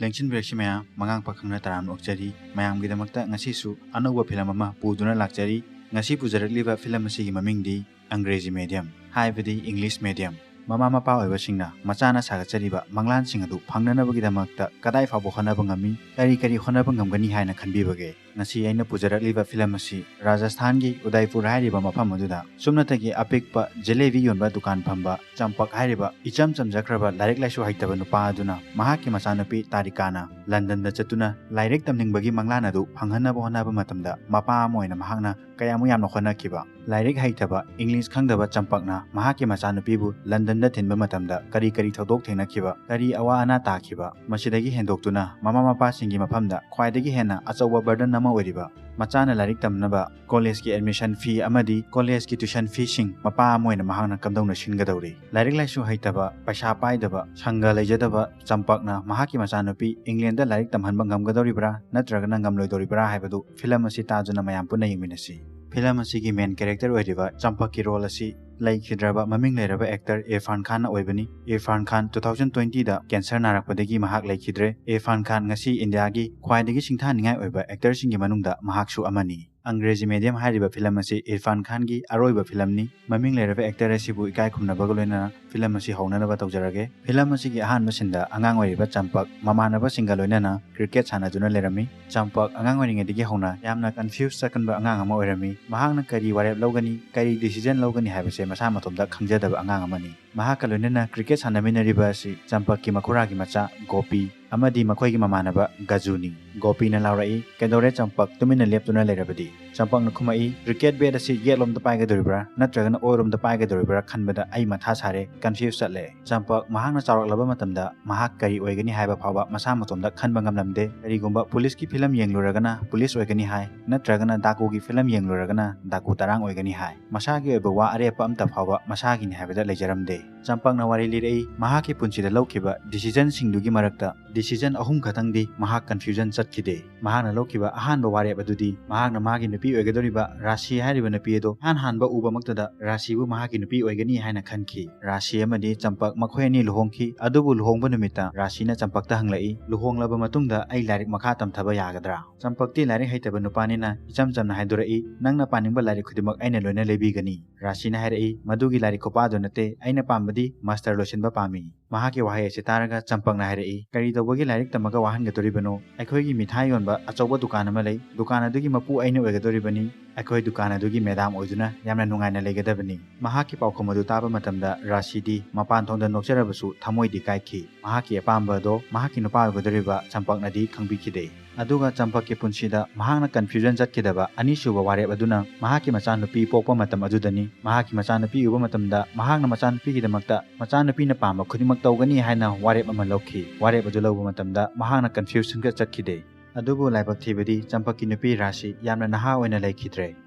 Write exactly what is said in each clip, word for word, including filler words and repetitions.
ꯂꯦꯡꯁꯤꯟꯕꯤꯔꯛꯁꯤ ꯃꯌꯥꯝ, ꯃꯉꯥꯡ ꯄꯥꯈꯪꯅ ꯇꯔꯥꯝꯅ ꯑꯣꯛꯆꯔꯤ꯫ ꯃꯌꯥꯝꯒꯤꯗꯃꯛꯇ ꯉꯁꯤꯁꯨ ꯑꯅꯧꯕ ꯐꯤꯂꯝ ꯑꯃ ꯄꯨꯗꯨꯅ ꯂꯥꯛꯆꯔꯤ꯫ ꯉꯁꯤ ꯄꯨꯖꯔꯛꯂꯤꯕ ꯐꯤꯂꯝ ꯑꯁꯤꯒꯤ ꯃꯃꯤꯡꯗꯤ ꯑꯪꯒ꯭ꯔꯦꯖꯤ ꯃꯦꯗꯤꯌꯝ, ꯍꯥꯏꯕꯗꯤ ꯏꯪꯂꯤꯁ ꯃꯦꯗꯤꯌꯝ꯫ ꯃꯃꯥ ꯃꯄꯥ ꯑꯣꯏꯕꯁꯤꯡꯅ ꯃꯆꯥꯅ ꯁꯥꯒꯠꯆꯔꯤꯕ ꯃꯪꯂꯥꯟꯁꯤꯡ ꯑꯗꯨ ꯐꯪꯅꯅꯕꯒꯤꯗꯃꯛꯇ ꯀꯗꯥꯏ ꯐꯥꯎꯕ ꯍꯣꯠꯅꯕ ꯉꯝꯃꯤ, ꯀꯔꯤ ꯀꯔꯤ ꯍꯣꯠꯅꯕ ꯉꯝꯒꯅꯤ ꯍꯥꯏꯅ ꯈꯟꯕꯤꯕꯒꯦ? ꯉꯁꯤ ꯑꯩꯅ ꯄꯨꯖꯔꯛꯂꯤꯕ ꯐꯤꯂꯝ ꯑꯁꯤ ꯔꯥꯖꯁꯊꯥꯟꯒꯤ ꯎꯗꯥꯏꯄꯨꯔ ꯍꯥꯏꯔꯤꯕ ꯃꯐꯝ ꯑꯗꯨꯗ ꯁꯨꯞꯅꯇꯒꯤ ꯑꯄꯤꯛꯄ ꯖꯤꯂꯦꯕꯤ ꯌꯣꯟꯕ ꯗꯨꯀꯥꯟ ꯐꯝꯕ ꯆꯝꯄꯛ ꯍꯥꯏꯔꯤꯕ ꯏꯆꯝ ꯆꯝꯖꯈ꯭ꯔꯕ ꯂꯥꯏꯔꯤꯛ ꯂꯥꯏꯁꯨ ꯍꯩꯇꯕ ꯅꯨꯄꯥ ꯑꯗꯨꯅ ꯃꯍꯥꯛꯀꯤ ꯃꯆꯥꯅꯨꯄꯤ ꯇꯥꯔꯤꯀꯥꯅ ꯂꯟꯗꯟꯗ ꯆꯠꯇꯨꯅ ꯂꯥꯏꯔꯤꯛ ꯇꯝꯅꯤꯡꯕꯒꯤ ꯃꯪꯂꯥꯟ ꯑꯗꯨ ꯐꯪꯍꯟꯅꯕ ꯍꯣꯠꯅꯕ ꯃꯇꯝꯗ ꯃꯄꯥ ꯑꯃ ꯑꯣꯏꯅ ꯃꯍꯥꯛꯅ ꯀꯌꯥꯃꯨꯛ ꯌꯥꯝꯅ ꯍꯣꯠꯅꯈꯤꯕ꯫ ꯂꯥꯏꯔꯤꯛ ꯍꯩꯇꯕ, ꯏꯪꯂꯤꯁ ꯈꯪꯗꯕ ꯆꯝꯄꯛꯅ ꯃꯍꯥꯛꯀꯤ ꯃꯆꯥꯅꯨꯄꯤꯕꯨ ꯂꯟꯗꯟꯗ ꯊꯤꯟꯕ ꯃꯇꯝꯗ ꯀꯔꯤ ꯀꯔꯤ ꯊꯧꯗꯣꯛ ꯊꯦꯡꯅꯈꯤꯕ, ꯀꯔꯤ ꯑꯋꯥ ꯑꯅꯥ ꯇꯥꯈꯤꯕ, ꯃꯁꯤꯗꯒꯤ ꯍꯦꯟꯗꯣꯛꯇꯨꯅ ꯃꯃꯥ ꯃꯄꯥꯁꯤꯡꯒꯤ ꯃꯐꯝꯗ ꯈ꯭ꯋꯥꯏꯗꯒꯤ ꯍꯦꯟꯅ ꯑꯆꯧꯕ ꯕꯔꯗꯟ ꯑꯃ ꯑꯣꯏꯔꯤꯕ ꯃꯆꯥꯅ ꯂꯥꯏꯔꯤꯛ ꯇꯝꯅꯕ ꯀꯣꯂꯦꯖꯀꯤ ꯑꯦꯗꯃꯤꯁꯟ ꯐꯤ ꯑꯃꯗꯤ ꯀꯣꯂꯦꯖꯀꯤ ꯇ꯭ꯌꯨꯁꯟ ꯐꯤꯁꯤꯡ ꯃꯄꯥ ꯑꯃ ꯑꯣꯏꯅ ꯃꯍꯥꯛꯅ ꯀꯝꯗꯧꯅ ꯁꯤꯟꯒꯗꯧꯔꯤ? ꯂꯥꯏꯔꯤꯛ ꯂꯥꯏꯁꯨ ꯍꯩꯇꯕ, ꯄꯩꯁꯥ ꯄꯥꯏꯗꯕ, ꯁꯪꯒ ꯂꯩꯖꯗꯕ ꯆꯝꯄꯛꯅ ꯃꯍꯥꯛꯀꯤ ꯃꯆꯥꯅꯨꯄꯤ ꯏꯪꯂꯦꯟꯗ ꯂꯥꯏꯔꯤꯛ ꯇꯝꯍꯟꯕ ꯉꯝꯒꯗꯧꯔꯤꯕ꯭ꯔꯥ ꯅꯠꯇ꯭ꯔꯒꯅ ꯉꯝꯂꯣꯏꯗꯧꯔꯤꯕ꯭ꯔꯥ ꯍꯥꯏꯕꯗꯨ ꯐꯤꯂꯝ ꯑꯁꯤ ꯇꯥꯗꯨꯅ ꯃꯌꯥꯝ ꯄꯨꯟꯅ ꯌꯦꯡꯃꯤꯟꯅꯁꯤ꯫ ꯐꯤꯂꯝ ꯑꯁꯤꯒꯤ ꯃꯦꯟ ꯀꯦꯔꯦꯛꯇꯔ ꯑꯣꯏꯔꯤꯕ ꯆꯝꯄꯛꯀꯤ ꯔꯣꯜ ꯑꯁꯤ ꯂꯩꯈꯤꯗ꯭ꯔꯕ ꯃꯃꯤꯡ ꯂꯩꯔꯕ ꯑꯦꯛꯇꯔ ꯏꯔꯐꯥꯟ ꯈꯥꯟꯅ ꯑꯣꯏꯕꯅꯤ꯫ ꯏꯔꯐꯥꯟ ꯈꯥꯟ two thousand twenty ꯗ ꯀꯦꯟꯁꯔ ꯅꯥꯔꯛꯄꯗꯒꯤ ꯃꯍꯥꯛ ꯂꯩꯈꯤꯗ꯭ꯔꯦ꯫ ꯏꯔꯐꯥꯟ ꯈꯥꯟ ꯉꯁꯤ ꯏꯟꯗꯤꯌꯥꯒꯤ ꯈ꯭ꯋꯥꯏꯗꯒꯤ ꯁꯤꯡꯊꯥꯅꯤꯡꯉꯥꯏ ꯑꯣꯏꯕ ꯑꯦꯛꯇꯔꯁꯤꯡꯒꯤ ꯃꯅꯨꯡꯗ ꯃꯍꯥꯛꯁꯨ ꯑꯃꯅꯤ꯫ ꯑꯪꯒ꯭ꯔꯦꯖꯤ ꯃꯦꯗꯤꯌꯝ ꯍꯥꯏꯔꯤꯕ ꯐꯤꯂꯝ ꯑꯁꯤ ꯏꯔꯐꯥꯟ ꯈꯥꯟꯒꯤ ꯑꯔꯣꯏꯕ ꯐꯤꯂꯝꯅꯤ꯫ ꯃꯃꯤꯡ ꯂꯩꯔꯕ ꯑꯦꯛꯇꯔ ꯑꯁꯤꯕꯨ ꯏꯀꯥꯏ ꯈꯨꯝꯅꯕꯒ ꯂꯣꯏꯅꯅ ꯐꯤꯂꯝ ꯑꯁꯤ ꯍꯧꯅꯅꯕ ꯇꯧꯖꯔꯒꯦ꯫ ꯐꯤꯂꯝ ꯑꯁꯤꯒꯤ ꯑꯍꯥꯟꯕ ꯁꯤꯟꯗ ꯑꯉꯥꯡ ꯑꯣꯏꯔꯤꯕ ꯆꯝꯄꯛ ꯃꯃꯥꯟꯅꯕꯁꯤꯡꯒ ꯂꯣꯏꯅꯅ ꯀ꯭ꯔꯤꯀꯦꯠ ꯁꯥꯟꯅꯗꯨꯅ ꯂꯩꯔꯝꯃꯤ꯫ ꯆꯝꯄꯛ ꯑꯉꯥꯡ ꯑꯣꯏꯔꯤꯉꯩꯗꯒꯤ ꯍꯧꯅ ꯌꯥꯝꯅ ꯀꯟꯐ꯭ꯌꯨꯁ ꯆꯠꯀꯟꯕ ꯑꯉꯥꯡ ꯑꯃ ꯑꯣꯏꯔꯝꯃꯤ꯫ ꯃꯍꯥꯛꯅ ꯀꯔꯤ ꯋꯥꯔꯦꯞ ꯂꯧꯒꯅꯤ, ꯀꯔꯤ ꯗꯤꯁꯤꯖꯟ ꯂꯧꯒꯅꯤ ꯍꯥꯏꯕꯁꯦ ꯃꯁꯥ ꯃꯇꯣꯝꯇ ꯈꯪꯖꯗꯕ ꯑꯉꯥꯡ ꯑꯃꯅꯤ꯫ ꯃꯍꯥꯛꯀ ꯂꯣꯏꯅꯅ ꯀ꯭ꯔꯤꯀꯦꯠ ꯁꯥꯟꯅꯃꯤꯟꯅꯔꯤꯕ ꯑꯁꯤ ꯆꯝꯄꯛꯀꯤ ꯃꯈꯨꯔꯥꯒꯤ ꯃꯆꯥ ꯒꯣꯄꯤ ꯑꯃꯗꯤ ꯃꯈꯣꯏꯒꯤ ꯃꯃꯥꯟꯅꯕ ꯒꯖꯨꯅꯤ꯫ ꯒꯣꯄꯤꯅ ꯂꯥꯎꯔꯛꯏ, "ꯀꯩꯗꯧꯔꯦ ꯆꯝꯄꯛ, ꯇꯨꯃꯤꯟꯅ ꯂꯦꯞꯇꯨꯅ ꯂꯩꯔꯕꯗꯤ?" ꯆꯝꯄꯛꯅ ꯈꯨꯝꯃꯛꯏ, "ꯀ꯭ꯔꯤꯀꯦꯠ ꯕꯦꯠ ꯑꯁꯤ ꯌꯦꯠꯂꯣꯝꯗ ꯄꯥꯏꯒꯗꯧꯔꯤꯕ꯭ꯔꯥ ꯅꯠꯇ꯭ꯔꯒꯅ ꯑꯣꯏꯔꯣꯝꯗ ꯄꯥꯏꯒꯗꯧꯔꯤꯕ꯭ꯔꯥ ꯈꯟꯕꯗ ꯑꯩ ꯃꯊꯥ ꯁꯥꯔꯦ, ꯀꯟꯐ꯭ꯌꯨꯁ ꯆꯠꯂꯦ꯫" ꯆꯝꯄꯛ ꯃꯍꯥꯛꯅ ꯆꯥꯎꯔꯛꯂꯕ ꯃꯇꯝꯗ ꯃꯍꯥꯛ ꯀꯔꯤ ꯑꯣꯏꯒꯅꯤ ꯍꯥꯏꯕ ꯐꯥꯎꯕ ꯃꯁꯥ ꯃꯇꯣꯝꯇ ꯈꯟꯕ ꯉꯝꯂꯝꯗꯦ꯫ ꯀꯔꯤꯒꯨꯝꯕ ꯄꯨꯂꯤꯁꯀꯤ ꯐꯤꯂꯝ ꯌꯦꯡꯂꯨꯔꯒꯅ ꯄꯨꯂꯤꯁ ꯑꯣꯏꯒꯅꯤ ꯍꯥꯏ, ꯅꯠꯇ꯭ꯔꯒꯅ ꯗꯥꯀꯨꯒꯤ ꯐꯤꯂꯝ ꯌꯦꯡꯂꯨꯔꯒꯅ ꯗꯥꯀꯨ ꯇꯔꯥꯡ ꯑꯣꯏꯒꯅꯤ ꯍꯥꯏ꯫ ꯃꯁꯥꯒꯤ ꯑꯣꯏꯕ ꯋꯥ ꯑꯔꯦꯞꯄ ꯑꯝꯇ ꯐꯥꯎꯕ ꯃꯁꯥꯒꯤꯅꯤ ꯍꯥꯏꯕꯗ ꯂꯩꯖꯔꯝꯗꯦ꯫ ꯆꯝꯄꯛꯅ ꯋꯥꯔꯤ ꯂꯤꯔꯛꯏ, ꯃꯍꯥꯛꯀꯤ ꯄꯨꯟꯁꯤꯗ ꯂꯧꯈꯤꯕ ꯗꯤꯁꯤꯖꯟꯁꯤꯡꯗꯨꯒꯤ ꯃꯔꯛꯇ ꯗꯤꯁꯤꯖꯟ ꯑꯍꯨꯝ ꯈꯛꯇꯪꯗꯤ ꯃꯍꯥꯛ ꯀꯟꯐ꯭ꯌꯨꯖꯟ ꯆꯠꯈꯤꯗꯦ꯫ ꯃꯍꯥꯛꯅ ꯂꯧꯈꯤꯕ ꯑꯍꯥꯟꯕ ꯋꯥꯔꯦꯞ ꯑꯗꯨꯗꯤ ꯃꯍꯥꯛꯅ ꯃꯥꯒꯤ ꯅꯨꯄꯤ ꯅꯨꯄꯤ ꯑꯣꯏꯒꯗꯧꯔꯤꯕ ꯔꯥꯁꯤ ꯍꯥꯏꯔꯤꯕ ꯅꯨꯄꯤ ꯑꯗꯣ ꯏꯍꯥꯟ ꯍꯥꯟꯕ ꯎꯕꯃꯛꯇꯗ ꯔꯥꯁꯤꯕꯨ ꯃꯍꯥꯛꯀꯤ ꯅꯨꯄꯤ ꯑꯣꯏꯒꯅꯤ ꯍꯥꯏꯅ ꯈꯟꯈꯤ꯫ ꯔꯥꯁꯤ ꯑꯃꯗꯤ ꯆꯝꯄꯛ ꯃꯈꯣꯏ ꯑꯅꯤ ꯂꯨꯍꯣꯡꯈꯤ꯫ ꯑꯗꯨꯕꯨ ꯂꯨꯍꯣꯡꯕ ꯅꯨꯃꯤꯠꯇ ꯔꯥꯁꯤꯅ ꯆꯝꯄꯛꯇ ꯍꯪꯂꯛꯏ, "ꯂꯨꯍꯣꯡꯂꯕ ꯃꯇꯨꯡꯗ ꯑꯩ ꯂꯥꯏꯔꯤꯛ ꯃꯈꯥ ꯇꯝꯊꯕ ꯌꯥꯒꯗ꯭ꯔꯥ?" ꯆꯝꯄꯛꯇꯤ ꯂꯥꯏꯔꯤꯛ ꯍꯩꯇꯕ ꯅꯨꯄꯥꯅꯤꯅ ꯏꯆꯝ ꯆꯝꯅ ꯍꯥꯏꯗꯣꯔꯛꯏ, "ꯅꯪꯅ ꯄꯥꯅꯤꯡꯕ ꯂꯥꯏꯔꯤꯛ ꯈꯨꯗꯤꯡꯃꯛ ꯑꯩꯅ ꯂꯣꯏꯅ ꯂꯩꯕꯤꯒꯅꯤ꯫" ꯔꯥꯁꯤꯅ ꯍꯥꯏꯔꯛꯏ, "ꯃꯗꯨꯒꯤ ꯂꯥꯏꯔꯤꯛ ꯈꯨꯄꯥꯗꯨ ꯅꯠꯇꯦ, ꯑꯩꯅ ꯄꯥꯝꯕꯗꯤ ꯃꯥꯁꯇꯔ ꯂꯣꯏꯁꯤꯟꯕ ꯄꯥꯝꯃꯤ꯫" ꯃꯍꯥꯛꯀꯤ ꯋꯥꯍꯩ ꯑꯁꯤ ꯇꯥꯔꯒ ꯆꯝꯄꯛꯅ ꯍꯥꯏꯔꯛꯏ, "ꯀꯔꯤ ꯇꯧꯕꯒꯤ ꯂꯥꯏꯔꯤꯛ ꯇꯝꯃꯒ ꯋꯥꯍꯟꯒꯗꯣꯔꯤꯕꯅꯣ? ꯑꯩꯈꯣꯏꯒꯤ ꯃꯤꯊꯥꯏ ꯌꯣꯟꯕ ꯑꯆꯧꯕ ꯗꯨꯀꯥꯟ ꯑꯃ ꯂꯩ, ꯗꯨꯀꯥꯟ ꯑꯗꯨꯒꯤ ꯃꯄꯨ ꯑꯩꯅ ꯑꯣꯏꯒꯗꯣꯔꯤꯕꯅꯤ꯫ ꯑꯩꯈꯣꯏ ꯗꯨꯀꯥꯟ ꯑꯗꯨꯒꯤ ꯃꯦꯗꯥꯝ ꯑꯣꯏꯗꯨꯅ ꯌꯥꯝꯅ ꯅꯨꯡꯉꯥꯏꯅ ꯂꯩꯒꯗꯕꯅꯤ꯫" ꯃꯍꯥꯛꯀꯤ ꯄꯥꯎꯈꯨꯝ ꯑꯗꯨ ꯇꯥꯕ ꯃꯇꯝꯗ ꯔꯥꯁꯤꯗꯤ ꯃꯄꯥꯟ ꯊꯣꯡꯗ ꯅꯣꯛꯆꯔꯕꯁꯨ ꯊꯃꯣꯏꯗꯤ ꯀꯥꯏꯈꯤ꯫ ꯃꯍꯥꯛꯀꯤ ꯑꯄꯥꯝꯕ ꯑꯗꯣ ꯃꯍꯥꯛꯀꯤ ꯅꯨꯄꯥ ꯑꯣꯏꯒꯗꯧꯔꯤꯕ ꯆꯝꯄꯛꯅꯗꯤ ꯈꯪꯕꯤꯈꯤꯗꯦ꯫ ꯑꯗꯨꯒ ꯆꯝꯄꯛꯀꯤ ꯄꯨꯟꯁꯤꯗ ꯃꯍꯥꯛꯅ ꯀꯟꯐ꯭ꯌꯨꯖꯟ ꯆꯠꯈꯤꯗꯕ ꯑꯅꯤꯁꯨꯕ ꯋꯥꯔꯦꯞ ꯑꯗꯨꯅ ꯃꯍꯥꯛꯀꯤ ꯃꯆꯥꯅꯨꯄꯤ ꯄꯣꯛꯄ ꯃꯇꯝ ꯑꯗꯨꯗꯅꯤ꯫ ꯃꯍꯥꯛꯀꯤ ꯃꯆꯥꯅꯨꯄꯤ ꯎꯕ ꯃꯇꯝꯗ ꯃꯍꯥꯛꯅ ꯃꯆꯥꯅꯨꯄꯤꯒꯤꯗꯃꯛꯇ ꯃꯆꯥꯅꯨꯄꯤꯅ ꯄꯥꯝꯕ ꯈꯨꯗꯤꯡꯃꯛ ꯇꯧꯒꯅꯤ ꯍꯥꯏꯅ ꯋꯥꯔꯦꯞ ꯑꯃ ꯂꯧꯈꯤ꯫ ꯋꯥꯔꯦꯞ ꯑꯗꯨ ꯂꯧꯕ ꯃꯇꯝꯗ ꯃꯍꯥꯛꯅ ꯀꯟꯐ꯭ꯌꯨꯖꯟꯒ ꯆꯠꯈꯤꯗꯦ꯫ ꯑꯗꯨꯕꯨ ꯂꯥꯏꯕꯛ ꯊꯤꯕꯗꯤ ꯆꯝꯄꯛꯀꯤ ꯅꯨꯄꯤ ꯔꯥꯁꯤ ꯌꯥꯝꯅ ꯅꯍꯥ ꯑꯣꯏꯅ ꯂꯩꯈꯤꯗ꯭ꯔꯦ꯫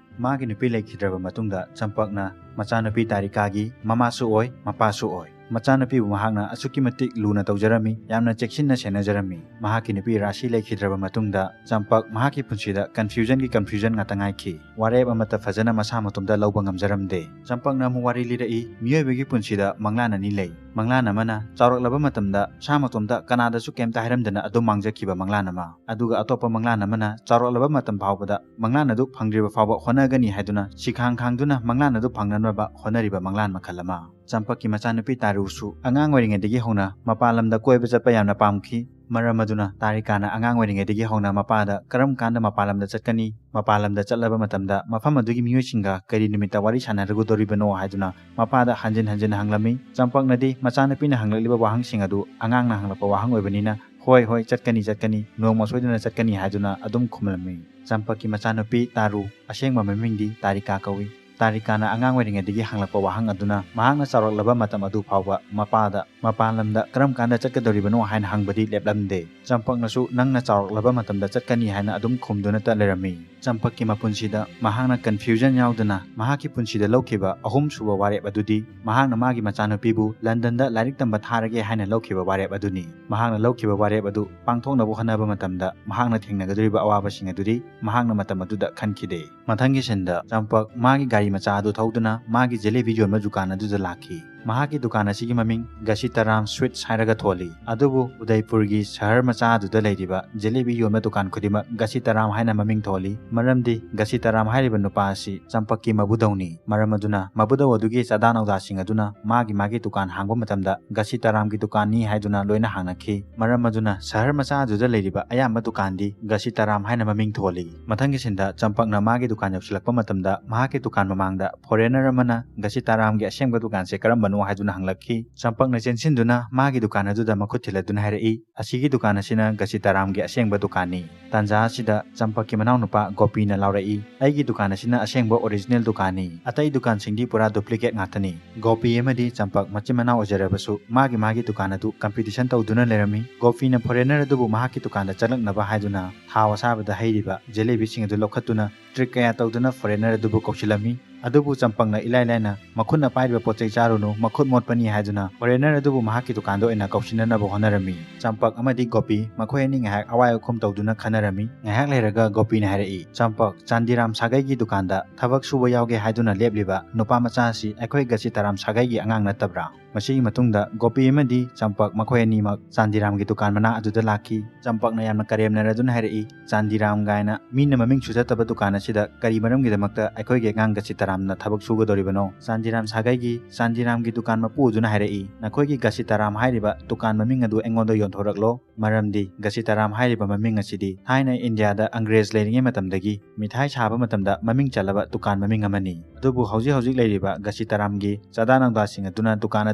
ꯃꯥꯒꯤ ꯅꯨꯄꯤ ꯂꯩꯈꯤꯗ꯭ꯔꯕ ꯃꯇꯨꯡꯗ ꯆꯝꯄꯛꯅ ꯃꯆꯥꯅꯨꯄꯤ ꯇꯥꯔꯤꯀꯥꯒꯤ ꯃꯃꯥꯁꯨ ꯑꯣꯏ, ꯃꯄꯥꯁꯨ ꯑꯣꯏ꯫ ꯃꯆꯥꯅꯨꯄꯤꯕꯨ ꯃꯍꯥꯛꯅ ꯑꯁꯨꯛꯀꯤ ꯃꯇꯤꯛ ꯂꯨꯅ ꯇꯧꯖꯔꯝꯃꯤ, ꯌꯥꯝꯅ ꯆꯦꯛꯁꯤꯟꯅ ꯁꯦꯟꯅꯖꯔꯝꯃꯤ꯫ ꯃꯍꯥꯛꯀꯤ ꯅꯨꯄꯤ ꯔꯥꯁꯤ ꯂꯩꯈꯤꯗ꯭ꯔꯕ ꯃꯇꯨꯡꯗ ꯆꯝꯄꯛ ꯃꯍꯥꯛꯀꯤ ꯄꯨꯟꯁꯤꯗ ꯀꯟꯐ꯭ꯌꯨꯖꯟꯒꯤ ꯀꯟꯐ꯭ꯌꯨꯖꯟ ꯉꯥꯛꯇ ꯉꯥꯏꯈꯤ꯫ ꯋꯥꯔꯦꯞ ꯑꯃꯠꯇ ꯐꯖꯅ ꯃꯁꯥ ꯃꯇꯣꯝꯇ ꯂꯧꯕ ꯉꯝꯖꯔꯝꯗꯦ꯫ ꯆꯝꯄꯛꯅ ꯑꯃꯨꯛ ꯋꯥꯔꯤ ꯂꯤꯔꯛꯏ, ꯃꯤꯑꯣꯏꯕꯒꯤ ꯄꯨꯟꯁꯤꯗ ꯃꯪꯂꯥꯟ ꯑꯅꯤ ꯂꯩ꯫ ꯃꯪꯂꯥꯟ ꯑꯃꯅ ꯆꯥꯎꯔꯛꯂꯕ ꯃꯇꯝꯗ ꯃꯁꯥ ꯃꯇꯣꯝꯇ ꯀꯅꯥꯗꯁꯨ ꯀꯩꯝꯇ ꯍꯥꯏꯔꯝꯗꯅ ꯑꯗꯨꯝ ꯃꯥꯡꯖꯈꯤꯕ ꯃꯪꯂꯥꯟ ꯑꯃ, ꯑꯗꯨꯒ ꯑꯇꯣꯞꯄ ꯃꯪꯂꯥꯟ ꯑꯃꯅ ꯆꯥꯎꯔꯛꯂꯕ ꯃꯇꯝ ꯐꯥꯎꯕꯗ ꯃꯪꯂꯥꯟ ꯑꯗꯨ ꯐꯪꯗ꯭ꯔꯤꯕ ꯐꯥꯎꯕ ꯍꯣꯠꯅꯒꯅꯤ ꯍꯥꯏꯗꯨꯅ ꯁꯤꯈꯥꯡ ꯈꯥꯡꯗꯨꯅ ꯃꯪꯂꯥꯟ ꯑꯗꯨ ꯐꯪꯅꯅꯕ ꯍꯣꯠꯅꯔꯤꯕ ꯃꯪꯂꯥꯟ ꯃꯈꯜ ꯑꯃ꯫ ꯆꯝꯄꯛꯀꯤ ꯃꯆꯥꯅꯨꯄꯤ ꯇꯥꯔꯨꯁꯨ ꯑꯉꯥꯡ ꯑꯣꯏꯔꯤꯉꯩꯗꯒꯤ ꯍꯧꯅ ꯃꯄꯥꯟ ꯂꯝꯗ ꯀꯣꯏꯕ ꯆꯠꯄ ꯌꯥꯝꯅ ꯄꯥꯝꯈꯤ꯫ ꯃꯔꯝ ꯑꯗꯨꯅ ꯇꯥꯔꯤꯀꯥꯅ ꯑꯉꯥꯡ ꯑꯣꯏꯔꯤꯉꯩꯗꯒꯤ ꯍꯧꯅ ꯃꯄꯥꯗ ꯀꯔꯝ ꯀꯥꯟꯗ ꯃꯄꯥꯟ ꯂꯝꯗ ꯆꯠꯀꯅꯤ, ꯃꯄꯥꯟ ꯂꯝꯗ ꯆꯠꯂꯕ ꯃꯇꯝꯗ ꯃꯐꯝ ꯑꯗꯨꯒꯤ ꯃꯤꯑꯣꯏꯁꯤꯡꯒ ꯀꯔꯤ ꯅꯨꯃꯤꯠꯇ ꯋꯥꯔꯤ ꯁꯥꯟꯅꯔꯨꯒꯗꯧꯔꯤꯕꯅꯣ ꯍꯥꯏꯗꯨꯅ ꯃꯄꯥꯗ ꯍꯟꯖꯤꯟ ꯍꯟꯖꯤꯟ ꯍꯪꯂꯝꯃꯤ꯫ ꯆꯝꯄꯛꯅꯗꯤ ꯃꯆꯥꯅꯨꯄꯤꯅ ꯍꯪꯂꯛꯂꯤꯕ ꯋꯥꯍꯪꯁꯤꯡ ꯑꯗꯨ ꯑꯉꯥꯡꯅ ꯍꯪꯂꯛꯄ ꯋꯥꯍꯪ ꯑꯣꯏꯕꯅꯤꯅ, "ꯍꯣꯏ, ꯍꯣꯏ, ꯆꯠꯀꯅꯤ, ꯆꯠꯀꯅꯤ, ꯅꯣꯡꯃ ꯁꯣꯏꯗꯅ ꯆꯠꯀꯅꯤ" ꯍꯥꯏꯗꯨꯅ ꯑꯗꯨꯝ ꯈꯨꯝꯂꯝꯃꯤ꯫ ꯆꯝꯄꯛꯀꯤ ꯃꯆꯥꯅꯨꯄꯤ ꯇꯥꯔꯨ, ꯑꯁꯦꯡꯕ ꯃꯃꯤꯡꯗꯤ ꯇꯥꯔꯤꯀꯥ ꯀꯧꯏ꯫ ꯇꯥꯔꯤꯀꯥꯅ ꯑꯉꯥꯡ ꯑꯣꯏꯔꯤꯉꯩꯗꯒꯤ ꯍꯪꯂꯛꯄ ꯋꯥꯍꯪ ꯑꯗꯨꯅ ꯃꯍꯥꯛꯅ ꯆꯥꯎꯔꯛꯂꯕ ꯃꯇꯝ ꯑꯗꯨ ꯐꯥꯎꯕ ꯃꯄꯥꯗ ꯃꯄꯥꯟ ꯂꯝꯗ ꯀꯔꯝ ꯀꯥꯟꯗ ꯆꯠꯀꯗꯧꯔꯤꯕꯅꯣ ꯍꯥꯏꯅ ꯍꯪꯕꯗꯤ ꯂꯦꯞꯂꯝꯗꯦ꯫ ꯆꯝꯄꯛꯅꯁꯨ ꯅꯪꯅ ꯆꯥꯎꯔꯛꯂꯕ ꯃꯇꯝꯗ ꯆꯠꯀꯅꯤ ꯍꯥꯏꯅ ꯑꯗꯨꯝ ꯈꯨꯝꯗꯨꯅꯇ ꯂꯩꯔꯝꯃꯤ꯫ ꯆꯝꯄꯛꯀꯤ ꯃꯄꯨꯟꯁꯤꯗ ꯃꯍꯥꯛꯅ confusion ꯌꯥꯎꯗꯅ ꯃꯍꯥꯛꯀꯤ ꯄꯨꯟꯁꯤꯗ ꯂꯧꯈꯤꯕ ꯑꯍꯨꯝꯁꯨꯕ ꯋꯥꯔꯦꯞ ꯑꯗꯨꯗꯤ ꯃꯍꯥꯛꯅ ꯃꯥꯒꯤ ꯃꯆꯥꯅꯨꯄꯤꯕꯨ ꯂꯟꯗꯟꯗ ꯂꯥꯏꯔꯤꯛ ꯇꯝꯕ ꯊꯥꯔꯒꯦ ꯍꯥꯏꯅ ꯂꯧꯈꯤꯕ ꯋꯥꯔꯦꯞ ꯑꯗꯨꯅꯤ꯫ ꯃꯍꯥꯛꯅ ꯂꯧꯈꯤꯕ ꯋꯥꯔꯦꯞ ꯑꯗꯨ ꯄꯥꯡꯊꯣꯛꯅꯕ ꯍꯣꯠꯅꯕ ꯃꯇꯝꯗ ꯃꯍꯥꯛꯅ ꯊꯦꯡꯅꯒꯗꯧꯔꯤꯕ ꯑꯋꯥꯕꯁꯤꯡ ꯑꯗꯨꯗꯤ ꯃꯍꯥꯛꯅ ꯃꯇꯝ ꯑꯗꯨꯗ ꯈꯟꯈꯤꯗꯦ꯫ ꯃꯊꯪꯒꯤ ꯁꯤꯟꯗ ꯆꯝꯄꯛ ꯃꯥꯒꯤ ꯒꯥꯔꯤ ꯃꯆꯥ ꯑꯗꯨ ꯊꯧꯗꯨꯅ ꯃꯥꯒꯤ ꯖꯦꯂꯦꯕꯤ ꯌꯣꯟꯕ ꯗꯨꯀꯥꯟ ꯑꯗꯨꯗ ꯂꯥꯛꯈꯤ꯫ ꯃꯍꯥꯛꯀꯤ ꯗꯨꯀꯥꯟ ꯑꯁꯤꯒꯤ ꯃꯃꯤꯡ ꯒꯁꯤꯇꯥꯔꯥꯝ ꯁ꯭ꯋꯤꯠꯁ ꯍꯥꯏꯔꯒ ꯊꯣꯜꯂꯤ꯫ ꯑꯗꯨꯕꯨ ꯎꯗꯩꯄꯨꯔꯒꯤ ꯁꯍꯔ ꯃꯆꯥ ꯑꯗꯨꯗ ꯂꯩꯔꯤꯕ ꯖꯦꯂꯦꯕꯤ ꯌꯣꯟꯕ ꯗꯨꯀꯥꯟ ꯈꯨꯗꯤꯡꯃꯛ ꯒꯁꯤꯇꯥꯔꯥꯝ ꯍꯥꯏꯅ ꯃꯃꯤꯡ ꯊꯣꯜꯂꯤ꯫ ꯃꯔꯝꯗꯤ ꯒꯁꯤꯇꯥꯔꯥꯝ ꯍꯥꯏꯔꯤꯕ ꯅꯨꯄꯥ ꯑꯁꯤ ꯆꯝꯄꯛꯀꯤ ꯃꯕꯨꯗꯧꯅꯤ꯫ ꯃꯔꯝ ꯑꯗꯨꯅ ꯃꯕꯨꯗꯧ ꯑꯗꯨꯒꯤ ꯆꯥꯗꯥ ꯅꯧꯗꯥꯁꯤꯡ ꯑꯗꯨꯅ ꯃꯥꯒꯤ ꯃꯥꯒꯤ ꯗꯨꯀꯥꯟ ꯍꯥꯡꯕ ꯃꯇꯝꯗ ꯒꯁꯤꯇꯥꯔꯥꯝꯒꯤ ꯗꯨꯀꯥꯟꯅꯤ ꯍꯥꯏꯗꯨꯅ ꯂꯣꯏꯅ ꯍꯥꯡꯅꯈꯤ꯫ ꯃꯔꯝ ꯑꯗꯨꯅ ꯁꯍꯔ ꯃꯆꯥ ꯑꯗꯨꯗ ꯂꯩꯔꯤꯕ ꯑꯌꯥꯝꯕ ꯗꯨꯀꯥꯟꯗꯤ ꯒꯁꯤꯇꯥꯔꯥꯝ ꯍꯥꯏꯅ ꯃꯃꯤꯡ ꯊꯣꯜꯂꯤ꯫ ꯃꯊꯪꯒꯤ ꯁꯤꯟꯗ ꯆꯝꯄꯛꯅ ꯃꯥꯒꯤ ꯗꯨꯀꯥꯟ ꯌꯧꯁꯤꯜꯂꯛꯄ ꯃꯇꯝꯗ ꯃꯍꯥꯛꯀꯤ ꯗꯨꯀꯥꯟ ꯃꯃꯥꯡꯗ ꯐꯣꯔꯦꯅꯔ ꯑꯃꯅ ꯒꯁꯤꯇꯥꯔꯥꯝꯒꯤ ꯑꯁꯦꯡꯕ ꯗꯨꯀꯥꯟꯁꯦ ꯀꯔꯝꯕꯅꯣ ꯍꯥꯏꯗꯨꯅ ꯍꯪꯂꯛꯈꯤ꯫ ꯆꯝꯄꯛꯅ ꯆꯦꯟꯁꯤꯟꯗꯨꯅ ꯃꯥꯒꯤ ꯗꯨꯀꯥꯟ ꯑꯗꯨꯗ ꯃꯈꯨꯠ ꯊꯤꯜꯂꯗꯨꯅ ꯍꯥꯏꯔꯛꯏ, "ꯑꯁꯤꯒꯤ ꯗꯨꯀꯥꯟ ꯑꯁꯤꯅ ꯒꯁꯤꯇꯥꯔꯥꯝꯒꯤ ꯑꯁꯦꯡꯕ ꯗꯨꯀꯥꯟꯅꯤ꯫" ꯇꯥꯟꯖꯥ ꯑꯁꯤꯗ ꯆꯝꯄꯛꯀꯤ ꯃꯅꯥꯎꯅꯨꯄꯥ ꯒꯣꯄꯤꯅ ꯂꯥꯎꯔꯛꯏ, "ꯑꯩꯒꯤ ꯗꯨꯀꯥꯟ ꯑꯁꯤꯅ ꯑꯁꯦꯡꯕ original ꯗꯨꯀꯥꯟꯅꯤ꯫ ꯑꯇꯩ ꯗꯨꯀꯥꯟꯁꯤꯡꯗꯤ ꯄꯨꯔꯥ duplicate ꯉꯥꯛꯇꯅꯤ꯫" ꯒꯣꯄꯤ ꯑꯃꯗꯤ ꯆꯝꯄꯛ ꯃꯆꯤꯟ ꯃꯅꯥꯎ ꯑꯣꯏꯖꯔꯕꯁꯨ ꯃꯥꯒꯤ ꯃꯥꯒꯤ ꯗꯨꯀꯥꯟ ꯑꯗꯨ competition ꯇꯧꯗꯨꯅ ꯂꯩꯔꯝꯃꯤ꯫ ꯒꯣꯄꯤꯅ ꯐꯣꯔꯦꯅꯔ ꯑꯗꯨꯕꯨ ꯃꯍꯥꯛꯀꯤ ꯗꯨꯀꯥꯟꯗ ꯆꯪꯂꯛꯅꯕ ꯍꯥꯏꯗꯨꯅ ꯊꯥꯎ ꯑꯁꯥꯕꯗ ꯍꯩꯔꯤꯕ ꯖꯦꯂꯦꯕꯤꯁꯤꯡ ꯑꯗꯨ ꯂꯧꯈꯠꯇꯨꯅ trick ꯀꯌꯥ ꯇꯧꯗꯨꯅ ꯐꯣꯔꯦꯅꯔ ꯑꯗꯨꯕꯨ ꯀꯧꯁꯤꯜꯂꯝꯃꯤ꯫ ꯑꯗꯨꯕꯨ ꯆꯝꯄꯛꯅ ꯏꯂꯥꯏ ꯂꯥꯏꯅ "ꯃꯈꯨꯠꯅ ꯄꯥꯏꯔꯤꯕ ꯄꯣꯠ ꯆꯩ ꯆꯥꯔꯨꯅꯨ, ꯃꯈꯨꯠ ꯃꯣꯠꯄꯅꯤ" ꯍꯥꯏꯗꯨꯅ ꯐꯣꯔꯦꯅꯔ ꯑꯗꯨꯕꯨ ꯃꯍꯥꯛꯀꯤ ꯗꯨꯀꯥꯟꯗ ꯑꯣꯏꯅ ꯀꯧꯁꯤꯟꯅꯅꯕ ꯍꯣꯠꯅꯔꯝꯃꯤ꯫ ꯆꯝꯄꯛ ꯑꯃꯗꯤ ꯒꯣꯄꯤ ꯃꯈꯣꯏ ꯑꯅꯤ ꯉꯥꯏꯍꯥꯛ ꯑꯋꯥꯏ ꯑꯈꯨꯝ ꯇꯧꯗꯨꯅ ꯈꯟꯅꯔꯝꯃꯤ꯫ ꯉꯥꯏꯍꯥꯛ ꯂꯩꯔꯒ ꯒꯣꯄꯤꯅ ꯍꯥꯏꯔꯛꯏ, "ꯆꯝꯄꯛ, ꯆꯥꯟꯗꯤꯔꯥꯝ ꯁꯥꯒꯩꯒꯤ ꯗꯨꯀꯥꯟꯗ ꯊꯕꯛ ꯁꯨꯕ ꯌꯥꯎꯒꯦ ꯍꯥꯏꯗꯨꯅ ꯂꯦꯞꯂꯤꯕ ꯅꯨꯄꯥ ꯃꯆꯥ ꯑꯁꯤ ꯑꯩꯈꯣꯏ ꯒꯁꯤꯇꯥꯔꯥꯝ ꯁꯥꯒꯩꯒꯤ ꯑꯉꯥꯡ ꯅꯠꯇꯕ꯭ꯔꯥ?" ꯃꯁꯤꯒꯤ ꯃꯇꯨꯡꯗ ꯒꯣꯄꯤ ꯑꯃꯗꯤ ꯆꯝꯄꯛ ꯃꯈꯣꯏ ꯑꯅꯤꯃꯛ ꯆꯥꯟꯗꯤꯔꯥꯝꯒꯤ ꯗꯨꯀꯥꯟ ꯃꯅꯥꯛ ꯑꯗꯨꯗ ꯂꯥꯛꯈꯤ꯫ ꯆꯝꯄꯛꯅ ꯌꯥꯝꯅ ꯀꯔꯦꯝꯅꯔꯗꯨꯅ ꯍꯥꯏꯔꯛꯏ, "ꯆꯥꯟꯗꯤꯔꯥꯝ ꯀꯥꯏꯅ ꯃꯤꯅ ꯃꯃꯤꯡꯁꯨ ꯆꯠꯇꯕ ꯗꯨꯀꯥꯟ ꯑꯁꯤꯗ ꯀꯔꯤ ꯃꯔꯝꯒꯤꯗꯃꯛꯇ ꯑꯩꯈꯣꯏꯒꯤ ꯑꯉꯥꯡ ꯒꯁꯤꯇꯥꯔꯥꯝꯅ ꯊꯕꯛ ꯁꯨꯒꯗꯧꯔꯤꯕꯅꯣ?" ꯆꯥꯟꯗꯤꯔꯥꯝ ꯁꯥꯒꯩꯒꯤ ꯆꯥꯟꯗꯤꯔꯥꯝꯒꯤ ꯗꯨꯀꯥꯟ ꯃꯄꯨ ꯑꯗꯨꯅ ꯍꯥꯏꯔꯛꯏ, "ꯅꯈꯣꯏꯒꯤ ꯒꯁꯤꯇꯥꯔꯥꯝ ꯍꯥꯏꯔꯤꯕ ꯗꯨꯀꯥꯟ ꯃꯃꯤꯡ ꯑꯗꯨ ꯑꯩꯉꯣꯟꯗ ꯌꯣꯟꯊꯣꯔꯛꯂꯣ, ꯃꯔꯝꯗꯤ ꯒꯁꯤꯇꯥꯔꯥꯝ ꯍꯥꯏꯔꯤꯕ ꯃꯃꯤꯡ ꯑꯁꯤꯗꯤ ꯊꯥꯏꯅ ꯏꯟꯗꯤꯌꯥꯗ ꯑꯪꯒ꯭ꯔꯦꯖ ꯂꯩꯔꯤꯉꯩ ꯃꯇꯝꯗꯒꯤ ꯃꯤꯊꯥꯏ ꯁꯥꯕ ꯃꯇꯝꯗ ꯃꯃꯤꯡ ꯆꯠꯂꯕ ꯗꯨꯀꯥꯟ ꯃꯃꯤꯡ ꯑꯃꯅꯤ꯫ ꯑꯗꯨꯕꯨ ꯍꯧꯖꯤꯛ ꯍꯧꯖꯤꯛ ꯂꯩꯔꯤꯕ ꯒꯁꯤꯇꯥꯔꯥꯝꯒꯤ ꯆꯥꯗꯥ ꯅꯧꯗꯥꯁꯤꯡ ꯑꯗꯨꯅ ꯗꯨꯀꯥꯟ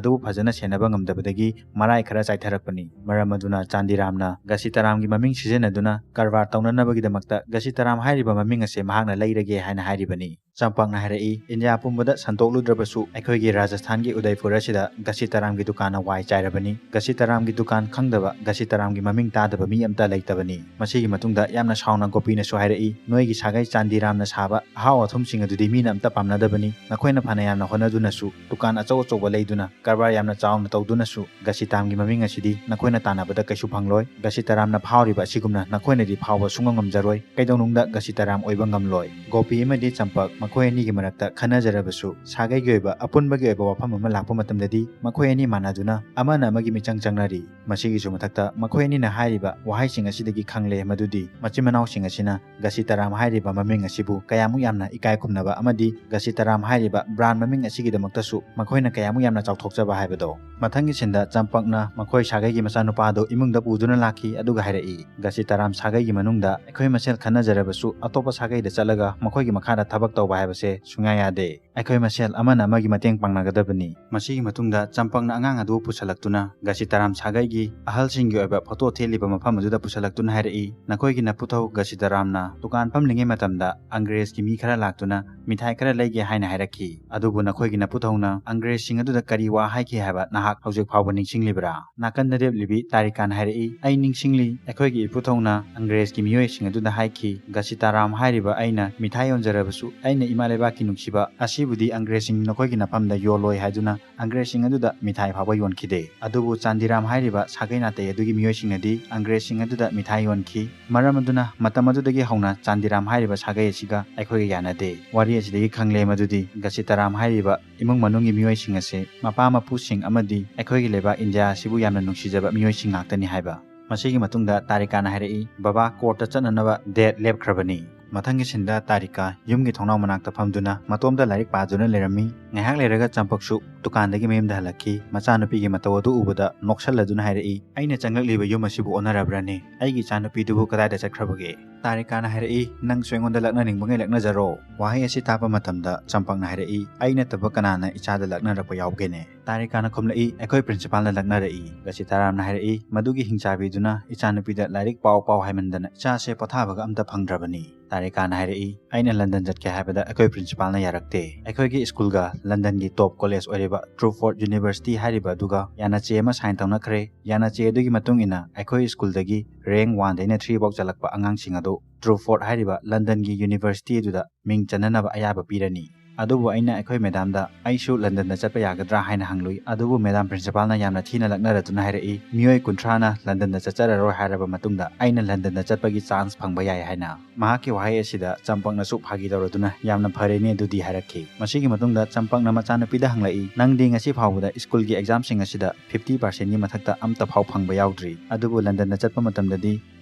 ꯑꯗꯨꯕꯨ ꯐꯖꯅ ꯁꯦꯟꯅꯕ ꯉꯝꯗꯕꯗꯒꯤ ꯃꯔꯥꯏ ꯈꯔ ꯆꯥꯏꯊꯔꯛꯄꯅꯤ꯫ ꯃꯔꯝ ꯑꯗꯨꯅ ꯆꯥꯟꯗꯤꯔꯥꯝꯅ ꯒꯁꯤꯇꯥꯔꯥꯝꯒꯤ ꯃꯃꯤꯡ ꯁꯤꯖꯤꯟꯅꯗꯨꯅ ꯀꯔꯕꯥꯔ ꯇꯧꯅꯅꯕꯒꯤꯗꯃꯛꯇ ꯒꯁꯤꯇꯥꯔꯥꯝ ꯍꯥꯏꯔꯤꯕ ꯃꯃꯤꯡ ꯑꯁꯦ ꯃꯍꯥꯛꯅ ꯂꯩꯔꯒꯦ ꯍꯥꯏꯅ ꯍꯥꯏꯔꯤꯕꯅꯤ꯫ ꯆꯝꯄꯛꯅ ꯍꯥꯏꯔꯛꯏ, "ꯏꯟꯗꯤꯌꯥ ꯄꯨꯝꯕꯗ ꯁꯟꯗꯣꯛꯂꯨꯗ꯭ꯔꯕꯁꯨ ꯑꯩꯈꯣꯏꯒꯤ ꯔꯥꯖꯁꯊꯥꯟꯒꯤ ꯎꯗꯩꯄꯨꯔ ꯑꯁꯤꯗ ꯒꯁꯤꯇꯥꯔꯥꯝꯒꯤ ꯗꯨꯀꯥꯟꯅ ꯋꯥꯏ ꯆꯥꯏꯔꯕꯅꯤ꯫ ꯒꯁꯤꯇꯥꯔꯥꯝꯒꯤ ꯗꯨꯀꯥꯟ ꯈꯪꯗꯕ, ꯒꯁꯤꯇꯥꯔꯥꯝꯒꯤ ꯃꯃꯤꯡ ꯇꯥꯗꯕ ꯃꯤ ꯑꯝꯇ ꯂꯩꯇꯕꯅꯤ꯫" ꯃꯁꯤꯒꯤ ꯃꯇꯨꯡꯗ ꯌꯥꯝꯅ ꯁꯥꯎꯅ ꯒꯣꯄꯤꯅꯁꯨ ꯍꯥꯏꯔꯛꯏ, "ꯅꯣꯏꯒꯤ ꯁꯥꯒꯩ ꯆꯥꯟꯗꯤꯔꯥꯝꯅ ꯁꯥꯕ ꯑꯍꯥꯎ ꯑꯊꯨꯝꯁꯤꯡ ꯑꯗꯨꯗꯤ ꯃꯤꯅ ꯑꯝꯇ ꯄꯥꯝꯅꯗꯕꯅꯤ꯫ ꯅꯈꯣꯏꯅ ꯐꯅ ꯌꯥꯝꯅ ꯍꯣꯠꯅꯗꯨꯅꯁꯨ, ꯗꯨꯀꯥꯟ ꯑꯆꯧ ꯑꯆꯧꯕ ꯂꯩꯗꯨꯅ, ꯀꯔꯕꯥꯔ ꯌꯥꯝꯅ ꯆꯥꯎꯅ ꯇꯧꯗꯨꯅꯁꯨ ꯒꯁꯤꯇꯥꯝꯒꯤ ꯃꯃꯤꯡ ꯑꯁꯤꯗꯤ ꯅꯈꯣꯏꯅ ꯇꯥꯟꯅꯕꯗ ꯀꯩꯁꯨ ꯐꯪꯂꯣꯏ꯫ ꯒꯁꯤꯇꯥꯔꯥꯝꯅ ꯐꯥꯎꯔꯤꯕ ꯑꯁꯤꯒꯨꯝꯅ ꯅꯈꯣꯏꯅꯗꯤ ꯐꯥꯎꯕ ꯁꯨꯡꯉꯝ ꯉꯝꯖꯔꯣꯏ꯫ ꯀꯩꯗꯧꯅꯨꯡꯗ ꯒꯁꯤꯇꯥꯔꯥꯝ ꯑꯣꯏꯕ ꯉꯝꯂꯣꯏ꯫" ꯒꯣꯄꯤ ꯑꯃꯗꯤ ꯆꯝꯄꯛ ꯃꯈꯣꯏ ꯑꯅꯤꯒꯤ ꯃꯔꯛꯇ ꯈꯟꯅꯖꯔꯕꯁꯨ, ꯁꯥꯒꯩꯒꯤ ꯑꯣꯏꯕ ꯑꯄꯨꯟꯕꯒꯤ ꯑꯣꯏꯕ ꯋꯥꯐꯝ ꯑꯃ ꯂꯥꯛꯄ ꯃꯇꯝꯗꯗꯤ ꯃꯈꯣꯏ ꯑꯅꯤ ꯃꯥꯟꯅꯗꯨꯅ ꯑꯃꯅ ꯑꯃꯒꯤ ꯃꯤꯆꯪ ꯆꯪꯅꯔꯤ꯫ ꯃꯁꯤꯒꯤꯁꯨ ꯃꯊꯛꯇ ꯃꯈꯣꯏ ꯑꯅꯤꯅ ꯍꯥꯏꯔꯤꯕ ꯋꯥꯍꯩꯁꯤꯡ ꯑꯁꯤꯗꯒꯤ ꯈꯪꯂꯦ ꯃꯗꯨꯗꯤ ꯃꯆꯤꯟ ꯃꯅꯥꯎꯁꯤꯡ ꯑꯁꯤꯅ ꯒꯁꯤꯇꯥꯔꯥꯝ ꯍꯥꯏꯔꯤꯕ ꯃꯃꯤꯡ ꯑꯁꯤꯕꯨ ꯀꯌꯥꯃꯨꯛ ꯌꯥꯝꯅ ꯏꯀꯥꯏ ꯈꯨꯝꯅꯕ ꯑꯃꯗꯤ ꯒꯁꯤꯇꯥꯔꯥꯝ ꯍꯥꯏꯔꯤꯕ ꯕ꯭ꯔꯥꯟ ꯃꯃꯤꯡ ꯑꯁꯤꯒꯤꯗꯃꯛꯇꯁꯨ ꯃꯈꯣꯏꯅ ꯀꯌꯥꯃꯨꯛ ꯌꯥꯝꯅ ꯆꯥꯎꯊꯣꯛꯆꯕ ꯍꯥꯏꯕꯗꯣ꯫ ꯃꯊꯪꯒꯤ ꯁꯤꯟꯗ ꯆꯝꯄꯛꯅ ꯃꯈꯣꯏ ꯁꯥꯒꯩꯒꯤ ꯃꯆꯥꯅꯨꯄꯥꯗꯨ ꯏꯃꯨꯡꯗ ꯄꯨꯗꯨꯅ ꯂꯥꯛꯈꯤ, ꯑꯗꯨꯒ ꯍꯥꯏꯔꯛꯏ, "ꯒꯁꯤꯇꯥꯔꯥꯝ ꯁꯥꯒꯩꯒꯤ ꯃꯅꯨꯡꯗ ꯑꯩꯈꯣꯏ ꯃꯁꯦꯜ ꯈꯟꯅꯖꯔꯕꯁꯨ ꯑꯇꯣꯞꯄ ꯁꯥꯒꯩꯗ ꯆꯠꯂꯒ ꯃꯈꯣꯏꯒꯤ ꯃꯈꯥꯗ ꯊꯕꯛ ꯇꯧꯕ ꯍꯥꯏꯕꯁꯦ ꯁꯨꯡꯌꯥ ꯌꯥꯗꯦ꯫ ꯑꯩꯈꯣꯏ ꯃꯁꯦꯜ ꯑꯃꯅ ꯑꯃꯒꯤ ꯃꯇꯦꯡ ꯄꯥꯡꯅꯒꯗꯕꯅꯤ꯫" ꯃꯁꯤꯒꯤ ꯃꯇꯨꯡꯗ ꯆꯝꯄꯛꯅ ꯑꯉꯥꯡ ꯑꯗꯨ ꯄꯨꯁꯜꯂꯛꯇꯨꯅ ꯒꯁꯤꯇꯥꯔꯥꯝ ꯁꯥꯒꯩꯒꯤ ꯑꯍꯜꯁꯤꯡꯒꯤ ꯑꯣꯏꯕ ꯐꯣꯇꯣ ꯊꯦꯠꯂꯤꯕ ꯃꯐꯝ ꯑꯗꯨꯗ ꯄꯨꯁꯜꯂꯛꯇꯨꯅ ꯍꯥꯏꯔꯛꯏ, "ꯅꯈꯣꯏꯒꯤ ꯅꯄꯨꯊꯧ ꯒꯁꯤꯇꯥꯔꯥꯝꯅ ꯗꯨꯀꯥꯟ ꯐꯝꯂꯤꯉꯩ ꯃꯇꯝꯗ ꯑꯪꯒ꯭ꯔꯦꯖꯀꯤ ꯃꯤ ꯈꯔ ꯂꯥꯛꯇꯨꯅ ꯃꯤꯊꯥꯏ ꯈꯔ ꯂꯩꯒꯦ ꯍꯥꯏꯅ ꯍꯥꯏꯔꯛꯈꯤ꯫ ꯑꯗꯨꯕꯨ ꯅꯈꯣꯏꯒꯤ ꯅꯄꯨꯊꯧꯅ ꯑꯪꯒ꯭ꯔꯦꯖꯁꯤꯡ ꯑꯗꯨꯗ ꯀꯔꯤ ꯋꯥ ꯍꯥꯏꯈꯤ ꯍꯥꯏꯕ ꯅꯍꯥꯛ ꯍꯧꯖꯤꯛ ꯐꯥꯎꯕ ꯅꯤꯡꯁꯤꯡꯂꯤꯕ꯭ꯔꯥ?" ꯅꯥꯀꯟꯗ ꯂꯦꯞꯂꯤꯕꯤ ꯇꯥꯔꯤꯀꯥꯟ ꯍꯥꯏꯔꯛꯏ, "ꯑꯩ ꯅꯤꯡꯁꯤꯡꯂꯤ꯫ ꯑꯩꯈꯣꯏꯒꯤ ꯏꯄꯨꯊꯧꯅ ꯑꯪꯒ꯭ꯔꯦꯖꯀꯤ ꯃꯤꯑꯣꯏꯁꯤꯡ ꯑꯗꯨꯗ ꯍꯥꯏꯈꯤ, ꯒꯁꯤꯇꯥꯔꯥꯝ ꯍꯥꯏꯔꯤꯕ ꯑꯩꯅ ꯃꯤꯊꯥꯏ ꯌꯣꯟꯖꯔꯕꯁꯨ ꯑꯩꯅ ꯏꯃꯥ ꯂꯩꯕꯥꯛꯀꯤ ꯅꯨꯡꯁꯤꯕ ꯑꯁꯤꯕꯨꯗꯤ ꯑꯪꯒ꯭ꯔꯦꯖꯁꯤꯡ ꯅꯈꯣꯏꯒꯤ ꯅꯐꯝꯗ ꯌꯣꯜꯂꯣꯏ ꯍꯥꯏꯗꯨꯅ ꯑꯪꯒ꯭ꯔꯦꯖꯁꯤꯡ ꯑꯗꯨꯗ ꯃꯤꯊꯥꯏ ꯐꯥꯎꯕ ꯌꯣꯟꯈꯤꯗꯦ꯫ ꯑꯗꯨꯕꯨ ꯆꯥꯟꯗꯤꯔꯥꯝ ꯍꯥꯏꯔꯤꯕ ꯁꯥꯒꯩ ꯅꯥꯇꯩ ꯑꯗꯨꯒꯤ ꯃꯤꯑꯣꯏꯁꯤꯡꯅꯗꯤ ꯑꯪꯒ꯭ꯔꯦꯖꯁꯤꯡ ꯑꯗꯨꯗ ꯃꯤꯊꯥꯏ ꯌꯣꯟꯈꯤ꯫ ꯃꯔꯝ ꯑꯗꯨꯅ ꯃꯇꯝ ꯑꯗꯨꯗꯒꯤ ꯍꯧꯅ ꯆꯥꯟꯗꯤꯔꯥꯝ ꯍꯥꯏꯔꯤꯕ ꯁꯥꯒꯩ ꯑꯁꯤꯒ ꯑꯩꯈꯣꯏꯒ ꯌꯥꯅꯗꯦ꯫" ꯋꯥꯔꯤ ꯑꯁꯤꯗꯒꯤ ꯈꯪꯂꯦ ꯃꯗꯨꯗꯤ ꯒꯁꯤꯇꯥꯔꯥꯝ ꯍꯥꯏꯔꯤꯕ ꯏꯃꯨꯡ ꯃꯅꯨꯡꯒꯤ ꯃꯤꯑꯣꯏꯁꯤꯡ ꯑꯁꯤ ꯃꯄꯥ ꯃꯄꯨꯁꯤꯡ ꯑꯃꯗꯤ ꯑꯩꯈꯣꯏꯒꯤ ꯂꯩꯕꯥꯛ ꯏꯟꯗꯤꯌꯥ ꯑꯁꯤꯕꯨ ꯌꯥꯝꯅ ꯅꯨꯡꯁꯤꯖꯕ ꯃꯤꯑꯣꯏꯁꯤꯡ ꯉꯥꯛꯇꯅꯤ ꯍꯥꯏꯕ꯫ ꯃꯁꯤꯒꯤ ꯃꯇꯨꯡꯗ ꯇꯥꯔꯤꯀꯥꯅ ꯍꯥꯏꯔꯛꯏ, "ꯕꯕꯥ, ꯀꯣꯔꯠꯇ ꯆꯠꯅꯅꯕ ꯗꯦꯠ ꯂꯦꯞꯈ꯭ꯔꯕꯅꯤ꯫" ꯃꯊꯪꯒꯤ ꯁꯤꯟꯗ ꯇꯥꯔꯤꯀꯥ ꯌꯨꯝꯒꯤ ꯊꯣꯡꯅꯥꯎ ꯃꯅꯥꯛꯇ ꯐꯝꯗꯨꯅ ꯃꯇꯣꯝꯇ ꯂꯥꯏꯔꯤꯛ ꯄꯥꯗꯨꯅ ꯂꯩꯔꯝꯃꯤ꯫ ꯉꯥꯏꯍꯥꯛ ꯂꯩꯔꯒ ꯆꯝꯄꯛꯁꯨ ꯗꯨꯀꯥꯟꯗꯒꯤ ꯃꯌꯨꯝꯗ ꯍꯜꯂꯛꯈꯤ꯫ ꯃꯆꯥꯅꯨꯄꯤꯒꯤ ꯃꯇꯧ ꯑꯗꯨ ꯎꯕꯗ ꯅꯣꯛꯁꯜꯂꯗꯨꯅ ꯍꯥꯏꯔꯛꯏ, "ꯑꯩꯅ ꯆꯪꯂꯛꯂꯤꯕ ꯌꯨꯝ ꯑꯁꯤꯕꯨ ꯑꯣꯟꯅꯔꯕ꯭ꯔꯅꯦ? ꯑꯩꯒꯤ ꯏꯆꯥꯅꯨꯄꯤꯗꯨꯕꯨ ꯀꯗꯥꯏꯗ ꯆꯠꯈ꯭ꯔꯕꯒꯦ?" ꯇꯥꯔꯤꯀꯥꯅ ꯍꯥꯏꯔꯛꯏ, "ꯅꯪꯁꯨ ꯑꯩꯉꯣꯟꯗ ꯂꯛꯅꯅꯤꯡꯕꯉꯩ ꯂꯛꯅꯖꯔꯣ"꯫ ꯋꯥꯍꯩ ꯑꯁꯤ ꯇꯥꯕ ꯃꯇꯝꯗ ꯆꯝꯄꯛꯅ ꯍꯥꯏꯔꯛꯏ, "ꯑꯩ ꯅꯠꯇꯕ ꯀꯅꯥꯅ ꯏꯆꯥꯗ ꯂꯛꯅꯔꯛꯄ ꯌꯥꯎꯒꯦꯅꯦ?" ꯇꯥꯔꯤꯀꯥꯅ ꯈꯨꯝꯂꯛꯏ, "ꯑꯩꯈꯣꯏ ꯄ꯭ꯔꯤꯟꯁꯤꯄꯥꯜꯅ ꯂꯛꯅꯔꯛꯏ"꯫ ꯔꯁꯤꯇꯥꯔꯥꯝꯅ ꯍꯥꯏꯔꯛꯏ, "ꯃꯗꯨꯒꯤ ꯍꯤꯡꯆꯥꯕꯤꯗꯨꯅ ꯏꯆꯥꯅꯨꯄꯤꯗ ꯂꯥꯏꯔꯤꯛ ꯄꯥꯎ ꯄꯥꯎ ꯍꯥꯏꯃꯟꯗꯅ ꯏꯆꯥꯁꯦ ꯄꯣꯊꯥꯕꯒ ꯑꯝꯇ ꯐꯪꯗ꯭ꯔꯕꯅꯤ"꯫ ꯇꯥꯔꯤꯀꯥꯅ ꯍꯥꯏꯔꯛꯏ, "ꯑꯩꯅ ꯂꯟꯗꯟ ꯆꯠꯀꯦ ꯍꯥꯏꯕꯗ ꯑꯩꯈꯣꯏ ꯄ꯭ꯔꯤꯟꯁꯤꯄꯥꯜꯅ ꯌꯥꯔꯛꯇꯦ꯫ ꯑꯩꯈꯣꯏꯒꯤ ꯁ꯭ꯀꯨꯜꯒ ꯂꯟꯗꯟꯒꯤ ꯇꯣꯞ ꯀꯣꯂꯦꯖ ꯑꯣꯏꯔꯤꯕ ꯇ꯭ꯔꯨꯐꯣꯔꯗ ꯌꯨꯅꯤꯚꯔꯁꯤꯇꯤ ꯍꯥꯏꯔꯤꯕ ꯑꯗꯨꯒ ꯌꯥꯅꯆꯦ ꯑꯃ ꯁꯥꯏꯟ ꯇꯧꯅꯈ꯭ꯔꯦ꯫ ꯌꯥꯅꯆꯦ ꯑꯗꯨꯒꯤ ꯃꯇꯨꯡ ꯏꯟꯅ ꯑꯩꯈꯣꯏ ꯁ꯭ꯀꯨꯜꯗꯒꯤ ꯔꯦꯡ ꯋꯥꯟꯗꯩꯅ ꯊ꯭ꯔꯤ ꯐꯥꯎ ꯆꯠꯂꯛꯄ ꯑꯉꯥꯡꯁꯤꯡ ꯑꯗꯨ ꯇ꯭ꯔꯨꯐꯣꯔꯗ ꯍꯥꯏꯔꯤꯕ ꯂꯟꯗꯟꯒꯤ ꯌꯨꯅꯤꯚꯔꯁꯤꯇꯤ ꯑꯗꯨꯗ ꯃꯤꯡ ꯆꯟꯅꯅꯕ ꯑꯌꯥꯕ ꯄꯤꯔꯅꯤ꯫ ꯑꯗꯨꯕꯨ ꯑꯩꯅ ꯑꯩꯈꯣꯏ ꯃꯦꯗꯥꯝꯗ ꯑꯩꯁꯨ ꯂꯟꯗꯟꯗ ꯆꯠꯄ ꯌꯥꯒꯗ꯭ꯔꯥ ꯍꯥꯏꯅ ꯍꯪꯂꯨꯏ꯫ ꯑꯗꯨꯕꯨ ꯃꯦꯗꯥꯝ ꯄ꯭ꯔꯤꯟꯁꯤꯄꯥꯜꯅ ꯌꯥꯝꯅ ꯊꯤꯅ ꯂꯛꯅꯔꯗꯨꯅ ꯍꯥꯏꯔꯛꯏ, ꯃꯤꯑꯣꯏ ꯀꯨꯟꯊ꯭ꯔꯥꯅ ꯂꯟꯗꯟꯗ ꯆꯠꯆꯔꯔꯣꯏ ꯍꯥꯏꯔꯕ ꯃꯇꯨꯡꯗ ꯑꯩꯅ ꯂꯟꯗꯟꯗ ꯆꯠꯄꯒꯤ ꯆꯥꯟꯁ ꯐꯪꯕ ꯌꯥꯏ ꯍꯥꯏꯅ꯫ ꯃꯍꯥꯛꯀꯤ ꯋꯥꯍꯩ ꯑꯁꯤꯗ ꯆꯝꯄꯛꯅꯁꯨ ꯐꯥꯒꯤ ꯇꯧꯔꯗꯨꯅ, "ꯌꯥꯝꯅ ꯐꯔꯦꯅꯦ ꯑꯗꯨꯗꯤ" ꯍꯥꯏꯔꯛꯈꯤ꯫ ꯃꯁꯤꯒꯤ ꯃꯇꯨꯡꯗ ꯆꯝꯄꯛꯅ ꯃꯆꯥꯅꯨꯄꯤꯗ ꯍꯪꯂꯛꯏ, "ꯅꯪꯗꯤ ꯉꯁꯤ ꯐꯥꯎꯕꯗ ꯁ꯭ꯀꯨꯜꯒꯤ ꯑꯦꯛꯖꯥꯝꯁꯤꯡ ꯑꯁꯤꯗ ꯐꯤꯐꯇꯤ ꯄꯥꯔꯁꯦꯟꯒꯤ ꯃꯊꯛꯇ ꯑꯝꯇ ꯐꯥꯎ ꯐꯪꯕ ꯌꯥꯎꯗ꯭ꯔꯤ, ꯑꯗꯨꯕꯨ ꯂꯟꯗꯟꯗ ꯆꯠꯄ ꯃꯇꯝꯗꯗꯤ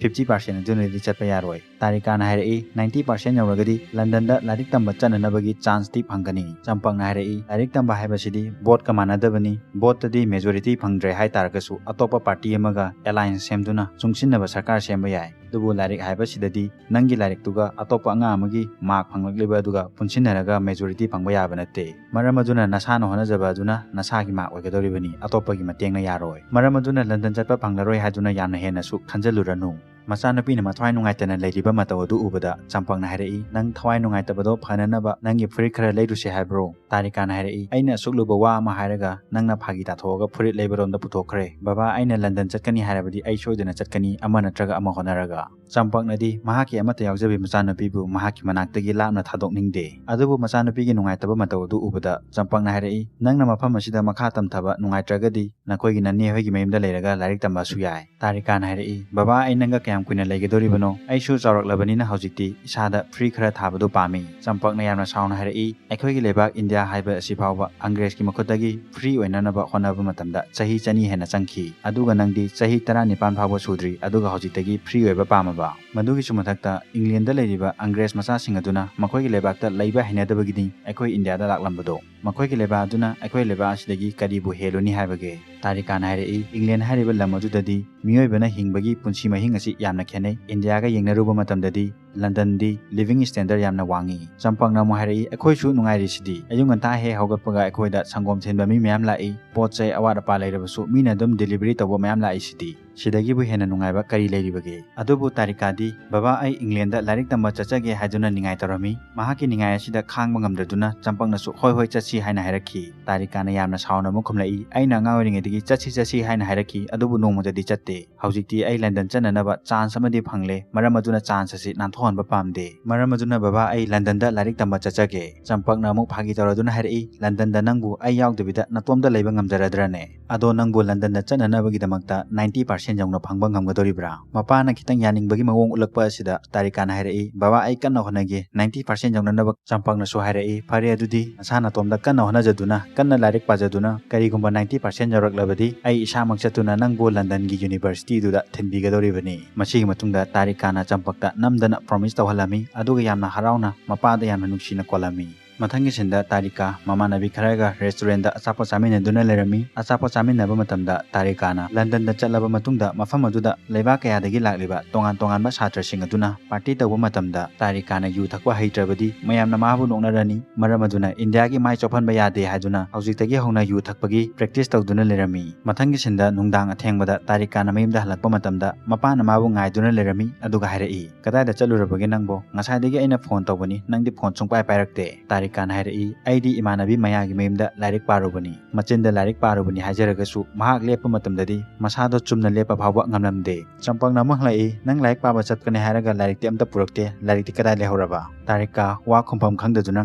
ꯐꯤꯐꯇꯤ ꯄꯥꯔꯁꯦꯟ ꯑꯗꯨꯅꯗꯤ ꯆꯠꯄ ꯌꯥꯔꯣꯏ"꯫ ꯇꯥꯔꯤꯀꯥꯅ ꯍꯥꯏꯔꯛꯏ, "ꯅꯥꯏꯟꯇꯤ ꯄꯥꯔꯁꯦꯟ ꯌꯧꯔꯒꯗꯤ ꯂꯟꯗꯟꯗ ꯂꯥꯏꯔꯤꯛ ꯇꯝꯕ ꯆꯠꯅꯅꯕꯒꯤ ꯆꯥꯟꯁꯇꯤ ꯐꯪꯒꯅꯤ"꯫ ꯆꯝꯄꯛꯅ ꯍꯥꯏꯔꯛꯏ, "ꯂꯥꯏꯔꯤꯛ ꯇꯝꯕ ꯍꯥꯏꯕꯁꯤꯗꯤ ꯚꯣꯠꯀ ꯃꯥꯟꯅꯗꯕꯅꯤ꯫ ꯚꯣꯠꯇꯗꯤ ꯃꯦꯖꯣꯔꯤꯇꯤ ꯐꯪꯗ꯭ꯔꯦ ꯍꯥꯏ ꯇꯥꯔꯒꯁꯨ ꯑꯇꯣꯞꯄ ꯄꯥꯔꯇꯤ ꯑꯃꯒ ꯑꯦꯂꯥꯏꯟꯁ ꯁꯦꯝꯗꯨꯅ ꯆꯨꯡꯁꯤꯟꯅꯕ ꯁꯔꯀꯥꯔ ꯁꯦꯝꯕ ꯌꯥꯏ꯫ ꯑꯗꯨꯕꯨ ꯂꯥꯏꯔꯤꯛ ꯍꯥꯏꯕꯁꯤꯗꯗꯤ ꯅꯪꯒꯤ ꯂꯥꯏꯔꯤꯛꯇꯨꯒ ꯑꯇꯣꯞꯄ ꯑꯉꯥꯡ ꯑꯃꯒꯤ ꯃꯥꯔꯛ ꯐꯪꯂꯛꯂꯤꯕ ꯑꯗꯨꯒ ꯄꯨꯟꯁꯤꯟꯅꯔꯒ ꯃꯦꯖꯣꯔꯤꯇꯤ ꯐꯪꯕ ꯌꯥꯕ ꯅꯠꯇꯦ꯫ ꯃꯔꯝ ꯑꯗꯨꯅ ꯅꯁꯥꯅ ꯍꯣꯠꯅꯖꯕ ꯑꯗꯨꯅ ꯅꯁꯥꯒꯤ ꯃꯥꯔꯛ ꯑꯣꯏꯒꯗꯧꯔꯤꯕꯅꯤ, ꯑꯇꯣꯞꯄꯒꯤ ꯃꯇꯦꯡꯅ ꯌꯥꯔꯣꯏ꯫ ꯃꯔꯝ ꯑꯗꯨꯅ ꯂꯟꯗꯟ ꯆꯠꯄ ꯐꯪꯂꯔꯣꯏ ꯍꯥꯏꯗꯨꯅ ꯌꯥꯝꯅ ꯍꯦꯟꯅꯁꯨ ꯈꯟꯖꯜꯂꯨꯔꯅꯨ"꯫ ꯃꯆꯥꯅꯨꯄꯤꯅ ꯃꯊ꯭ꯋꯥꯏ ꯅꯨꯡꯉꯥꯏꯇꯅ ꯂꯩꯔꯤꯕ ꯃꯇꯧ ꯑꯗꯨ ꯎꯕꯗ ꯆꯝꯄꯛꯅ ꯍꯥꯏꯔꯛꯏ, "ꯅꯪ ꯊꯋꯥꯏ ꯅꯨꯡꯉꯥꯏꯇꯕꯗꯣ ꯐꯅꯅꯕ ꯅꯪꯒꯤ ꯐꯨꯔꯤꯠ ꯈꯔ ꯂꯩꯔꯨꯁꯦ ꯍꯥꯏꯕ꯭ꯔꯣ?" ꯇꯥꯔꯤꯀꯥꯅ ꯍꯥꯏꯔꯛꯏ, "ꯑꯩꯅ ꯑꯁꯨꯛ ꯂꯨꯕ ꯋꯥ ꯑꯃ ꯍꯥꯏꯔꯒ ꯅꯪꯅ ꯐꯥꯒꯤ ꯇꯥꯊꯣꯛꯑꯒ ꯐꯨꯔꯤꯠ ꯂꯩꯕꯔꯣꯝꯗ ꯄꯨꯊꯣꯛꯈ꯭ꯔꯦ꯫ ꯕꯕꯥ, ꯑꯩꯅ ꯂꯟꯗꯟ ꯆꯠꯀꯅꯤ ꯍꯥꯏꯔꯕꯗꯤ ꯑꯩ ꯁꯣꯏꯗꯅ ꯆꯠꯀꯅꯤ, ꯑꯃ ꯅꯠꯇ꯭ꯔꯒ ꯑꯃ ꯍꯣꯠꯅꯔꯒ"꯫ ꯆꯝꯄꯛꯅꯗꯤ ꯃꯍꯥꯛꯀꯤ ꯑꯃꯠꯇ ꯌꯥꯎꯖꯕꯤ ꯃꯆꯥꯅꯨꯄꯤꯕꯨ ꯃꯍꯥꯛꯀꯤ ꯃꯅꯥꯛꯇꯒꯤ ꯂꯥꯞꯅ ꯊꯥꯗꯣꯛꯅꯤꯡꯗꯦ꯫ ꯑꯗꯨꯕꯨ ꯃꯆꯥꯅꯨꯄꯤꯒꯤ ꯅꯨꯡꯉꯥꯏꯇꯕ ꯃꯇꯧ ꯑꯗꯨ ꯎꯕꯗ ꯆꯝꯄꯛꯅ ꯍꯥꯏꯔꯛꯏ, "ꯅꯪꯅ ꯃꯐꯝ ꯑꯁꯤꯗ ꯃꯈꯥ ꯇꯝꯊꯕ ꯅꯨꯡꯉꯥꯏꯇ꯭ꯔꯒꯗꯤ ꯅꯈꯣꯏꯒꯤ ꯅꯅꯦ ꯍꯣꯏꯒꯤ ꯃꯌꯨꯝꯗ ꯂꯩꯔꯒ ꯂꯥꯏꯔꯤꯛ ꯇꯝꯕꯁꯨ ꯌꯥꯏ"꯫ ꯇꯥꯔꯤꯀꯥꯅ ꯍꯥꯏꯔꯛꯏ, "ꯕꯕꯥ, ꯑꯩ ꯅꯪꯒ ꯀꯌꯥ ꯀꯌꯥꯝ ꯀꯨꯏꯅ ꯂꯩꯒꯗꯧꯔꯤꯕꯅꯣ? ꯑꯩꯁꯨ ꯆꯥꯎꯔꯛꯂꯕꯅꯤꯅ ꯍꯧꯖꯤꯛꯇꯤ ꯏꯁꯥꯗ ꯐ꯭ꯔꯤ ꯈꯔ ꯊꯥꯕꯗꯨ ꯄꯥꯝꯃꯤ꯫ ꯆꯝꯄꯛꯅ ꯌꯥꯝꯅ ꯁꯥꯎꯅ ꯍꯥꯏꯔꯛꯏ, "ꯑꯩꯈꯣꯏꯒꯤ ꯂꯩꯕꯥꯛ ꯏꯟꯗꯤꯌꯥ ꯍꯥꯏꯕ ꯑꯁꯤ ꯐꯥꯎꯕ ꯑꯪꯒ꯭ꯔꯦꯖꯀꯤ ꯃꯈꯨꯠꯇꯒꯤ ꯐ꯭ꯔꯤ ꯑꯣꯏꯅꯅꯕ ꯍꯣꯠꯅꯕ ꯃꯇꯝꯗ ꯆꯍꯤ ꯆꯅꯤ ꯍꯦꯟꯅ ꯆꯪꯈꯤ, ꯑꯗꯨꯒ ꯅꯪꯗꯤ ꯆꯍꯤ ꯇꯔꯥꯅꯤꯄꯥꯟ ꯐꯥꯎꯕ ꯁꯨꯗ꯭ꯔꯤ, ꯑꯗꯨꯒ ꯍꯧꯖꯤꯛꯇꯒꯤ ꯐ꯭ꯔꯤ ꯑꯣꯏꯕ ꯄꯥꯝꯃꯕ?" ꯃꯗꯨꯒꯤꯁꯨ ꯃꯊꯛꯇ ꯏꯪꯂꯦꯟꯗ ꯂꯩꯔꯤꯕ ꯑꯪꯒ꯭ꯔꯦꯖ ꯃꯆꯥꯁꯤꯡ ꯑꯗꯨꯅ ꯃꯈꯣꯏꯒꯤ ꯂꯩꯕꯥꯛꯇ ꯂꯩꯕ ꯍꯩꯅꯗꯕꯒꯤꯅꯤ ꯑꯩꯈꯣꯏ ꯏꯟꯗꯤꯌꯥꯗ ꯂꯥꯛꯂꯝꯕꯗꯣ꯫ ꯃꯈꯣꯏꯒꯤ ꯂꯩꯕꯥꯛ ꯑꯗꯨꯅ ꯑꯩꯈꯣꯏ ꯂꯩꯕꯥꯛ ꯑꯁꯤꯗꯒꯤ ꯀꯔꯤꯕꯨ ꯍꯦꯜꯂꯨꯅꯤ ꯍꯥꯏꯕꯒꯦ? ꯇꯥꯔꯤꯀꯥꯅ ꯍꯥꯏꯔꯛꯏ, "ꯏꯪꯂꯦꯟ ꯍꯥꯏꯔꯤꯕ ꯂꯝ ꯑꯗꯨꯗꯗꯤ ꯃꯤꯑꯣꯏꯕꯅ ꯍꯤꯡꯕꯒꯤ ꯄꯨꯟꯁꯤ ꯃꯍꯤꯡ ꯑꯁꯤ ꯌꯥꯝꯅ ꯈꯦꯠꯅꯩ꯫ ꯏꯟꯗꯤꯌꯥꯒ ꯌꯦꯡꯅꯔꯨꯕ ꯃꯇꯝꯗꯗꯤ ꯂꯟꯗꯟꯗꯤ ꯂꯤꯚꯤꯡ ꯁ꯭ꯇꯦꯟꯗꯔꯗ ꯌꯥꯝꯅ ꯋꯥꯡꯉꯤ꯫" ꯆꯝꯄꯛꯅ ꯑꯃꯨꯛ ꯍꯥꯏꯔꯛꯏ, "ꯑꯩꯈꯣꯏꯁꯨ ꯅꯨꯡꯉꯥꯏꯔꯤꯁꯤꯗꯤ꯫ ꯑꯌꯨꯛ ꯉꯟꯇꯥ ꯍꯦꯛ ꯍꯧꯒꯠꯄꯒ ꯑꯩꯈꯣꯏꯗ ꯁꯪꯒꯣꯝ ꯊꯤꯟꯕ ꯃꯤ ꯃꯌꯥꯝ ꯂꯥꯛꯏ, ꯄꯣꯠ ꯆꯩ ꯑꯋꯥꯠ ꯑꯄꯥ ꯂꯩꯔꯕꯁꯨ ꯃꯤꯅ ꯑꯗꯨꯝ ꯗꯤꯂꯤꯚꯔꯤ ꯇꯧꯕ ꯃꯌꯥꯝ ꯂꯥꯛꯏꯁꯤꯗꯤ꯫ ꯁꯤꯗꯒꯤꯕꯨ ꯍꯦꯟꯅ ꯅꯨꯡꯉꯥꯏꯕ ꯀꯔꯤ ꯂꯩꯔꯤꯕꯒꯦ?" ꯑꯗꯨꯕꯨ ꯇꯥꯔꯤꯀꯥꯗꯤ, "ꯕꯕꯥ, ꯑꯩ ꯏꯪꯂꯦꯟꯗ ꯂꯥꯏꯔꯤꯛ ꯇꯝꯕ ꯆꯠꯆꯒꯦ" ꯍꯥꯏꯗꯨꯅ ꯅꯤꯡꯉꯥꯏ ꯇꯧꯔꯝꯃꯤ꯫ ꯃꯍꯥꯛꯀꯤ ꯅꯤꯡꯉꯥꯏ ꯑꯁꯤꯗ ꯈꯥꯡꯕ ꯉꯝꯗ꯭ꯔꯗꯨꯅ ꯆꯝꯄꯛꯅꯁꯨ "ꯍꯣꯏ, ꯍꯣꯏ, ꯆꯠꯁꯤ" ꯍꯥꯏꯅ ꯍꯥꯏꯔꯛꯈꯤ꯫ ꯇꯥꯔꯤꯀꯥꯅ ꯌꯥꯝꯅ ꯁꯥꯎꯅ ꯑꯃꯨꯛ ꯈꯨꯝꯂꯛꯏ, "ꯑꯩꯅ ꯑꯉꯥꯡ ꯑꯣꯏꯔꯤꯉꯩꯗꯒꯤ ꯆꯠꯁꯤ, ꯆꯠꯁꯤ ꯍꯥꯏꯅ ꯍꯥꯏꯔꯛꯈꯤ, ꯑꯗꯨꯕꯨ ꯅꯣꯡꯃꯇꯗꯤ ꯆꯠꯇꯦ꯫ ꯍꯧꯖꯤꯛꯇꯤ ꯑꯩ ꯂꯟꯗꯟ ꯆꯠꯅꯅꯕ ꯆꯥꯟꯁ ꯑꯃꯗꯤ ꯐꯪꯂꯦ, ꯃꯔꯝ ꯑꯗꯨꯅ ꯆꯥꯟꯁ ꯑꯁꯤ ꯅꯥꯟꯊꯣꯛꯍꯟꯕ ꯄꯥꯝꯗꯦ꯫ ꯃꯔꯝ ꯑꯗꯨꯅ ꯕꯕꯥ, ꯑꯩ ꯂꯟꯗꯟꯗ ꯂꯥꯏꯔꯤꯛ ꯇꯝꯕ ꯆꯠꯆꯒꯦ꯫" ꯆꯝꯄꯛꯅ ꯑꯃꯨꯛ ꯐꯥꯒꯤ ꯇꯧꯔꯗꯨꯅ ꯍꯥꯏꯔꯛꯏ, "ꯂꯟꯗꯟꯗ ꯅꯪꯕꯨ ꯑꯩ ꯌꯥꯎꯗꯕꯤꯗ ꯅꯇꯣꯝꯇ ꯂꯩꯕ ꯉꯝꯖꯔꯗ꯭ꯔꯅꯦ? ꯑꯗꯣ ꯅꯪꯕꯨ ꯂꯟꯗꯟꯗ ꯆꯠꯅꯅꯕꯒꯤꯗꯃꯛꯇ ꯅꯥꯏꯟꯇꯤ ꯄꯥꯔꯁꯦꯟ ꯌꯧꯅ ꯐꯪꯕ ꯉꯝꯒꯗꯧꯔꯤꯕ꯭ꯔꯥ?" ꯃꯄꯥꯅ ꯈꯤꯇꯪ ꯌꯥꯅꯤꯡꯕꯒꯤ ꯃꯑꯣꯡ ꯎꯠꯂꯛꯄ ꯑꯁꯤꯗ ꯇꯥꯔꯤꯀꯥꯅ ꯍꯥꯏꯔꯛꯏ, "ꯕꯕꯥ, ꯑꯩ ꯀꯟꯅ ꯍꯣꯠꯅꯒꯦ, ꯅꯥꯏꯟꯇꯤ ꯄꯥꯔꯁꯦꯟ ꯌꯧꯅꯅꯕ꯫" ꯆꯝꯄꯛꯅꯁꯨ ꯍꯥꯏꯔꯛꯏ, "ꯐꯔꯦ, ꯑꯗꯨꯗꯤ ꯅꯁꯥ ꯅꯇꯣꯝꯗ ꯀꯟꯅ ꯍꯣꯠꯅꯖꯗꯨꯅ, ꯀꯟꯅ ꯂꯥꯏꯔꯤꯛ ꯄꯥꯖꯗꯨꯅ, ꯀꯔꯤꯒꯨꯝꯕ ꯅꯥꯏꯟꯇꯤ ꯄꯥꯔꯁꯦꯟ ꯌꯧꯔꯛꯂꯕꯗꯤ ꯑꯩ ꯏꯁꯥꯃꯛ ꯆꯠꯇꯨꯅ ꯅꯪꯕꯨ ꯂꯟꯗꯟꯒꯤ ꯌꯨꯅꯤꯚꯔꯁꯤꯇꯤꯗꯨꯗ ꯊꯤꯟꯕꯤꯒꯗꯧꯔꯤꯕꯅꯤ꯫" ꯃꯁꯤꯒꯤ ꯃꯇꯨꯡꯗ ꯇꯥꯔꯤꯀꯥꯅ ꯆꯝꯄꯛꯇ ꯅꯝꯗꯅ ꯄ꯭ꯔꯣꯃꯤꯁ ꯇꯧꯍꯜꯂꯝꯃꯤ, ꯑꯗꯨꯒ ꯌꯥꯝꯅ ꯍꯔꯥꯎꯅ ꯃꯄꯥꯗ ꯌꯥꯝꯅ ꯅꯨꯡꯁꯤꯅ ꯀꯣꯜꯂꯝꯃꯤ꯫ ꯃꯊꯪꯒꯤ ꯁꯤꯟꯗ ꯇꯥꯔꯤꯀꯥ ꯃꯃꯥꯟꯅꯕꯤ ꯈꯔꯒ ꯔꯦꯁꯇꯨꯔꯦꯟꯗ ꯑꯆꯥꯄꯣꯠ ꯆꯥꯃꯤꯟꯅꯗꯨꯅ ꯂꯩꯔꯝꯃꯤ꯫ ꯑꯆꯥꯄꯣꯠ ꯆꯥꯃꯤꯟꯅꯕ ꯃꯇꯝꯗ ꯇꯥꯔꯤꯀꯥꯅ ꯂꯟꯗꯟꯗ ꯆꯠꯂꯕ ꯃꯇꯨꯡꯗ ꯃꯐꯝ ꯑꯗꯨꯗ ꯂꯩꯕꯥꯛ ꯀꯌꯥꯗꯒꯤ ꯂꯥꯛꯂꯤꯕ ꯇꯣꯉꯥꯟ ꯇꯣꯉꯥꯟꯕ ꯁꯥꯇ꯭ꯔꯁꯤꯡ ꯑꯗꯨꯅ ꯄꯥꯔꯇꯤ ꯇꯧꯕ ꯃꯇꯝꯗ ꯇꯥꯔꯤꯀꯥꯅ ꯌꯨ ꯊꯛꯄ ꯍꯩꯇ꯭ꯔꯕꯗꯤ ꯃꯌꯥꯝꯅ ꯃꯥꯕꯨ ꯅꯣꯛꯅꯔꯅꯤ꯫ ꯃꯔꯝ ꯑꯗꯨꯅ ꯏꯟꯗꯤꯌꯥꯒꯤ ꯃꯥꯏ ꯆꯣꯞꯍꯟꯕ ꯌꯥꯗꯦ ꯍꯥꯏꯗꯨꯅ ꯍꯧꯖꯤꯛꯇꯒꯤ ꯍꯧꯅ ꯌꯨ ꯊꯛꯄꯒꯤ ꯄ꯭ꯔꯦꯛꯇꯤꯁ ꯇꯧꯗꯨꯅ ꯂꯩꯔꯝꯃꯤ꯫ ꯃꯊꯪꯒꯤ ꯁꯤꯟꯗ ꯅꯨꯡꯗꯥꯡ ꯑꯊꯦꯡꯕꯗ ꯇꯥꯔꯤꯀꯥꯅ ꯃꯌꯨꯝꯗ ꯍꯜꯂꯛꯄ ꯃꯇꯝꯗ ꯃꯄꯥꯅ ꯃꯥꯕꯨ ꯉꯥꯏꯗꯨꯅ ꯂꯩꯔꯝꯃꯤ, ꯑꯗꯨꯒ ꯍꯥꯏꯔꯛꯏ, "ꯀꯗꯥꯏꯗ ꯆꯠꯂꯨꯔꯕꯒꯦ ꯅꯪꯕꯣ? ꯉꯁꯥꯏꯗꯒꯤ ꯑꯩꯅ ꯐꯣꯟ ꯇꯧꯕꯅꯤ, ꯅꯪꯗꯤ ꯐꯣꯟ ꯁꯨꯡꯄꯥꯏ ꯄꯥꯏꯔꯛꯇꯦ꯫" ꯇꯥꯔꯤꯀꯥꯅ ꯍꯥꯏꯔꯛꯏ, "ꯑꯩꯗꯤ ꯏꯃꯥꯟꯅꯕꯤ ꯃꯌꯥꯒꯤ ꯃꯌꯨꯝꯗ ꯂꯥꯏꯔꯤꯛ ꯄꯥꯔꯨꯕꯅꯤ꯫" ꯃꯆꯤꯟꯗ ꯂꯥꯏꯔꯤꯛ ꯄꯥꯔꯨꯕꯅꯤ ꯍꯥꯏꯖꯔꯒꯁꯨ ꯃꯍꯥꯛ ꯂꯦꯞꯄ ꯃꯇꯝꯗꯗꯤ ꯃꯁꯥꯗꯣ ꯆꯨꯝꯅ ꯂꯦꯞꯄ ꯐꯥꯎꯕ ꯉꯝꯂꯝꯗꯦ꯫ ꯆꯝꯄꯛꯅ ꯑꯃꯨꯛ ꯍꯪꯂꯛꯏ, "ꯅꯪ ꯂꯥꯏꯔꯤꯛ ꯄꯥꯕ ꯆꯠꯀꯅꯤ ꯍꯥꯏꯔꯒ ꯂꯥꯏꯔꯤꯛꯇꯤ ꯑꯝꯇ ꯄꯨꯔꯛꯇꯦ, ꯂꯥꯏꯔꯤꯛꯇꯤ ꯀꯗꯥꯏ ꯂꯩꯍꯧꯔꯕ?" ꯇꯥꯔꯤꯀꯥ ꯋꯥ ꯈꯨꯝꯐꯝ ꯈꯪꯗꯗꯨꯅ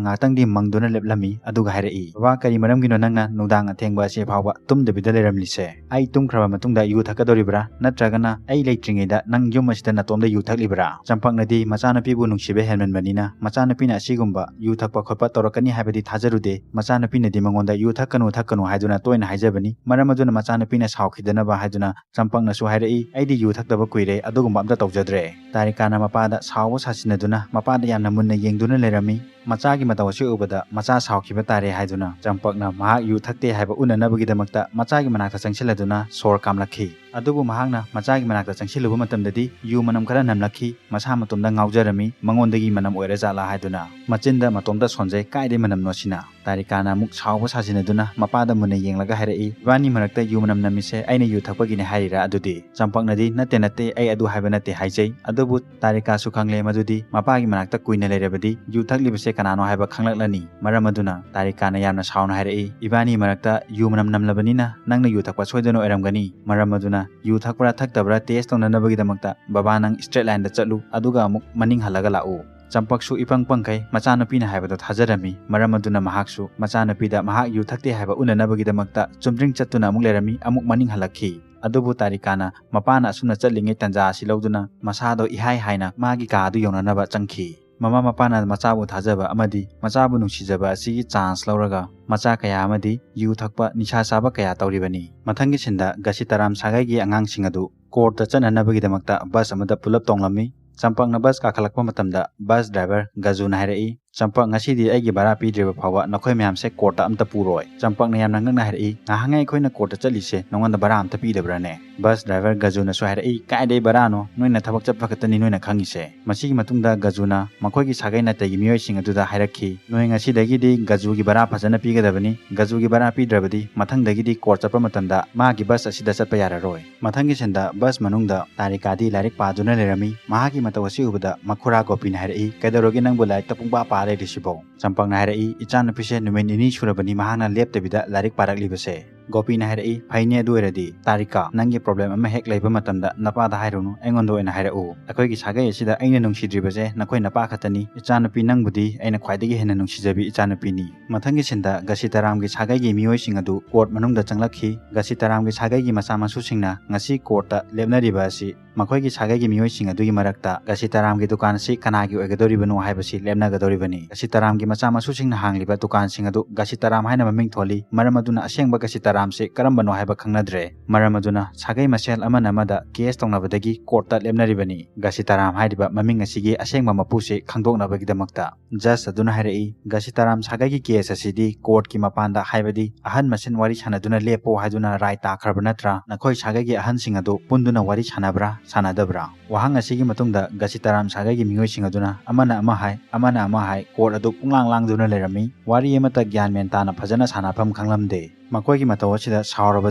ꯉꯥꯏꯍꯥꯛꯇꯪꯗꯤ ꯃꯪꯗꯨꯅ ꯂꯦꯞꯂꯝꯃꯤ꯫ ꯑꯗꯨꯒ ꯍꯥꯏꯔꯛꯏ, "ꯕꯕꯥ, ꯀꯔꯤ ꯃꯔꯝꯒꯤꯅꯣ ꯅꯪꯅ ꯅꯨꯡꯗꯥꯡ ꯑꯊꯦꯡꯕ ꯑꯁꯤ ꯐꯥꯎꯕ ꯇꯨꯝꯗꯕꯤꯗ ꯂꯩꯔꯝꯂꯤꯁꯦ? ꯑꯩ ꯇꯨꯝꯈ꯭ꯔꯕ ꯃꯇꯨꯡꯗ ꯌꯨ ꯊꯛꯀꯗꯧꯔꯤꯕ꯭ꯔꯥ? ꯅꯠꯇ꯭ꯔꯒꯅ ꯑꯩ ꯂꯩꯇ꯭ꯔꯤꯉꯩꯗ ꯅꯪ ꯌꯨꯝ ꯑꯁꯤꯗ ꯅꯇꯣꯝꯗ ꯌꯨ ꯊꯛꯂꯤꯕ꯭ꯔꯥ?" ꯆꯝꯄꯛꯅꯗꯤ ꯃꯆꯥꯅꯨꯄꯤꯕꯨ ꯅꯨꯡꯁꯤꯕ ꯍꯦꯟꯃꯟꯕꯅꯤꯅ ꯃꯆꯥꯅꯨꯄꯤꯅ ꯑꯁꯤꯒꯨꯝꯕ ꯌꯨ ꯊꯛꯄ ꯈꯣꯠꯄ ꯇꯧꯔꯛꯀꯅꯤ ꯍꯥꯏꯕꯗꯤ ꯊꯥꯖꯔꯨꯗꯦ꯫ ꯃꯆꯥꯅꯨꯄꯤꯅꯗꯤ ꯃꯉꯣꯟꯗ ꯌꯨ ꯊꯛꯀꯅꯨ, ꯊꯛꯀꯅꯨ ꯍꯥꯏꯗꯨꯅ ꯇꯣꯏꯅ ꯍꯥꯏꯖꯕꯅꯤ꯫ ꯃꯔꯝ ꯑꯗꯨꯅ ꯃꯆꯥꯅꯨꯄꯤꯅ ꯁꯥꯎꯈꯤꯗꯅꯕ ꯍꯥꯏꯗꯨꯅ ꯆꯝꯄꯛꯅꯁꯨ ꯍꯥꯏꯔꯛꯏ, "ꯑꯩꯗꯤ ꯌꯨ ꯊꯛꯇꯕ ꯀꯨꯏꯔꯦ, ꯑꯗꯨꯒꯨꯝꯕ ꯑꯝꯇ ꯇꯧꯖꯗ꯭ꯔꯦ꯫" ꯇꯥꯔꯤꯀꯥꯅ ꯃꯄꯥꯗ ꯁꯥꯎꯕ ꯁꯥꯁꯤꯟꯅꯗꯨꯅ ꯃꯄꯥꯗ ꯌꯥꯝꯅ ꯃꯨꯟꯅ ꯌꯦꯡꯗꯨꯅ ꯂꯩꯔꯝꯃꯤ꯫ ꯃꯆꯥꯒꯤ ꯃꯇꯧ ꯑꯁꯤ ꯎꯕꯗ ꯃꯆꯥ ꯁꯥꯎꯈꯤꯕ ꯇꯥꯔꯦ ꯍꯥꯏꯗꯨꯅ ꯆꯝꯄꯛꯅ ꯃꯍꯥꯛ ꯌꯨ ꯊꯛꯇꯦ ꯍꯥꯏꯕ ꯎꯅꯅꯕꯒꯤꯗꯃꯛꯇ ꯃꯆꯥꯒꯤ ꯃꯅꯥꯛꯇ ꯆꯪꯁꯤꯜꯂꯗꯨꯅ ꯁꯣꯔ ꯀꯥꯝꯂꯛꯈꯤ꯫ ꯑꯗꯨꯕꯨ ꯃꯍꯥꯛꯅ ꯃꯆꯥꯒꯤ ꯃꯅꯥꯛꯇ ꯆꯪꯁꯤꯜꯂꯨꯕ ꯃꯇꯝꯗꯗꯤ ꯌꯨ ꯃꯅꯝ ꯈꯔ ꯅꯝꯂꯛꯈꯤ꯫ ꯃꯁꯥ ꯃꯇꯣꯝꯗ ꯉꯥꯎꯖꯔꯝꯃꯤ, ꯃꯉꯣꯟꯗꯒꯤ ꯃꯅꯝ ꯑꯣꯏꯔꯖꯥꯠꯂꯥ ꯍꯥꯏꯗꯨꯅ꯫ ꯃꯆꯤꯟꯗ ꯃꯇꯣꯝꯇ ꯁꯣꯟꯖꯩ, "ꯀꯥꯏꯗꯩ ꯃꯅꯝꯅꯣ ꯁꯤꯅ?" ꯇꯥꯔꯤꯀꯥꯅ ꯑꯃꯨꯛ ꯁꯥꯎꯕ ꯁꯥꯖꯤꯟꯅꯗꯨꯅ ꯃꯄꯥꯗ ꯃꯨꯟꯅ ꯌꯦꯡꯂꯒ ꯍꯥꯏꯔꯛꯏ, "ꯏꯕꯥꯅꯤ ꯃꯔꯛꯇ ꯌꯨ ꯃꯅꯝ ꯅꯝꯃꯤꯁꯦ ꯑꯩꯅ ꯌꯨ ꯊꯛꯄꯒꯤꯅꯦ ꯍꯥꯏꯔꯤꯔꯥ? ꯑꯗꯨꯗꯤ?" ꯆꯝꯄꯛꯅꯗꯤ, "ꯅꯠꯇꯦ, ꯅꯠꯇꯦ, ꯑꯩ ꯑꯗꯨ ꯍꯥꯏꯕ ꯅꯠꯇꯦ ꯍꯥꯏꯖꯩ꯫" ꯑꯗꯨꯕꯨ ꯇꯥꯔꯤꯀꯥꯁꯨ ꯈꯪꯂꯦ ꯃꯗꯨꯗꯤ ꯃꯄꯥꯒꯤ ꯃꯅꯥꯛꯇ ꯀꯨꯏꯅ ꯂꯩꯔꯕꯗꯤ ꯌꯨ ꯊꯛꯂꯤꯕꯁꯦ ꯀꯅꯥꯅꯣ ꯍꯥꯏꯕ ꯈꯪꯂꯛꯂꯅꯤ꯫ ꯃꯔꯝ ꯑꯗꯨꯅ ꯇꯥꯔꯤꯀꯥꯅ ꯌꯥꯝꯅ ꯁꯥꯎꯅ ꯍꯥꯏꯔꯛꯏ, "ꯏꯕꯥꯅꯤ ꯃꯔꯛꯇ ꯌꯨ ꯃꯅꯝ ꯅꯝꯂꯕꯅꯤꯅ ꯅꯪꯅ ꯌꯨ ꯊꯛꯄ ꯁꯣꯏꯗꯅ ꯑꯣꯏꯔꯝꯒꯅꯤ꯫ ꯃꯔꯝ ꯑꯗꯨꯅ ꯌꯨ ꯊꯛꯄ꯭ꯔꯥ ꯊꯛꯇꯕ꯭ꯔꯥ ꯇꯦꯁ ꯇꯧꯅꯅꯕꯒꯤꯗꯃꯛꯇ ꯕꯕꯥ ꯅꯪ ꯁ꯭ꯇ꯭ꯔꯦꯠ ꯂꯥꯏꯟꯗ ꯆꯠꯂꯨ, ꯑꯗꯨꯒ ꯑꯃꯨꯛ ꯃꯅꯤꯡ ꯍꯜꯂꯒ ꯂꯥꯛꯎ꯫" ꯆꯝꯄꯛꯁꯨ ꯏꯄꯪ ꯄꯪꯈꯩ ꯃꯆꯥꯅꯨꯄꯤꯅ ꯍꯥꯏꯕꯗꯣ ꯊꯥꯖꯔꯝꯃꯤ꯫ ꯃꯔꯝ ꯑꯗꯨꯅ ꯃꯍꯥꯛꯁꯨ ꯃꯆꯥꯅꯨꯄꯤꯗ ꯃꯍꯥꯛ ꯌꯨ ꯊꯛꯇꯦ ꯍꯥꯏꯕ ꯎꯅꯅꯕꯒꯤꯗꯃꯛꯇ ꯆꯨꯝꯗ꯭ꯔꯤꯡ ꯆꯠꯇꯨꯅ ꯑꯃꯨꯛ ꯂꯩꯔꯝꯃꯤ, ꯑꯃꯨꯛ ꯃꯅꯤꯡ ꯍꯜꯂꯛꯈꯤ꯫ ꯑꯗꯨꯕꯨ ꯇꯥꯔꯤꯀꯥꯅ ꯃꯄꯥꯅ ꯑꯁꯨꯝꯅ ꯆꯠꯂꯤꯉꯩ ꯇꯟꯖꯥ ꯑꯁꯤ ꯂꯧꯗꯨꯅ ꯃꯁꯥꯗꯣ ꯏꯍꯥꯏ ꯍꯥꯏꯅ ꯃꯥꯒꯤ ꯀꯥ ꯑꯗꯨ ꯌꯧꯅꯅꯕ ꯆꯪꯈꯤ꯫ ꯃꯃꯥ ꯃꯄꯥꯅ ꯃꯆꯥꯕꯨ ꯊꯥꯖꯕ ꯑꯃꯗꯤ ꯃꯆꯥꯕꯨ ꯅꯨꯡꯁꯤꯖꯕ ꯑꯁꯤꯒꯤ ꯆꯥꯟꯁ ꯂꯧꯔꯒ ꯃꯆꯥ ꯀꯌꯥ ꯑꯃꯗꯤ ꯌꯨ ꯊꯛꯄ, ꯅꯤꯁꯥ ꯆꯥꯕ ꯀꯌꯥ ꯇꯧꯔꯤꯕꯅꯤ꯫ ꯃꯊꯪꯒꯤ ꯁꯤꯟꯗ ꯒꯁꯤꯇꯥꯔꯥꯝ ꯁꯥꯒꯩꯒꯤ ꯑꯉꯥꯡꯁꯤꯡ ꯑꯗꯨ ꯀꯣꯔꯠꯇ ꯆꯠꯅꯅꯕꯒꯤꯗꯃꯛꯇ ꯕꯁ ꯑꯃꯗ ꯄꯨꯂꯞ ꯇꯣꯡꯂꯝꯃꯤ꯫ ꯆꯝꯄꯛꯅ ꯕꯁ ꯀꯥꯈꯠꯂꯛꯄ ꯃꯇꯝꯗ ꯕꯁ ꯗ꯭ꯔꯥꯏꯚꯔ ꯒꯖꯨꯅ ꯍꯥꯏꯔꯛꯏ, "ꯆꯝꯄꯛ, ꯉꯁꯤꯗꯤ ꯑꯩꯒꯤ ꯚꯔꯥ ꯄꯤꯗ꯭ꯔꯤꯕ ꯐꯥꯎꯕ ꯅꯈꯣꯏ ꯃꯌꯥꯝꯁꯦ ꯀꯣꯔꯠꯇ ꯑꯝꯇ ꯄꯨꯔꯣꯏ꯫" ꯆꯝꯄꯛꯅ ꯌꯥꯝꯅ ꯉꯛꯅ ꯍꯥꯏꯔꯛꯏ, "ꯉꯍꯥꯟꯉꯩ ꯑꯩꯈꯣꯏꯅ ꯀꯣꯔꯠꯇ ꯆꯠꯂꯤꯁꯦ ꯅꯉꯣꯟꯗ ꯚꯔꯥ ꯑꯝꯇ ꯄꯤꯗꯕ꯭ꯔꯥꯅꯦ?" ꯕꯁ ꯗ꯭ꯔꯥꯏꯚꯔ ꯒꯖꯨꯅꯁꯨ ꯍꯥꯏꯔꯛꯏ, "ꯀꯥꯏꯗꯩ ꯚꯔꯥꯅꯣ? ꯅꯣꯏꯅ ꯊꯕꯛ ꯆꯠꯄ ꯈꯛꯇꯅꯤ ꯅꯣꯏꯅ ꯈꯪꯉꯤꯁꯦ꯫" ꯃꯁꯤꯒꯤ ꯃꯇꯨꯡꯗ ꯒꯖꯨꯅ ꯃꯈꯣꯏꯒꯤ ꯁꯥꯒꯩ ꯅꯥꯇꯩꯒꯤ ꯃꯤꯑꯣꯏꯁꯤꯡ ꯑꯗꯨꯗ ꯍꯥꯏꯔꯛꯈꯤ, "ꯅꯣꯏ ꯉꯁꯤꯗꯒꯤꯗꯤ ꯒꯖꯨꯒꯤ ꯚꯔꯥ ꯐꯖꯅ ꯄꯤꯒꯗꯕꯅꯤ꯫ ꯒꯖꯨꯒꯤ ꯚꯔꯥ ꯄꯤꯗ꯭ꯔꯕꯗꯤ ꯃꯊꯪꯗꯒꯤꯗꯤ ꯀꯣꯔꯠ ꯆꯠꯄ ꯃꯇꯝꯗ ꯃꯥꯒꯤ ꯕꯁ ꯑꯁꯤꯗ ꯆꯠꯄ ꯌꯥꯔꯔꯣꯏ꯫" ꯃꯊꯪꯒꯤ ꯁꯤꯟꯗ ꯕꯁ ꯃꯅꯨꯡꯗ ꯇꯥꯔꯤꯀꯥꯗꯤ ꯂꯥꯏꯔꯤꯛ ꯄꯥꯗꯨꯅ ꯂꯩꯔꯝꯃꯤ꯫ ꯃꯍꯥꯛꯀꯤ ꯃꯇꯧ ꯑꯁꯤ ꯎꯕꯗ ꯃꯈꯨꯔꯥ ꯒꯣꯄꯤꯅ ꯍꯥꯏꯔꯛꯏ, "ꯀꯩꯗꯧꯔꯒꯦ ꯅꯪꯕꯨ ꯂꯥꯏꯔꯤꯛꯇ ꯄꯨꯡꯄꯥ ꯄꯥ ꯂꯩꯔꯤꯁꯤꯕꯣ?" ꯆꯝꯄꯛꯅ ꯍꯥꯏꯔꯛꯏ, "ꯏꯆꯥꯅꯨꯄꯤꯁꯦ ꯅꯨꯃꯤꯠ ꯅꯤꯅꯤ ꯁꯨꯔꯕꯅꯤ ꯃꯍꯥꯛꯅ ꯂꯦꯞꯇꯕꯤꯗ ꯂꯥꯏꯔꯤꯛ ꯄꯥꯔꯛꯂꯤꯕꯁꯦ"꯫ ꯒꯣꯄꯤꯅ ꯍꯥꯏꯔꯛꯏ, "ꯐꯩꯅꯦ, ꯑꯗꯨ ꯑꯣꯏꯔꯗꯤ꯫ ꯇꯥꯔꯤꯀꯥ, ꯅꯪꯒꯤ ꯄ꯭ꯔꯣꯕ꯭ꯂꯦꯝ ꯑꯃ ꯍꯦꯛ ꯂꯩꯕ ꯃꯇꯝꯗ ꯅꯄꯥꯗ ꯍꯥꯏꯔꯨꯅꯨ, ꯑꯩꯉꯣꯟꯗ ꯑꯣꯏꯅ ꯍꯥꯏꯔꯛꯎ꯫ ꯑꯩꯈꯣꯏꯒꯤ ꯁꯥꯒꯩ ꯑꯁꯤꯗ ꯑꯩꯅ ꯅꯨꯡꯁꯤꯗ꯭ꯔꯤꯕꯁꯦ ꯅꯈꯣꯏ ꯅꯄꯥ ꯈꯛꯇꯅꯤ꯫ ꯏꯆꯥꯅꯨꯄꯤ ꯅꯪꯕꯨꯗꯤ ꯑꯩꯅ ꯈ꯭ꯋꯥꯏꯗꯒꯤ ꯍꯦꯟꯅ ꯅꯨꯡꯁꯤꯖꯕꯤ ꯏꯆꯥꯅꯨꯄꯤꯅꯤ"꯫ ꯃꯊꯪꯒꯤ ꯁꯤꯟꯗ ꯒꯁꯤꯇꯥꯔꯥꯝꯒꯤ ꯁꯥꯒꯩꯒꯤ ꯃꯤꯑꯣꯏꯁꯤꯡ ꯑꯗꯨ ꯀꯣꯔꯠ ꯃꯅꯨꯡꯗ ꯆꯪꯂꯛꯈꯤ꯫ ꯒꯁꯤꯇꯥꯔꯥꯝꯒꯤ ꯁꯥꯒꯩꯒꯤ ꯃꯆꯥ ꯃꯁꯨꯁꯤꯡꯅ ꯉꯁꯤ ꯀꯣꯔꯠꯇ ꯂꯦꯞꯅꯔꯤꯕ ꯑꯁꯤ ꯃꯈꯣꯏꯒꯤ ꯁꯥꯒꯩꯒꯤ ꯃꯤꯑꯣꯏꯁꯤꯡ ꯑꯗꯨꯒꯤ ꯃꯔꯛꯇ ꯒꯁꯤꯇꯥꯔꯥꯝꯒꯤ ꯗꯨꯀꯥꯟ ꯑꯁꯤ ꯀꯅꯥꯒꯤ ꯑꯣꯏꯒꯗꯧꯔꯤꯕꯅꯣ ꯍꯥꯏꯕꯁꯤ ꯂꯦꯞꯅꯒꯗꯧꯔꯤꯕꯅꯤ꯫ ꯒꯁꯤꯇꯥꯔꯥꯝꯒꯤ ꯃꯆꯥ ꯃꯁꯨꯁꯤꯡꯅ ꯍꯥꯡꯂꯤꯕ ꯗꯨꯀꯥꯟꯁꯤꯡ ꯑꯗꯨ ꯒꯁꯤꯇꯥꯔꯥꯝ ꯍꯥꯏꯅ ꯃꯃꯤꯡ ꯊꯣꯜꯂꯤ꯫ ꯃꯔꯝ ꯑꯗꯨꯅ ꯑꯁꯦꯡꯕ ꯒꯁꯤꯇꯥꯔꯥꯝꯁꯤ ꯀꯔꯝꯕꯅꯣ ꯍꯥꯏꯕ ꯈꯪꯅꯗ꯭ꯔꯦ꯫ ꯃꯔꯝ ꯑꯗꯨꯅ ꯁꯥꯒꯩ ꯃꯁꯦꯜ ꯑꯃꯅ ꯑꯃꯗ ꯀꯦꯁ ꯇꯧꯅꯕꯗꯒꯤ ꯀꯣꯔꯠꯇ ꯂꯦꯞꯅꯔꯤꯕꯅꯤ꯫ ꯒꯁꯤꯇꯥꯔꯥꯝ ꯍꯥꯏꯔꯤꯕ ꯃꯃꯤꯡ ꯑꯁꯤꯒꯤ ꯑꯁꯦꯡꯕ ꯃꯄꯨꯁꯤ ꯈꯪꯗꯣꯛꯅꯕꯒꯤꯗꯃꯛꯇ꯫ ꯖꯖ ꯑꯗꯨꯅ ꯍꯥꯏꯔꯛꯏ, "ꯒꯁꯤꯇꯥꯔꯥꯝ ꯁꯥꯒꯩꯒꯤ ꯀꯦꯁ ꯑꯁꯤꯗꯤ ꯀꯣꯔꯠꯀꯤ ꯃꯄꯥꯟꯗ, ꯍꯥꯏꯕꯗꯤ ꯑꯍꯟ ꯃꯁꯦꯟ ꯋꯥꯔꯤ ꯁꯥꯟꯅꯗꯨꯅ ꯂꯦꯞꯄꯣ ꯍꯥꯏꯗꯨꯅ ꯔꯥꯏ ꯇꯥꯈ꯭ꯔꯕ ꯅꯠꯇ꯭ꯔꯥ? ꯅꯈꯣꯏ ꯁꯥꯒꯩꯒꯤ ꯑꯍꯟꯁꯤꯡ ꯑꯗꯨ ꯄꯨꯟꯗꯨꯅ ꯋꯥꯔꯤ ꯁꯥꯟꯅꯕ꯭ꯔꯥ, ꯁꯥꯟꯅꯗꯕ꯭ꯔꯥ?" ꯋꯥꯍꯪ ꯑꯁꯤꯒꯤ ꯃꯇꯨꯡꯗ ꯒꯁꯤꯇꯥꯔꯥꯝ ꯁꯥꯒꯩꯒꯤ ꯃꯤꯑꯣꯏꯁꯤꯡ ꯑꯗꯨꯅ ꯑꯃꯅ ꯑꯃ ꯍꯥꯏ, ꯑꯃꯅ ꯑꯃ ꯍꯥꯏ, ꯀꯣꯔꯠ ꯑꯗꯨ ꯄꯨꯡꯂꯥꯡ ꯂꯥꯡꯗꯨꯅ ꯂꯩꯔꯝꯃꯤ꯫ ꯋꯥꯔꯤ ꯑꯃꯠꯇ ꯒ꯭ꯌꯥꯟ ꯃꯦꯟ ꯇꯥꯅ ꯐꯖꯅ ꯁꯥꯟꯅꯐꯝ ꯈꯪꯂꯝꯗꯦ꯫ ꯃꯈꯣꯏꯒꯤ ꯃꯇꯧ ꯑꯁꯤꯗ ꯁꯥꯎꯔꯕ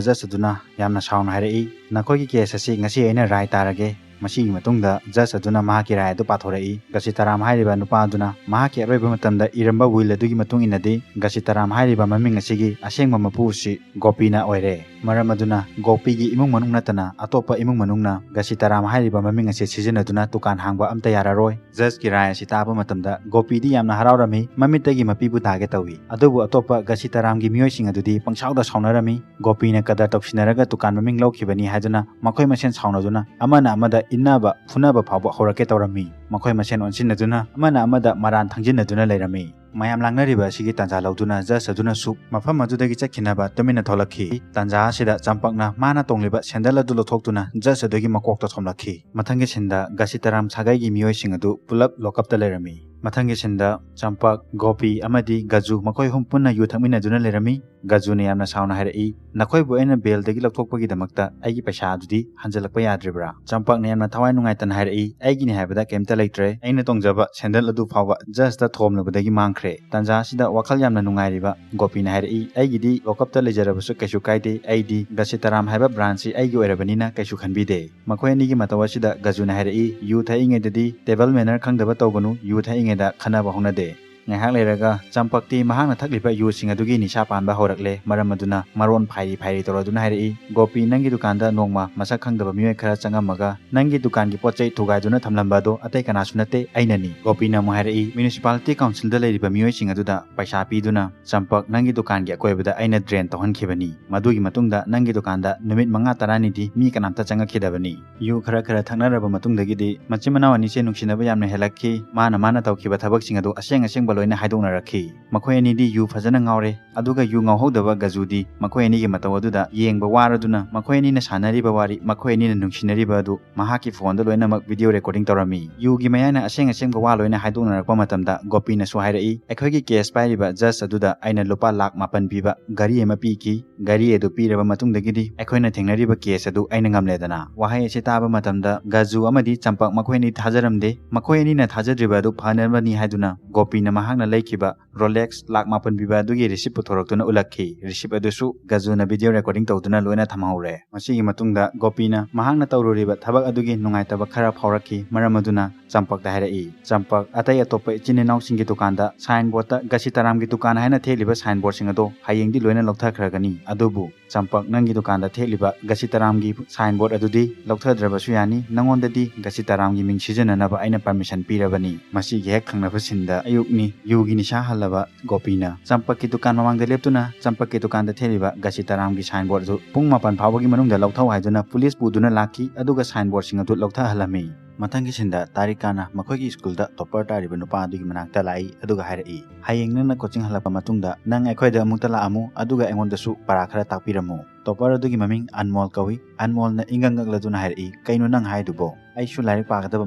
ꯖꯖ ꯑꯗꯨꯅ ꯌꯥꯝꯅ ꯁꯥꯎꯅ ꯍꯥꯏꯔꯛꯏ, "ꯅꯈꯣꯏꯒꯤ ꯀꯦꯁ ꯑꯁꯤ ꯉꯁꯤ ꯑꯩꯅ ꯔꯥꯏ ꯇꯥꯔꯒꯦ"꯫ ꯃꯁꯤꯒꯤ ꯃꯇꯨꯡꯗ ꯖꯖ ꯑꯗꯨꯅ ꯃꯍꯥꯛꯀꯤ ꯔꯥꯏ ꯑꯗꯨ ꯄꯥꯊꯣꯔꯛꯏ꯫ ꯒꯁꯤꯇꯥꯔꯥꯝ ꯍꯥꯏꯔꯤꯕ ꯅꯨꯄꯥ ꯑꯗꯨꯅ ꯃꯍꯥꯛꯀꯤ ꯑꯔꯣꯏꯕ ꯃꯇꯝꯗ ꯏꯔꯝꯕ ꯋꯤꯜ ꯑꯗꯨꯒꯤ ꯃꯇꯨꯡ ꯏꯟꯅꯗꯤ, ꯒꯁꯤꯇꯥꯔꯥꯝ ꯍꯥꯏꯔꯤꯕ ꯃꯃꯤꯡ ꯑꯁꯤꯒꯤ ꯑꯁꯦꯡꯕ ꯃꯄꯨ ꯑꯁꯤ ꯒꯣꯄꯤꯅ ꯑꯣꯏꯔꯦ꯫ ꯃꯔꯝ ꯑꯗꯨꯅ ꯒꯣꯄꯤꯒꯤ ꯏꯃꯨꯡ ꯃꯅꯨꯡ ꯅꯠꯇꯅ ꯑꯇꯣꯞꯄ ꯏꯃꯨꯡ ꯃꯅꯨꯡꯅ ꯒꯁꯤꯇꯥꯔꯥꯝ ꯍꯥꯏꯔꯤꯕ ꯃꯃꯤꯡ ꯑꯁꯤ ꯁꯤꯖꯤꯟꯅꯗꯨꯅ ꯗꯨꯀꯥꯟ ꯍꯥꯡꯕ ꯑꯝꯇ ꯌꯥꯔꯔꯣꯏ꯫ ꯖꯖꯀꯤ ꯔꯥꯏ ꯑꯁꯤ ꯇꯥꯕ ꯃꯇꯝꯗ ꯒꯣꯄꯤꯗꯤ ꯌꯥꯝꯅ ꯍꯔꯥꯎꯔꯝꯃꯤ, ꯃꯃꯤꯠꯇꯒꯤ ꯃꯄꯤꯕꯨ ꯇꯥꯒꯦ ꯇꯧꯏ꯫ ꯑꯗꯨꯕꯨ ꯑꯇꯣꯞꯄ ꯒꯁꯤꯇꯥꯔꯥꯝꯒꯤ ꯃꯤꯑꯣꯏꯁꯤꯡ ꯑꯗꯨꯗꯤ ꯄꯪꯁꯥꯎꯗ ꯁꯥꯎꯅꯔꯝꯃꯤ꯫ ꯒꯣꯄꯤꯅ ꯀꯗꯔ ꯇꯧꯁꯤꯟꯅꯔꯒ ꯗꯨꯀꯥꯟ ꯃꯃꯤꯡ ꯂꯧꯈꯤꯕꯅꯤ ꯍꯥꯏꯗꯨꯅ ꯃꯈꯣꯏ ꯃꯁꯦꯟ ꯁꯥꯎꯅꯗꯨꯅ ꯑꯃꯅ ꯑꯃꯗ ꯏꯟꯅꯕ, ꯐꯨꯅꯕ ꯐꯥꯎꯕ ꯍꯧꯔꯛꯀꯦ ꯇꯧꯔꯝꯃꯤ꯫ ꯃꯈꯣꯏ ꯃꯁꯦꯟ ꯑꯣꯟꯁꯤꯟꯅꯗꯨꯅ ꯑꯃꯅ ꯑꯃꯗ ꯃꯔꯥꯟ ꯊꯥꯡꯖꯤꯟꯅꯗꯨꯅ ꯂꯩꯔꯝꯃꯤ꯫ ꯃꯌꯥꯝ ꯂꯥꯡꯅꯔꯤꯕ ꯑꯁꯤꯒꯤ ꯇꯥꯟꯖꯥ ꯂꯧꯗꯨꯅ ꯖꯖ ꯑꯗꯨꯅꯁꯨ ꯃꯐꯝ ꯑꯗꯨꯗꯒꯤ ꯆꯠꯈꯤꯅꯕ ꯇꯨꯃꯤꯟꯅ ꯊꯣꯛꯂꯛꯈꯤ꯫ ꯇꯥꯟꯖꯥ ꯑꯁꯤꯗ ꯆꯝꯄꯛꯅ ꯃꯥꯅ ꯇꯣꯡꯂꯤꯕ ꯁꯦꯟꯗꯜ ꯑꯗꯨ ꯂꯧꯊꯣꯛꯇꯨꯅ ꯖꯖ ꯑꯗꯨꯒꯤ ꯃꯀꯣꯛꯇ ꯊꯣꯝꯂꯛꯈꯤ꯫ ꯃꯊꯪꯒꯤ ꯁꯤꯟꯗ ꯒꯁꯤꯇꯥꯔꯥꯝ ꯁꯥꯒꯩꯒꯤ ꯃꯤꯑꯣꯏꯁꯤꯡ ꯑꯗꯨ ꯄꯨꯂꯞ ꯂꯣꯀꯞꯇ ꯂꯩꯔꯝꯃꯤ꯫ ꯃꯊꯪꯒꯤ ꯁꯤꯟꯗ ꯆꯝꯄꯛ, ꯒꯣꯄꯤ ꯑꯃꯗꯤ ꯒꯖꯨ ꯃꯈꯣꯏ ꯑꯍꯨꯝ ꯄꯨꯟꯅ ꯌꯨ ꯊꯛꯃꯤꯟꯅꯗꯨꯅ ꯂꯩꯔꯝꯃꯤ꯫ ꯒꯖꯨꯅ ꯌꯥꯝꯅ ꯁꯥꯎꯅ ꯍꯥꯏꯔꯛꯏ, "ꯅꯈꯣꯏꯕꯨ ꯑꯩꯅ ꯕꯦꯜꯗꯒꯤ ꯂꯧꯊꯣꯛꯄꯒꯤꯗꯃꯛꯇ ꯑꯩꯒꯤ ꯄꯩꯁꯥ ꯑꯗꯨꯗꯤ ꯍꯟꯖꯤꯜꯂꯛꯄ ꯌꯥꯗ꯭ꯔꯤꯕ꯭ꯔꯥ?" ꯆꯝꯄꯛꯅ ꯌꯥꯝꯅ ꯊꯋꯥꯏ ꯅꯨꯡꯉꯥꯏꯇꯅ ꯍꯥꯏꯔꯛꯏ, "ꯑꯩꯒꯤꯅꯤ ꯍꯥꯏꯕꯗ ꯀꯩꯝꯇ ꯂꯩꯇ꯭ꯔꯦ꯫ ꯑꯩꯅ ꯇꯣꯡꯖꯕ ꯁꯦꯟꯗꯜ ꯑꯗꯨ ꯐꯥꯎꯕ ꯖꯖꯇ ꯊꯣꯝꯂꯨꯕꯗꯒꯤ ꯃꯥꯡꯈ꯭ꯔꯦ"꯫ ꯇꯥꯟꯖꯥ ꯑꯁꯤꯗ ꯋꯥꯈꯜ ꯌꯥꯝꯅ ꯅꯨꯡꯉꯥꯏꯔꯤꯕ ꯒꯣꯄꯤꯅ ꯍꯥꯏꯔꯛꯏ, "ꯑꯩꯒꯤꯗꯤ ꯂꯣꯀꯞꯇ ꯂꯩꯖꯔꯕꯁꯨ ꯀꯩꯁꯨ ꯀꯥꯏꯗꯦ, ꯑꯩꯗꯤ ꯒꯁꯤꯇꯥꯔꯥꯝ ꯍꯥꯏꯕ ꯕ꯭ꯔꯥꯟꯁꯤ ꯑꯩꯒꯤ ꯑꯣꯏꯔꯕꯅꯤꯅ ꯀꯩꯁꯨ ꯈꯟꯕꯤꯗꯦ"꯫ ꯃꯈꯣꯏ ꯑꯅꯤꯒꯤ ꯃꯇꯧ ꯑꯁꯤꯗ ꯒꯖꯨꯅ ꯍꯥꯏꯔꯛꯏ, "ꯌꯨ ꯊꯛꯏꯉꯩꯗꯗꯤ ꯇꯦꯕꯜ ꯃꯦꯅꯔ ꯈꯪꯗꯕ ꯇꯧꯒꯅꯨ, ꯌꯨ ꯊꯛꯏꯉꯩꯗ ꯈꯟꯅꯕ ꯍꯧꯅꯗꯦ"꯫ ꯉꯥꯏꯍꯥꯛ ꯂꯩꯔꯒ ꯆꯝꯄꯛꯇꯤ ꯃꯍꯥꯛꯅ ꯊꯛꯂꯤꯕ ꯌꯨꯁꯤꯡ ꯑꯗꯨꯒꯤ ꯅꯤꯁꯥ ꯄꯥꯟꯕ ꯍꯧꯔꯛꯂꯦ꯫ ꯃꯔꯝ ꯑꯗꯨꯅ ꯃꯔꯣꯟ ꯐꯥꯏꯔꯤ ꯐꯥꯏꯔꯤ ꯇꯧꯔꯗꯨꯅ ꯍꯥꯏꯔꯛꯏ, "ꯒꯣꯄꯤ, ꯅꯪꯒꯤ ꯗꯨꯀꯥꯟꯗ ꯅꯣꯡꯃ ꯃꯁꯛ ꯈꯪꯗꯕ ꯃꯤꯑꯣꯏ ꯈꯔ ꯆꯪꯉꯝꯃꯒ ꯅꯪꯒꯤ ꯗꯨꯀꯥꯟꯒꯤ ꯄꯣꯠ ꯆꯩ ꯊꯨꯒꯥꯏꯗꯨꯅ ꯊꯝꯂꯝꯕ ꯑꯗꯣ ꯑꯇꯩ ꯀꯅꯥꯁꯨ ꯅꯠꯇꯦ, ꯑꯩꯅꯅꯤ꯫" ꯒꯣꯄꯤꯅ ꯑꯃꯨꯛ ꯍꯥꯏꯔꯛꯏ, "ꯃ꯭ꯌꯨꯅꯤꯁꯤꯄꯥꯂꯤꯇꯤ ꯀꯥꯎꯟꯁꯤꯜꯗ ꯂꯩꯔꯤꯕ ꯃꯤꯑꯣꯏꯁꯤꯡ ꯑꯗꯨꯗ ꯄꯩꯁꯥ ꯄꯤꯗꯨꯅ ꯆꯝꯄꯛ ꯅꯪꯒꯤ ꯗꯨꯀꯥꯟꯒꯤ ꯑꯀꯣꯏꯕꯗ ꯑꯩꯅ ꯗ꯭ꯔꯦꯟ ꯇꯧꯍꯟꯈꯤꯕꯅꯤ꯫ ꯃꯗꯨꯒꯤ ꯃꯇꯨꯡꯗ ꯅꯪꯒꯤ ꯗꯨꯀꯥꯟꯗ ꯅꯨꯃꯤꯠ ꯃꯉꯥ ꯇꯔꯥꯅꯤꯗꯤ ꯃꯤ ꯀꯅꯥꯝꯇ ꯆꯪꯉꯛꯈꯤꯗꯕꯅꯤ꯫" ꯌꯨ ꯈꯔ ꯈꯔ ꯊꯛꯅꯔꯕ ꯃꯇꯨꯡꯗꯒꯤꯗꯤ ꯃꯆꯤꯟ ꯃꯅꯥꯎ ꯑꯅꯤꯁꯦ ꯅꯨꯡꯁꯤꯅꯕ ꯌꯥꯝꯅ ꯍꯦꯜꯂꯛꯈꯤ꯫ ꯃꯥꯅ ꯃꯥꯅ ꯇꯧꯈꯤꯕ ꯊꯕꯛꯁꯤꯡ ꯑꯗꯨ ꯑꯁꯦꯡ ꯑꯁꯦꯡꯕ ꯂꯣꯏꯅ ꯍꯥꯏꯗꯣꯛꯅꯔꯛꯈꯤ꯫ ꯃꯈꯣꯏ ꯑꯅꯤꯗꯤ ꯌꯨ ꯐꯖꯅ ꯉꯥꯎꯔꯦ, ꯑꯗꯨꯒ ꯌꯨ ꯉꯥꯎꯍꯧꯗꯕ ꯒꯖꯨꯗꯤ ꯃꯈꯣꯏ ꯑꯅꯤꯒꯤ ꯃꯇꯧ ꯑꯗꯨꯗ ꯌꯦꯡꯕ ꯋꯥꯔꯗꯨꯅ ꯃꯈꯣꯏ ꯑꯅꯤꯅ ꯁꯥꯟꯅꯔꯤꯕ ꯋꯥꯔꯤ, ꯃꯈꯣꯏ ꯑꯅꯤꯅ ꯅꯨꯡꯁꯤꯅꯔꯤꯕ ꯑꯗꯨ ꯃꯍꯥꯛꯀꯤ ꯐꯣꯟꯗ ꯂꯣꯏꯅꯃꯛ ꯚꯤꯗꯤꯑꯣ ꯔꯦꯀꯣꯔꯗꯤꯡ ꯇꯧꯔꯝꯃꯤ꯫ ꯌꯨꯒꯤ ꯃꯌꯥꯏꯅ ꯑꯁꯦꯡ ꯑꯁꯦꯡꯕ ꯋꯥ ꯂꯣꯏꯅ ꯍꯥꯏꯗꯣꯛꯅꯔꯛꯄ ꯃꯇꯝꯗ ꯒꯣꯄꯤꯅꯁꯨ ꯍꯥꯏꯔꯛꯏ, "ꯑꯩꯈꯣꯏꯒꯤ ꯀꯦꯁ ꯄꯥꯏꯔꯤꯕ ꯖꯖ ꯑꯗꯨꯗ ꯑꯩꯅ ꯂꯨꯄꯥ ꯂꯥꯛ ꯃꯥꯄꯟ ꯄꯤꯕ ꯘꯔꯤ ꯑꯃ ꯄꯤꯈꯤ꯫ ꯘꯔꯤ ꯑꯗꯨ ꯄꯤꯔꯕ ꯃꯇꯨꯡꯗꯒꯤꯗꯤ ꯑꯩꯈꯣꯏꯅ ꯊꯦꯡꯅꯔꯤꯕ ꯀꯦꯁ ꯑꯗꯨ ꯑꯩꯅ ꯉꯝꯂꯦꯗꯅ꯫" ꯋꯥꯍꯩ ꯑꯁꯤ ꯇꯥꯕ ꯃꯇꯝꯗ ꯒꯖꯨ ꯑꯃꯗꯤ ꯆꯝꯄꯛ ꯃꯈꯣꯏ ꯑꯅꯤ ꯊꯥꯖꯔꯝꯗꯦ꯫ ꯃꯈꯣꯏ ꯑꯅꯤꯅ ꯊꯥꯖꯗ꯭ꯔꯤꯕ ꯑꯗꯨ ꯐꯅꯕꯅꯤ ꯍꯥꯏꯗꯨꯅ ꯒꯣꯄꯤꯅ ꯃꯍꯥꯛꯅ ꯂꯩꯈꯤꯕ ꯔꯣꯂꯦꯛꯁ ꯂꯥꯛ ꯃꯥꯄꯟ ꯄꯤꯕ ꯑꯗꯨꯒꯤ ꯔꯤꯁꯤꯞ ꯄꯨꯊꯣꯔꯛꯇꯨꯅ ꯎꯠꯂꯛꯈꯤ꯫ ꯔꯤꯁꯤꯞ ꯑꯗꯨꯁꯨ ꯒꯖꯨꯅ ꯚꯤꯗꯤꯑꯣ ꯔꯦꯀꯣꯔꯗꯤꯡ ꯇꯧꯗꯨꯅ ꯂꯣꯏꯅ ꯊꯝꯍꯧꯔꯦ꯫ ꯃꯁꯤꯒꯤ ꯃꯇꯨꯡꯗ ꯒꯣꯄꯤꯅ ꯃꯍꯥꯛꯅ ꯇꯧꯔꯨꯔꯤꯕ ꯊꯕꯛ ꯑꯗꯨꯒꯤ ꯅꯨꯡꯉꯥꯏꯇꯕ ꯈꯔ ꯐꯥꯎꯔꯛꯈꯤ꯫ ꯃꯔꯝ ꯑꯗꯨꯅ ꯆꯝꯄꯛꯇ ꯍꯥꯏꯔꯛꯏ, "ꯆꯝꯄꯛ, ꯑꯇꯩ ꯑꯇꯣꯞꯄ ꯏꯆꯤꯟ ꯏꯅꯥꯎꯁꯤꯡꯒꯤ ꯗꯨꯀꯥꯟꯗ ꯁꯥꯏꯟ ꯕꯣꯔꯗꯇ ꯒꯁꯤꯇꯥꯔꯥꯝꯒꯤ ꯗꯨꯀꯥꯟ ꯍꯥꯏꯅ ꯊꯦꯠꯂꯤꯕ ꯁꯥꯏꯟ ꯕꯣꯔꯗꯁꯤꯡ ꯑꯗꯣ ꯍꯌꯦꯡꯗꯤ ꯂꯣꯏꯅ ꯂꯧꯊꯈ꯭ꯔꯒꯅꯤ꯫ ꯑꯗꯨꯕꯨ ꯆꯝꯄꯛ, ꯅꯪꯒꯤ ꯗꯨꯀꯥꯟꯗ ꯊꯦꯠꯂꯤꯕ ꯒꯁꯤꯇꯥꯔꯥꯝꯒꯤ ꯁꯥꯏꯟ ꯕꯣꯔꯗ ꯑꯗꯨꯗꯤ ꯂꯧꯊꯗ꯭ꯔꯕꯁꯨ ꯌꯥꯅꯤ꯫ ꯅꯉꯣꯟꯗꯗꯤ ꯒꯁꯤꯇꯥꯔꯥꯝꯒꯤ ꯃꯤꯡ ꯁꯤꯖꯤꯟꯅꯅꯕ ꯑꯩꯅ ꯄꯔꯃꯤꯁꯟ ꯄꯤꯔꯕꯅꯤ꯫" ꯃꯁꯤꯒꯤ ꯍꯦꯛ ꯊꯪꯅꯕ ꯁꯤꯟꯗ ꯑꯌꯨꯛꯅꯤ꯫ ꯌꯨꯒꯤ ꯅꯤꯁꯥ ꯍꯜꯂꯕ ꯒꯣꯄꯤꯅ ꯆꯝꯄꯛꯀꯤ ꯗꯨꯀꯥꯟ ꯃꯃꯥꯡꯗ ꯂꯦꯞꯇꯨꯅ ꯆꯝꯄꯛꯀꯤ ꯗꯨꯀꯥꯟꯗ ꯊꯦꯠꯂꯤꯕ ꯒꯁꯤꯇꯥꯔꯥꯝꯒꯤ ꯁꯥꯏꯟ ꯕꯣꯔꯗ ꯑꯗꯨ ꯄꯨꯡ ꯃꯥꯄꯟ ꯐꯥꯎꯕꯒꯤ ꯃꯅꯨꯡꯗ ꯂꯧꯊꯧ ꯍꯥꯏꯗꯨꯅ ꯄꯨꯂꯤꯁ ꯄꯨꯗꯨꯅ ꯂꯥꯛꯈꯤ, ꯑꯗꯨꯒ ꯁꯥꯏꯟ ꯕꯣꯔꯗꯁꯤꯡ ꯑꯗꯨ ꯂꯧꯊꯍꯜꯂꯝꯃꯤ꯫ ꯃꯊꯪꯒꯤ ꯁꯤꯟꯗ ꯇꯥꯔꯤꯀꯥꯅ ꯃꯈꯣꯏꯒꯤ ꯁ꯭ꯀꯨꯜꯗ ꯇꯣꯞꯄꯔ ꯇꯥꯔꯤꯕ ꯅꯨꯄꯥ ꯑꯗꯨꯒꯤ ꯃꯅꯥꯛꯇ ꯂꯥꯛꯏ, ꯑꯗꯨꯒ ꯍꯥꯏꯔꯛꯏ, "ꯍꯌꯦꯡ ꯅꯪꯅ ꯀꯣꯆꯤꯡ ꯍꯜꯂꯛꯄ ꯃꯇꯨꯡꯗ ꯅꯪ ꯑꯩꯈꯣꯏꯗ ꯑꯃꯨꯛꯇ ꯂꯥꯛꯑꯝꯃꯨ, ꯑꯗꯨꯒ ꯑꯩꯉꯣꯟꯗꯁꯨ ꯄꯔꯥ ꯈꯔ ꯇꯥꯛꯄꯤꯔꯝꯃꯨ꯫" ꯇꯣꯞꯄꯔ ꯑꯗꯨꯒꯤ ꯃꯃꯤꯡ ꯑꯟꯃꯣꯜ ꯀꯧꯏ꯫ ꯑꯟꯃꯣꯜꯅ ꯏꯪꯉꯛ ꯉꯛꯂꯗꯨꯅ ꯍꯥꯏꯔꯛꯏ, "ꯀꯩꯅꯣ ꯅꯪ ꯍꯥꯏꯗꯨꯕꯣ? ꯑꯩꯁꯨ ꯂꯥꯏꯔꯤꯛ ꯄꯥꯒꯗꯕ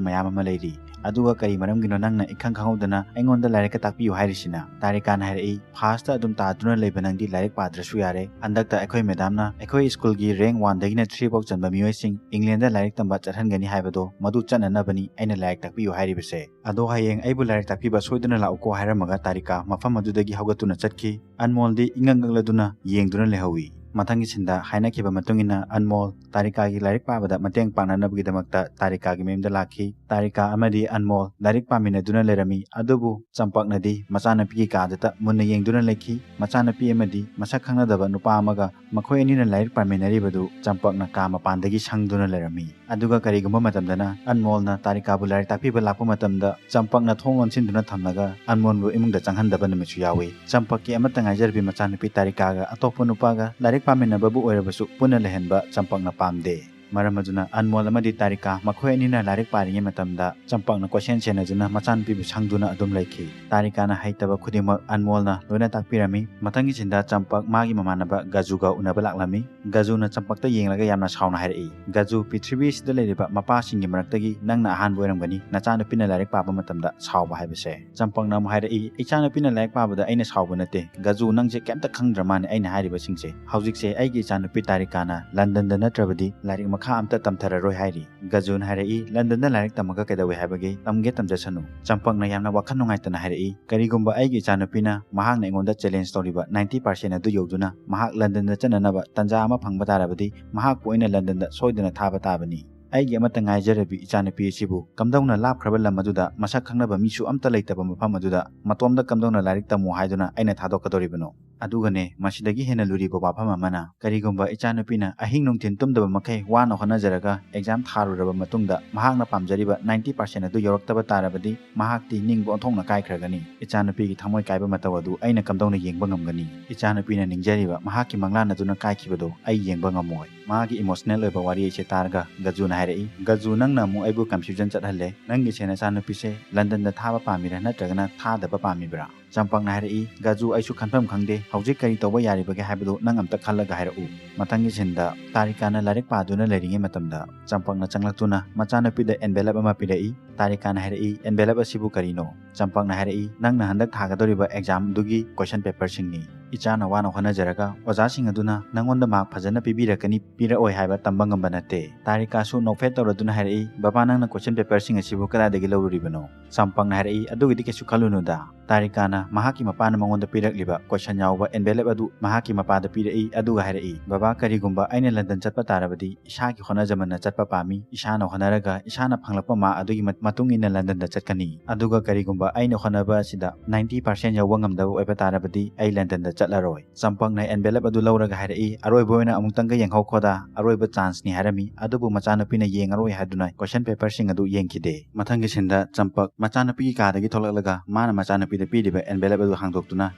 ꯃꯌꯥꯝ ꯑꯃ ꯂꯩꯔꯤ, ꯑꯗꯨꯒ ꯀꯔꯤ ꯃꯔꯝꯒꯤꯅꯣ ꯅꯪꯅ ꯏꯈꯪ ꯈꯪꯍꯧꯗꯅ ꯑꯩꯉꯣꯟꯗ ꯂꯥꯏꯔꯤꯛꯀ ꯇꯥꯛꯄꯤꯌꯨ ꯍꯥꯏꯔꯤꯁꯤꯅ?" ꯇꯥꯔꯤꯀꯥꯅ ꯍꯥꯏꯔꯛꯏ, "ꯐꯥꯔꯁꯇ ꯑꯗꯨꯝ ꯇꯥꯗꯨꯅ ꯂꯩꯕ ꯅꯪꯗꯤ ꯂꯥꯏꯔꯤꯛ ꯄꯥꯗ꯭ꯔꯁꯨ ꯌꯥꯔꯦ꯫ ꯍꯟꯗꯛꯇ ꯑꯩꯈꯣꯏ ꯃꯦꯗꯥꯝꯅ ꯑꯩꯈꯣꯏ ꯁ꯭ꯀꯨꯜꯒꯤ ꯔꯦꯡ ꯋꯥꯟꯗꯒꯤꯅ ꯊ꯭ꯔꯤ ꯐꯥꯎ ꯆꯟꯕ ꯃꯤꯑꯣꯏꯁꯤꯡ ꯏꯪꯂꯦꯟꯗ ꯂꯥꯏꯔꯤꯛ ꯇꯝꯕ ꯆꯠꯍꯟꯒꯅꯤ ꯍꯥꯏꯕꯗꯣ, ꯃꯗꯨ ꯆꯠꯅꯅꯕꯅꯤ ꯑꯩꯅ ꯂꯥꯏꯔꯤꯛ ꯇꯥꯛꯄꯤꯌꯨ ꯍꯥꯏꯔꯤꯕꯁꯦ꯫ ꯑꯗꯣ ꯍꯌꯦꯡ ꯑꯩꯕꯨ ꯂꯥꯏꯔꯤꯛ ꯇꯥꯛꯄꯤꯕ ꯁꯣꯏꯗꯅ ꯂꯥꯛꯎꯀꯣ" ꯍꯥꯏꯔꯝꯃꯒ ꯇꯥꯔꯤꯀꯥ ꯃꯐꯝ ꯑꯗꯨꯗꯒꯤ ꯍꯧꯒꯠꯇꯨꯅ ꯆꯠꯈꯤ꯫ ꯑꯟꯃꯣꯜꯗꯤ ꯏꯉꯛ ꯉꯛꯂꯗꯨꯅ ꯌꯦꯡꯗꯨꯅ ꯂꯩꯍꯧꯏ꯫ ꯃꯊꯪꯒꯤ ꯁꯤꯟꯗ ꯍꯥꯏꯅꯈꯤꯕ ꯃꯇꯨꯡ ꯏꯟꯅ ꯑꯟꯃꯣꯜ ꯇꯥꯔꯤꯀꯥꯒꯤ ꯂꯥꯏꯔꯤꯛ ꯄꯥꯕꯗ ꯃꯇꯦꯡ ꯄꯥꯡꯅꯅꯕꯒꯤꯗꯃꯛꯇ ꯇꯥꯔꯤꯀꯥꯒꯤ ꯃꯌꯨꯝꯗ ꯂꯥꯛꯈꯤ꯫ ꯇꯥꯔꯤꯀꯥ ꯑꯃꯗꯤ ꯑꯟꯃꯣꯜ ꯂꯥꯏꯔꯤꯛ ꯄꯥꯃꯤꯟꯅꯗꯨꯅ ꯂꯩꯔꯝꯃꯤ꯫ ꯑꯗꯨꯕꯨ ꯆꯝꯄꯛꯅꯗꯤ ꯃꯆꯥꯅꯨꯄꯤꯒꯤ ꯀꯥꯗꯇ ꯃꯨꯟꯅ ꯌꯦꯡꯗꯨꯅ ꯂꯩꯈꯤ꯫ ꯃꯆꯥꯅꯨꯄꯤ ꯑꯃꯗꯤ ꯃꯁꯛ ꯈꯪꯅꯗꯕ ꯅꯨꯄꯥ ꯑꯃꯒ ꯃꯈꯣꯏ ꯑꯅꯤꯅ ꯂꯥꯏꯔꯤꯛ ꯄꯥꯃꯤꯟꯅꯔꯤꯕꯗꯨ ꯆꯝꯄꯛꯅ ꯀꯥ ꯃꯄꯥꯟꯗꯒꯤ ꯁꯪꯗꯨꯅ ꯂꯩꯔꯝꯃꯤ꯫ ꯑꯗꯨꯒ ꯀꯔꯤꯒꯨꯝꯕ ꯃꯇꯝꯗꯅ ꯑꯟꯃꯣꯜꯅ ꯇꯥꯔꯤꯀꯥꯕꯨ ꯂꯥꯏꯔꯤꯛ ꯇꯥꯛꯄꯤꯕ ꯂꯥꯛꯄ ꯃꯇꯝꯗ ꯆꯝꯄꯛꯅ ꯊꯣꯡ ꯂꯣꯟꯁꯤꯟꯗꯨꯅ ꯊꯝꯂꯒ ꯑꯟꯃꯣꯜꯕꯨ ꯏꯃꯨꯡꯗ ꯆꯪꯍꯟꯗꯕ ꯅꯨꯃꯤꯠꯁꯨ ꯌꯥꯎꯏ꯫ ꯆꯝꯄꯛꯀꯤ ꯑꯃꯠꯇ ꯉꯥꯏꯖꯔꯕꯤ ꯃꯆꯥꯅꯨꯄꯤ ꯇꯥꯔꯤꯀꯥꯒ ꯑꯇꯣꯞꯄ ꯅꯨꯄꯥꯒ ꯂꯥꯏꯔꯤꯛ ꯄꯥꯃꯤꯟꯅꯕꯕꯨ ꯑꯣꯏꯔꯕꯁꯨ ꯄꯨꯟꯅ ꯂꯩꯍꯟꯕ ꯆꯝꯄꯛꯅ ꯄꯥꯝꯗꯦ꯫ ꯃꯔꯝ ꯑꯗꯨꯅ ꯑꯟꯃꯣꯜ ꯑꯃꯗꯤ ꯇꯥꯔꯤꯀꯥ ꯃꯈꯣꯏ ꯑꯅꯤꯅ ꯂꯥꯏꯔꯤꯛ ꯄꯥꯔꯤꯉꯩ ꯃꯇꯝꯗ ꯆꯝꯄꯛꯅ ꯀꯣꯏꯁꯦꯟ ꯁꯦꯟꯅꯗꯨꯅ ꯃꯆꯥꯅꯨꯄꯤꯕꯨ ꯁꯪꯗꯨꯅ ꯑꯗꯨꯝ ꯂꯩꯈꯤ꯫ ꯇꯥꯔꯤꯀꯥꯅ ꯍꯩꯇꯕ ꯈꯨꯗꯤꯡꯃꯛ ꯑꯟꯃꯣꯜꯅ ꯂꯣꯏꯅ ꯇꯥꯛꯄꯤꯔꯝꯃꯤ꯫ ꯃꯊꯪꯒꯤ ꯁꯤꯟꯗ ꯆꯝꯄꯛ ꯃꯥꯒꯤ ꯃꯃꯥꯟꯅꯕ ꯒꯖꯨꯒ ꯎꯅꯕ ꯂꯥꯛꯂꯝꯃꯤ꯫ ꯒꯖꯨꯅ ꯆꯝꯄꯛꯇ ꯌꯦꯡꯂꯒ ꯌꯥꯝꯅ ꯁꯥꯎꯅ ꯍꯥꯏꯔꯛꯏ, "ꯒꯖꯨ, ꯄ꯭ꯔꯤꯊꯤꯕꯤ ꯑꯁꯤꯗ ꯂꯩꯔꯤꯕ ꯃꯄꯥꯁꯤꯡꯒꯤ ꯃꯔꯛꯇꯒꯤ ꯅꯪꯅ ꯑꯍꯥꯟꯕ ꯑꯣꯏꯔꯝꯒꯅꯤ ꯅꯆꯥꯅꯨꯄꯤꯅ ꯂꯥꯏꯔꯤꯛ ꯄꯥꯕ ꯃꯇꯝꯗ ꯁꯥꯎꯕ ꯍꯥꯏꯕꯁꯦ"꯫ ꯆꯝꯄꯛꯅ ꯑꯃꯨꯛ ꯍꯥꯏꯔꯛꯏ, "ꯏꯆꯥꯅꯨꯄꯤꯅ ꯂꯥꯏꯔꯤꯛ ꯄꯥꯕꯗ ꯑꯩꯅ ꯁꯥꯎꯕ ꯅꯠꯇꯦ꯫ ꯒꯖꯨ, ꯅꯪꯁꯦ ꯀꯩꯝꯇ ꯈꯪꯗ꯭ꯔ ꯃꯥꯅꯦ ꯑꯩꯅ ꯍꯥꯏꯔꯤꯕꯁꯤꯡꯁꯦ꯫ ꯍꯧꯖꯤꯛꯁꯦ ꯑꯩꯒꯤ ꯏꯆꯥꯅꯨꯄꯤ ꯇꯥꯔꯤꯀꯥꯅ ꯂꯟꯗꯟꯗ ꯅꯠꯇ꯭ꯔꯕꯗꯤ ꯂꯥꯏꯔꯤꯛ ꯃꯈꯥ ꯑꯝꯇ ꯇꯝꯊꯔꯔꯣꯏ ꯍꯥꯏꯔꯤ"꯫ ꯒꯖꯨꯅ ꯍꯥꯏꯔꯛꯏ, "ꯂꯟꯗꯟꯗ ꯂꯥꯏꯔꯤꯛ ꯇꯝꯃꯒ ꯀꯩꯗꯧꯋꯦ ꯍꯥꯏꯕꯒꯦ? ꯇꯝꯒꯦ ꯇꯝꯖꯁꯅꯨ"꯫ ꯆꯝꯄꯛꯅ ꯌꯥꯝꯅ ꯋꯥꯈꯜ ꯅꯨꯡꯉꯥꯏꯇꯅ ꯍꯥꯏꯔꯛꯏ, "ꯀꯔꯤꯒꯨꯝꯕ ꯑꯩꯒꯤ ꯏꯆꯥꯅꯨꯄꯤꯅ ꯃꯍꯥꯛꯅ ꯑꯩꯉꯣꯟꯗ ꯆꯦꯂꯦꯟꯖ ꯇꯧꯔꯤꯕ ꯅꯥꯏꯟꯇꯤ ꯄꯥꯔꯁꯦꯟ ꯑꯗꯨ ꯌꯧꯗꯨꯅ ꯃꯍꯥꯛ ꯂꯟꯗꯟꯗ ꯆꯠꯅꯅꯕ ꯇꯥꯟꯖꯥ ꯑꯃ ꯐꯪꯕ ꯇꯥꯔꯕꯗꯤ ꯃꯍꯥꯛꯄꯨ ꯑꯩꯅ ꯂꯟꯗꯟꯗ ꯁꯣꯏꯗꯅ ꯊꯥꯕ ꯇꯥꯕꯅꯤ꯫ ꯑꯩꯒꯤ ꯑꯃꯠꯇ ꯉꯥꯏꯖꯔꯕꯤ ꯏꯆꯥꯅꯨꯄꯤ ꯑꯁꯤꯕꯨ ꯀꯝꯗꯧꯅ ꯂꯥꯞꯈ꯭ꯔꯕ ꯂꯝ ꯑꯗꯨꯗ ꯃꯁꯛ ꯈꯪꯅꯕ ꯃꯤꯁꯨ ꯑꯝꯇ ꯂꯩꯇꯕ ꯃꯐꯝ ꯑꯗꯨꯗ ꯃꯇꯣꯝꯗ ꯀꯝꯗꯧꯅ ꯂꯥꯏꯔꯤꯛ ꯇꯝꯃꯨ ꯍꯥꯏꯗꯨꯅ ꯑꯩꯅ ꯊꯥꯗꯣꯛꯀꯗꯧꯔꯤꯕꯅꯣ? ꯑꯗꯨꯒꯅꯦ, ꯃꯁꯤꯗꯒꯤ ꯍꯦꯟꯅ ꯂꯨꯔꯤꯕ ꯋꯥꯐꯝ ꯑꯃꯅ, ꯀꯔꯤꯒꯨꯝꯕ ꯏꯆꯥꯅꯨꯄꯤꯅ ꯑꯍꯤꯡ ꯅꯨꯡꯊꯤꯜ ꯇꯨꯝꯗꯕ ꯃꯈꯩ ꯋꯥꯅ ꯍꯣꯠꯅꯖꯔꯒ ꯑꯦꯛꯖꯥꯝ ꯊꯥꯔꯨꯔꯕ ꯃꯇꯨꯡꯗ ꯃꯍꯥꯛꯅ ꯄꯥꯝꯖꯔꯤꯕ ꯅꯥꯏꯟꯇꯤ ꯄꯥꯔꯁꯦꯟ ꯑꯗꯨ ꯌꯧꯔꯛꯇꯕ ꯇꯥꯔꯕꯗꯤ ꯃꯍꯥꯛꯇꯤ ꯅꯤꯡꯕ ꯑꯣꯟꯊꯣꯛꯅ ꯀꯥꯏꯈ꯭ꯔꯒꯅꯤ꯫ ꯏꯆꯥꯅꯨꯄꯤꯒꯤ ꯊꯃꯣꯏ ꯀꯥꯏꯕ ꯃꯇꯧ ꯑꯗꯨ ꯑꯩꯅ ꯀꯝꯗꯧꯅ ꯌꯦꯡꯕ ꯉꯝꯒꯅꯤ? ꯏꯆꯥꯅꯨꯄꯤꯅ ꯅꯤꯡꯖꯔꯤꯕ ꯃꯍꯥꯛꯀꯤ ꯃꯪꯂꯥꯟ ꯑꯗꯨꯅ ꯀꯥꯏꯈꯤꯕꯗꯨ ꯑꯩ ꯌꯦꯡꯕ ꯉꯝꯃꯣꯏ꯫ ꯃꯥꯒꯤ ꯏꯃꯣꯁꯅꯦꯜ ꯑꯣꯏꯕ ꯋꯥꯔꯤ ꯑꯁꯤ ꯇꯥꯔꯒ ꯒꯖꯨꯅ ꯍꯥꯏꯔꯛꯏ, "ꯒꯖꯨ, ꯅꯪꯅ ꯑꯃꯨꯛ ꯑꯩꯕꯨ ꯀꯟꯐ꯭ꯌꯨꯖꯟ ꯆꯠꯍꯜꯂꯦ꯫ ꯅꯪꯒꯤꯁꯦ ꯅꯆꯥꯅꯨꯄꯤꯁꯦ ꯂꯟꯗꯟꯗ ꯊꯥꯕ ꯄꯥꯝꯃꯤꯔꯥ ꯅꯠꯇ꯭ꯔꯒꯅ ꯊꯥꯗꯕ ꯄꯥꯝꯃꯤꯕ꯭ꯔꯥ?" ꯆꯝꯄꯛꯅ ꯍꯥꯏꯔꯛꯏ, "ꯒꯖꯨ, ꯑꯩꯁꯨ ꯈꯟꯐꯝ ꯈꯪꯗꯦ꯫ ꯍꯧꯖꯤꯛ ꯀꯔꯤ ꯇꯧꯕ ꯌꯥꯔꯤꯕꯒꯦ ꯍꯥꯏꯕꯗꯨ ꯅꯪ ꯑꯝꯇ ꯈꯜꯂꯒ ꯍꯥꯏꯔꯛꯎ"꯫ ꯃꯊꯪꯒꯤ ꯁꯤꯟꯗ ꯇꯥꯔꯤꯀꯥꯅ ꯂꯥꯏꯔꯤꯛ ꯄꯥꯗꯨꯅ ꯂꯩꯔꯤꯉꯩ ꯃꯇꯝꯗ ꯆꯝꯄꯛꯅ ꯆꯪꯂꯛꯇꯨꯅ ꯃꯆꯥꯅꯨꯄꯤꯗ ꯑꯦꯟꯚꯦꯂꯞ ꯑꯃ ꯄꯤꯔꯛꯏ꯫ ꯇꯥꯔꯤꯀꯥꯅ ꯍꯥꯏꯔꯛꯏ, "ꯑꯦꯟꯚꯦꯂꯞ ꯑꯁꯤꯕꯨ ꯀꯔꯤꯅꯣ?" ꯆꯝꯄꯛꯅ ꯍꯥꯏꯔꯛꯏ, "ꯅꯪꯅ ꯍꯟꯗꯛ ꯊꯥꯒꯗꯧꯔꯤꯕ ꯑꯦꯛꯖꯥꯝꯗꯨꯒꯤ ꯀꯣꯏꯁꯟ ꯄꯦꯄꯔꯁꯤꯡꯅꯤ꯫ ꯏꯆꯥꯅ ꯋꯥꯅ ꯍꯣꯠꯅꯖꯔꯒ ꯑꯣꯖꯥꯁꯤꯡ ꯑꯗꯨꯅ ꯅꯪꯉꯣꯟꯗ ꯃꯥꯔꯛ ꯐꯖꯅ ꯄꯤꯕꯤꯔꯛꯀꯅꯤ, ꯄꯤꯔꯛꯑꯣꯏ ꯍꯥꯏꯕ ꯇꯝꯕ ꯉꯝꯕ ꯅꯠꯇꯦ"꯫ ꯇꯥꯔꯤꯀꯥꯁꯨ ꯅꯣꯛꯐꯦꯠ ꯇꯧꯔꯗꯨꯅ ꯍꯥꯏꯔꯛꯏ, "ꯕꯕꯥ, ꯅꯪꯅ ꯀꯣꯏꯁꯟ ꯄꯦꯄꯔꯁꯤꯡ ꯑꯁꯤꯕꯨ ꯀꯗꯥꯏꯗꯒꯤ ꯂꯧꯔꯨꯔꯤꯕꯅꯣ?" ꯆꯝꯄꯛꯅ ꯍꯥꯏꯔꯛꯏ, "ꯑꯗꯨꯒꯤꯗꯤ ꯀꯩꯁꯨ ꯈꯜꯂꯨꯅꯨꯗ, ꯇꯥꯔꯤꯀꯥꯅ ꯃꯍꯥꯛꯀꯤ ꯃꯄꯥꯅ ꯃꯉꯣꯟꯗ ꯄꯤꯔꯛꯂꯤꯕ ꯀꯣꯏꯁꯟ ꯌꯥꯎꯕ envelope ꯑꯗꯨ ꯃꯍꯥꯛꯀꯤ ꯃꯄꯥꯗ ꯄꯤꯔꯛꯏ, ꯑꯗꯨꯒ ꯍꯥꯏꯔꯛꯏ, "ꯕꯕꯥ, ꯀꯔꯤꯒꯨꯝꯕ ꯑꯩꯅ ꯂꯟꯗꯟ ꯆꯠꯄ ꯇꯥꯔꯕꯗꯤ ꯏꯁꯥꯒꯤ ꯍꯣꯠꯅꯖꯃꯟꯅ ꯆꯠꯄ ꯄꯥꯝꯃꯤ꯫ ꯏꯁꯥꯅ ꯍꯣꯠꯅꯔꯒ ꯏꯁꯥꯅ ꯐꯪꯂꯛꯄ ꯃꯥꯔꯛ ꯑꯗꯨꯒꯤ ꯃ-, ꯃꯇꯨꯡ ꯏꯟꯅ ꯂꯟꯗꯟꯗ ꯆꯠꯀꯅꯤ꯫ ꯑꯗꯨꯒ ꯀꯔꯤꯒꯨꯝꯕ ꯑꯩꯅ ꯍꯣꯠꯅꯕ ꯑꯁꯤꯗ ninety percent ꯌꯧꯕ ꯉꯝꯗꯕ ꯑꯣꯏꯕ ꯇꯥꯔꯕꯗꯤ ꯑꯩ ꯂꯟꯗꯟꯗ ꯆꯠꯂꯔꯣꯏ"꯫ ꯆꯝꯄꯛꯅ envelope ꯑꯗꯨ ꯂꯧꯔꯒ ꯍꯥꯏꯔꯛꯏ, "ꯑꯔꯣꯏꯕ ꯑꯣꯏꯅ ꯑꯃꯨꯛꯇꯪꯒ ꯌꯦꯡꯍꯧꯈꯣꯗ, ꯑꯔꯣꯏꯕ chanceꯅꯤ" ꯍꯥꯏꯔꯝꯃꯤ꯫ ꯑꯗꯨꯕꯨ ꯃꯆꯥꯅꯨꯄꯤꯅ ꯌꯦꯡꯉꯔꯣꯏ ꯍꯥꯏꯗꯨꯅ ꯀꯣꯏꯁꯟ ꯄꯦꯄꯔꯁꯤꯡ ꯑꯗꯨ ꯌꯦꯡꯈꯤꯗꯦ꯫ ꯃꯊꯪꯒꯤ ꯁꯤꯟꯗ ꯆꯝꯄꯛ ꯃꯆꯥꯅꯨꯄꯤꯒꯤ ꯀꯥꯗꯒꯤ ꯊꯣꯛꯂꯛꯂꯒ ꯃꯥꯅ ꯃꯆꯥꯅꯨꯄꯤꯗ ꯄꯤꯔꯤꯕ envelope ꯑꯗꯨ ꯍꯥꯡꯗꯣꯛꯇꯨꯅ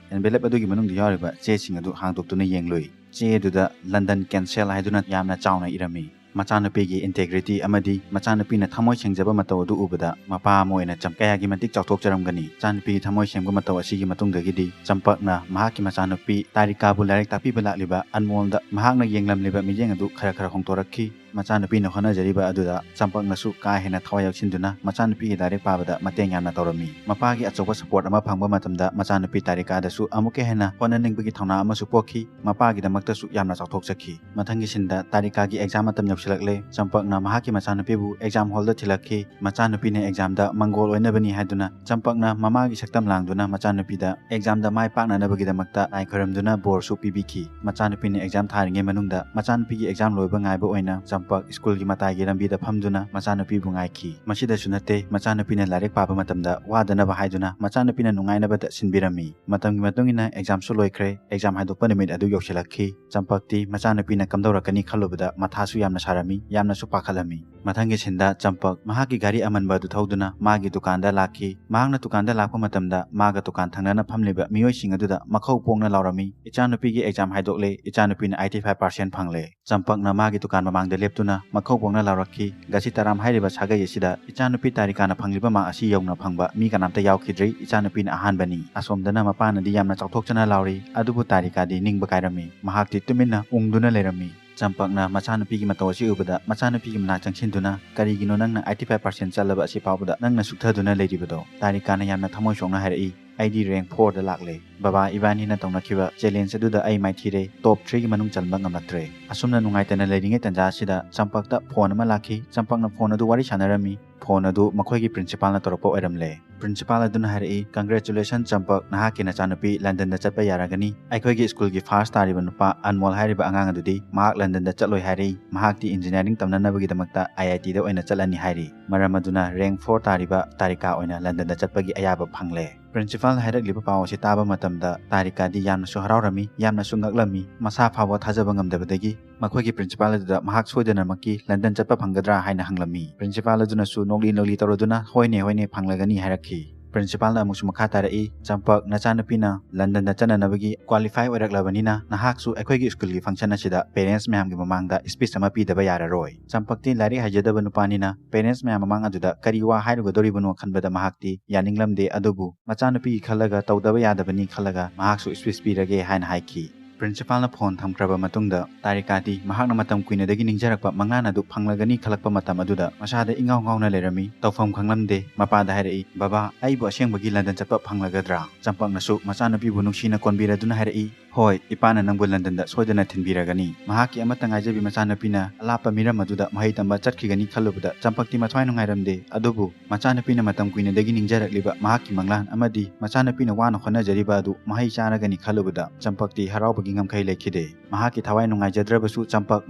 envelope ꯑꯗꯨꯒꯤ ꯃꯅꯨꯡꯗ ꯌꯥꯎꯔꯤꯕ ꯆꯦꯁꯤꯡ ꯑꯗꯨ ꯍꯥꯡꯗꯣꯛꯇꯨꯅ ꯌꯦꯡꯂꯨꯏ꯫ ꯆꯦ ꯑꯗꯨꯗ "London cancel" ꯍꯥꯏꯗꯨꯅ ꯌꯥꯝꯅ ꯆꯥꯎꯅ ꯏꯔꯝꯃꯤ꯫ ꯃꯆꯥꯅꯨꯄꯤꯒꯤ integrity ꯑꯃꯗꯤ ꯃꯆꯥꯅꯨꯄꯤꯅ ꯊꯃꯣꯏ ꯁꯦꯡꯖꯕ ꯃꯇꯧ ꯑꯗꯨ ꯎꯕꯗ ꯃꯄꯥ ꯑꯃ ꯑꯣꯏꯅ ꯆꯝ-, ꯀꯌꯥꯒꯤ ꯃꯇꯤꯛ ꯆꯥꯎꯊꯣꯛꯆꯔꯝꯒꯅꯤ꯫ ꯃꯆꯥꯅꯨꯄꯤꯒꯤ ꯊꯃꯣꯏ ꯁꯦꯡꯕ ꯃꯇꯧ ꯑꯁꯤꯒꯤ ꯃꯇꯨꯡꯗꯒꯤꯗꯤ ꯆꯝꯄꯛꯅ ꯃꯍꯥꯛꯀꯤ ꯃꯆꯥꯅꯨꯄꯤ ꯇꯥꯔꯤꯀꯥꯕꯨ ꯂꯥꯏꯔꯤꯛ ꯇꯥꯛꯄꯤꯕ ꯂꯥꯛꯂꯤꯕ ꯑꯟꯃꯣꯜꯗ ꯃꯍꯥꯛꯅ ꯌꯦꯡꯂꯝꯂꯤꯕ ꯃꯤꯠꯌꯦꯡ ꯑꯗꯨ ꯈꯔ ꯈꯔ ꯍꯣꯡꯗꯣꯔꯛꯈꯤ꯫ ꯃꯆꯥꯅꯨꯄꯤꯅ ꯍꯣꯠꯅꯖꯔꯤꯕ ꯑꯗꯨꯗ ꯆꯝꯄꯛꯅꯁꯨ ꯀꯥ ꯍꯦꯟꯅ ꯊꯋꯥꯏ ꯌꯥꯎꯁꯤꯟꯗꯨꯅ ꯃꯆꯥꯅꯨꯄꯤꯒꯤ ꯂꯥꯏꯔꯤꯛ ꯄꯥꯕꯗ ꯃꯇꯦꯡ ꯌꯥꯝꯅ ꯇꯧꯔꯝꯃꯤ꯫ ꯃꯄꯥꯒꯤ ꯑꯆꯧꯕ support ꯑꯃ ꯐꯪꯕ ꯃꯇꯝꯗ ꯃꯆꯥꯅꯨꯄꯤ ꯇꯥꯔꯤꯀꯥꯗꯁꯨ ꯑꯃꯨꯛꯀ ꯍꯦꯟꯅ ꯍꯣꯠꯅꯅꯤꯡꯕꯒꯤ ꯊꯧꯅꯥ ꯑꯃꯁꯨ ꯄꯣꯛꯈꯤ꯫ ꯃꯄꯥꯒꯤꯗꯃꯛꯇꯁꯨ ꯌꯥꯝꯅ ꯆꯥꯎꯊꯣꯛꯆꯈꯤ꯫ ꯃꯊꯪꯒꯤ ꯁꯤꯟꯗ ꯇꯥꯔꯤꯀꯥꯒꯤ exam ꯃꯇꯝ ꯌꯧꯁꯤꯜꯂꯛꯂꯦ꯫ ꯆꯝꯄꯛꯅ ꯃꯍꯥꯛꯀꯤ ꯃꯆꯥꯅꯨꯄꯤꯕꯨ exam hallꯗ ꯊꯤꯜꯂꯛꯈꯤ꯫ ꯃꯆꯥꯅꯨꯄꯤꯅ examꯗ ꯃꯪꯒꯣꯜ ꯑꯣꯏꯅꯕꯅꯤ ꯍꯥꯏꯗꯨꯅ ꯆꯝꯄꯛꯅ ꯃꯃꯥꯒꯤ ꯁꯛꯇꯝ ꯂꯥꯡꯗꯨꯅ ꯃꯆꯥꯅꯨꯄꯤꯗ examꯗ ꯃꯥꯏ ꯄꯥꯛꯅꯅꯕꯒꯤꯗꯃꯛꯇ ꯂꯥꯏ ꯈꯣꯏꯔꯝꯗꯨꯅ ꯕꯣꯔꯁꯨ ꯄꯤꯕꯤꯈꯤ꯫ ꯃꯆꯥꯅꯨꯄꯤꯅ exam ꯊꯥꯔꯤꯉꯩ ꯃꯅꯨꯡꯗ ꯃꯆꯥꯅꯨꯄꯤꯒꯤ exam ꯂꯣꯏꯕ ꯉꯥꯏꯕ ꯑꯣꯏꯅ ꯆꯝꯄꯛ ꯁ꯭ꯀꯨꯜꯒꯤ ꯃꯇꯥꯏꯒꯤ ꯂꯝꯕꯤꯗ ꯐꯝꯗꯨꯅ ꯃꯆꯥꯅꯨꯄꯤꯕꯨ ꯉꯥꯏꯈꯤ꯫ ꯃꯁꯤꯗꯁꯨ ꯅꯠꯇꯦ, ꯃꯆꯥꯅꯨꯄꯤꯅ ꯂꯥꯏꯔꯤꯛ ꯄꯥꯕ ꯃꯇꯝꯗ ꯋꯥꯗꯅꯕ ꯍꯥꯏꯗꯨꯅ ꯃꯆꯥꯅꯨꯄꯤꯅ ꯅꯨꯡꯉꯥꯏꯅꯕꯗ ꯁꯤꯟꯕꯤꯔꯝꯃꯤ꯫ ꯃꯇꯝꯒꯤ ꯃꯇꯨꯡ ꯏꯟꯅ examꯁꯨ ꯂꯣꯏꯈ꯭ꯔꯦ꯫ Exam ꯍꯥꯏꯗꯣꯛꯄ ꯅꯨꯃꯤꯠ ꯑꯗꯨ ꯌꯧꯁꯤꯜꯂꯛꯈꯤ꯫ ꯆꯝꯄꯛꯇꯤ ꯃꯆꯥꯅꯨꯄꯤꯅ ꯀꯝꯗꯧꯔꯛꯀꯅꯤ ꯈꯜꯂꯨꯕꯗ ꯃꯊꯥꯁꯨ ꯌꯥꯝꯅ ꯁꯥꯔꯝꯃꯤ, ꯌꯥꯝꯅꯁꯨ ꯄꯥꯈꯠꯂꯝꯃꯤ꯫ ꯃꯊꯪꯒꯤ ꯁꯤꯟꯗ ꯆꯝꯄꯛ ꯃꯍꯥꯛꯀꯤ ꯒꯥꯔꯤ ꯑꯃꯟꯕ ꯑꯗꯨ ꯊꯧꯗꯨꯅ ꯃꯥꯒꯤ ꯗꯨꯀꯥꯟꯗ ꯂꯥꯛꯈꯤ꯫ ꯃꯍꯥꯛꯅ ꯗꯨꯀꯥꯟꯗ ꯂꯥꯛꯄ ꯃꯇꯝꯗ ꯃꯥꯒ ꯗꯨꯀꯥꯟ ꯊꯪꯅꯅ ꯐꯝꯂꯤꯕ ꯃꯤꯑꯣꯏꯁꯤꯡ ꯑꯗꯨꯗ ꯃꯈꯧ ꯄꯣꯡꯅ ꯂꯥꯎꯔꯝꯃꯤ, "ꯏꯆꯥꯅꯨꯄꯤꯒꯤ exam ꯍꯥꯏꯗꯣꯛꯂꯦ, ꯏꯆꯥꯅꯨꯄꯤꯅ eighty five percent ꯐꯪꯂꯦ"꯫ ꯆꯝꯄꯛꯅ ꯃꯥꯒꯤ ꯗꯨꯀꯥꯟ ꯃꯃꯥꯡꯗ ꯂꯦꯞꯇꯨꯅ ꯃꯈꯧ ꯄꯣꯡꯅ ꯂꯥꯎꯔꯛꯈꯤ, "ꯘꯁꯤꯇꯔꯥꯝ ꯍꯥꯏꯔꯤꯕ ꯁꯥꯒꯩ ꯑꯁꯤꯗ ꯏꯆꯥꯅꯨꯄꯤ ꯇꯥꯔꯤꯀꯥꯅ ꯐꯪꯂꯤꯕ ꯃꯥꯔꯛ ꯑꯁꯤ ꯌꯧꯅ ꯐꯪꯕ ꯃꯤ ꯀꯅꯥꯝꯇ ꯌꯥꯎꯈꯤꯗ꯭ꯔꯤ, ꯏꯆꯥꯅꯨꯄꯤꯅ ꯑꯍꯥꯟꯕꯅꯤ"꯫ ꯑꯁꯣꯝꯗꯅ ꯃꯄꯥꯅꯗꯤ ꯌꯥꯝꯅ ꯆꯥꯎꯊꯣꯛꯆꯅ ꯂꯥꯎꯔꯤ, ꯑꯗꯨꯕꯨ ꯇꯥꯔꯤꯀꯥꯗꯤ ꯅꯤꯡꯕ ꯀꯥꯏꯔꯝꯃꯤ꯫ ꯃꯍꯥꯛꯇꯤ ꯇꯨꯃꯤꯟꯅ ꯎꯪꯗꯨꯅ ꯂꯩꯔꯝꯃꯤ꯫ ꯆꯝꯄꯛꯅ ꯃꯆꯥꯅꯨꯄꯤꯒꯤ ꯃꯇꯧ ꯑꯁꯤ ꯎꯕꯗ ꯃꯆꯥꯅꯨꯄꯤꯒꯤ ꯃꯅꯥꯛ ꯆꯪꯁꯤꯟꯗꯨꯅ, "ꯀꯔꯤꯒꯤꯅꯣ ꯅꯪꯅ eighty five percent ꯆꯠꯂꯕ ꯑꯁꯤ ꯐꯥꯎꯕꯗ ꯅꯪꯅ ꯁꯨꯛꯊꯗꯨꯅ ꯂꯩꯔꯤꯕꯗꯣ?" ꯇꯥꯔꯤꯀꯥꯅ ꯌꯥꯝꯅ ꯊꯃꯣꯏ ꯁꯣꯛꯅ ꯍꯥꯏꯔꯛꯏ, "ꯑꯩꯗꯤ rank fourꯗ ꯂꯥꯛꯂꯦ꯫ ꯕꯕꯥ, ꯏꯕꯥꯅꯤꯅ ꯇꯧꯅꯈꯤꯕ challenge ꯑꯗꯨꯗ ꯑꯩ ꯃꯥꯏꯊꯤꯔꯦ꯫ Top threeꯒꯤ ꯃꯅꯨꯡ ꯆꯟꯕ ꯉꯝꯂꯛꯇ꯭ꯔꯦ"꯫ ꯑꯁꯨꯝꯅ ꯅꯨꯡꯉꯥꯏꯇꯅ ꯂꯩꯔꯤꯉꯩ ꯇꯥꯟꯖꯥ ꯑꯁꯤꯗ ꯆꯝꯄꯛꯇ phone ꯑꯃ ꯂꯥꯛꯈꯤ꯫ ꯆꯝꯄꯛꯅ phone ꯑꯗꯨ ꯋꯥꯔꯤ ꯁꯥꯟꯅꯔꯝꯃꯤ꯫ Phone ꯑꯗꯨ ꯃꯈꯣꯏꯒꯤ principalꯅ ꯇꯧꯔꯛꯄ ꯑꯣꯏꯔꯝꯂꯦ꯫ ꯄ꯭ꯔꯤꯟꯁꯤꯄꯥꯜ ꯑꯗꯨꯅ ꯍꯥꯏꯔꯛꯏ, "Congratulations ꯆꯝꯄꯛ, ꯅꯍꯥꯛꯀꯤ ꯅꯆꯥꯅꯨꯄꯤ ꯂꯟꯗꯟꯗ ꯆꯠꯄ ꯌꯥꯔꯒꯅꯤ꯫ ꯑꯩꯈꯣꯏꯒꯤ ꯁ꯭ꯀꯨꯜꯒꯤ ꯐꯥꯔꯁ ꯇꯥꯔꯤꯕ ꯅꯨꯄꯥ ꯑꯟꯃꯣꯜ ꯍꯥꯏꯔꯤꯕ ꯑꯉꯥꯡ ꯑꯗꯨꯗꯤ ꯃꯍꯥꯛ ꯂꯟꯗꯟꯗ ꯆꯠꯂꯣꯏ ꯍꯥꯏꯔꯛꯏ꯫ ꯃꯍꯥꯛꯇꯤ ꯏꯟꯖꯤꯅꯤꯌꯥꯔꯤꯡ ꯇꯝꯅꯅꯕꯒꯤꯗꯃꯛꯇ ꯑꯥꯏ ꯑꯥꯏ ꯇꯤꯗ ꯑꯣꯏꯅ ꯆꯠꯂꯅꯤ ꯍꯥꯏꯔꯤ꯫ ꯃꯔꯝ ꯑꯗꯨꯅ ꯔꯦꯡ ꯐꯣꯔ ꯇꯥꯔꯤꯕ ꯇꯥꯔꯤꯀꯥ ꯑꯣꯏꯅ ꯂꯟꯗꯟꯗ ꯆꯠꯄꯒꯤ ꯑꯌꯥꯕ ꯐꯪꯂꯦ"꯫ ꯄ꯭ꯔꯤꯟꯁꯤꯄꯥꯜꯅ ꯍꯥꯏꯔꯛꯂꯤꯕ ꯄꯥꯎ ꯑꯁꯤ ꯇꯥꯕ ꯃꯇꯝꯗ ꯇꯥꯔꯤꯀꯥꯗꯤ ꯌꯥꯝꯅꯁꯨ ꯍꯔꯥꯎꯔꯝꯃꯤ, ꯌꯥꯝꯅꯁꯨ ꯉꯛꯂꯝꯃꯤ꯫ ꯃꯁꯥ ꯐꯥꯎꯕ ꯊꯥꯖꯕ ꯉꯝꯗꯕꯗꯒꯤ ꯃꯈꯣꯏꯒꯤ ꯄ꯭ꯔꯤꯟꯁꯤꯄꯥꯜ ꯑꯗꯨꯗ ꯃꯍꯥꯛ ꯁꯣꯏꯗꯅꯃꯛꯀꯤ ꯂꯟꯗꯟ ꯆꯠꯄ ꯐꯪꯒꯗ꯭ꯔꯥ ꯍꯥꯏꯅ ꯍꯪꯂꯝꯃꯤ꯫ ꯄ꯭ꯔꯤꯟꯁꯤꯄꯥꯜ ꯑꯗꯨꯅꯁꯨ ꯅꯣꯛꯂꯤ ꯅꯣꯛꯂꯤ ꯇꯧꯔꯗꯨꯅ "ꯍꯣꯏꯅꯦ, ꯍꯣꯏꯅꯦ, ꯐꯪꯂꯒꯅꯤ" ꯍꯥꯏꯔꯛꯈꯤ꯫ ꯄ꯭ꯔꯤꯟꯁꯤꯄꯥꯜꯅ ꯑꯃꯨꯛꯁꯨ ꯃꯈꯥ ꯇꯥꯔꯛꯏ, "ꯆꯝꯄꯛ, ꯅꯆꯥꯅꯨꯄꯤꯅ ꯂꯟꯗꯟꯗ ꯆꯠꯅꯅꯕꯒꯤ ꯀ꯭ꯋꯥꯂꯤꯐꯥꯏ ꯑꯣꯏꯔꯛꯂꯕꯅꯤꯅ ꯅꯍꯥꯛꯁꯨ ꯑꯩꯈꯣꯏꯒꯤ ꯁ꯭ꯀꯨꯜꯒꯤ ꯐꯪꯁꯟ ꯑꯁꯤꯗ ꯄꯦꯔꯦꯟꯁ ꯃꯌꯥꯝꯒꯤ ꯃꯃꯥꯡꯗ ꯁ꯭ꯄꯤꯆ ꯑꯃ ꯄꯤꯗꯕ ꯌꯥꯔꯔꯣꯏ꯫ ꯆꯝꯄꯛꯇꯤ ꯂꯥꯏꯔꯤꯛ ꯍꯩꯖꯗꯕ ꯅꯨꯄꯥꯅꯤꯅ ꯄꯦꯔꯦꯟꯁ ꯃꯌꯥꯝ ꯃꯃꯥꯡ ꯑꯗꯨꯗ ꯀꯔꯤ ꯋꯥ ꯍꯥꯏꯔꯨꯒꯗꯧꯔꯤꯕꯅꯣ ꯈꯟꯕꯗ ꯃꯍꯥꯛꯇꯤ ꯌꯥꯅꯤꯡꯂꯝꯗꯦ, ꯑꯗꯨꯕꯨ ꯃꯆꯥꯅꯨꯄꯤꯒꯤ ꯈꯜꯂꯒ ꯇꯧꯗꯕ ꯌꯥꯗꯕꯅꯤ ꯈꯜꯂꯒ ꯃꯍꯥꯛꯁꯨ ꯁ꯭ꯄꯤꯆ ꯄꯤꯔꯒꯦ" ꯍꯥꯏꯅ ꯍꯥꯏꯈꯤ꯫ ꯄ꯭ꯔꯤꯟꯁꯤꯄꯥꯜꯅ ꯐꯣꯟ ꯊꯝꯈ꯭ꯔꯕ ꯃꯇꯨꯡꯗ ꯇꯥꯔꯤꯀꯥꯗꯤ ꯃꯍꯥꯛꯅ ꯃꯇꯝ ꯀꯨꯏꯅꯗꯒꯤ ꯅꯤꯡꯖꯔꯛꯄ ꯃꯪꯂꯥꯟ ꯑꯗꯨ ꯐꯪꯂꯒꯅꯤ ꯈꯜꯂꯛꯄ ꯃꯇꯝ ꯑꯗꯨꯗ ꯃꯁꯥꯗ ꯏꯉꯥꯎ ꯉꯥꯎꯅ ꯂꯩꯔꯝꯃꯤ꯫ ꯇꯧꯐꯝ ꯈꯪꯂꯝꯗꯦ꯫ ꯃꯄꯥꯗ ꯍꯥꯏꯔꯛꯏ, "ꯕꯕꯥ, ꯑꯩꯕꯨ ꯑꯁꯦꯡꯕꯒꯤ ꯂꯟꯗꯟ ꯆꯠꯄ ꯐꯪꯂꯒꯗ꯭ꯔꯥ?" ꯆꯝꯄꯛꯅꯁꯨ ꯃꯆꯥꯅꯨꯄꯤꯕꯨ ꯅꯨꯡꯁꯤꯅ ꯀꯣꯟꯕꯤꯔꯗꯨꯅ ꯍꯥꯏꯔꯛꯏ, "ꯍꯣꯏ, ꯏꯄꯥꯅ ꯅꯪꯕꯨ ꯂꯟꯗꯟꯗ ꯁꯣꯏꯗꯅ ꯊꯤꯟꯕꯤꯔꯒꯅꯤ"꯫ ꯃꯍꯥꯛꯀꯤ ꯑꯃꯠꯇ ꯉꯥꯏꯖꯕꯤ ꯃꯆꯥꯅꯨꯄꯤꯅ ꯑꯂꯥꯞꯄ ꯃꯤꯔꯝ ꯑꯗꯨꯗ ꯃꯍꯩ ꯇꯝꯕ ꯆꯠꯈꯤꯒꯅꯤ ꯈꯜꯂꯨꯕꯗ ꯆꯝꯄꯛꯇꯤ ꯃꯊ꯭ꯋꯥꯏ ꯅꯨꯡꯉꯥꯏꯔꯝꯗꯦ꯫ ꯑꯗꯨꯕꯨ ꯃꯆꯥꯅꯨꯄꯤꯅ ꯃꯇꯝ ꯀꯨꯏꯅꯗꯒꯤ ꯅꯤꯡꯖꯔꯛꯂꯤꯕ ꯃꯍꯥꯛꯀꯤ ꯃꯪꯂꯥꯟ ꯑꯃꯗꯤ ꯃꯆꯥꯅꯨꯄꯤꯅ ꯋꯥꯅ ꯍꯣꯠꯅꯖꯔꯤꯕ ꯑꯗꯨ ꯃꯍꯩ ꯆꯥꯔꯒꯅꯤ ꯈꯜꯂꯨꯕꯗ ꯆꯝꯄꯛꯇꯤ ꯍꯔꯥꯎꯕꯒꯤ ꯉꯝꯈꯩ ꯂꯩꯈꯤꯗꯦ꯫ ꯃꯍꯥꯛꯀꯤ ꯊꯋꯥꯏ ꯅꯨꯡꯉꯥꯏꯖꯗ꯭ꯔꯕꯁꯨ ꯆꯝꯄꯛ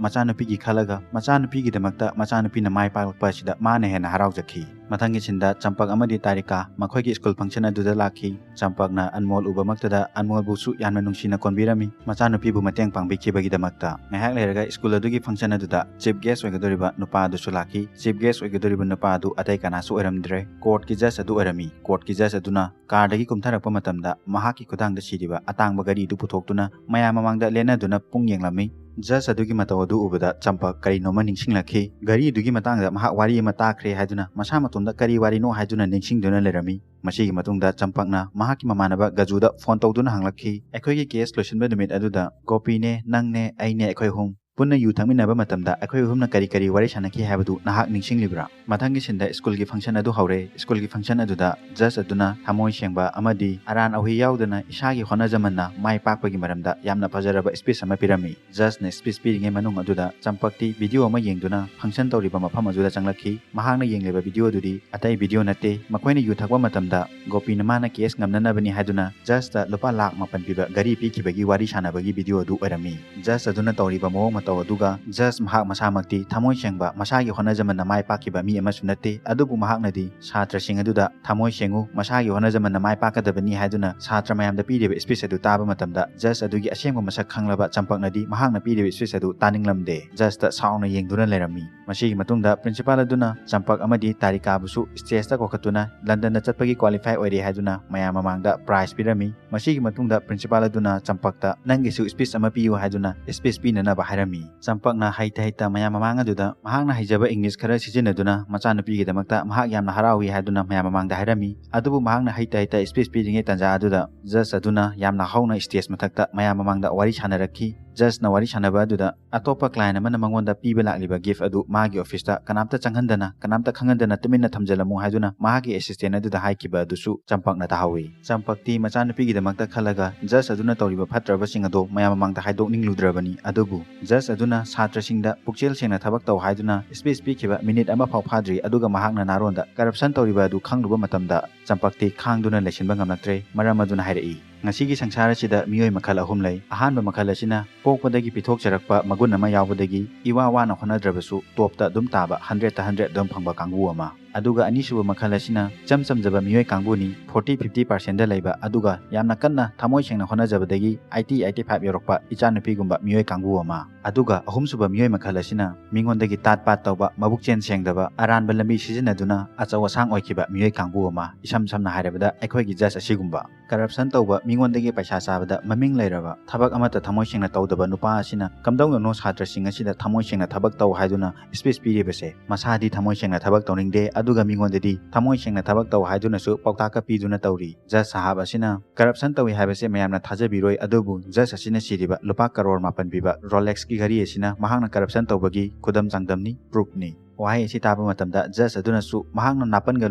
ꯃꯆꯥꯅꯨꯄꯤꯒꯤ ꯈꯜꯂꯒ ꯃꯆꯥꯅꯨꯄꯤꯒꯤꯗꯃꯛꯇ ꯃꯆꯥꯅꯨꯄꯤꯅ ꯃꯥꯏ ꯄꯥꯛꯂꯛꯄ ꯑꯁꯤꯗ ꯃꯥꯅ ꯍꯦꯟꯅ ꯍꯔꯥꯎꯖꯈꯤ꯫ ꯃꯊꯪꯒꯤ ꯁꯤꯟꯗ ꯆꯝꯄꯛ ꯑꯃꯗꯤ ꯇꯥꯔꯤꯀꯥ ꯃꯈꯣꯏꯒꯤ ꯁ꯭ꯀꯨꯜ ꯐꯪꯁꯟ ꯑꯗꯨꯗ ꯂꯥꯛꯈꯤ꯫ ꯆꯝꯄꯛꯅ ꯑꯟꯃꯣꯜ ꯎꯕꯃꯛꯇꯗ ꯑꯟꯃꯣꯜꯕꯨꯁꯨ ꯌꯥꯝꯅ ꯅꯨꯡꯁꯤꯅ ꯀꯣꯟꯕꯤꯔꯝꯃꯤ, ꯃꯆꯥꯅꯨꯄꯤꯕꯨ ꯃꯇꯦꯡ ꯄꯥꯡꯕꯤꯈꯤꯕꯒꯤꯗꯃꯛꯇ꯫ ꯉꯥꯏꯍꯥꯛ ꯂꯩꯔꯒ ꯁ꯭ꯀꯨꯜ ꯑꯗꯨꯒꯤ ꯐꯪꯁꯟ ꯑꯗꯨꯗ ꯆꯤꯐ ꯒꯦꯁ ꯑꯣꯏꯒꯗꯧꯔꯤꯕ ꯅꯨꯄꯥ ꯑꯗꯨꯁꯨ ꯂꯥꯛꯈꯤ꯫ ꯆꯤꯐ ꯒꯦꯁ ꯑꯣꯏꯒꯗꯧꯔꯤꯕ ꯅꯨꯄꯥ ꯑꯗꯨ ꯑꯇꯩ ꯀꯅꯥꯁꯨ ꯑꯣꯏꯔꯝꯗ꯭ꯔꯦ, ꯀꯣꯔꯠꯀꯤ ꯖꯖ ꯑꯗꯨ ꯑꯣꯏꯔꯝꯃꯤ꯫ ꯀꯣꯔꯠꯀꯤ ꯖꯖ ꯑꯗꯨꯅ ꯀꯥꯔꯗꯒꯤ ꯀꯨꯝꯊꯔꯛꯄ ꯃꯇꯝꯗ ꯃꯍꯥꯛꯀꯤ ꯈꯨꯊꯥꯡꯗ ꯁꯤꯔꯤꯕ ꯑꯇꯥꯡꯕ ꯒꯥꯔꯤ ꯑꯗꯨ ꯄꯨꯊꯣꯛꯇꯨꯅ ꯃꯌꯥꯝ ꯃꯃꯥꯡꯗ ꯂꯦꯟꯅꯗꯨꯅ ꯄꯨꯡ ꯌꯦꯡꯂꯝꯃꯤ꯫ ꯖꯖ ꯑꯗꯨꯒꯤ ꯃꯇꯧ ꯑꯗꯨ ꯎꯕꯗ ꯆꯝꯄꯛ ꯀꯔꯤꯅꯣꯃ ꯅꯤꯡꯁꯤꯡꯂꯛꯈꯤ꯫ ꯒꯥꯔꯤ ꯑꯗꯨꯒꯤ ꯃꯇꯥꯡꯗ ꯃꯍꯥꯛ ꯋꯥꯔꯤ ꯑꯃ ꯇꯥꯈ꯭ꯔꯦ ꯍꯥꯏꯗꯨꯅ ꯃꯁꯥ ꯃꯇꯣꯝꯗ ꯀꯔꯤ ꯋꯥꯔꯤꯅꯣ ꯍꯥꯏꯗꯨꯅ ꯅꯤꯡꯁꯤꯡꯗꯨꯅ ꯂꯩꯔꯝꯃꯤ꯫ ꯃꯁꯤꯒꯤ ꯃꯇꯨꯡꯗ ꯆꯝꯄꯛꯅ ꯃꯍꯥꯛꯀꯤ ꯃꯃꯥꯟꯅꯕ ꯒꯖꯨꯗ ꯐꯣꯟ ꯇꯧꯗꯨꯅ ꯍꯪꯂꯛꯈꯤ, "ꯑꯩꯈꯣꯏꯒꯤ ꯀꯦꯁ ꯂꯣꯏꯁꯤꯟꯕ ꯅꯨꯃꯤꯠ ꯑꯗꯨꯗ ꯒꯣꯄꯤꯅꯦ, ꯅꯪꯅꯦ, ꯑꯩꯅꯦ, ꯑꯩꯈꯣꯏ ꯑꯍꯨꯝ ꯄꯨꯟꯅ ꯌꯨ ꯊꯛꯃꯤꯟꯅꯕ ꯃꯇꯝꯗ ꯑꯩꯈꯣꯏ ꯑꯍꯨꯝꯅ ꯀꯔꯤ ꯀꯔꯤ ꯋꯥꯔꯤ ꯁꯥꯟꯅꯈꯤ ꯍꯥꯏꯕꯗꯨ ꯅꯍꯥꯛ ꯅꯤꯡꯁꯤꯡꯂꯤꯕ꯭ꯔꯥ? ꯃꯊꯪꯒꯤ ꯁꯤꯟꯗ ꯁ꯭ꯀꯨꯜꯒꯤ ꯐꯪꯁꯟ ꯑꯗꯨ ꯍꯧꯔꯦ꯫ ꯁ꯭ꯀꯨꯜꯒꯤ ꯐꯪꯁꯟ ꯑꯗꯨꯗ ꯖꯁ ꯑꯗꯨꯅ ꯊꯃꯣꯏ ꯁꯦꯡꯕ ꯑꯃꯗꯤ ꯑꯔꯥꯟ ꯑꯍꯨꯏ ꯌꯥꯎꯗꯅ ꯏꯁꯥꯒꯤ ꯍꯣꯠꯅꯖꯃꯟꯅ ꯃꯥꯏ ꯄꯥꯛꯄꯒꯤ ꯃꯔꯝꯗ ꯌꯥꯝꯅ ꯐꯖꯔꯕ ꯁ꯭ꯄꯤꯆ ꯑꯃ ꯄꯤꯔꯝꯃꯤ꯫ ꯖꯁꯅ ꯁ꯭ꯄꯤꯆ ꯄꯤꯔꯤꯉꯩ ꯃꯅꯨꯡ ꯑꯗꯨꯗ ꯆꯝꯄꯛꯇꯤ ꯚꯤꯗꯤꯑꯣ ꯑꯃ ꯌꯦꯡꯗꯨꯅ ꯐꯪꯁꯟ ꯇꯧꯔꯤꯕ ꯃꯐꯝ ꯑꯗꯨꯗ ꯆꯪꯂꯛꯈꯤ꯫ ꯃꯍꯥꯛꯅ ꯌꯦꯡꯂꯤꯕ ꯚꯤꯗꯤꯑꯣ ꯑꯗꯨꯗꯤ ꯑꯇꯩ ꯚꯤꯗꯤꯑꯣ ꯅꯠꯇꯦ, ꯃꯈꯣꯏꯅ ꯌꯨ ꯊꯛꯄ ꯃꯇꯝꯗ ꯒꯣꯄꯤꯅ ꯃꯥꯅ ꯀꯦꯁ ꯉꯝꯅꯅꯕꯅꯤ ꯍꯥꯏꯗꯨꯅ ꯖꯁꯇ ꯂꯨꯄꯥ ꯂꯥꯈ ꯃꯥꯄꯟ ꯄꯤꯕ ꯒꯥꯔꯤ ꯄꯤꯈꯤꯕꯒꯤ ꯋꯥꯔꯤ ꯁꯥꯟꯅꯕꯒꯤ ꯚꯤꯗꯤꯑꯣ ꯑꯗꯨ ꯑꯣꯏꯔꯝꯃꯤ꯫ ꯖꯁ ꯑꯗꯨꯅ ꯇꯧꯔꯤꯕ ꯃꯑꯣꯡ ꯃꯇꯧ ꯑꯗꯨꯒ ꯖꯁ ꯃꯍꯥꯛ ꯃꯁꯥꯃꯛꯇꯤ ꯊꯃꯣꯏ ꯁꯦꯡꯕ, ꯃꯁꯥꯒꯤ ꯍꯣꯠꯅꯖꯃꯟꯅ ꯃꯥꯏ ꯄꯥꯛꯈꯤꯕ ꯃꯤ ꯑꯃꯁꯨ ꯅꯠꯇꯦ, ꯑꯗꯨꯕꯨ ꯃꯍꯥꯛꯅꯗꯤ ꯁꯥꯇ꯭ꯔꯁꯤꯡ ꯑꯗꯨꯗ "ꯊꯃꯣꯏ ꯁꯦꯡꯉꯨ, ꯃꯁꯥꯒꯤ ꯍꯣꯠꯅꯖꯃꯟꯅ ꯃꯥꯏ ꯄꯥꯛꯀꯗꯕꯅꯤ" ꯍꯥꯏꯗꯨꯅ ꯁꯥꯇ꯭ꯔ ꯃꯌꯥꯝꯗ ꯄꯤꯔꯤꯕ ꯁ꯭ꯄꯤꯆ ꯑꯗꯨ ꯇꯥꯕ ꯃꯇꯝꯗ ꯖꯁ ꯑꯗꯨꯒꯤ ꯑꯁꯦꯡꯕ ꯃꯁꯛ ꯈꯪꯂꯕ ꯆꯝꯄꯛꯅꯗꯤ ꯃꯍꯥꯛꯅ ꯄꯤꯔꯤꯕ ꯁ꯭ꯄꯤꯆ ꯑꯗꯨ ꯇꯥꯅꯤꯡꯂꯝꯗꯦ꯫ ꯖꯁꯇ ꯁꯥꯎꯅ ꯌꯦꯡꯗꯨꯅ ꯂꯩꯔꯝꯃꯤ꯫ ꯃꯁꯤꯒꯤ ꯃꯇꯨꯡꯗ ꯄ꯭ꯔꯤꯟꯁꯤꯄꯥꯜ ꯑꯗꯨꯅ ꯆꯝꯄꯛ ꯑꯃꯗꯤ ꯇꯥꯔꯤꯀꯥꯕꯨꯁꯨ ꯁ꯭ꯇꯦꯖꯇ ꯀꯧꯈꯠꯇꯨꯅ ꯂꯟꯗꯟꯗ ꯆꯠꯄꯒꯤ ꯀ꯭ꯋꯥꯂꯤꯐꯥꯏ ꯑꯣꯏꯔꯦ ꯍꯥꯏꯗꯨꯅ ꯃꯌꯥꯝ ꯃꯃꯥꯡꯗ ꯄ꯭ꯔꯥꯏꯖ ꯄꯤꯔꯝꯃꯤ꯫ ꯃꯁꯤꯒꯤ ꯃꯇꯨꯡꯗ ꯄ꯭ꯔꯤꯟꯁꯤꯄꯥꯜ ꯑꯗꯨꯅ ꯆꯝꯄꯛꯇ "ꯅꯪꯒꯤꯁꯨ ꯁ꯭ꯄꯤꯆ ꯑꯃ ꯄꯤꯌꯨ" ꯍꯥꯏꯗꯨꯅ ꯁ꯭ꯄꯤꯆ ꯄꯤꯅꯅꯕ ꯍꯥꯏꯔꯝꯃꯤ꯫ ꯆꯝꯄꯛꯅ ꯍꯩꯇ ꯍꯩꯇ ꯃꯌꯥꯝ ꯃꯃꯥꯡ ꯑꯗꯨꯗ ꯃꯍꯥꯛꯅ ꯍꯩꯖꯕ ꯏꯪꯂꯤꯁ ꯈꯔ ꯁꯤꯖꯤꯟꯅꯗꯨꯅ ꯃꯆꯥꯅꯨꯄꯤꯒꯤꯗꯃꯛꯇ ꯃꯍꯥꯛ ꯌꯥꯝꯅ ꯍꯔꯥꯎꯏ ꯍꯥꯏꯗꯨꯅ ꯃꯌꯥꯝ ꯃꯃꯥꯡꯗ ꯍꯥꯏꯔꯝꯃꯤ꯫ ꯑꯗꯨꯕꯨ ꯃꯍꯥꯛꯅ ꯍꯩꯇ ꯍꯩꯇ ꯁ꯭ꯄꯤꯆ ꯄꯤꯔꯤꯉꯩ ꯇꯥꯟꯖꯥ ꯑꯗꯨꯗ ꯖꯁ ꯑꯗꯨꯅ ꯌꯥꯝꯅ ꯍꯧꯅ ꯁ꯭ꯇꯦꯖ ꯃꯊꯛꯇ ꯃꯌꯥꯝ ꯃꯃꯥꯡꯗ ꯋꯥꯔꯤ ꯁꯥꯟꯅꯔꯛꯈꯤ꯫ ꯖꯁꯅ ꯋꯥꯔꯤ ꯁꯥꯟꯅꯕ ꯑꯗꯨꯗ ꯑꯇꯣꯞꯄ ꯀ꯭ꯂꯥꯏꯟ ꯑꯃꯅ ꯃꯉꯣꯟꯗ ꯄꯤꯕ ꯂꯥꯛꯂꯤꯕ ꯒꯤꯐ ꯑꯗꯨ ꯃꯥꯒꯤ ꯑꯣꯐꯤꯁꯇ ꯀꯅꯥꯝꯇ ꯆꯪꯍꯟꯗꯅ, ꯀꯅꯥꯝꯇ ꯈꯪꯍꯟꯗꯅ ꯇꯨꯃꯤꯟꯅ ꯊꯝꯖꯤꯜꯂꯝꯃꯨ ꯍꯥꯏꯗꯨꯅ ꯃꯍꯥꯛꯀꯤ ꯑꯦꯁꯤꯁꯇꯦꯟ ꯑꯗꯨꯗ ꯍꯥꯏꯈꯤꯕ ꯑꯗꯨꯁꯨ ꯆꯝꯄꯛꯅ ꯇꯥꯍꯧꯏ꯫ ꯆꯝꯄꯛꯇꯤ ꯃꯆꯥꯅꯨꯄꯤꯒꯤꯗꯃꯛꯇ ꯈꯜꯂꯒ ꯖꯁ ꯑꯗꯨꯅ ꯇꯧꯔꯤꯕ ꯐꯠꯇ꯭ꯔꯕꯁꯤꯡ ꯑꯗꯨ ꯃꯌꯥꯝ ꯃꯃꯥꯡꯗ ꯍꯥꯏꯗꯣꯛꯅꯤꯡꯂꯨꯗ꯭ꯔꯕꯅꯤ꯫ ꯑꯗꯨꯕꯨ ꯖꯁ ꯑꯗꯨꯅ ꯁꯥꯇ꯭ꯔꯁꯤꯡꯗ ꯄꯨꯛꯆꯦꯜ ꯁꯦꯡꯅ ꯊꯕꯛ ꯇꯧ ꯍꯥꯏꯗꯨꯅ ꯁ꯭ꯄꯤꯆ ꯄꯤꯈꯤꯕ ꯃꯤꯅꯤꯠ ꯑꯃ ꯐꯥꯎ ꯐꯥꯗ꯭ꯔꯤ, ꯑꯗꯨꯒ ꯃꯍꯥꯛꯅ ꯅꯥꯔꯣꯟꯗ ꯀꯔꯞꯁꯟ ꯇꯧꯔꯤꯕ ꯑꯗꯨ ꯈꯪꯂꯨꯕ ꯃꯇꯝꯗ ꯆꯝꯄꯛꯇꯤ ꯈꯥꯡꯗꯨꯅ ꯂꯩꯁꯤꯟꯕ ꯉꯝꯂꯛꯇ꯭ꯔꯦ꯫ ꯃꯔꯝ ꯑꯗꯨꯅ ꯍꯥꯏꯔꯛꯏ, ꯉꯁꯤꯒꯤ ꯁꯪꯁꯥꯔ ꯑꯁꯤꯗ ꯃꯤꯑꯣꯏ ꯃꯈꯜ ꯑꯍꯨꯝ ꯂꯩ꯫ ꯑꯍꯥꯟꯕ ꯃꯈꯜ ꯑꯁꯤꯅ ꯄꯣꯛꯄꯗꯒꯤ ꯄꯤꯊꯣꯛꯆꯔꯛꯄ ꯃꯒꯨꯟ ꯑꯃ ꯌꯥꯎꯕꯗꯒꯤ ꯏꯋꯥ ꯋꯥꯅ ꯍꯣꯠꯅꯗ꯭ꯔꯕꯁꯨ ꯇꯣꯞꯇ ꯑꯗꯨꯝ ꯇꯥꯕ, ꯍꯟꯗ꯭ꯔꯦꯠꯇ ꯍꯟꯗ꯭ꯔꯦꯠ ꯑꯗꯨꯝ ꯐꯪꯕ ꯀꯥꯡꯕꯨ ꯑꯃ꯫ ꯑꯗꯨꯒ ꯑꯅꯤꯁꯨꯕ ꯃꯈꯜ ꯑꯁꯤꯅ ꯏꯆꯝ ꯆꯝꯖꯕ ꯃꯤꯑꯣꯏ ꯀꯥꯡꯕꯨꯅꯤ, ꯐꯣꯔꯇꯤ ꯐꯤꯐꯇꯤ ꯄꯥꯔꯁꯦꯟꯗ ꯂꯩꯕ, ꯑꯗꯨꯒ ꯌꯥꯝꯅ ꯀꯟꯅ ꯊꯃꯣꯏ ꯁꯦꯡꯅ ꯍꯣꯠꯅꯖꯕꯗꯒꯤ ꯑꯥꯏꯇꯤ ꯑꯥꯏꯇꯤ ꯐꯥꯏꯚ ꯌꯧꯔꯛꯄ ꯏꯆꯥꯅꯨꯄꯤꯒꯨꯝꯕ ꯃꯤꯑꯣꯏ ꯀꯥꯡꯕꯨ ꯑꯃ꯫ ꯑꯗꯨꯒ ꯑꯍꯨꯝꯁꯨꯕ ꯃꯤꯑꯣꯏ ꯃꯈꯜ ꯑꯁꯤꯅ ꯃꯤꯉꯣꯟꯗꯒꯤ ꯇꯥꯠ ꯄꯥꯠ ꯇꯧꯕ, ꯃꯕꯨꯛꯆꯦꯜ ꯁꯦꯡꯗꯕ, ꯑꯔꯥꯟꯕ ꯂꯝꯕꯤ ꯁꯤꯖꯤꯟꯅꯗꯨꯅ ꯑꯆꯧ ꯑꯁꯥꯡ ꯑꯣꯏꯈꯤꯕ ꯃꯤꯑꯣꯏ ꯀꯥꯡꯕꯨ ꯑꯃ, ꯏꯁꯝ ꯁꯝꯅ ꯍꯥꯏꯔꯕꯗ ꯑꯩꯈꯣꯏꯒꯤ ꯖꯁ ꯑꯁꯤꯒꯨꯝꯕ꯫ ꯀꯔꯞꯁꯟ ꯇꯧꯕ, ꯃꯤꯉꯣꯟꯗꯒꯤ ꯄꯩꯁꯥ ꯆꯥꯕꯗ ꯃꯃꯤꯡ ꯂꯩꯔꯕ, ꯊꯕꯛ ꯑꯃꯠꯇ ꯊꯃꯣꯏ ꯁꯦꯡꯅ ꯇꯧꯗꯕ ꯅꯨꯄꯥ ꯑꯁꯤꯅ ꯀꯝꯗꯧꯅꯅꯣ ꯁꯥꯇ꯭ꯔꯁꯤꯡ ꯑꯁꯤꯗ ꯊꯃꯣꯏ ꯁꯦꯡꯅ ꯊꯕꯛ ꯇꯧ ꯍꯥꯏꯗꯨꯅ ꯁ꯭ꯄꯤꯆ ꯄꯤꯔꯤꯕꯁꯦ? ꯃꯁꯥꯗꯤ ꯊꯃꯣꯏ ꯁꯦꯡꯅ ꯊꯕꯛ ꯇꯧꯅꯤꯡꯗꯦ, ꯑꯗꯨꯒ ꯃꯤꯉꯣꯟꯗꯗꯤ ꯊꯃꯣꯏ ꯁꯦꯡꯅ ꯊꯕꯛ ꯇꯧ ꯍꯥꯏꯗꯨꯅꯁꯨ ꯄꯥꯎꯇꯥꯛꯀ ꯄꯤꯗꯨꯅ ꯇꯧꯔꯤ꯫ ꯖꯁ ꯁꯥꯍꯥꯕ ꯑꯁꯤꯅ ꯀꯔꯞꯁꯟ ꯇꯧꯏ ꯍꯥꯏꯕꯁꯦ ꯃꯌꯥꯝꯅ ꯊꯥꯖꯕꯤꯔꯣꯏ, ꯑꯗꯨꯕꯨ ꯖꯁ ꯑꯁꯤꯅ ꯁꯤꯔꯤꯕ ꯂꯨꯄꯥ ꯀꯔꯣꯔ ꯃꯥꯄꯟ ꯄꯤꯕ ꯔꯣꯂꯦꯛꯁꯀꯤ ꯘꯔꯤ ꯑꯁꯤꯅ ꯃꯍꯥꯛꯅ ꯀꯔꯞꯁꯟ ꯇꯧꯕꯒꯤ ꯈꯨꯗꯝ ꯆꯥꯡꯗꯝꯅꯤ, ꯄ꯭ꯔꯨꯐꯅꯤ꯫ ꯋꯥꯍꯩ ꯑꯁꯤ ꯇꯥꯕ ꯃꯇꯝꯗ ꯖꯁ ꯑꯗꯨꯅꯁꯨ ꯃꯍꯥꯛꯅ ꯅꯥꯄꯟꯒ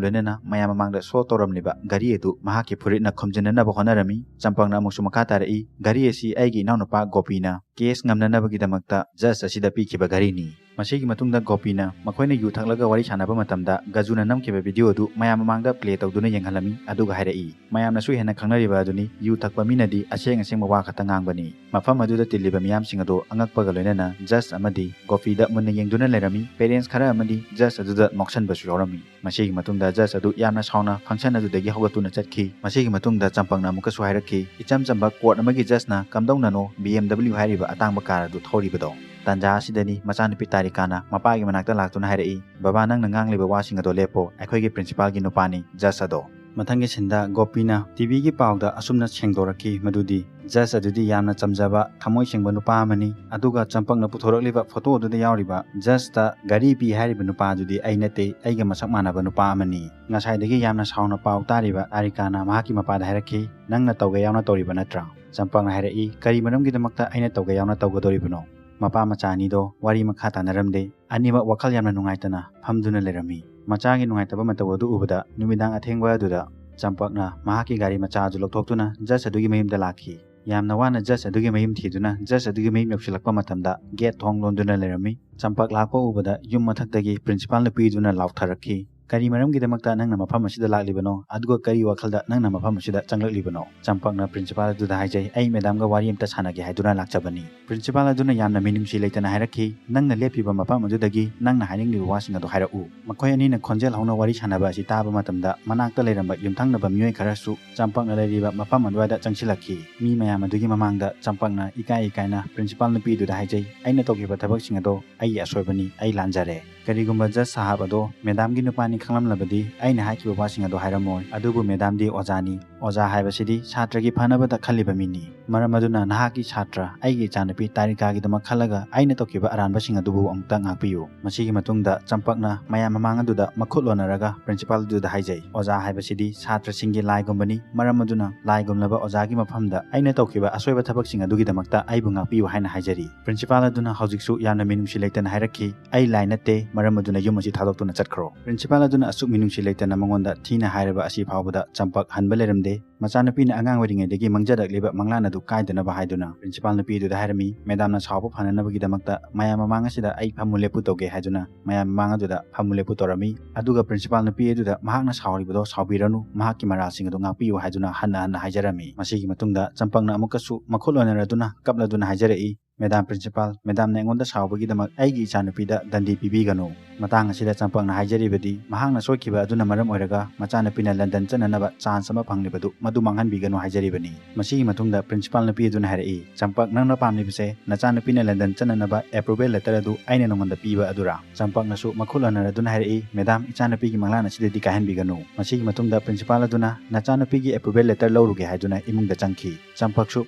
ꯂꯣꯏꯅꯅ ꯃꯌꯥꯝ ꯃꯃꯥꯡꯗ ꯁꯣ ꯇꯧꯔꯝꯂꯤꯕ ꯘꯔꯤ ꯑꯗꯨ ꯃꯍꯥꯛꯀꯤ ꯐꯨꯔꯤꯠꯅ ꯈꯨꯝꯖꯤꯟꯅꯅꯕ ꯍꯣꯠꯅꯔꯝꯃꯤ꯫ ꯆꯝꯄꯛꯅ ꯑꯃꯨꯛꯁꯨ ꯃꯈꯥ ꯇꯥꯔꯛꯏ, "ꯘꯔꯤ ꯑꯁꯤ ꯑꯩꯒꯤ ꯏꯅꯥꯎꯅꯨꯄꯥ ꯒꯣꯄꯤꯅ ꯀꯦꯁ ꯉꯝꯅꯅꯕꯒꯤꯗꯃꯛꯇ ꯖꯁ ꯑꯁꯤꯗ ꯄꯤꯈꯤꯕ ꯘꯔꯤꯅꯤ꯫" ꯃꯁꯤꯒꯤ ꯃꯇꯨꯡꯗ ꯒꯣꯄꯤꯅ ꯃꯈꯣꯏꯅ ꯌꯨ ꯊꯛꯂꯒ ꯋꯥꯔꯤ ꯁꯥꯟꯅꯕ ꯃꯇꯝꯗ ꯒꯖꯨꯅ ꯅꯝꯈꯤꯕ ꯚꯤꯗꯤꯑꯣ ꯑꯗꯨ ꯃꯌꯥꯝ ꯃꯃꯥꯡꯗ ꯄ꯭ꯂꯦ ꯇꯧꯗꯨꯅ ꯌꯦꯡꯍꯜꯂꯝꯃꯤ, ꯑꯗꯨꯒ ꯍꯥꯏꯔꯛꯏ, ꯃꯌꯥꯝꯅꯁꯨ ꯍꯦꯟꯅ ꯈꯪꯅꯔꯤꯕ ꯑꯗꯨꯅꯤ, ꯌꯨ ꯊꯛꯄ ꯃꯤꯅꯗꯤ ꯑꯁꯦꯡ ꯑꯁꯦꯡꯕ ꯋꯥ ꯈꯛꯇ ꯉꯥꯡꯕꯅꯤ꯫ ꯃꯐꯝ ꯑꯗꯨꯗ ꯇꯤꯜꯂꯤꯕ ꯃꯤꯌꯥꯝꯁꯤꯡ ꯑꯗꯨ ꯑꯉꯛꯄꯒ ꯂꯣꯏꯅꯅ ꯖꯁ ꯑꯃꯗꯤ ꯒꯣꯄꯤꯗ ꯃꯨꯟꯅ ꯌꯦꯡꯗꯨꯅ ꯂꯩꯔꯝꯃꯤ꯫ ꯄꯦꯔꯦꯟꯁ ꯈꯔ ꯑꯃꯗꯤ ꯖꯁ ꯑꯗꯨꯗ ꯅꯣꯛꯁꯟꯕꯁꯨ ꯌꯥꯎꯔꯝꯃꯤ꯫ ꯃꯁꯤꯒꯤ ꯃꯇꯨꯡꯗ ꯖꯁ ꯑꯗꯨ ꯌꯥꯝꯅ ꯁꯥꯎꯅ ꯐꯪꯁꯟ ꯑꯗꯨꯗꯒꯤ ꯍꯧꯒꯠꯇꯨꯅ ꯆꯠꯈꯤ꯫ ꯃꯁꯤꯒꯤ ꯃꯇꯨꯡꯗ ꯆꯝꯄꯛꯅ ꯑꯃꯨꯛꯀꯁꯨ ꯍꯥꯏꯔꯛꯈꯤ, ꯏꯆꯝ ꯆꯝꯕ ꯀꯣꯔꯠ ꯑꯃꯒꯤ ꯖꯁꯅ ꯀꯝꯗꯧꯅꯅꯣ ꯕꯤ ꯑꯦꯝ ꯗꯕ꯭ꯂꯤꯎ ꯍꯥꯏꯔꯤꯕ ꯑꯇꯥꯡꯕ ꯀꯥꯔ ꯑꯗꯨ ꯊꯧꯔꯤꯕꯗꯣ? ꯇꯥꯟꯖꯥ ꯑꯁꯤꯗꯅꯤ ꯃꯆꯥꯅꯨꯄꯤ ꯇꯥꯔꯤꯀꯥꯅ ꯃꯄꯥꯒꯤ ꯃꯅꯥꯛꯇ ꯂꯥꯛꯇꯨꯅ ꯍꯥꯏꯔꯛꯏ, "ꯕꯕꯥ, ꯅꯪꯅ ꯉꯥꯡꯂꯤꯕ ꯋꯥꯁꯤꯡ ꯑꯗꯣ ꯂꯦꯞꯄꯣ, ꯑꯩꯈꯣꯏꯒꯤ ꯄ꯭ꯔꯤꯟꯁꯤꯄꯥꯜꯒꯤ ꯅꯨꯄꯥꯅꯤ, ꯖꯁ ꯑꯗꯣ꯫" ꯃꯊꯪꯒꯤ ꯁꯤꯟꯗ ꯒꯣꯄꯤꯅ ꯇꯤꯚꯤꯒꯤ ꯄꯥꯎꯗ ꯑꯁꯨꯝꯅ ꯁꯦꯡꯗꯣꯔꯛꯈꯤ ꯃꯗꯨꯗꯤ, ꯖꯁ ꯑꯗꯨꯗꯤ ꯌꯥꯝꯅ ꯆꯝꯖꯕ, ꯊꯃꯣꯏ ꯁꯦꯡꯕ ꯅꯨꯄꯥ ꯑꯃꯅꯤ, ꯑꯗꯨꯒ ꯆꯝꯄꯛꯅ ꯄꯨꯊꯣꯔꯛꯂꯤꯕ ꯐꯣꯇꯣ ꯑꯗꯨꯗ ꯌꯥꯎꯔꯤꯕ ꯖꯁꯇ ꯘꯔꯤ ꯄꯤ ꯍꯥꯏꯔꯤꯕ ꯅꯨꯄꯥ ꯑꯗꯨꯗꯤ ꯑꯩ ꯅꯠꯇꯦ, ꯑꯩꯒ ꯃꯁꯛ ꯃꯥꯟꯅꯕ ꯅꯨꯄꯥ ꯑꯃꯅꯤ꯫ ꯉꯁꯥꯏꯗꯒꯤ ꯌꯥꯝꯅ ꯁꯥꯎꯅ ꯄꯥꯎ ꯇꯥꯔꯤꯕ ꯇꯥꯔꯤꯀꯥꯅ ꯃꯍꯥꯛꯀꯤ ꯃꯄꯥꯗ ꯍꯥꯏꯔꯛꯈꯤ, "ꯅꯪꯅ ꯇꯧꯒꯦ ꯌꯥꯎꯅ ꯇꯧꯔꯤꯕ ꯅꯠꯇ꯭ꯔꯥ?" ꯆꯝꯄꯛꯅ ꯍꯥꯏꯔꯛꯏ, "ꯀꯔꯤ ꯃꯔꯝꯒꯤꯗꯃꯛꯇ ꯑꯩꯅ ꯇꯧꯒꯦ ꯌꯥꯎꯅ ꯇꯧꯒꯗꯧꯔꯤꯕꯅꯣ?" ꯃꯄꯥ ꯃꯆꯥ ꯑꯅꯤꯗꯣ ꯋꯥꯔꯤ ꯃꯈꯥ ꯇꯥꯅꯔꯝꯗꯦ꯫ ꯑꯅꯤꯃꯛ ꯋꯥꯈꯜ ꯌꯥꯝꯅ ꯅꯨꯡꯉꯥꯏꯇꯅ ꯐꯝꯗꯨꯅ ꯂꯩꯔꯝꯃꯤ꯫ ꯃꯆꯥꯒꯤ ꯅꯨꯡꯉꯥꯏꯇꯕ ꯃꯇꯧ ꯑꯗꯨ ꯎꯕꯗ ꯅꯨꯃꯤꯗꯥꯡ ꯑꯊꯦꯡꯕ ꯑꯗꯨꯗ ꯆꯝꯄꯛꯅ ꯃꯍꯥꯛꯀꯤ ꯒꯥꯔꯤ ꯃꯆꯥ ꯑꯗꯨ ꯂꯧꯊꯣꯛꯇꯨꯅ ꯖꯁ ꯑꯗꯨꯒꯤ ꯃꯌꯨꯝꯗ ꯂꯥꯛꯈꯤ꯫ ꯌꯥꯝꯅ ꯋꯥꯅ ꯖꯁ ꯑꯗꯨꯒꯤ ꯃꯌꯨꯝ ꯊꯤꯗꯨꯅ ꯖꯁ ꯑꯗꯨꯒꯤ ꯃꯌꯨꯝ ꯌꯧꯁꯤꯜꯂꯛꯄ ꯃꯇꯝꯗ ꯒꯦꯠ ꯊꯣꯡ ꯂꯣꯟꯗꯨꯅ ꯂꯩꯔꯝꯃꯤ꯫ ꯆꯝꯄꯛ ꯂꯥꯛꯄ ꯎꯕꯗ ꯌꯨꯝ ꯃꯊꯛꯇꯒꯤ ꯄ꯭ꯔꯤꯟꯁꯤꯄꯥꯜ ꯅꯨꯄꯤꯗꯨꯅ ꯂꯥꯎꯊꯔꯛꯈꯤ, "ꯀꯔꯤ ꯃꯔꯝꯒꯤꯗꯃꯛꯇ ꯅꯪꯅ ꯃꯐꯝ ꯑꯁꯤꯗ ꯂꯥꯛꯂꯤꯕꯅꯣ? ꯑꯗꯨꯒ ꯀꯔꯤ ꯋꯥꯈꯜꯗ ꯅꯪꯅ ꯃꯐꯝ ꯑꯁꯤꯗ ꯆꯪꯂꯛꯂꯤꯕꯅꯣ?" ꯆꯝꯄꯛꯅ ꯄ꯭ꯔꯤꯟꯁꯤꯄꯥꯜ ꯑꯗꯨꯗ ꯍꯥꯏꯖꯩ, "ꯑꯩ ꯃꯦꯗꯥꯝꯒ ꯋꯥꯔꯤ ꯑꯝꯇ ꯁꯥꯟꯅꯒꯦ ꯍꯥꯏꯗꯨꯅ ꯂꯥꯛꯆꯕꯅꯤ꯫" ꯄ꯭ꯔꯤꯟꯁꯤꯄꯥꯜ ꯑꯗꯨꯅ ꯌꯥꯝꯅ ꯃꯤꯅꯨꯡꯁꯤ ꯂꯩꯇꯅ ꯍꯥꯏꯔꯛꯈꯤ, "ꯅꯪꯅ ꯂꯦꯞꯄꯤꯕ ꯃꯐꯝ ꯑꯗꯨꯗꯒꯤ ꯅꯪꯅ ꯍꯥꯏꯅꯤꯡꯂꯤꯕ ꯋꯥꯁꯤꯡ ꯑꯗꯨ ꯍꯥꯏꯔꯛꯎ꯫" ꯃꯈꯣꯏ ꯑꯅꯤꯅ ꯈꯣꯟꯖꯦꯜ ꯍꯧꯅ ꯋꯥꯔꯤ ꯁꯥꯟꯅꯕ ꯑꯁꯤ ꯇꯥꯕ ꯃꯇꯝꯗ ꯃꯅꯥꯛꯇ ꯂꯩꯔꯝꯕ ꯌꯨꯝꯊꯪꯅꯕ ꯃꯤꯑꯣꯏ ꯈꯔꯁꯨ ꯆꯝꯄꯛꯅ ꯂꯩꯔꯤꯕ ꯃꯐꯝ ꯑꯗꯨꯋꯥꯏꯗ ꯆꯪꯁꯤꯜꯂꯛꯈꯤ꯫ ꯃꯤ ꯃꯌꯥꯝ ꯑꯗꯨꯒꯤ ꯃꯃꯥꯡꯗ ꯆꯝꯄꯛꯅ ꯏꯀꯥꯏ ꯏꯀꯥꯏꯅ ꯄ꯭ꯔꯤꯟꯁꯤꯄꯥꯜ ꯅꯨꯄꯤꯗꯨꯗ ꯍꯥꯏꯖꯩ, "ꯑꯩꯅ ꯇꯧꯈꯤꯕ ꯊꯕꯛꯁꯤꯡ ꯑꯗꯣ ꯑꯩꯒꯤ ꯑꯁꯣꯏꯕꯅꯤ, ꯑꯩ ꯂꯥꯟꯖꯔꯦ꯫ ꯀꯔꯤꯒꯨꯝꯕ ꯖꯁ ꯁꯥꯍꯥꯕ ꯑꯗꯣ ꯃꯦꯗꯥꯝꯒꯤ ꯅꯨꯄꯥꯅꯤ ꯈꯪꯂꯝꯂꯕꯗꯤ ꯑꯩꯅ ꯍꯥꯏꯈꯤꯕ ꯋꯥꯁꯤꯡ ꯑꯗꯣ ꯍꯥꯏꯔꯝꯃꯣꯏ꯫ ꯑꯗꯨꯕꯨ ꯃꯦꯗꯥꯝꯗꯤ ꯑꯣꯖꯥꯅꯤ꯫ ꯑꯣꯖꯥ ꯍꯥꯏꯕꯁꯤꯗꯤ ꯁꯥꯇ꯭ꯔꯒꯤ ꯐꯅꯕꯗ ꯈꯜꯂꯤꯕ ꯃꯤꯅꯤ꯫ ꯃꯔꯝ ꯑꯗꯨꯅ ꯅꯍꯥꯛꯀꯤ ꯁꯥꯇ꯭ꯔ, ꯑꯩꯒꯤ ꯏꯆꯥꯅꯨꯄꯤ ꯇꯥꯔꯤꯀꯥꯒꯤꯗꯃꯛ ꯈꯜꯂꯒ ꯑꯩꯅ ꯇꯧꯈꯤꯕ ꯑꯔꯥꯟꯕꯁꯤꯡ ꯑꯗꯨꯕꯨ ꯑꯃꯨꯛꯇ ꯉꯥꯛꯄꯤꯌꯨ꯫ ꯃꯁꯤꯒꯤ ꯃꯇꯨꯡꯗ ꯆꯝꯄꯛꯅ ꯃꯌꯥꯝ ꯃꯃꯥꯡ ꯑꯗꯨꯗ ꯃꯈꯨꯠ ꯂꯣꯟꯅꯔꯒ ꯄ꯭ꯔꯤꯟꯁꯤꯄꯥꯜ ꯑꯗꯨꯗ ꯍꯥꯏꯖꯩ, "ꯑꯣꯖꯥ ꯍꯥꯏꯕꯁꯤꯗꯤ ꯁꯥꯇ꯭ꯔꯁꯤꯡꯒꯤ ꯂꯥꯏꯒꯨꯝꯕꯅꯤ, ꯃꯔꯝ ꯑꯗꯨꯅ ꯂꯥꯏꯒꯨꯝꯂꯕ ꯑꯣꯖꯥꯒꯤ ꯃꯐꯝꯗ ꯑꯩꯅ ꯇꯧꯈꯤꯕ ꯑꯁꯣꯏꯕ ꯊꯕꯛꯁꯤꯡ ꯑꯗꯨꯒꯤꯗꯃꯛꯇ ꯑꯩꯕꯨ ꯉꯥꯛꯄꯤꯌꯨ" ꯍꯥꯏꯅ ꯍꯥꯏꯖꯔꯤ꯫ ꯄ꯭ꯔꯤꯟꯁꯤꯄꯥꯜ ꯑꯗꯨꯅ ꯍꯧꯖꯤꯛꯁꯨ ꯌꯥꯝꯅ ꯃꯤꯅꯨꯡꯁꯤ ꯂꯩꯇꯅ ꯍꯥꯏꯔꯛꯈꯤ, "ꯑꯩ ꯂꯥꯏ ꯅꯠꯇꯦ, ꯃꯔꯝ ꯑꯗꯨꯅ ꯌꯨꯝ ꯑꯁꯤ ꯊꯥꯗꯣꯛꯇꯨꯅ ꯆꯠꯈ꯭ꯔꯣ"꯫ ꯄ꯭ꯔꯤꯟꯁꯤꯄꯥꯜ ꯑꯗꯨꯅ ꯑꯁꯨꯛ ꯃꯤꯅꯨꯡꯁꯤ ꯂꯩꯇꯅ ꯃꯉꯣꯟꯗ ꯊꯤꯅ ꯍꯥꯏꯔꯕ ꯑꯁꯤ ꯐꯥꯎꯕꯗ ꯆꯝꯄꯛ ꯍꯟꯕ ꯂꯩꯔꯝꯗꯦ꯫ ꯃꯆꯥꯅꯨꯄꯤꯅ ꯑꯉꯥꯡ ꯑꯣꯏꯔꯤꯉꯩꯗꯒꯤ ꯃꯪꯖꯔꯛꯂꯤꯕ ꯃꯪꯂꯥꯟ ꯑꯗꯨ ꯀꯥꯏꯗꯅꯕ ꯍꯥꯏꯗꯨꯅ ꯄ꯭ꯔꯤꯟꯁꯤꯄꯥꯜ ꯅꯨꯄꯤ ꯑꯗꯨꯗ ꯍꯥꯏꯔꯝꯃꯤ, "ꯃꯦꯗꯥꯝꯅ ꯁꯥꯎꯕ ꯐꯅꯅꯕꯒꯤꯗꯃꯛꯇ ꯃꯌꯥꯝ ꯃꯃꯥꯡ ꯑꯁꯤꯗ ꯑꯩ ꯐꯝꯃꯨ ꯂꯦꯞꯄꯨ ꯇꯧꯒꯦ" ꯍꯥꯏꯗꯨꯅ ꯃꯌꯥꯝ ꯃꯃꯥꯡ ꯑꯗꯨꯗ ꯐꯝꯃꯨ ꯂꯦꯞꯄꯨ ꯇꯧꯔꯝꯃꯤ꯫ ꯑꯗꯨꯒ ꯄ꯭ꯔꯤꯟꯁꯤꯄꯥꯜ ꯅꯨꯄꯤ ꯑꯗꯨꯗ ꯃꯍꯥꯛꯅ ꯁꯥꯎꯔꯤꯕꯗꯣ ꯁꯥꯎꯕꯤꯔꯅꯨ, ꯃꯍꯥꯛꯀꯤ ꯃꯔꯥꯜꯁꯤꯡ ꯑꯗꯨ ꯉꯥꯛꯄꯤꯌꯨ ꯍꯥꯏꯗꯨꯅ ꯍꯟꯅ ꯍꯟꯅ ꯍꯥꯏꯖꯔꯝꯃꯤ꯫ ꯃꯁꯤꯒꯤ ꯃꯇꯨꯡꯗ ꯆꯝꯄꯛꯅ ꯑꯃꯨꯛꯀꯁꯨ ꯃꯈꯨꯠ ꯂꯣꯟꯅꯔꯗꯨꯅ ꯀꯞꯂꯗꯨꯅ ꯍꯥꯏꯖꯔꯛꯏ, "ꯃꯦꯗꯥꯝ ꯄ꯭ꯔꯤꯟꯁꯤꯄꯥꯜ, ꯃꯦꯗꯥꯝꯅ ꯑꯩꯉꯣꯟꯗ ꯁꯥꯎꯕꯒꯤꯗꯃꯛ ꯑꯩꯒꯤ ꯏꯆꯥꯅꯨꯄꯤꯗ ꯗꯟꯗꯤ ꯄꯤꯕꯤꯒꯅꯨ"꯫ ꯃꯇꯥꯡ ꯑꯁꯤꯗ ꯆꯝꯄꯛꯅ ꯍꯥꯏꯖꯔꯤꯕꯗꯤ, ꯃꯍꯥꯛꯅ ꯁꯣꯏꯈꯤꯕ ꯑꯗꯨꯅ ꯃꯔꯝ ꯑꯣꯏꯔꯒ ꯃꯆꯥꯅꯨꯄꯤꯅ ꯂꯟꯗꯟ ꯆꯠꯅꯅꯕ ꯆꯥꯟꯁ ꯑꯃ ꯐꯪꯂꯤꯕꯗꯨ ꯃꯗꯨ ꯃꯥꯡꯍꯟꯕꯤꯒꯅꯨ ꯍꯥꯏꯖꯔꯤꯕꯅꯤ꯫ ꯃꯁꯤꯒꯤ ꯃꯇꯨꯡꯗ ꯄ꯭ꯔꯤꯟꯁꯤꯄꯥꯜ ꯅꯨꯄꯤ ꯑꯗꯨꯅ ꯍꯥꯏꯔꯛꯏ, "ꯆꯝꯄꯛ, ꯅꯪꯅ ꯄꯥꯝꯂꯤꯕꯁꯦ ꯅꯆꯥꯅꯨꯄꯤꯅ ꯂꯟꯗꯟ ꯆꯠꯅꯅꯕ ꯑꯦꯄ꯭ꯔꯨꯚꯦꯜ ꯂꯦꯇꯔ ꯑꯗꯨ ꯑꯩꯅ ꯅꯉꯣꯟꯗ ꯄꯤꯕ ꯑꯗꯨꯔꯥ?" ꯆꯝꯄꯛꯅꯁꯨ ꯃꯈꯨꯠ ꯂꯣꯟꯅꯔꯗꯨꯅ ꯍꯥꯏꯔꯛꯏ, "ꯃꯦꯗꯥꯝ, ꯏꯆꯥꯅꯨꯄꯤꯒꯤ ꯃꯪꯂꯥꯟ ꯑꯁꯤꯗꯗꯤ ꯀꯥꯏꯍꯟꯕꯤꯒꯅꯨ"꯫ ꯃꯁꯤꯒꯤ ꯃꯇꯨꯡꯗ ꯄ꯭ꯔꯤꯟꯁꯤꯄꯥꯜ ꯑꯗꯨꯅ ꯅꯆꯥꯅꯨꯄꯤꯒꯤ ꯑꯦꯄ꯭ꯔꯨꯚꯦꯜ ꯂꯦꯇꯔ ꯂꯧꯔꯨꯒꯦ ꯍꯥꯏꯗꯨꯅ ꯏꯃꯨꯡꯗ ꯆꯪꯈꯤ꯫ ꯆꯝꯄꯛꯁꯨ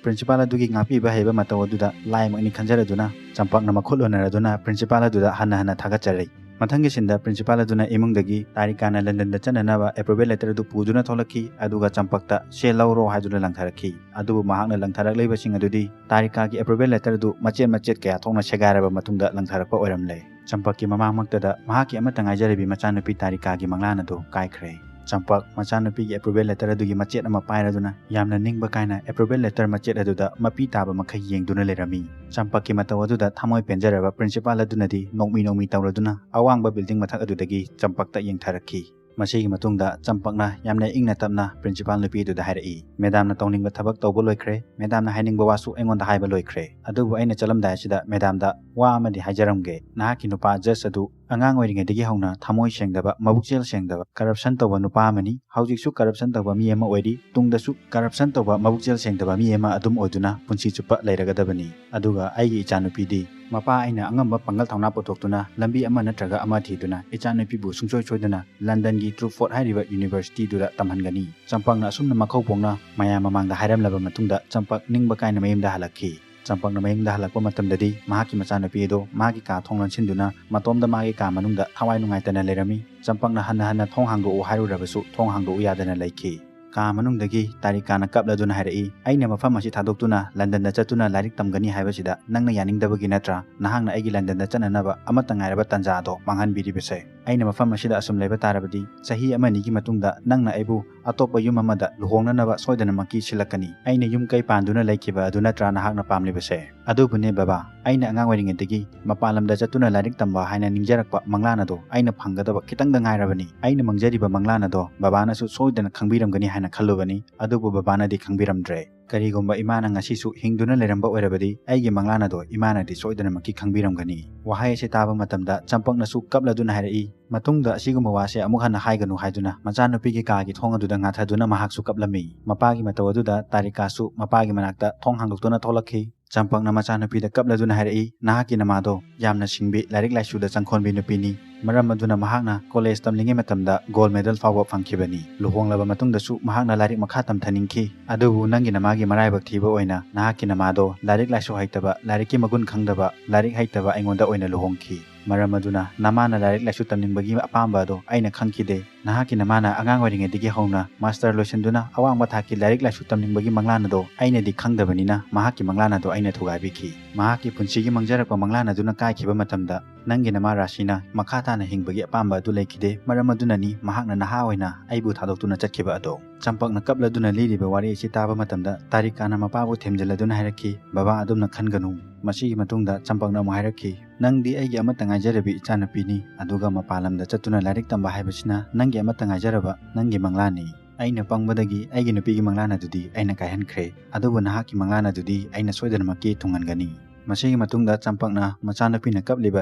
ꯄ꯭ꯔꯤꯟꯁꯤꯄꯥꯜ ꯑꯗꯨꯒꯤ ꯉꯥꯛꯄꯤꯕ ꯍꯩꯕ ꯃꯇꯧ ꯑꯗꯨꯗ ꯂꯥꯏꯃꯛꯅꯤ ꯈꯟꯖꯔꯗꯨꯅ ꯆꯝꯄꯛꯅ ꯃꯈꯨꯠ ꯂꯣꯟꯅꯔꯗꯨꯅ ꯄ꯭ꯔꯤꯟꯁꯤꯄꯥꯜ ꯑꯗꯨꯗ ꯍꯟꯅ ꯍꯟꯅ ꯊꯥꯒꯠꯆꯔꯤ꯫ ꯃꯊꯪꯒꯤ ꯁꯤꯟꯗ ꯄ꯭ꯔꯤꯟꯁꯤꯄꯥꯜ ꯑꯗꯨꯅ ꯏꯃꯨꯡꯗꯒꯤ ꯇꯥꯔꯤꯀꯥꯅ ꯂꯟꯗꯟꯗ ꯆꯠꯅꯅꯕ ꯑꯦꯄ꯭ꯔꯨꯚꯦꯜ ꯂꯦꯇꯔ ꯑꯗꯨ ꯄꯨꯗꯨꯅ ꯊꯣꯛꯂꯛꯈꯤ, ꯑꯗꯨꯒ ꯆꯝꯄꯛꯇ "ꯁꯦ ꯂꯧꯔꯣ" ꯍꯥꯏꯗꯨꯅ ꯂꯪꯊꯔꯛꯈꯤ꯫ ꯑꯗꯨꯕꯨ ꯃꯍꯥꯛꯅ ꯂꯪꯊꯔꯛꯂꯤꯕꯁꯤꯡ ꯑꯗꯨꯗꯤ ꯇꯥꯔꯤꯀꯥꯒꯤ ꯑꯦꯄ꯭ꯔꯨꯚꯦꯜ ꯂꯦꯇꯔ ꯑꯗꯨ ꯃꯆꯦꯠ ꯃꯆꯦꯠ ꯀꯌꯥ ꯊꯣꯛꯅ ꯁꯦꯒꯥꯏꯔꯕ ꯃꯇꯨꯡꯗ ꯂꯪꯊꯔꯛꯄ ꯑꯣꯏꯔꯝꯂꯦ꯫ ꯆꯝꯄꯛꯀꯤ ꯃꯃꯥꯡꯃꯛꯇꯗ ꯃꯍꯥꯛꯀꯤ ꯑꯃꯠꯇ ꯉꯥꯏꯖꯔꯕꯤ ꯃꯆꯥꯅꯨꯄꯤ ꯇꯥꯔꯤꯀꯥꯒꯤ ꯃꯪꯂꯥꯟ ꯑꯗꯨ ꯀꯥꯏꯈ꯭ꯔꯦ꯫ ꯆꯝꯄꯛ ꯃꯆꯥꯅꯨꯄꯤꯒꯤ ꯑꯦꯄ꯭ꯔꯨꯚꯦꯜ ꯂꯦꯇꯔ ꯑꯗꯨꯒꯤ ꯃꯆꯦꯠ ꯑꯃ ꯄꯥꯏꯔꯗꯨꯅ ꯌꯥꯝꯅ ꯅꯤꯡꯕ ꯀꯥꯏꯅ ꯑꯦꯄ꯭ꯔꯨꯚꯦꯜ ꯂꯦꯇꯔ ꯃꯆꯦꯠ ꯑꯗꯨꯗ ꯃꯄꯤ ꯇꯥꯕ ꯃꯈꯩ ꯌꯦꯡꯗꯨꯅ ꯂꯩꯔꯝꯃꯤ꯫ ꯆꯝꯄꯛꯀꯤ ꯃꯇꯧ ꯑꯗꯨꯗ ꯊꯃꯣꯏ ꯄꯦꯟꯖꯔꯕ ꯄ꯭ꯔꯤꯟꯁꯤꯄꯥꯜ ꯑꯗꯨꯅꯗꯤ ꯅꯣꯛꯃꯤ ꯅꯣꯛꯃꯤ ꯇꯧꯔꯗꯨꯅ ꯑꯋꯥꯡꯕ ꯕꯤꯜꯗꯤꯡ ꯃꯊꯛ ꯑꯗꯨꯗꯒꯤ ꯆꯝꯄꯛꯇ ꯌꯦꯡꯊꯔꯛꯈꯤ꯫ ꯃꯁꯤꯒꯤ ꯃꯇꯨꯡꯗ ꯆꯝꯄꯛꯅ ꯌꯥꯝꯅ ꯏꯪꯅ ꯇꯞꯅ ꯄ꯭ꯔꯤꯟꯁꯤꯄꯥꯜ ꯅꯨꯄꯤ ꯑꯗꯨꯗ ꯍꯥꯏꯔꯛꯏ, "ꯃꯦꯗꯥꯝꯅ ꯇꯧꯅꯤꯡꯕ ꯊꯕꯛ ꯇꯧꯕ ꯂꯣꯏꯈ꯭ꯔꯦ꯫ ꯃꯦꯗꯥꯝꯅ ꯍꯥꯏꯅꯤꯡꯕ ꯋꯥꯁꯨ ꯑꯩꯉꯣꯟꯗ ꯍꯥꯏꯕ ꯂꯣꯏꯈ꯭ꯔꯦ꯫ ꯑꯗꯨꯕꯨ ꯑꯩꯅ ꯆꯠꯂꯝꯗꯥꯏ ꯑꯁꯤꯗ ꯃꯦꯗꯥꯝꯗ ꯋꯥ ꯑꯃꯗꯤ ꯍꯥꯏꯖꯔꯝꯒꯦ꯫ ꯅꯍꯥꯛꯀꯤ ꯅꯨꯄꯥ ꯖꯁ ꯑꯗꯨ ꯑꯉꯥꯡ ꯑꯣꯏꯔꯤꯉꯩꯗꯒꯤ ꯍꯧꯅ ꯊꯃꯣꯏ ꯁꯦꯡꯗꯕ, ꯃꯕꯨꯛꯆꯦꯜ ꯁꯦꯡꯗꯕ, ꯀꯔꯞꯁꯟ ꯇꯧꯕ ꯅꯨꯄꯥ ꯑꯃꯅꯤ꯫ ꯍꯧꯖꯤꯛꯁꯨ ꯀꯔꯞꯁꯟ ꯇꯧꯕ ꯃꯤ ꯑꯃ ꯑꯣꯏꯔꯤ, ꯇꯨꯡꯗꯁꯨ ꯀꯔꯞꯁꯟ ꯇꯧꯕ, ꯃꯕꯨꯛꯆꯦꯜ ꯁꯦꯡꯗꯕ ꯃꯤ ꯑꯃ ꯑꯗꯨꯝ ꯑꯣꯏꯗꯨꯅ ꯄꯨꯟꯁꯤ ꯆꯨꯞꯄ ꯂꯩꯔꯒꯗꯕꯅꯤ꯫ ꯑꯗꯨꯒ ꯑꯩꯒꯤ ꯏꯆꯥꯅꯨꯄꯤꯗꯤ ꯃꯄꯥ ꯑꯩꯅ ꯑꯉꯝꯕ ꯄꯥꯡꯒꯜ ꯊꯧꯅꯥ ꯄꯨꯊꯣꯛꯇꯨꯅ ꯂꯝꯕꯤ ꯑꯃ ꯅꯠꯇ꯭ꯔꯒ ꯑꯃ ꯊꯤꯗꯨꯅ ꯏꯆꯥꯅꯨꯄꯤꯕꯨ ꯁꯨꯡꯁꯣꯏ ꯁꯣꯏꯗꯅ ꯂꯟꯗꯟꯒꯤ ꯇ꯭ꯔꯨꯐꯣꯔꯗ ꯍꯥꯏꯔꯤꯕ ꯌꯨꯅꯤꯚꯔꯁꯤꯇꯤꯗꯨꯗ ꯇꯝꯍꯟꯒꯅꯤ꯫ ꯆꯝꯄꯛꯅ ꯑꯁꯨꯝꯅ ꯃꯈꯧ ꯄꯣꯛꯅ ꯃꯌꯥꯝ ꯃꯃꯥꯡꯗ ꯍꯥꯏꯔꯝꯂꯕ ꯃꯇꯨꯡꯗ ꯆꯝꯄꯛ ꯅꯤꯡꯕ ꯀꯥꯏꯅ ꯃꯌꯨꯝꯗ ꯍꯜꯂꯛꯈꯤ꯫ ꯆꯝꯄꯛꯅ ꯃꯌꯨꯝꯗ ꯍꯜꯂꯛꯄ ꯃꯇꯝꯗꯗꯤ ꯃꯍꯥꯛꯀꯤ ꯃꯆꯥꯅꯨꯄꯤ ꯑꯗꯨ ꯃꯥꯒꯤ ꯀꯥ ꯊꯣꯡ ꯂꯣꯟꯁꯤꯟꯗꯨꯅ ꯃꯇꯣꯝꯗ ꯃꯥꯒꯤ ꯀꯥ ꯃꯅꯨꯡꯗ ꯊꯋꯥꯏ ꯅꯨꯡꯉꯥꯏꯇꯅ ꯂꯩꯔꯝꯃꯤ꯫ ꯆꯝꯄꯛꯅ ꯍꯟꯅ ꯍꯟꯅ ꯊꯣꯡ ꯍꯥꯡꯗꯣꯛꯎ ꯍꯥꯏꯔꯨꯔꯕꯁꯨ ꯊꯣꯡ ꯍꯥꯡꯗꯣꯛꯎ ꯌꯥꯗꯅ ꯂꯩꯈꯤ꯫ ꯀꯥ ꯃꯅꯨꯡꯗꯒꯤ ꯇꯥꯔꯤꯀꯥꯅ ꯀꯞꯂꯗꯨꯅ ꯍꯥꯏꯔꯛꯏ, "ꯑꯩꯅ ꯃꯐꯝ ꯑꯁꯤ ꯊꯥꯗꯣꯛꯇꯨꯅ ꯂꯟꯗꯟꯗ ꯆꯠꯇꯨꯅ ꯂꯥꯏꯔꯤꯛ ꯇꯝꯒꯅꯤ ꯍꯥꯏꯕꯁꯤꯗ ꯅꯪꯅ ꯌꯥꯅꯤꯡꯗꯕꯒꯤ ꯅꯠꯇ꯭ꯔꯥ ꯅꯍꯥꯛꯅ ꯑꯩꯒꯤ ꯂꯟꯗꯟꯗ ꯆꯠꯅꯅꯕ ꯑꯃꯠꯇ ꯉꯥꯏꯔꯕ ꯇꯥꯟꯖꯥ ꯑꯗꯣ ꯃꯥꯡꯍꯟꯕꯤꯔꯤꯕꯁꯦ? ꯑꯩꯅ ꯃꯐꯝ ꯑꯁꯤꯗ ꯑꯁꯨꯝ ꯂꯩꯕ ꯇꯥꯔꯕꯗꯤ ꯆꯍꯤ ꯑꯃ ꯑꯅꯤꯒꯤ ꯃꯇꯨꯡꯗ ꯅꯪꯅ ꯑꯩꯕꯨ ꯑꯇꯣꯞꯄ ꯌꯨꯝ ꯑꯃꯗ ꯂꯨꯍꯣꯡꯅꯅꯕ ꯁꯣꯏꯗꯅꯃꯛꯀꯤ ꯁꯤꯜꯂꯛꯀꯅꯤ꯫ ꯑꯩꯅ ꯌꯨꯝ ꯀꯩ ꯄꯥꯟꯗꯨꯅ ꯂꯩꯈꯤꯕ ꯑꯗꯨ ꯅꯠꯇ꯭ꯔꯥ ꯅꯍꯥꯛꯅ ꯄꯥꯝꯂꯤꯕꯁꯦ?" "ꯑꯗꯨꯕꯨꯅꯦ ꯕꯕꯥ, ꯑꯩꯅ ꯑꯉꯥꯡ ꯑꯣꯏꯔꯤꯉꯩꯗꯒꯤ ꯃꯄꯥꯟ ꯂꯝꯗ ꯆꯠꯇꯨꯅ ꯂꯥꯏꯔꯤꯛ ꯇꯝꯕ ꯍꯥꯏꯅ ꯅꯤꯡꯖꯔꯛꯄ ꯃꯪꯂꯥꯟ ꯑꯗꯣ ꯑꯩꯅ ꯐꯪꯒꯗꯕ ꯈꯤꯇꯪꯗ ꯉꯥꯏꯔꯕꯅꯤ꯫ ꯑꯩꯅ ꯃꯪꯖꯔꯤꯕ ꯃꯪꯂꯥꯟ ꯑꯗꯣ ꯕꯕꯥꯅꯁꯨ ꯁꯣꯏꯗꯅ ꯈꯪꯕꯤꯔꯝꯒꯅꯤ ꯍꯥꯏꯅ ꯈꯜꯂꯨꯕꯅꯤ, ꯑꯗꯨꯕꯨ ꯕꯕꯥꯅꯗꯤ ꯈꯪꯕꯤꯔꯝꯗ꯭ꯔꯦ꯫ ꯀꯔꯤꯒꯨꯝꯕ ꯏꯃꯥꯅ ꯉꯁꯤꯁꯨ ꯍꯤꯡꯗꯨꯅ ꯂꯩꯔꯝꯕ ꯑꯣꯏꯔꯕꯗꯤ ꯑꯩꯒꯤ ꯃꯪꯂꯥꯟ ꯑꯗꯣ ꯏꯃꯥꯅꯗꯤ ꯁꯣꯏꯗꯅꯃꯛꯀꯤ ꯈꯪꯕꯤꯔꯝꯒꯅꯤ꯫" ꯋꯥꯍꯩ ꯑꯁꯤ ꯇꯥꯕ ꯃꯇꯝꯗ ꯆꯝꯄꯛꯅꯁꯨ ꯀꯞꯂꯗꯨꯅ ꯍꯥꯏꯔꯛꯏ, "ꯃꯇꯨꯡꯗ ꯑꯁꯤꯒꯨꯝꯕ ꯋꯥꯁꯦ ꯑꯃꯨꯛ ꯍꯟꯅ ꯍꯥꯏꯒꯅꯨ" ꯍꯥꯏꯗꯨꯅ ꯃꯆꯥꯅꯨꯄꯤꯒꯤ ꯀꯥꯒꯤ ꯊꯣꯡ ꯑꯗꯨꯗ ꯉꯥꯊꯗꯨꯅ ꯃꯍꯥꯛꯁꯨ ꯀꯞꯂꯝꯃꯤ꯫ ꯃꯄꯥꯒꯤ ꯃꯇꯧ ꯑꯗꯨꯗ ꯇꯥꯔꯤꯀꯥꯁꯨ ꯃꯄꯥꯒꯤ ꯃꯅꯥꯛꯇ ꯊꯣꯡ ꯍꯥꯡꯗꯣꯛꯇꯨꯅ ꯊꯣꯛꯂꯛꯈꯤ꯫ ꯆꯝꯄꯛꯅ ꯃꯆꯥꯅꯨꯄꯤꯗ ꯀꯞꯂꯗꯨꯅ ꯍꯥꯏꯔꯛꯏ, "ꯅꯍꯥꯛꯀꯤ ꯅꯃꯥꯗꯣ ꯌꯥꯝꯅ ꯁꯤꯡꯕꯤ, ꯂꯥꯏꯔꯤꯛ ꯂꯥꯏꯁꯨꯗ ꯆꯪꯈꯣꯟꯕꯤ ꯅꯨꯄꯤꯅꯤ꯫ ꯃꯔꯝ ꯑꯗꯨꯅ ꯃꯍꯥꯛꯅ ꯀꯣꯂꯦꯖ ꯇꯝꯂꯤꯉꯩ ꯃꯇꯝꯗ ꯒꯣꯜ ꯃꯦꯗꯜ ꯐꯥꯎꯕ ꯐꯪꯈꯤꯕꯅꯤ꯫ ꯂꯨꯍꯣꯡꯂꯕ ꯃꯇꯨꯡꯗꯁꯨ ꯃꯍꯥꯛꯅ ꯂꯥꯏꯔꯤꯛ ꯃꯈꯥ ꯇꯝꯊꯅꯤꯡꯈꯤ꯫ ꯑꯗꯨꯕꯨ ꯅꯪꯒꯤ ꯅꯃꯥꯒꯤ ꯃꯔꯥꯏꯕꯛ ꯊꯤꯕ ꯑꯣꯏꯅ ꯅꯍꯥꯛꯀꯤ ꯅꯃꯥꯗꯣ ꯂꯥꯏꯔꯤꯛ ꯂꯥꯏꯁꯨ ꯍꯩꯇꯕ, ꯂꯥꯏꯔꯤꯛꯀꯤ ꯃꯒꯨꯟ ꯈꯪꯗꯕ, ꯂꯥꯏꯔꯤꯛ ꯍꯩꯇꯕ ꯑꯩꯉꯣꯟꯗ ꯑꯣꯏꯅ ꯂꯨꯍꯣꯡꯈꯤ꯫ ꯃꯔꯝ ꯑꯗꯨꯅ ꯅꯃꯥꯅ ꯂꯥꯏꯔꯤꯛ ꯂꯥꯏꯁꯨ ꯇꯝꯅꯤꯡꯕꯒꯤ ꯑꯄꯥꯝꯕ ꯑꯗꯣ ꯑꯩꯅ ꯈꯪꯈꯤꯗꯦ꯫ ꯅꯍꯥꯛꯀꯤ ꯅꯃꯥꯅ ꯑꯉꯥꯡ ꯑꯣꯏꯔꯤꯉꯩꯗꯒꯤ ꯍꯧꯅ ꯃꯥꯁꯇꯔ ꯂꯣꯏꯁꯤꯟꯗꯨꯅ ꯑꯋꯥꯡꯕ ꯊꯥꯛꯀꯤ ꯂꯥꯏꯔꯤꯛ ꯂꯥꯏꯁꯨ ꯇꯝꯅꯤꯡꯕꯒꯤ ꯃꯪꯂꯥꯟ ꯑꯗꯣ ꯑꯩꯅꯗꯤ ꯈꯪꯗꯕꯅꯤꯅ ꯃꯍꯥꯛꯀꯤ ꯃꯪꯂꯥꯟ ꯑꯗꯣ ꯑꯩꯅ ꯊꯨꯒꯥꯏꯕꯤꯈꯤ꯫ ꯃꯍꯥꯛꯀꯤ ꯄꯨꯟꯁꯤꯒꯤ ꯃꯪꯖꯔꯛꯄ ꯃꯪꯂꯥꯟ ꯑꯗꯨꯅ ꯀꯥꯏꯈꯤꯕ ꯃꯇꯝꯗ ꯅꯪꯒꯤ ꯅꯃꯥ ꯔꯥꯁꯤꯅ ꯃꯈꯥ ꯇꯥꯅ ꯍꯤꯡꯕꯒꯤ ꯑꯄꯥꯝꯕ ꯑꯗꯨ ꯂꯩꯈꯤꯗꯦ꯫ ꯃꯔꯝ ꯑꯗꯨꯅꯅꯤ ꯃꯍꯥꯛꯅ ꯅꯍꯥ ꯑꯣꯏꯅ ꯑꯩꯕꯨ ꯊꯥꯗꯣꯛꯇꯨꯅ ꯆꯠꯈꯤꯕ ꯑꯗꯣ꯫" ꯆꯝꯄꯛꯅ ꯀꯞꯂꯗꯨꯅ ꯂꯤꯔꯤꯕ ꯋꯥꯔꯤ ꯑꯁꯤ ꯇꯥꯕ ꯃꯇꯝꯗ ꯇꯥꯔꯤꯀꯥꯅ ꯃꯄꯥꯕꯨ ꯊꯦꯝꯖꯤꯜꯂꯗꯨꯅ ꯍꯥꯏꯔꯛꯈꯤ, "ꯕꯕꯥ, ꯑꯗꯨꯝꯅ ꯈꯟꯒꯅꯨ꯫" ꯃꯁꯤꯒꯤ ꯃꯇꯨꯡꯗ ꯆꯝꯄꯛꯅ ꯑꯃꯨꯛ ꯍꯥꯏꯔꯛꯈꯤ, "ꯅꯪꯗꯤ ꯑꯩꯒꯤ ꯑꯃꯠꯇ ꯉꯥꯏꯖꯔꯕꯤ ꯏꯆꯥꯅꯨꯄꯤꯅꯤ, ꯑꯗꯨꯒ ꯃꯄꯥꯟ ꯂꯝꯗ ꯆꯠꯇꯨꯅ ꯂꯥꯏꯔꯤꯛ ꯇꯝꯕ ꯍꯥꯏꯕꯁꯤꯅ ꯅꯪꯒꯤ ꯑꯃꯠꯇ ꯉꯥꯏꯖꯔꯕ ꯅꯪꯒꯤ ꯃꯪꯂꯥꯟꯅꯤ꯫ ꯑꯩꯅ ꯄꯪꯕꯗꯒꯤ ꯑꯩꯒꯤ ꯅꯨꯄꯤꯒꯤ ꯃꯪꯂꯥꯟ ꯑꯗꯨꯗꯤ ꯑꯩꯅ ꯀꯥꯏꯍꯟꯈ꯭ꯔꯦ, ꯑꯗꯨꯕꯨ ꯅꯍꯥꯛꯀꯤ ꯃꯪꯂꯥꯟ ꯑꯗꯨꯗꯤ ꯑꯩꯅ ꯁꯣꯏꯗꯅꯃꯛꯀꯤ ꯊꯨꯡꯍꯟꯒꯅꯤ꯫" ꯃꯁꯤꯒꯤ ꯃꯇꯨꯡꯗ ꯆꯝꯄꯛꯅ ꯃꯆꯥꯅꯨꯄꯤꯅ ꯀꯞꯂꯤꯕ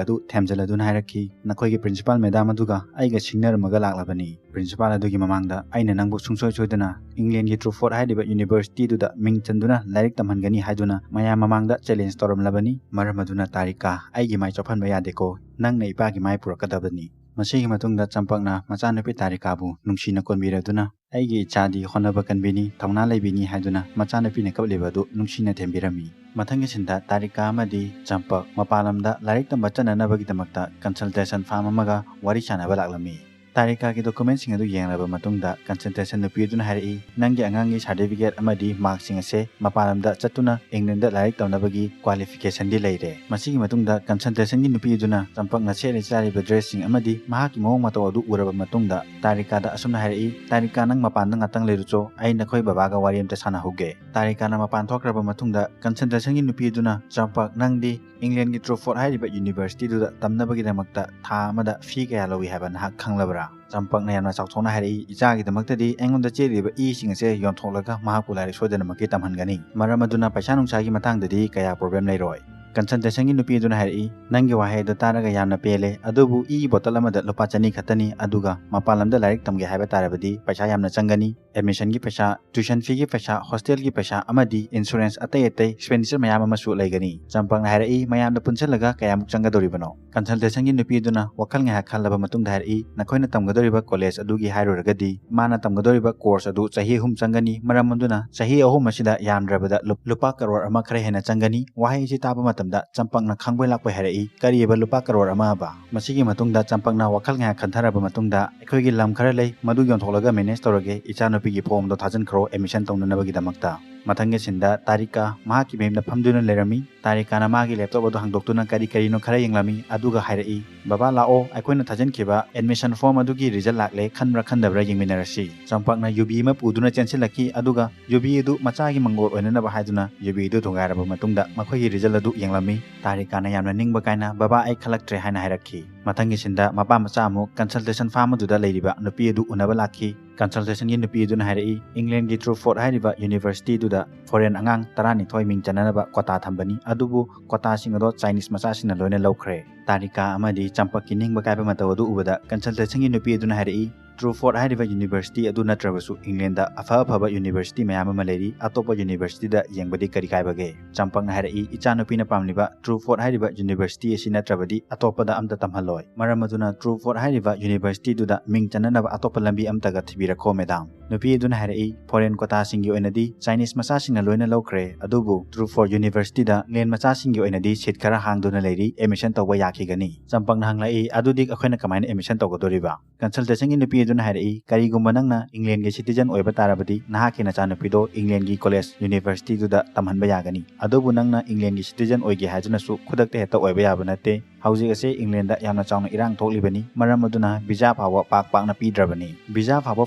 ꯑꯗꯨ ꯊꯦꯝꯖꯤꯜꯂꯗꯨꯅ ꯍꯥꯏꯔꯛꯈꯤ, "ꯅꯈꯣꯏꯒꯤ ꯄ꯭ꯔꯤꯟꯁꯤꯄꯥꯜ ꯃꯦꯗꯥꯝ ꯑꯗꯨꯒ ꯑꯩꯒ ꯁꯤꯡꯅꯔꯝꯃꯒ ꯂꯥꯛꯂꯕꯅꯤ꯫ ꯄ꯭ꯔꯤꯟꯁꯤꯄꯥꯜ ꯑꯗꯨꯒꯤ ꯃꯃꯥꯡꯗ ꯑꯩꯅ ꯅꯪꯕꯨ ꯁꯨꯡꯁꯣꯏ ꯁꯣꯏꯗꯅ ꯏꯪꯂꯦꯟꯒꯤ ꯇ꯭ꯔꯨꯐꯣꯔꯗ ꯍꯥꯏꯔꯤꯕ ꯌꯨꯅꯤꯚꯔꯁꯤꯇꯤꯗꯨꯗ ꯃꯤꯡ ꯆꯟꯗꯨꯅ ꯂꯥꯏꯔꯤꯛ ꯇꯝꯍꯟꯒꯅꯤ ꯍꯥꯏꯗꯨꯅ ꯃꯌꯥꯝ ꯃꯃꯥꯡꯗ ꯆꯦꯂꯦꯟꯖ ꯇꯧꯔꯝꯂꯕꯅꯤ꯫ ꯃꯔꯝ ꯑꯗꯨꯅ ꯇꯥꯔꯤꯀꯥ, ꯑꯩꯒꯤ ꯃꯥꯏ ꯆꯣꯞꯍꯟꯕ ꯌꯥꯗꯦꯀꯣ꯫ ꯅꯪꯅ ꯏꯄꯥꯒꯤ ꯃꯥꯏ ꯄꯨꯔꯛꯀꯗꯕꯅꯤ"꯫ ꯃꯁꯤꯒꯤ ꯃꯇꯨꯡꯗ ꯆꯝꯄꯛꯅ ꯃꯆꯥꯅꯨꯄꯤ ꯇꯥꯔꯤꯀꯥꯕꯨ ꯅꯨꯡꯁꯤꯅ ꯀꯣꯟꯕꯤꯔꯗꯨꯅ, "ꯑꯩꯒꯤ ꯏꯆꯥꯗꯤ ꯍꯣꯠꯅꯕ ꯀꯟꯕꯤꯅꯤ, ꯊꯧꯅꯥ ꯂꯩꯕꯤꯅꯤ" ꯍꯥꯏꯗꯨꯅ ꯃꯆꯥꯅꯨꯄꯤꯅ ꯀꯞꯂꯤꯕ ꯑꯗꯨ ꯅꯨꯡꯁꯤꯅ ꯊꯦꯝꯕꯤꯔꯝꯃꯤ꯫ ꯃꯊꯪꯒꯤ ꯁꯤꯟꯗ ꯇꯥꯔꯤꯀꯥ ꯑꯃꯗꯤ ꯆꯝꯄꯛ ꯃꯄꯥꯟ ꯂꯝꯗ ꯂꯥꯏꯔꯤꯛ ꯇꯝꯕ ꯆꯠꯅꯅꯕꯒꯤꯗꯃꯛꯇ ꯀꯟꯁꯜꯇꯦꯁꯟ ꯐꯥꯔꯝ ꯑꯃꯒ ꯋꯥꯔꯤ ꯁꯥꯟꯅꯕ ꯂꯥꯛꯂꯝꯃꯤ꯫ ꯇꯥꯔꯤꯀꯥꯒꯤ ꯗꯣꯀꯨꯃꯦꯟꯁꯤꯡ ꯑꯗꯨ ꯌꯦꯡꯂꯕ ꯃꯇꯨꯡꯗ ꯀꯟꯁꯜꯇꯦꯁꯟ ꯅꯨꯄꯤ ꯑꯗꯨꯅ ꯍꯥꯏꯔꯛꯏ, "ꯅꯪꯒꯤ ꯑꯉꯥꯡꯒꯤ ꯁꯥꯔꯇꯤꯐꯤꯀꯦꯠ ꯑꯃꯗꯤ ꯃꯥꯔꯛꯁꯤꯡ ꯑꯁꯦ ꯃꯄꯥꯟ ꯂꯝꯗ ꯆꯠꯇꯨꯅ ꯏꯪꯂꯦꯟꯗ ꯂꯥꯏꯔꯤꯛ ꯇꯝꯅꯕꯒꯤ ꯀ꯭ꯋꯥꯂꯤꯐꯤꯀꯦꯁꯟꯗꯤ ꯂꯩꯔꯦ"꯫ ꯃꯁꯤꯒꯤ ꯃꯇꯨꯡꯗ ꯀꯟꯁꯜꯇꯦꯁꯟꯒꯤ ꯅꯨꯄꯤ ꯑꯗꯨꯅ ꯆꯝꯄꯛꯅ ꯁꯦꯠꯂꯤ ꯆꯥꯔꯤꯕ ꯗ꯭ꯔꯦꯁꯁꯤꯡ ꯑꯃꯗꯤ ꯃꯍꯥꯛꯀꯤ ꯃꯑꯣꯡ ꯃꯇꯧ ꯑꯗꯨ ꯎꯔꯕ ꯃꯇꯨꯡꯗ ꯇꯥꯔꯤꯀꯥꯗ ꯑꯁꯨꯝꯅ ꯍꯥꯏꯔꯛꯏ, "ꯇꯥꯔꯤꯀꯥ, ꯅꯪ ꯃꯄꯥꯟꯗ ꯉꯥꯛꯇꯪ ꯂꯩꯔꯨꯆꯣ, ꯑꯩ ꯅꯈꯣꯏ ꯕꯕꯥꯒ ꯋꯥꯔꯤ ꯑꯝꯇ ꯁꯥꯟꯅꯍꯧꯒꯦ"꯫ ꯇꯥꯔꯤꯀꯥꯅ ꯃꯄꯥꯟ ꯊꯣꯛꯈ꯭ꯔꯕ ꯃꯇꯨꯡꯗ ꯀꯟꯁꯜꯇꯦꯁꯟꯒꯤ ꯅꯨꯄꯤ ꯑꯗꯨꯅ, "ꯆꯝꯄꯛ, ꯅꯪꯗꯤ ꯏꯪꯂꯦꯟꯒꯤ ꯇ꯭ꯔꯨꯐꯣꯔꯗ ꯍꯥꯏꯔꯤꯕ ꯌꯨꯅꯤꯚꯔꯁꯤꯇꯤꯗꯨꯗ ꯇꯝꯅꯕꯒꯤꯗꯃꯛꯇ ꯊꯥ ꯑꯃꯗ ꯐꯤ ꯀꯌꯥ ꯂꯧꯏ ꯍꯥꯏꯕ ꯅꯍꯥꯛ ꯈꯪꯂꯕ꯭ꯔꯥ?" ꯆꯝꯄꯛꯅ ꯌꯥꯝꯅ ꯆꯥꯎꯊꯣꯛꯅ ꯍꯥꯏꯔꯛꯏ, "ꯏꯆꯥꯒꯤꯗꯃꯛꯇꯗꯤ ꯑꯩꯉꯣꯟꯗ ꯆꯦꯜꯂꯤꯕ ꯏꯁꯤꯡ ꯑꯁꯦ ꯌꯣꯟꯊꯣꯛꯂꯒ ꯃꯍꯥꯛꯄꯨ ꯂꯥꯏꯔꯤꯛ ꯁꯣꯏꯗꯅꯃꯛꯀꯤ ꯇꯝꯍꯟꯒꯅꯤ꯫ ꯃꯔꯝ ꯑꯗꯨꯅ ꯄꯩꯁꯥ ꯅꯨꯡꯁꯥꯒꯤ ꯃꯇꯥꯡꯗꯗꯤ ꯀꯌꯥ ꯄ꯭ꯔꯣꯕ꯭ꯂꯦꯝ ꯂꯩꯔꯣꯏ"꯫ ꯀꯟꯁꯜꯇꯦꯁꯟꯒꯤ ꯅꯨꯄꯤ ꯑꯗꯨꯅ ꯍꯥꯏꯔꯛꯏ, "ꯅꯪꯒꯤ ꯋꯥꯍꯩ ꯑꯗꯨ ꯇꯥꯔꯒ ꯌꯥꯝꯅ ꯄꯦꯜꯂꯦ, ꯑꯗꯨꯕꯨ ꯏꯒꯤ ꯕꯣꯇꯜ ꯑꯃꯗ ꯂꯨꯄꯥ ꯆꯅꯤ ꯈꯛꯇꯅꯤ, ꯑꯗꯨꯒ ꯃꯄꯥꯟ ꯂꯝꯗ ꯂꯥꯏꯔꯤꯛ ꯇꯝꯒꯦ ꯍꯥꯏꯕ ꯇꯥꯔꯕꯗꯤ ꯄꯩꯁꯥ ꯌꯥꯝꯅ ꯆꯪꯒꯅꯤ꯫ ꯑꯦꯗꯃꯤꯁꯟꯒꯤ ꯄꯩꯁꯥ, ꯇ꯭ꯌꯨꯁꯟ ꯐꯤꯒꯤ ꯄꯩꯁꯥ, ꯍꯣꯁꯇꯦꯜꯒꯤ ꯄꯩꯁꯥ ꯑꯃꯗꯤ ꯏꯟꯁꯨꯔꯦꯟꯁ ꯑꯇꯩ ꯑꯇꯩ ꯑꯦꯛꯁꯄꯦꯟꯗꯤꯆꯔ ꯃꯌꯥꯝ ꯑꯃꯁꯨ ꯂꯩꯒꯅꯤ"꯫ ꯆꯝꯄꯛꯅ ꯍꯥꯏꯔꯛꯏ, "ꯃꯌꯥꯝꯗ ꯄꯨꯟꯁꯤꯜꯂꯒ ꯀꯌꯥꯃꯨꯛ ꯆꯪꯒꯗꯧꯔꯤꯕꯅꯣ?" ꯀꯟꯁꯜꯇꯦꯁꯟꯒꯤ ꯅꯨꯄꯤ ꯑꯗꯨꯅ ꯋꯥꯈꯜ ꯉꯥꯏꯍꯥꯛ ꯈꯜꯂꯕ ꯃꯇꯨꯡꯗ ꯍꯥꯏꯔꯛꯏ, "ꯅꯈꯣꯏꯅ ꯇꯝꯒꯗꯧꯔꯤꯕ ꯀꯣꯂꯦꯖ ꯑꯗꯨꯒꯤ ꯍꯥꯏꯔꯨꯔꯒꯗꯤ ꯃꯥꯅ ꯇꯝꯒꯗꯧꯔꯤꯕ ꯀꯣꯔꯁ ꯑꯗꯨ ꯆꯍꯤ ꯑꯍꯨꯝ ꯆꯪꯒꯅꯤ꯫ ꯃꯔꯝ ꯑꯗꯨꯅ ꯆꯍꯤ ꯑꯍꯨꯝ ꯑꯁꯤꯗ ꯌꯥꯝꯗ꯭ꯔꯕꯗ ꯂꯨꯞ-, ꯂꯨꯄꯥ ꯀꯔꯣꯔ ꯑꯃ ꯈꯔ ꯍꯦꯟꯅ ꯆꯪꯒꯅꯤ"꯫ ꯋꯥꯍꯩ ꯑꯁꯤ ꯇꯥꯕ ꯃꯇꯝꯗ ꯆꯝꯄꯛꯅ ꯈꯪꯕꯣꯏ ꯂꯥꯛꯄꯣꯏ ꯍꯥꯏꯔꯛꯏ, "ꯀꯔꯤꯑꯕ ꯂꯨꯄꯥ ꯀꯔꯣꯔ ꯑꯃ ꯑꯕ?" ꯃꯁꯤꯒꯤ ꯃꯇꯨꯡꯗ ꯆꯝꯄꯛꯅ ꯋꯥꯈꯜ ꯉꯥꯏꯍꯥꯛ ꯈꯟꯊꯔꯕ ꯃꯇꯨꯡꯗ, "ꯑꯩꯈꯣꯏꯒꯤ ꯂꯝ ꯈꯔ ꯂꯩ, ꯃꯗꯨ ꯌꯣꯟꯊꯣꯛꯂꯒ ꯃꯦꯅꯦꯖ ꯇꯧꯔꯒꯦ, ꯏꯆꯥꯅꯨꯄꯤꯒꯤ ꯐꯣꯝꯗꯣ ꯊꯥꯖꯤꯟꯈ꯭ꯔꯣ ꯑꯦꯗꯃꯤꯁꯟ ꯇꯧꯅꯅꯕꯒꯤꯗꯃꯛꯇ"꯫ ꯃꯊꯪꯒꯤ ꯁꯤꯟꯗ ꯇꯥꯔꯤꯀꯥ ꯃꯍꯥꯛꯀꯤ ꯃꯌꯨꯝꯗ ꯐꯝꯗꯨꯅ ꯂꯩꯔꯝꯃꯤ꯫ ꯇꯥꯔꯤꯀꯥꯅ ꯃꯥꯒꯤ ꯂꯦꯞꯇꯣꯞ ꯑꯗꯨ ꯍꯥꯡꯗꯣꯛꯇꯨꯅ ꯀꯔꯤ ꯀꯔꯤꯅꯣ ꯈꯔ ꯌꯦꯡꯂꯝꯃꯤ, ꯑꯗꯨꯒ ꯍꯥꯏꯔꯛꯏ, "ꯕꯕꯥ, ꯂꯥꯛꯑꯣ, ꯑꯩꯈꯣꯏꯅ ꯊꯥꯖꯤꯟꯈꯤꯕ ꯑꯦꯗꯃꯤꯁꯟ ꯐꯣꯝ ꯑꯗꯨꯒꯤ ꯔꯤꯖꯜ ꯂꯥꯛꯂꯦ, ꯈꯟꯕ꯭ꯔꯥ ꯈꯟꯗꯕ꯭ꯔꯥ ꯌꯦꯡꯃꯤꯟꯅꯔꯁꯤ"꯫ ꯆꯝꯄꯛꯅ ꯌꯨꯕꯤ ꯑꯃ ꯄꯨꯗꯨꯅ ꯆꯦꯟꯁꯤꯜꯂꯛꯈꯤ, ꯑꯗꯨꯒ ꯌꯨꯕꯤ ꯑꯗꯨ ꯃꯆꯥꯒꯤ ꯃꯪꯒꯣꯜ ꯑꯣꯏꯅꯅꯕ ꯍꯥꯏꯗꯨꯅ ꯌꯨꯕꯤ ꯑꯗꯨ ꯊꯨꯒꯥꯏꯔꯕ ꯃꯇꯨꯡꯗ ꯃꯈꯣꯏꯒꯤ ꯔꯤꯖꯜ ꯑꯗꯨ ꯌꯦꯡꯂꯝꯃꯤ꯫ ꯇꯥꯔꯤꯀꯥꯅ ꯌꯥꯝꯅ ꯅꯤꯡꯕ ꯀꯥꯏꯅ, "ꯕꯕꯥ, ꯑꯩ ꯈꯜꯂꯛꯇ꯭ꯔꯦ" ꯍꯥꯏꯅ ꯍꯥꯏꯔꯛꯈꯤ꯫ ꯃꯊꯪꯒꯤ ꯁꯤꯟꯗ ꯃꯄꯥ ꯃꯆꯥ ꯑꯃꯨꯛ ꯀꯟꯁꯜꯇꯦꯁꯟ ꯐꯥꯔꯝ ꯑꯗꯨꯗ ꯂꯩꯔꯤꯕ ꯅꯨꯄꯤ ꯑꯗꯨ ꯎꯅꯕ ꯂꯥꯛꯈꯤ꯫ ꯀꯟꯁꯜꯇꯦꯁꯟꯒꯤ ꯅꯨꯄꯤ ꯑꯗꯨꯅ ꯍꯥꯏꯔꯛꯏ, "ꯏꯪꯂꯦꯟꯒꯤ ꯇ꯭ꯔꯨꯐꯣꯔꯗ ꯍꯥꯏꯔꯤꯕ ꯌꯨꯅꯤꯚꯔꯁꯤꯇꯤꯗꯨ ꯗ ꯐꯣꯔꯦꯟ ꯑꯉꯥꯡ ꯇꯔꯥꯅꯤꯊꯣꯏ ꯃꯤꯡ ꯆꯟꯅꯅꯕ ꯀꯣꯇꯥ ꯊꯝꯕꯅꯤ꯫ ꯑꯗꯨꯕꯨ ꯀꯣꯇꯥꯁꯤꯡ ꯑꯗꯣ ꯆꯥꯏꯅꯤꯁ ꯃꯆꯥꯁꯤꯡꯅ ꯂꯣꯏꯅ ꯂꯧꯈ꯭ꯔꯦ꯫ ꯇꯥꯔꯤꯀꯥ ꯑꯃꯗꯤ ꯆꯝꯄꯛꯀꯤ ꯅꯤꯡꯕ ꯀꯥꯏꯕ ꯃꯇꯧ ꯑꯗꯨ ꯎꯕꯗ ꯀꯟꯁꯜꯇꯦꯁꯟꯒꯤ ꯅꯨꯄꯤ ꯑꯗꯨꯅ ꯍꯥꯏꯔꯛꯏ, ꯇ꯭ꯔꯨꯐꯣꯔꯗ ꯍꯥꯏꯔꯤꯕ ꯌꯨꯅꯤꯚꯔꯁꯤꯇꯤ ꯑꯗꯨ ꯅꯠꯇ꯭ꯔꯕꯁꯨ ꯏꯪꯂꯦꯟꯗ ꯑꯐ ꯑꯐꯕ ꯌꯨꯅꯤꯚꯔꯁꯤꯇꯤ ꯃꯌꯥꯝ ꯑꯃ ꯂꯩꯔꯤ, ꯑꯇꯣꯞꯄ ꯌꯨꯅꯤꯚꯔꯁꯤꯇꯤꯗ ꯌꯦꯡꯕꯗꯤ ꯀꯔꯤ ꯀꯥꯏꯕꯒꯦ? ꯆꯝꯄꯛꯅ ꯍꯥꯏꯔꯛꯏ, ꯏꯆꯥꯅꯨꯄꯤꯅ ꯄꯥꯝꯂꯤꯕ ꯇ꯭ꯔꯨꯐꯣꯔꯗ ꯍꯥꯏꯔꯤꯕ ꯌꯨꯅꯤꯚꯔꯁꯤꯇꯤ ꯑꯁꯤ ꯅꯠꯇ꯭ꯔꯕꯗꯤ ꯑꯇꯣꯞꯄꯗ ꯑꯝꯇ ꯇꯝꯍꯜꯂꯣꯏ꯫ ꯃꯔꯝ ꯑꯗꯨꯅ ꯇ꯭ꯔꯨꯐꯣꯔꯗ ꯍꯥꯏꯔꯤꯕ ꯌꯨꯅꯤꯚꯔꯁꯤꯇꯤꯗꯨꯗ ꯃꯤꯡ ꯆꯟꯅꯅꯕ ꯑꯇꯣꯞꯄ ꯂꯝꯕꯤ ꯑꯝꯇꯒ ꯊꯤꯕꯤꯔꯛꯈꯣ, ꯃꯦꯗꯥꯝ꯫ ꯅꯨꯄꯤ ꯑꯗꯨꯅ ꯍꯥꯏꯔꯛꯏ, ꯐꯣꯔꯦꯟ ꯀꯣꯇꯥꯁꯤꯡꯒꯤ ꯑꯣꯏꯅꯗꯤ ꯆꯥꯏꯅꯤꯁ ꯃꯆꯥꯁꯤꯡꯅ ꯂꯣꯏꯅ ꯂꯧꯈ꯭ꯔꯦ, ꯑꯗꯨꯕꯨ ꯇ꯭ꯔꯨꯐꯣꯔꯗ ꯌꯨꯅꯤꯚꯔꯁꯤꯇꯤꯗ ꯏꯪꯂꯦꯟ ꯃꯆꯥꯁꯤꯡꯒꯤ ꯑꯣꯏꯅꯗꯤ ꯁꯤꯠ ꯈꯔ ꯍꯥꯡꯗꯨꯅ ꯂꯩꯔꯤ, ꯑꯦꯗꯃꯤꯁꯟ ꯇꯧꯕ ꯌꯥꯈꯤꯒꯅꯤ꯫ ꯆꯝꯄꯛꯅ ꯍꯪꯂꯛꯏ, ꯑꯗꯨꯗꯤ ꯑꯩꯈꯣꯏꯅ ꯀꯃꯥꯏꯅ ꯑꯦꯗꯃꯤꯁꯟ ꯇꯧꯒꯗꯣꯔꯤꯕ? ꯀꯟꯁꯜꯇꯦꯁꯟꯒꯤ ꯅꯨꯄꯤ ꯑꯗꯨꯅ ꯍꯥꯏꯔꯛꯏ, ꯀꯔꯤꯒꯨꯝꯕ ꯅꯪꯅ ꯏꯪꯂꯦꯟꯒꯤ ꯁꯤꯇꯤꯖꯟ ꯑꯣꯏꯕ ꯇꯥꯔꯕꯗꯤ ꯅꯍꯥꯛꯀꯤ ꯅꯆꯥꯅꯨꯄꯤꯗꯣ ꯏꯪꯂꯦꯟꯒꯤ ꯀꯣꯂꯦꯖ ꯌꯨꯅꯤꯚꯔꯁꯤꯇꯤꯗꯨꯗ ꯇꯝꯍꯟꯕ ꯌꯥꯒꯅꯤ꯫ ꯑꯗꯨꯕꯨ ꯅꯪꯅ ꯏꯪꯂꯦꯟꯒꯤ ꯁꯤꯇꯤꯖꯟ ꯑꯣꯏꯒꯦ ꯍꯥꯏꯗꯨꯅꯁꯨ ꯈꯨꯗꯛꯇ ꯍꯦꯛꯇ ꯑꯣꯏꯕ ꯌꯥꯕ ꯅꯠꯇꯦ꯫ ꯍꯧꯖꯤꯛ ꯑꯁꯤ ꯏꯪꯂꯦꯟꯗ ꯌꯥꯝꯅ ꯆꯥꯎꯅ ꯏꯔꯥꯡ ꯊꯣꯛꯂꯤꯕꯅꯤ꯫ ꯃꯔꯝ ꯑꯗꯨꯅ ꯚꯤꯖꯥ ꯐꯥꯎꯕ ꯄꯥꯛ ꯄꯥꯛꯅ ꯄꯤꯗ꯭ꯔꯕꯅꯤ꯫ ꯚꯤꯖꯥ ꯐꯥꯎꯕ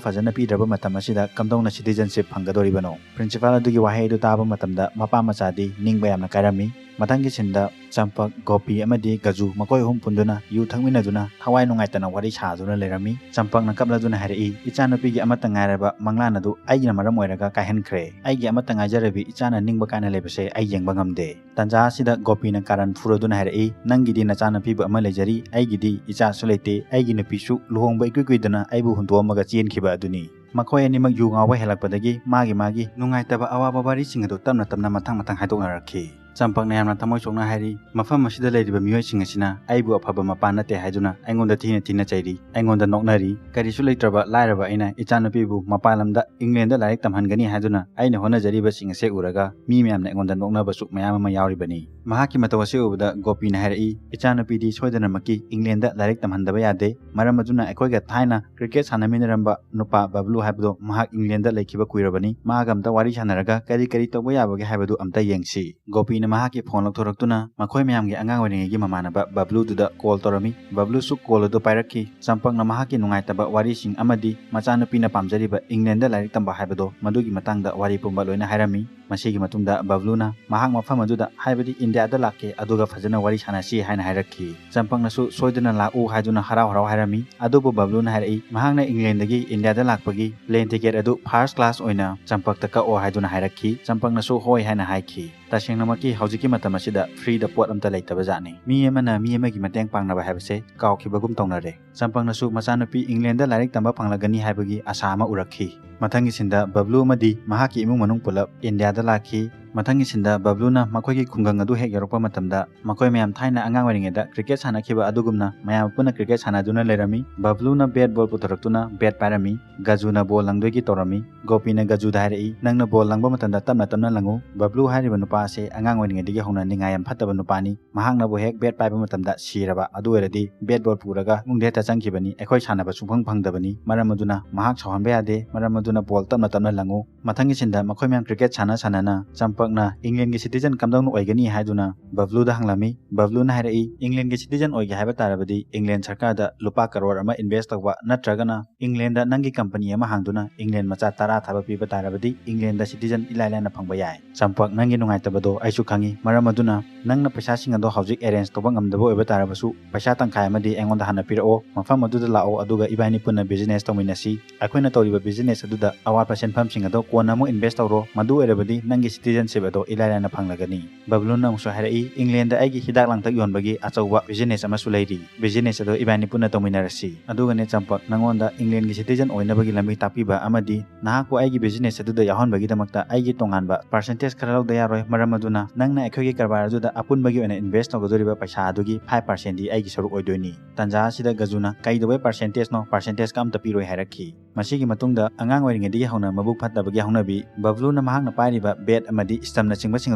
ꯐꯖꯅ ꯄꯤꯗ꯭ꯔꯕ ꯃꯇꯝ ꯑꯁꯤꯗ ꯀꯝꯗꯧꯅ ꯁꯤꯇꯤꯖꯟꯁꯤꯞ ꯐꯪꯒꯗꯣꯔꯤꯕꯅꯣ? ꯄ꯭ꯔꯤꯟꯁꯤꯄꯥꯜ ꯑꯗꯨꯒꯤ ꯋꯥꯍꯩ ꯑꯗꯨ ꯇꯥꯕ ꯃꯇꯝꯗ ꯃꯄꯥ ꯃꯆꯥꯗꯤ ꯅꯤꯡꯕ ꯌꯥꯝꯅ ꯀꯥꯏꯔꯝꯃꯤ꯫ ꯃꯊꯪꯒꯤ ꯁꯤꯟꯗ ꯆꯝꯄꯛ, ꯒꯣꯄꯤ ꯑꯃꯗꯤ ꯒꯖꯨ ꯃꯈꯣꯏ ꯑꯍꯨꯝ ꯄꯨꯟꯗꯨꯅ ꯌꯨ ꯊꯛꯃꯤꯟꯅꯗꯨꯅ ꯊꯋꯥꯏ ꯅꯨꯡꯉꯥꯏꯇꯅ ꯋꯥꯔꯤ ꯁꯥꯗꯨꯅ ꯂꯩꯔꯝꯃꯤ꯫ ꯆꯝꯄꯛꯅ ꯀꯞꯂꯗꯨꯅ ꯍꯥꯏꯔꯛꯏ, "ꯏꯆꯥꯅꯨꯄꯤꯒꯤ ꯑꯃꯠꯇ ꯉꯥꯏꯔꯕ ꯃꯪꯂꯥꯟ ꯑꯗꯨ ꯑꯩꯒꯤꯅ ꯃꯔꯝ ꯑꯣꯏꯔꯒ ꯀꯥꯏꯍꯟꯈ꯭ꯔꯦ꯫ ꯑꯩꯒꯤ ꯑꯃꯠꯇ ꯉꯥꯏꯖꯔꯕꯤ ꯏꯆꯥꯅ ꯅꯤꯡꯕ ꯀꯥꯏꯅ ꯂꯩꯕꯁꯦ ꯑꯩ ꯌꯦꯡꯕ ꯉꯝꯗꯦ꯫" ꯇꯟꯖꯥ ꯑꯁꯤꯗ ꯒꯣꯄꯤꯅ ꯀꯥꯔꯟ ꯐꯨꯔꯗꯨꯅ ꯍꯥꯏꯔꯛꯏ, "ꯅꯪꯒꯤꯗꯤ ꯅꯆꯥꯅꯨꯄꯤꯕꯨ ꯑꯃ ꯂꯩꯖꯔꯤ, ꯑꯩꯒꯤꯗꯤ ꯏꯆꯥꯁꯨ ꯂꯩꯇꯦ꯫ ꯑꯩꯒꯤ ꯅꯨꯄꯤꯁꯨ ꯂꯨꯍꯣꯡꯕ ꯏꯀꯨꯏ ꯀꯨꯏꯗꯅ ꯑꯩꯕꯨ ꯍꯨꯟꯗꯣꯛꯑꯝꯃꯒ ꯆꯦꯟꯈꯤꯕ ꯑꯗꯨꯅꯤ꯫" ꯃꯈꯣꯏ ꯑꯅꯤꯃꯛ ꯌꯨ ꯉꯥꯎꯕ ꯍꯦꯜꯂꯛꯄꯗꯒꯤ ꯃꯥꯒꯤ ꯃꯥꯒꯤ ꯅꯨꯡꯉꯥꯏꯇꯕ ꯑꯋꯥꯕ ꯋꯥꯔꯤꯁꯤꯡ ꯑꯗꯨ ꯇꯞꯅ ꯇꯞꯅ ꯃꯊꯪ ꯃꯊꯪ ꯍꯥꯏꯗꯣꯛꯅꯔꯛꯈꯤ꯫ ꯆꯝꯄꯛꯅ ꯌꯥꯝꯅ ꯊꯃꯣꯏ ꯁꯣꯛꯅ ꯍꯥꯏꯔꯤ, "ꯃꯐꯝ ꯑꯁꯤꯗ ꯂꯩꯔꯤꯕ ꯃꯤꯑꯣꯏꯁꯤꯡ ꯑꯁꯤꯅ ꯑꯩꯕꯨ ꯑꯐꯕ ꯃꯄꯥ ꯅꯠꯇꯦ ꯍꯥꯏꯗꯨꯅ ꯑꯩꯉꯣꯟꯗ ꯊꯤꯅ ꯊꯤꯅ ꯆꯩꯔꯤ, ꯑꯩꯉꯣꯟꯗ ꯅꯣꯛꯅꯔꯤ꯫ ꯀꯔꯤꯁꯨ ꯂꯩꯇ꯭ꯔꯕ ꯂꯥꯏꯔꯕ ꯑꯩꯅ ꯏꯆꯥꯅꯨꯄꯤꯕꯨ ꯃꯄꯥꯟ ꯂꯝꯗ ꯏꯪꯂꯦꯟꯗ ꯂꯥꯏꯔꯤꯛ ꯇꯝꯍꯟꯒꯅꯤ ꯍꯥꯏꯗꯨꯅ ꯑꯩꯅ ꯍꯣꯠꯅꯖꯔꯤꯕꯁꯤꯡ ꯑꯁꯦ ꯎꯔꯒ ꯃꯤ ꯃꯌꯥꯝꯅ ꯑꯩꯉꯣꯟꯗ ꯅꯣꯛꯅꯕꯁꯨ ꯃꯌꯥꯝ ꯑꯃ ꯌꯥꯎꯔꯤꯕꯅꯤ꯫" ꯃꯍꯥꯛꯀꯤ ꯃꯇꯧ ꯑꯁꯤ ꯎꯕꯗ ꯒꯣꯄꯤꯅ ꯍꯥꯏꯔꯛꯏ, "ꯏꯆꯥꯅꯨꯄꯤꯗꯤ ꯁꯣꯏꯗꯅꯃꯛꯀꯤ ꯏꯪꯂꯦꯟꯗ ꯂꯥꯏꯔꯤꯛ ꯇꯝꯍꯟꯗꯕ ꯌꯥꯗꯦ꯫ ꯃꯔꯝ ꯑꯗꯨꯅ ꯑꯩꯈꯣꯏꯒ ꯊꯥꯏꯅ ꯀ꯭ꯔꯤꯀꯦꯠ ꯁꯥꯟꯅꯃꯤꯟꯅꯔꯝꯕ ꯅꯨꯄꯥ ꯕꯕ꯭ꯂꯨ ꯍꯥꯏꯕꯗꯣ ꯃꯍꯥꯛ ꯏꯪꯂꯦꯟꯗ ꯂꯩꯈꯤꯕ ꯀꯨꯏꯔꯕꯅꯤ꯫ ꯃꯥꯒ ꯑꯝꯇ ꯋꯥꯔꯤ ꯁꯥꯟꯅꯔꯒ ꯀꯔꯤ ꯀꯔꯤ ꯇꯧꯕ ꯌꯥꯕꯒꯦ ꯍꯥꯏꯕꯗꯨ ꯑꯝꯇ ꯌꯦꯡꯁꯤ꯫" ꯒꯣꯄꯤꯅ ꯃꯍꯥꯛꯀꯤ ꯐꯣꯟ ꯂꯧꯊꯣꯔꯛꯇꯨꯅ ꯃꯈꯣꯏ ꯃꯌꯥꯝꯒꯤ ꯑꯉꯥꯡ ꯑꯣꯏꯔꯤꯉꯩꯒꯤ ꯃꯃꯥꯟꯅꯕ ꯕꯕ꯭ꯂꯨꯗꯨꯗ ꯀꯣꯜ ꯇꯧꯔꯝꯃꯤ꯫ ꯕꯕ꯭ꯂꯨꯁꯨ ꯀꯣꯜ ꯑꯗꯨ ꯄꯥꯏꯔꯛꯈꯤ꯫ ꯆꯝꯄꯛꯅ ꯃꯍꯥꯛꯀꯤ ꯅꯨꯡꯉꯥꯏꯇꯕ ꯋꯥꯔꯤꯁꯤꯡ ꯑꯃꯗꯤ ꯃꯆꯥꯅꯨꯄꯤꯅ ꯄꯥꯝꯖꯔꯤꯕ ꯏꯪꯂꯦꯟꯗ ꯂꯥꯏꯔꯤꯛ ꯇꯝꯕ ꯍꯥꯏꯕꯗꯣ, ꯃꯗꯨꯒꯤ ꯃꯇꯥꯡꯗ ꯋꯥꯔꯤ ꯄꯨꯝꯕ ꯂꯣꯏꯅ ꯍꯥꯏꯔꯝꯃꯤ꯫ ꯃꯁꯤꯒꯤ ꯃꯇꯨꯡꯗ ꯕꯕ꯭ꯂꯨꯅ ꯃꯍꯥꯛ ꯃꯐꯝ ꯑꯗꯨꯗ, ꯍꯥꯏꯕꯗꯤ ꯏꯟꯗꯤꯌꯥꯗ ꯂꯥꯛꯀꯦ, ꯑꯗꯨꯒ ꯐꯖꯅ ꯋꯥꯔꯤ ꯁꯥꯟꯅꯁꯤ ꯍꯥꯏꯅ ꯍꯥꯏꯔꯛꯈꯤ꯫ ꯆꯝꯄꯛꯅꯁꯨ ꯁꯣꯏꯗꯅ ꯂꯥꯛꯎ ꯍꯥꯏꯗꯨꯅ ꯍꯔꯥꯎ ꯍꯔꯥꯎ ꯍꯥꯏꯔꯝꯃꯤ꯫ ꯑꯗꯨꯕꯨ ꯕꯕ꯭ꯂꯨꯅ ꯍꯥꯏꯔꯛꯏ, ꯃꯍꯥꯛꯅ ꯏꯪꯂꯦꯟꯗꯒꯤ ꯏꯟꯗꯤꯌꯥꯗ ꯂꯥꯛꯄꯒꯤ ꯄ꯭ꯂꯦꯟ ꯇꯤꯀꯦꯠ ꯑꯗꯨ ꯐꯥꯔꯁ ꯀ꯭ꯂꯥꯁ ꯑꯣꯏꯅ ꯆꯝꯄꯛꯇ ꯀꯛꯑꯣ ꯍꯥꯏꯗꯨꯅ ꯍꯥꯏꯔꯛꯈꯤ꯫ ꯆꯝꯄꯛꯅꯁꯨ ꯍꯣꯏ ꯍꯥꯏꯅ ꯍꯥꯏꯈꯤ꯫ ꯇꯁꯦꯡꯅꯃꯛꯀꯤ ꯍꯧꯖꯤꯛꯀꯤ ꯃꯇꯝ ꯑꯁꯤꯗ ꯐ꯭ꯔꯤꯗ ꯄꯣꯠ ꯑꯝꯇ ꯂꯩꯇꯕ ꯖꯥꯠꯅꯤ꯫ ꯃꯤ ꯑꯃꯅ ꯃꯤ ꯑꯃꯒꯤ ꯃꯇꯦꯡ ꯄꯥꯡꯅꯕ ꯍꯥꯏꯕꯁꯦ ꯀꯥꯎꯈꯤꯕꯒꯨꯝ ꯇꯧꯅꯔꯦ꯫ ꯆꯝꯄꯛꯅꯁꯨ ꯃꯆꯥꯅꯨꯄꯤ ꯏꯪꯂꯦꯟꯗ ꯂꯥꯏꯔꯤꯛ ꯇꯝꯕ ꯐꯪꯂꯒꯅꯤ ꯍꯥꯏꯕꯒꯤ ꯑꯁꯥ ꯑꯃ ꯎꯔꯛꯈꯤ꯫ ꯃꯊꯪꯒꯤ ꯁꯤꯟꯗ ꯕꯕ꯭ꯂꯨ ꯑꯃꯗꯤ ꯃꯍꯥꯛꯀꯤ ꯏꯃꯨꯡ ꯃꯅꯨꯡ ꯄꯨꯂꯞ ꯏꯟꯗꯤꯌꯥꯗ ꯂꯥꯛꯈꯤ꯫ ꯃꯊꯪꯒꯤ ꯁꯤꯟꯗ ꯕꯕ꯭ꯂꯨꯅ ꯃꯈꯣꯏꯒꯤ ꯈꯨꯡꯒꯪ ꯑꯗꯨ ꯍꯦꯛ ꯌꯧꯔꯛꯄ ꯃꯇꯝꯗ, ꯃꯈꯣꯏ ꯃꯌꯥꯝ ꯊꯥꯏꯅ ꯑꯉꯥꯡ ꯑꯣꯏꯔꯤꯉꯩꯗ ꯀ꯭ꯔꯤꯀꯦꯠ ꯁꯥꯟꯅꯈꯤꯕ ꯑꯗꯨꯒꯨꯝꯅ ꯃꯌꯥꯝ ꯄꯨꯟꯅ ꯀ꯭ꯔꯤꯀꯦꯠ ꯁꯥꯟꯅꯗꯨꯅ ꯂꯩꯔꯝꯃꯤ꯫ ꯕꯕ꯭ꯂꯨꯅ ꯕꯦꯠ ꯕꯣꯜ ꯄꯨꯊꯣꯔꯛꯇꯨꯅ ꯕꯦꯠ ꯄꯥꯏꯔꯝꯃꯤ꯫ ꯒꯖꯨꯅ ꯕꯣꯜ ꯂꯪꯗꯣꯏꯒꯤ ꯇꯧꯔꯝꯃꯤ꯫ ꯒꯣꯄꯤꯅ ꯒꯖꯨꯗ ꯍꯥꯏꯔꯛꯏ, "ꯅꯪꯅ ꯕꯣꯜ ꯂꯪꯕ ꯃꯇꯝꯗ ꯇꯞꯅ ꯇꯞꯅ ꯂꯪꯉꯨ꯫ ꯕꯕ꯭ꯂꯨ ꯍꯥꯏꯔꯤꯕ ꯅꯨꯄꯥ ꯑꯁꯦ ꯑꯉꯥꯡ ꯑꯣꯏꯔꯤꯉꯩꯗꯒꯤ ꯍꯧꯅ ꯅꯤꯡꯉꯥꯏ ꯌꯥꯝ ꯐꯠꯇꯕ ꯅꯨꯄꯥꯅꯤ꯫ ꯃꯍꯥꯛꯅꯕꯨ ꯍꯦꯛ ꯕꯦꯠ ꯄꯥꯏꯕ ꯃꯇꯝꯗ ꯁꯤꯔꯕ, ꯑꯗꯨ ꯑꯣꯏꯔꯗꯤ ꯕꯦꯠ ꯕꯣꯜ ꯄꯨꯔꯒ ꯏꯃꯨꯡꯗ ꯍꯦꯛꯇ ꯆꯪꯈꯤꯕꯅꯤ꯫ ꯑꯩꯈꯣꯏ ꯁꯥꯟꯅꯕ ꯁꯨꯡꯐꯪ ꯐꯪꯗꯕꯅꯤ꯫ ꯃꯔꯝ ꯑꯗꯨꯅ ꯃꯍꯥꯛ ꯁꯥꯎꯍꯟꯕ ꯌꯥꯗꯦ꯫ ꯃꯔꯝ ꯑꯗꯨꯅ ꯕꯣꯜ ꯇꯞꯅ ꯇꯞꯅ ꯂꯪꯉꯨ"꯫ ꯃꯊꯪꯒꯤ ꯁꯤꯟꯗ ꯃꯈꯣꯏ ꯃꯌꯥꯝ ꯀ꯭ꯔꯤꯀꯦꯠ ꯁꯥꯟꯅ ꯁꯥꯟꯅꯅ ꯆꯝꯄꯛꯅ ꯏꯪꯂꯦꯟꯒꯤ ꯁꯤꯇꯤꯖꯟ ꯀꯝꯗꯧꯅ ꯑꯣꯏꯒꯅꯤ ꯍꯥꯏꯗꯨꯅ ꯕꯕ꯭ꯂꯨꯗ ꯍꯪꯂꯝꯃꯤ꯫ ꯕꯕ꯭ꯂꯨꯅ ꯍꯥꯏꯔꯛꯏ, "ꯏꯪꯂꯦꯟꯒꯤ ꯁꯤꯇꯤꯖꯟ ꯑꯣꯏꯒꯦ ꯍꯥꯏꯕ ꯇꯥꯔꯕꯗꯤ ꯏꯪꯂꯦꯟ ꯁꯔꯀꯥꯔꯗ ꯂꯨꯄꯥ ꯀꯔꯣꯔ ꯑꯃ ꯏꯟꯚꯦꯁ ꯇꯧꯕ, ꯅꯠꯇ꯭ꯔꯒꯅ ꯏꯪꯂꯦꯟꯗ ꯅꯪꯒꯤ ꯀꯝꯄꯅꯤ ꯑꯃ ꯍꯥꯡꯗꯨꯅ ꯏꯪꯂꯦꯟ ꯃꯆꯥ ꯇꯔꯥ ꯊꯕꯛ ꯄꯤꯕ ꯇꯥꯔꯕꯗꯤ ꯏꯪꯂꯦꯟꯗ ꯁꯤꯇꯤꯖꯟ ꯏꯂꯥꯏ ꯂꯥꯏꯅ ꯐꯪꯕ ꯌꯥꯏ꯫ ꯆꯝꯄꯛ, ꯅꯪꯒꯤ ꯅꯨꯡꯉꯥꯏꯇꯕꯗꯣ ꯑꯩꯁꯨ ꯈꯪꯉꯤ꯫ ꯃꯔꯝ ꯑꯗꯨꯅ ꯅꯪꯅ ꯄꯩꯁꯥꯁꯤꯡ ꯑꯗꯣ ꯍꯧꯖꯤꯛ ꯑꯦꯔꯦꯟꯖ ꯇꯧꯕ ꯉꯝꯗꯕ ꯑꯣꯏꯕ ꯇꯥꯔꯕꯁꯨ, ꯄꯩꯁꯥ ꯇꯪꯈꯥꯏ ꯑꯃꯗꯤ ꯑꯩꯉꯣꯟꯗ ꯍꯥꯟꯅ ꯄꯤꯔꯛꯑꯣ꯫ ꯃꯐꯝ ꯑꯗꯨꯗ ꯂꯥꯛꯑꯣ, ꯑꯗꯨꯒ ꯏꯕꯥꯅꯤ ꯄꯨꯟꯅ ꯕꯤꯖꯤꯅꯦꯁ ꯇꯧꯃꯤꯟꯅꯁꯤ꯫ ꯑꯩꯈꯣꯏꯅ ꯇꯧꯔꯤꯕ ꯕꯤꯖꯤꯅꯦꯁ ꯑꯗꯨꯗ ꯑꯋꯥꯠꯄ ꯁꯦꯟꯐꯝꯁꯤꯡ ꯑꯗꯣ ꯀꯣꯟꯅ ꯑꯃꯨꯛ ꯏꯟꯚꯦꯁ ꯇꯧꯔꯣ꯫ ꯃꯗꯨ ꯑꯣꯏꯔꯕꯗꯤ ꯅꯪꯒꯤ ꯁꯤꯇꯤꯖꯟꯁꯤꯞ ꯑꯗꯣ ꯏꯂꯥꯏ ꯂꯥꯏꯅ ꯐꯪꯂꯒꯅꯤ"꯫ ꯕꯕ꯭ꯂꯨꯅ ꯑꯃꯨꯛꯁꯨ ꯍꯥꯏꯔꯛꯏ, "ꯏꯪꯂꯦꯟꯗ ꯑꯩꯒꯤ ꯍꯤꯗꯥꯛ ꯂꯥꯡꯊꯛ ꯌꯣꯟꯕꯒꯤ ꯑꯆꯧꯕ ꯕꯤꯖꯤꯅꯦꯁ ꯑꯃꯁꯨ ꯂꯩꯔꯤ꯫ ꯕꯤꯖꯤꯅꯦꯁ ꯑꯗꯣ ꯏꯕꯥꯅꯤ ꯄꯨꯟꯅ ꯇꯧꯃꯤꯟꯅꯔꯁꯤ꯫ ꯑꯗꯨꯒꯅꯦ ꯆꯝꯄꯛ, ꯅꯉꯣꯟꯗ ꯏꯪꯂꯦꯟꯒꯤ ꯁꯤꯇꯤꯖꯟ ꯑꯣꯏꯅꯕꯒꯤ ꯂꯝꯕꯤ ꯇꯥꯛꯄꯤꯕ ꯑꯃꯗꯤ ꯅꯍꯥꯛꯄꯨ ꯑꯩꯒꯤ ꯕꯤꯖꯤꯅꯦꯁ ꯑꯗꯨꯗ ꯌꯥꯎꯍꯟꯕꯒꯤꯗꯃꯛꯇ ꯑꯩꯒꯤ ꯇꯣꯉꯥꯟꯕ ꯄꯥꯔꯁꯦꯟꯇꯦꯖ ꯈꯔ ꯂꯧꯗ ꯌꯥꯔꯣꯏ꯫ ꯃꯔꯝ ꯑꯗꯨꯅ ꯅꯪꯅ ꯑꯩꯈꯣꯏꯒꯤ ꯀꯔꯕꯥꯔ ꯑꯗꯨꯗ ꯑꯄꯨꯟꯕꯒꯤ ꯑꯣꯏꯅ ꯏꯟꯚꯦꯁ ꯇꯧꯒꯗꯧꯔꯤꯕ ꯄꯩꯁꯥ ꯑꯗꯨꯒꯤ ꯐꯥꯏꯚ ꯄꯥꯔꯁꯦꯟꯗꯤ ꯑꯩꯒꯤ ꯁꯔꯨꯛ ꯑꯣꯏꯗꯣꯏꯅꯤ"꯫ ꯇꯥꯟꯖꯥ ꯑꯁꯤꯗ ꯒꯖꯨꯅ, "ꯀꯩꯗꯧꯕꯩ ꯄꯥꯔꯁꯦꯟꯇꯦꯖꯅꯣ? ꯄꯥꯔꯁꯦꯟꯇꯦꯖꯀ ꯑꯝꯇ ꯄꯤꯔꯣꯏ" ꯍꯥꯏꯔꯛꯈꯤ꯫ ꯃꯁꯤꯒꯤ ꯃꯇꯨꯡꯗ ꯑꯉꯥꯡ ꯑꯣꯏꯔꯤꯉꯩꯗꯒꯤ ꯍꯧꯅ ꯃꯕꯨꯛ ꯐꯠꯇꯕꯒꯤ ꯍꯧꯅꯕꯤ ꯕꯕ꯭ꯂꯨꯅ ꯃꯍꯥꯛꯅ ꯄꯥꯏꯔꯤꯕ ꯕꯦꯠ ꯑꯃꯗꯤ ꯁ꯭ꯇꯝꯅꯆꯤꯡꯕꯁꯤꯡ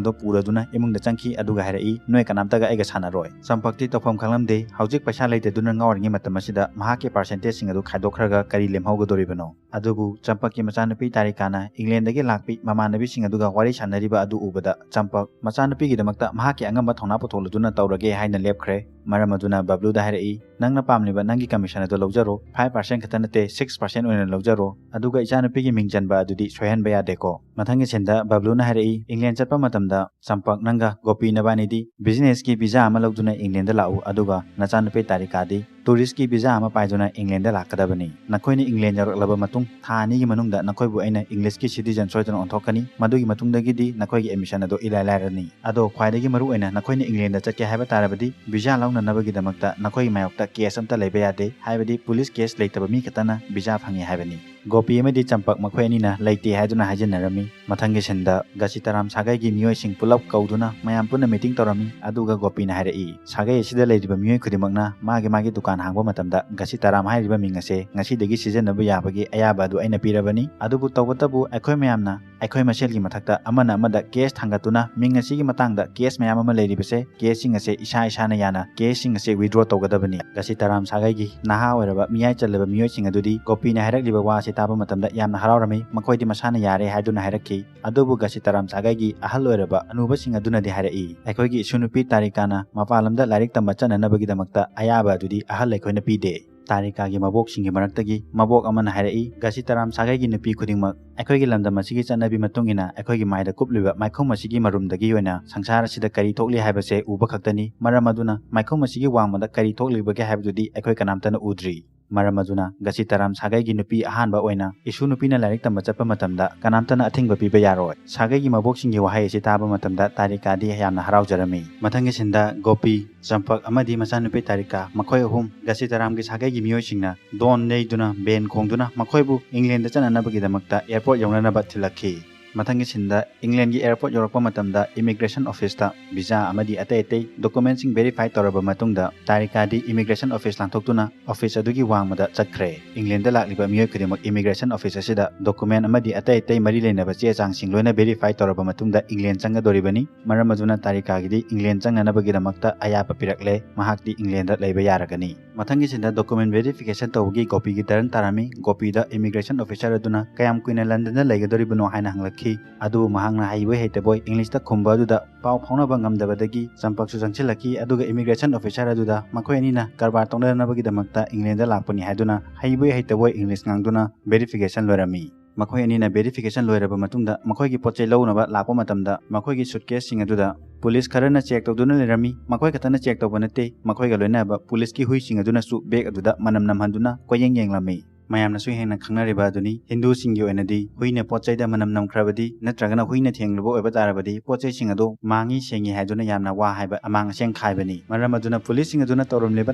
ꯑꯗꯨ ꯄꯨꯔꯗꯨꯅ ꯏꯃꯨꯡꯗ ꯆꯪꯈꯤ, ꯑꯗꯨꯒ ꯍꯥꯏꯔꯛꯏ, "ꯅꯣꯏ ꯀꯅꯥꯝꯇꯒ ꯑꯩꯒ ꯁꯥꯟꯅꯔꯣꯏ"꯫ ꯆꯝꯄꯛꯇꯤ ꯇꯧꯐꯝ ꯈꯪꯂꯝꯗꯦ꯫ ꯍꯧꯖꯤꯛ ꯄꯩꯁꯥ ꯂꯩꯇꯗꯨꯅ ꯉꯥꯎꯔꯤꯉꯩ ꯃꯇꯝ ꯑꯁꯤꯗ ꯃꯍꯥꯛꯀꯤ ꯄꯥꯔꯁꯦꯟꯇꯦꯖꯁꯤꯡ ꯑꯗꯨ ꯈꯥꯏꯗꯣꯛꯈ꯭ꯔꯒ ꯀꯔꯤ ꯂꯦꯝꯍꯧꯒꯗꯧꯔꯤꯕꯅꯣ? ꯑꯗꯨꯕꯨ ꯆꯝꯄꯛꯀꯤ ꯃꯆꯥꯅꯨꯄꯤ ꯇꯥꯔꯤꯀꯥꯅ ꯏꯪꯂꯦꯟꯗꯒꯤ ꯂꯥꯛꯄꯤ ꯃꯃꯥꯟꯅꯕꯤꯁꯤꯡ ꯑꯗꯨꯒ ꯋꯥꯔꯤ ꯁꯥꯟꯅꯔꯤꯕ ꯑꯗꯨ ꯎꯕꯗ ꯆꯝꯄꯛ ꯃꯆꯥꯅꯨꯄꯤꯒꯤꯗꯃꯛꯇ ꯃꯍꯥꯛꯀꯤ ꯑꯉꯝꯕ ꯊꯧꯅꯥ ꯄꯨꯊꯣꯛꯂꯗꯨꯅ ꯇꯧꯔꯒꯦ ꯍꯥꯏꯅ ꯂꯦꯞꯈ꯭ꯔꯦ꯫ ꯃꯔꯝ ꯑꯗꯨꯅ ꯕꯕ꯭ꯂꯨꯗ ꯍꯥꯏꯔꯛꯏ, "ꯅꯪꯅ ꯄꯥꯝꯂꯤꯕ ꯅꯪꯒꯤ commission ꯑꯗꯨ ꯂꯧꯖꯔꯣ, five percent ꯈꯛꯇ ꯅꯠꯇꯦ, six percent ꯑꯣꯏꯅ ꯂꯧꯖꯔꯣ, ꯑꯗꯨꯒ ꯏꯆꯥꯅꯨꯄꯤꯒꯤ ꯃꯤꯡ ꯆꯟꯕ ꯑꯗꯨꯗꯤ ꯁꯣꯏꯍꯟꯕ ꯌꯥꯗꯦꯀꯣ"꯫ ꯃꯊꯪꯒꯤ ꯁꯤꯟꯗ ꯕꯕ꯭ꯂꯨꯅ ꯍꯥꯏꯔꯛꯏ, "ꯏꯪꯂꯦꯟ ꯆꯠꯄ ꯃꯇꯝꯗ ꯆꯝꯄꯛ, ꯅꯪꯒ ꯒꯣꯄꯤ ꯅꯕꯥꯅꯤꯗꯤ businessꯀꯤ visa ꯑꯃ ꯂꯧꯗꯨꯅ ꯏꯪꯂꯦꯟꯗ ꯂꯥꯛꯎ, ꯑꯗꯨꯒ ꯅꯆꯥꯅꯨꯄꯤ ꯇꯥꯔꯤꯀꯥꯗꯤ touristꯀꯤ visa ꯑꯃ ꯄꯥꯏꯗꯨꯅ ꯏꯪꯂꯦꯟꯗ ꯂꯥꯛꯀꯗꯕꯅꯤ꯫ ꯅꯈꯣꯏꯅ ꯏꯪꯂꯦꯟ ꯌꯧꯔꯛꯂꯕ ꯃꯇꯨꯡ ꯊꯥ ꯑꯅꯤꯒꯤ ꯃꯅꯨꯡꯗ ꯅꯈꯣꯏꯕꯨ ꯑꯩꯅ Englishꯀꯤ citizen ꯁꯣꯏꯗꯅ ꯑꯣꯟꯊꯣꯛꯀꯅꯤ꯫ ꯃꯗꯨꯒꯤ ꯃꯇꯨꯡꯗꯒꯤꯗꯤ ꯅꯈꯣꯏꯒꯤ admission ꯑꯗꯨ ꯏꯂꯥꯏ ꯂꯥꯏꯔꯅꯤ꯫ ꯑꯗꯣ ꯈ꯭ꯋꯥꯏꯗꯒꯤ ꯃꯔꯨ ꯑꯣꯏꯅ ꯅꯈꯣꯏꯅ ꯏꯪꯂꯦꯟꯗ ꯆꯠꯀꯦ ꯍꯥꯏꯕ ꯇꯥꯔꯕꯗꯤ visa ꯂꯧꯅꯅꯕꯒꯤꯗꯃꯛꯇ ꯅꯈꯣꯏꯒꯤ ꯃꯥꯌꯣꯛꯇ case ꯑꯝꯇ ꯂꯩꯕ ꯌꯥꯗꯦ, ꯍꯥꯏꯕꯗꯤ police case ꯂꯩꯇꯕ ꯃꯤ ꯈꯛꯇꯅ visa ꯐꯪꯉꯤ ꯍꯥꯏꯕꯅꯤ"꯫ ꯒꯣꯄꯤ ꯑꯃꯗꯤ ꯆꯝꯄꯛ ꯃꯈꯣꯏ ꯑꯅꯤꯅ ꯂꯩꯇꯦ ꯍꯥꯏꯗꯨꯅ ꯍꯥꯏꯖꯤꯟꯅꯔꯝꯃꯤ꯫ ꯃꯊꯪꯒꯤ ꯁꯤꯟꯗ ꯒꯁꯤꯇꯥꯔꯥꯝ ꯁꯥꯒꯩꯒꯤ ꯃꯤꯑꯣꯏꯁꯤꯡ ꯄꯨꯂꯞ ꯀꯧꯗꯨꯅ ꯃꯌꯥꯝ ꯄꯨꯟꯅ meeting ꯇꯧꯔꯝꯃꯤ꯫ ꯑꯗꯨꯒ ꯒꯣꯄꯤꯅ ꯍꯥꯏꯔꯛꯏ, ꯁꯥꯒꯩ ꯑꯁꯤꯗ ꯂꯩꯔꯤꯕ ꯃꯤꯑꯣꯏ ꯈꯨꯗꯤꯡꯃꯛꯅ ꯃꯥꯒꯤ ꯃꯥꯒꯤ ꯗꯨꯀꯥꯟ ꯍꯥꯡꯕ ꯃꯇꯝꯗ ꯒꯁꯤꯇꯥꯔꯥꯝ ꯍꯥꯏꯔꯤꯕ ꯃꯤꯡ ꯑꯁꯦ ꯉꯁꯤꯗꯒꯤ ꯁꯤꯖꯤꯟꯅꯕ ꯌꯥꯕꯒꯤ ꯑꯌꯥꯕ ꯑꯗꯨ ꯑꯩꯅ ꯄꯤꯔꯕꯅꯤ꯫ ꯑꯗꯨꯕꯨ ꯇꯧꯕꯇꯕꯨ ꯑꯩꯈꯣꯏ ꯃꯌꯥꯝꯅ ꯑꯩꯈꯣꯏ ꯃꯁꯦꯜꯒꯤ ꯃꯊꯛꯇ ꯑꯃꯅ ꯑꯃꯗ case ꯊꯥꯡꯒꯠꯇꯨꯅ ꯃꯤꯡ ꯑꯁꯤꯒꯤ ꯃꯇꯥꯡꯗ case ꯃꯌꯥꯝ ꯑꯃ ꯂꯩꯔꯤꯕꯁꯦ, caseꯁꯤꯡ ꯑꯁꯦ ꯏꯁꯥ ꯏꯁꯥꯅ ꯌꯥꯅ caseꯁꯤꯡ ꯑꯁꯦ withdraw ꯇꯧꯒꯗꯕꯅꯤ꯫ ꯒꯁꯤꯇꯥꯔꯥꯝ ꯁꯥꯒꯩꯒꯤ ꯅꯍꯥ ꯑꯣꯏꯔꯕ ꯃꯤꯌꯥꯏ ꯆꯜꯂꯕ ꯃꯤꯑꯣꯏꯁꯤꯡ ꯑꯗꯨꯗꯤ ꯒꯣꯄꯤꯅ ꯍꯥꯏꯔꯛꯂꯤꯕ ꯋꯥ ꯑꯁꯤ ꯇꯥꯕ ꯃꯇꯝꯗ ꯌꯥꯝꯅ ꯍꯔꯥꯎꯔꯝꯃꯤ꯫ ꯃꯈꯣꯏꯗꯤ ꯃꯁꯥꯅ ꯌꯥꯔꯦ ꯍꯥꯏꯗꯨꯅ ꯍꯥꯏꯔꯛꯈꯤ꯫ ꯑꯗꯨꯕꯨ ꯒꯁꯤꯇꯥꯔꯥꯝ ꯁꯥꯒꯩꯒꯤ ꯑꯍꯜ ꯑꯣꯏꯔꯕ ꯑꯅꯨꯕꯁꯤꯡ ꯑꯗꯨꯅꯗꯤ ꯍꯥꯏꯔꯛꯏ, "ꯑꯩꯈꯣꯏꯒꯤ ꯏꯁꯨ ꯅꯨꯄꯤ ꯇꯥꯔꯤꯀꯥꯅ ꯃꯄꯥꯟ ꯂꯝꯗ ꯂꯥꯏꯔꯤꯛ ꯇꯝꯕ ꯆꯠꯅꯅꯕꯒꯤꯗꯃꯛꯇ ꯑꯌꯥꯕ ꯑꯗꯨꯗꯤ ꯑꯍꯜ ꯑꯩꯈꯣꯏꯅ ꯄꯤꯗꯦ"꯫ ꯇꯥꯔꯤꯀꯥꯒꯤ ꯃꯕꯣꯛꯁꯤꯡꯒꯤ ꯃꯔꯛꯇꯒꯤ ꯃꯕꯣꯛ ꯑꯃꯅ ꯍꯥꯏꯔꯛꯏ, "ꯒꯁꯤꯇꯥꯔꯥꯝ ꯁꯥꯒꯩꯒꯤ ꯅꯨꯄꯤ ꯈꯨꯗꯤꯡꯃꯛ ꯑꯩꯈꯣꯏꯒꯤ ꯂꯝꯗꯝ ꯑꯁꯤꯒꯤ ꯆꯠꯅꯕꯤ ꯃꯇꯨꯡ ꯏꯟꯅ ꯑꯩꯈꯣꯏꯒꯤ ꯃꯥꯏꯗ ꯀꯨꯞꯂꯤꯕ ꯃꯥꯏꯈꯨꯝ ꯑꯁꯤꯒꯤ ꯃꯔꯨꯝꯗꯒꯤ ꯑꯣꯏꯅ ꯁꯪꯁꯥꯔ ꯑꯁꯤꯗ ꯀꯔꯤ ꯊꯣꯛꯂꯤ ꯍꯥꯏꯕꯁꯦ ꯎꯕ ꯈꯛꯇꯅꯤ꯫ ꯃꯔꯝ ꯑꯗꯨꯅ ꯃꯥꯏꯈꯨꯝ ꯑꯁꯤꯒꯤ ꯋꯥꯡꯃꯗ ꯀꯔꯤ ꯊꯣꯛꯂꯤꯕꯒꯦ ꯍꯥꯏꯕꯗꯨꯗꯤ ꯑꯩꯈꯣꯏ ꯀꯅꯥꯝꯇꯅ ꯎꯗ꯭ꯔꯤ꯫ ꯃꯔꯝ ꯑꯗꯨꯅ ꯒꯁꯤꯇꯥꯔꯥꯝ ꯁꯥꯒꯩꯒꯤ ꯅꯨꯄꯤ ꯑꯍꯥꯟꯕ ꯑꯣꯏꯅ ꯏꯁꯨ ꯅꯨꯄꯤꯅ ꯂꯥꯏꯔꯤꯛ ꯇꯝꯕ ꯆꯠꯄ ꯃꯇꯝꯗ ꯀꯅꯥꯝꯇꯅ ꯑꯊꯤꯡꯕ ꯄꯤꯕ ꯌꯥꯔꯣꯏ"꯫ ꯁꯥꯒꯩꯒꯤ ꯃꯕꯣꯛꯁꯤꯡꯒꯤ ꯋꯥꯍꯩ ꯑꯁꯤ ꯇꯥꯕ ꯃꯇꯝꯗ ꯇꯥꯔꯤꯀꯥꯗꯤ ꯌꯥꯝꯅ ꯍꯔꯥꯎꯖꯔꯝꯃꯤ꯫ ꯃꯊꯪꯒꯤ ꯁꯤꯟꯗ ꯒꯣꯄꯤ, ꯆꯝꯄꯛ ꯑꯃꯗꯤ ꯃꯆꯥꯅꯨꯄꯤ ꯇꯥꯔꯤꯀꯥ ꯃꯈꯣꯏ ꯑꯍꯨꯝ ꯒꯁꯤꯇꯥꯔꯥꯝꯒꯤ ꯁꯥꯒꯩꯒꯤ ꯃꯤꯑꯣꯏꯁꯤꯡꯅ ꯗꯣꯟ ꯅꯩꯗꯨꯅ, ꯕꯦꯟ ꯈꯣꯡꯗꯨꯅ ꯃꯈꯣꯏꯕꯨ ꯏꯪꯂꯦꯟꯗ ꯆꯠꯅꯅꯕꯒꯤꯗꯃꯛꯇ airport ꯌꯧꯅꯅꯕ ꯊꯤꯜꯂꯛꯈꯤ꯫ ꯃꯊꯪꯒꯤ ꯁꯤꯟꯗ ꯏꯪꯂꯦꯟꯒꯤ ꯑꯦꯌꯔꯄꯣꯔꯠ ꯌꯧꯔꯛꯄ ꯃꯇꯝꯗ ꯏꯃꯤꯒ꯭ꯔꯦꯁꯟ ꯑꯣꯐꯤꯁꯇ ꯚꯤꯖꯥ ꯑꯃꯗꯤ ꯑꯇꯩ ꯑꯇꯩ ꯗꯣꯀꯨꯃꯦꯟꯁꯤꯡ ꯚꯦꯔꯤꯐꯥꯏ ꯇꯧꯔꯕ ꯃꯇꯨꯡꯗ ꯇꯥꯔꯤꯀꯥꯗꯤ ꯏꯃꯤꯒ꯭ꯔꯦꯁꯟ ꯑꯣꯐꯤꯁ ꯂꯥꯟꯊꯣꯛꯇꯨꯅ ꯑꯣꯐꯤꯁ ꯑꯗꯨꯒꯤ ꯋꯥꯡꯃꯗ ꯆꯠꯈ꯭ꯔꯦ꯫ ꯏꯪꯂꯦꯟꯗ ꯂꯥꯛꯂꯤꯕ ꯃꯤꯑꯣꯏ ꯈꯨꯗꯤꯡꯃꯛ ꯏꯃꯤꯒ꯭ꯔꯦꯁꯟ ꯑꯣꯐꯤꯁ ꯑꯁꯤꯗ ꯗꯣꯀꯨꯃꯦꯟ ꯑꯃꯗꯤ ꯑꯇꯩ ꯑꯇꯩ ꯃꯔꯤ ꯂꯩꯅꯕ ꯆꯦ ꯆꯥꯡꯁꯤꯡ ꯂꯣꯏꯅ ꯚꯦꯔꯤꯐꯥꯏ ꯇꯧꯔꯕ ꯃꯇꯨꯡꯗ ꯏꯪꯂꯦꯟ ꯆꯪꯒꯗꯧꯔꯤꯕꯅꯤ꯫ ꯃꯔꯝ ꯑꯗꯨꯅ ꯇꯥꯔꯤꯀꯥꯒꯤꯗꯤ ꯏꯪꯂꯦꯟ ꯆꯪꯅꯅꯕꯒꯤꯗꯃꯛꯇ ꯑꯌꯥꯕ ꯄꯤꯔꯛꯂꯦ꯫ ꯃꯍꯥꯛꯇꯤ ꯏꯪꯂꯦꯟꯗ ꯂꯩꯕ ꯌꯥꯔꯒꯅꯤ꯫ ꯃꯊꯪꯒꯤꯁꯤꯗ ꯗꯣꯀꯨꯃꯦꯟ ꯚꯦꯔꯤꯐꯤꯀꯦꯁꯟ ꯇꯧꯕꯒꯤ ꯒꯣꯄꯤꯒꯤ ꯇꯔꯟ ꯇꯥꯔꯝꯃꯤ꯫ ꯒꯣꯄꯤꯗ ꯏꯃꯤꯒ꯭ꯔꯦꯁꯟ ꯑꯣꯐꯤꯁꯔ ꯑꯗꯨꯅ ꯀꯌꯥꯝ ꯀꯨꯏꯅ ꯂꯟꯗꯟꯗ ꯂꯩꯒꯗꯧꯔꯤꯕꯅꯣ ꯍꯥꯏꯅ ꯍꯪꯂꯛꯈꯤ꯫ ꯑꯗꯨꯕꯨ ꯃꯍꯥꯛꯅ ꯍꯩꯕꯣꯏ ꯍꯩꯇꯕꯣꯏ ꯏꯪꯂꯤꯁꯇ ꯈꯨꯝꯕ ꯑꯗꯨꯗ ꯄꯥꯎ ꯐꯥꯎꯅꯕ ꯉꯝꯗꯕꯗꯒꯤ ꯆꯝꯄꯛꯁꯨ ꯆꯪꯁꯤꯜꯂꯛꯈꯤ꯫ ꯑꯗꯨꯒ ꯏꯃꯤꯒ꯭ꯔꯦꯁꯟ ꯑꯣꯐꯤꯁꯔ ꯑꯗꯨꯗ ꯃꯈꯣꯏ ꯑꯅꯤꯅ ꯀꯔꯕꯥꯔ ꯇꯧꯅꯅꯕꯒꯤꯗꯃꯛꯇ ꯏꯪꯂꯦꯟꯗ ꯂꯥꯛꯄꯅꯤ ꯍꯥꯏꯗꯨꯅ ꯍꯩꯕꯣꯏ ꯍꯩꯇꯕꯣꯏ ꯏꯪꯂꯤꯁ ꯉꯥꯡꯗꯨꯅ ꯚꯦꯔꯤꯐꯤꯀꯦꯁꯟ ꯂꯣꯏꯔꯝꯃꯤ꯫ ꯃꯈꯣꯏ ꯑꯅꯤꯅ ꯚꯦꯔꯤꯐꯤꯀꯦꯁꯟ ꯂꯣꯏꯔꯕ ꯃꯇꯨꯡꯗ ꯃꯈꯣꯏꯒꯤ ꯄꯣꯠ ꯆꯩ ꯂꯧꯅꯕ ꯂꯥꯛꯄ ꯃꯇꯝꯗ ꯃꯈꯣꯏꯒꯤ ꯁꯨꯠꯀꯦꯁꯁꯤꯡ ꯑꯗꯨꯗ ꯄꯨꯂꯤꯁ ꯈꯔꯅ ꯆꯦꯛ ꯇꯧꯗꯨꯅ ꯂꯩꯔꯝꯃꯤ꯫ ꯃꯈꯣꯏ ꯈꯛꯇꯅ ꯆꯦꯛ ꯇꯧꯕ ꯅꯠꯇꯦ, ꯃꯈꯣꯏꯒ ꯂꯣꯏꯅꯕ ꯄꯨꯂꯤꯁꯀꯤ ꯍꯨꯏꯁꯤꯡ ꯑꯗꯨꯅꯁꯨ ꯕꯦꯒ ꯑꯗꯨꯗ ꯃꯅꯝ ꯅꯝꯍꯟꯗꯨꯅ ꯀꯣꯏꯌꯦꯡ ꯌꯦꯡꯂꯝꯃꯤ꯫ ꯃꯌꯥꯝꯅꯁꯨ ꯍꯦꯟꯅ ꯈꯪꯅꯔꯤꯕ ꯑꯗꯨꯅꯤ, ꯍꯤꯟꯗꯨꯁꯤꯡꯒꯤ ꯑꯣꯏꯅꯗꯤ ꯍꯨꯏꯅ ꯄꯣꯠ ꯆꯩꯗ ꯃꯅꯝ ꯅꯝꯈ꯭ꯔꯕꯗꯤ ꯅꯠꯇ꯭ꯔꯒꯅ ꯍꯨꯏꯅ ꯊꯦꯡꯂꯨꯕ ꯑꯣꯏꯕ ꯇꯥꯔꯕꯗꯤ ꯄꯣꯠ ꯆꯩꯁꯤꯡ ꯑꯗꯨ ꯃꯥꯡꯉꯤ ꯁꯦꯡꯉꯤ ꯍꯥꯏꯗꯨꯅ ꯌꯥꯝꯅ ꯋꯥ ꯍꯥꯏꯕ ꯑꯃꯥꯡ ꯑꯁꯦꯡ ꯈꯥꯏꯕꯅꯤ꯫ ꯃꯔꯝ ꯑꯗꯨꯅ ꯄꯨꯂꯤꯁꯁꯤꯡ ꯑꯗꯨꯅ ꯇꯧꯔꯝꯂꯤꯕ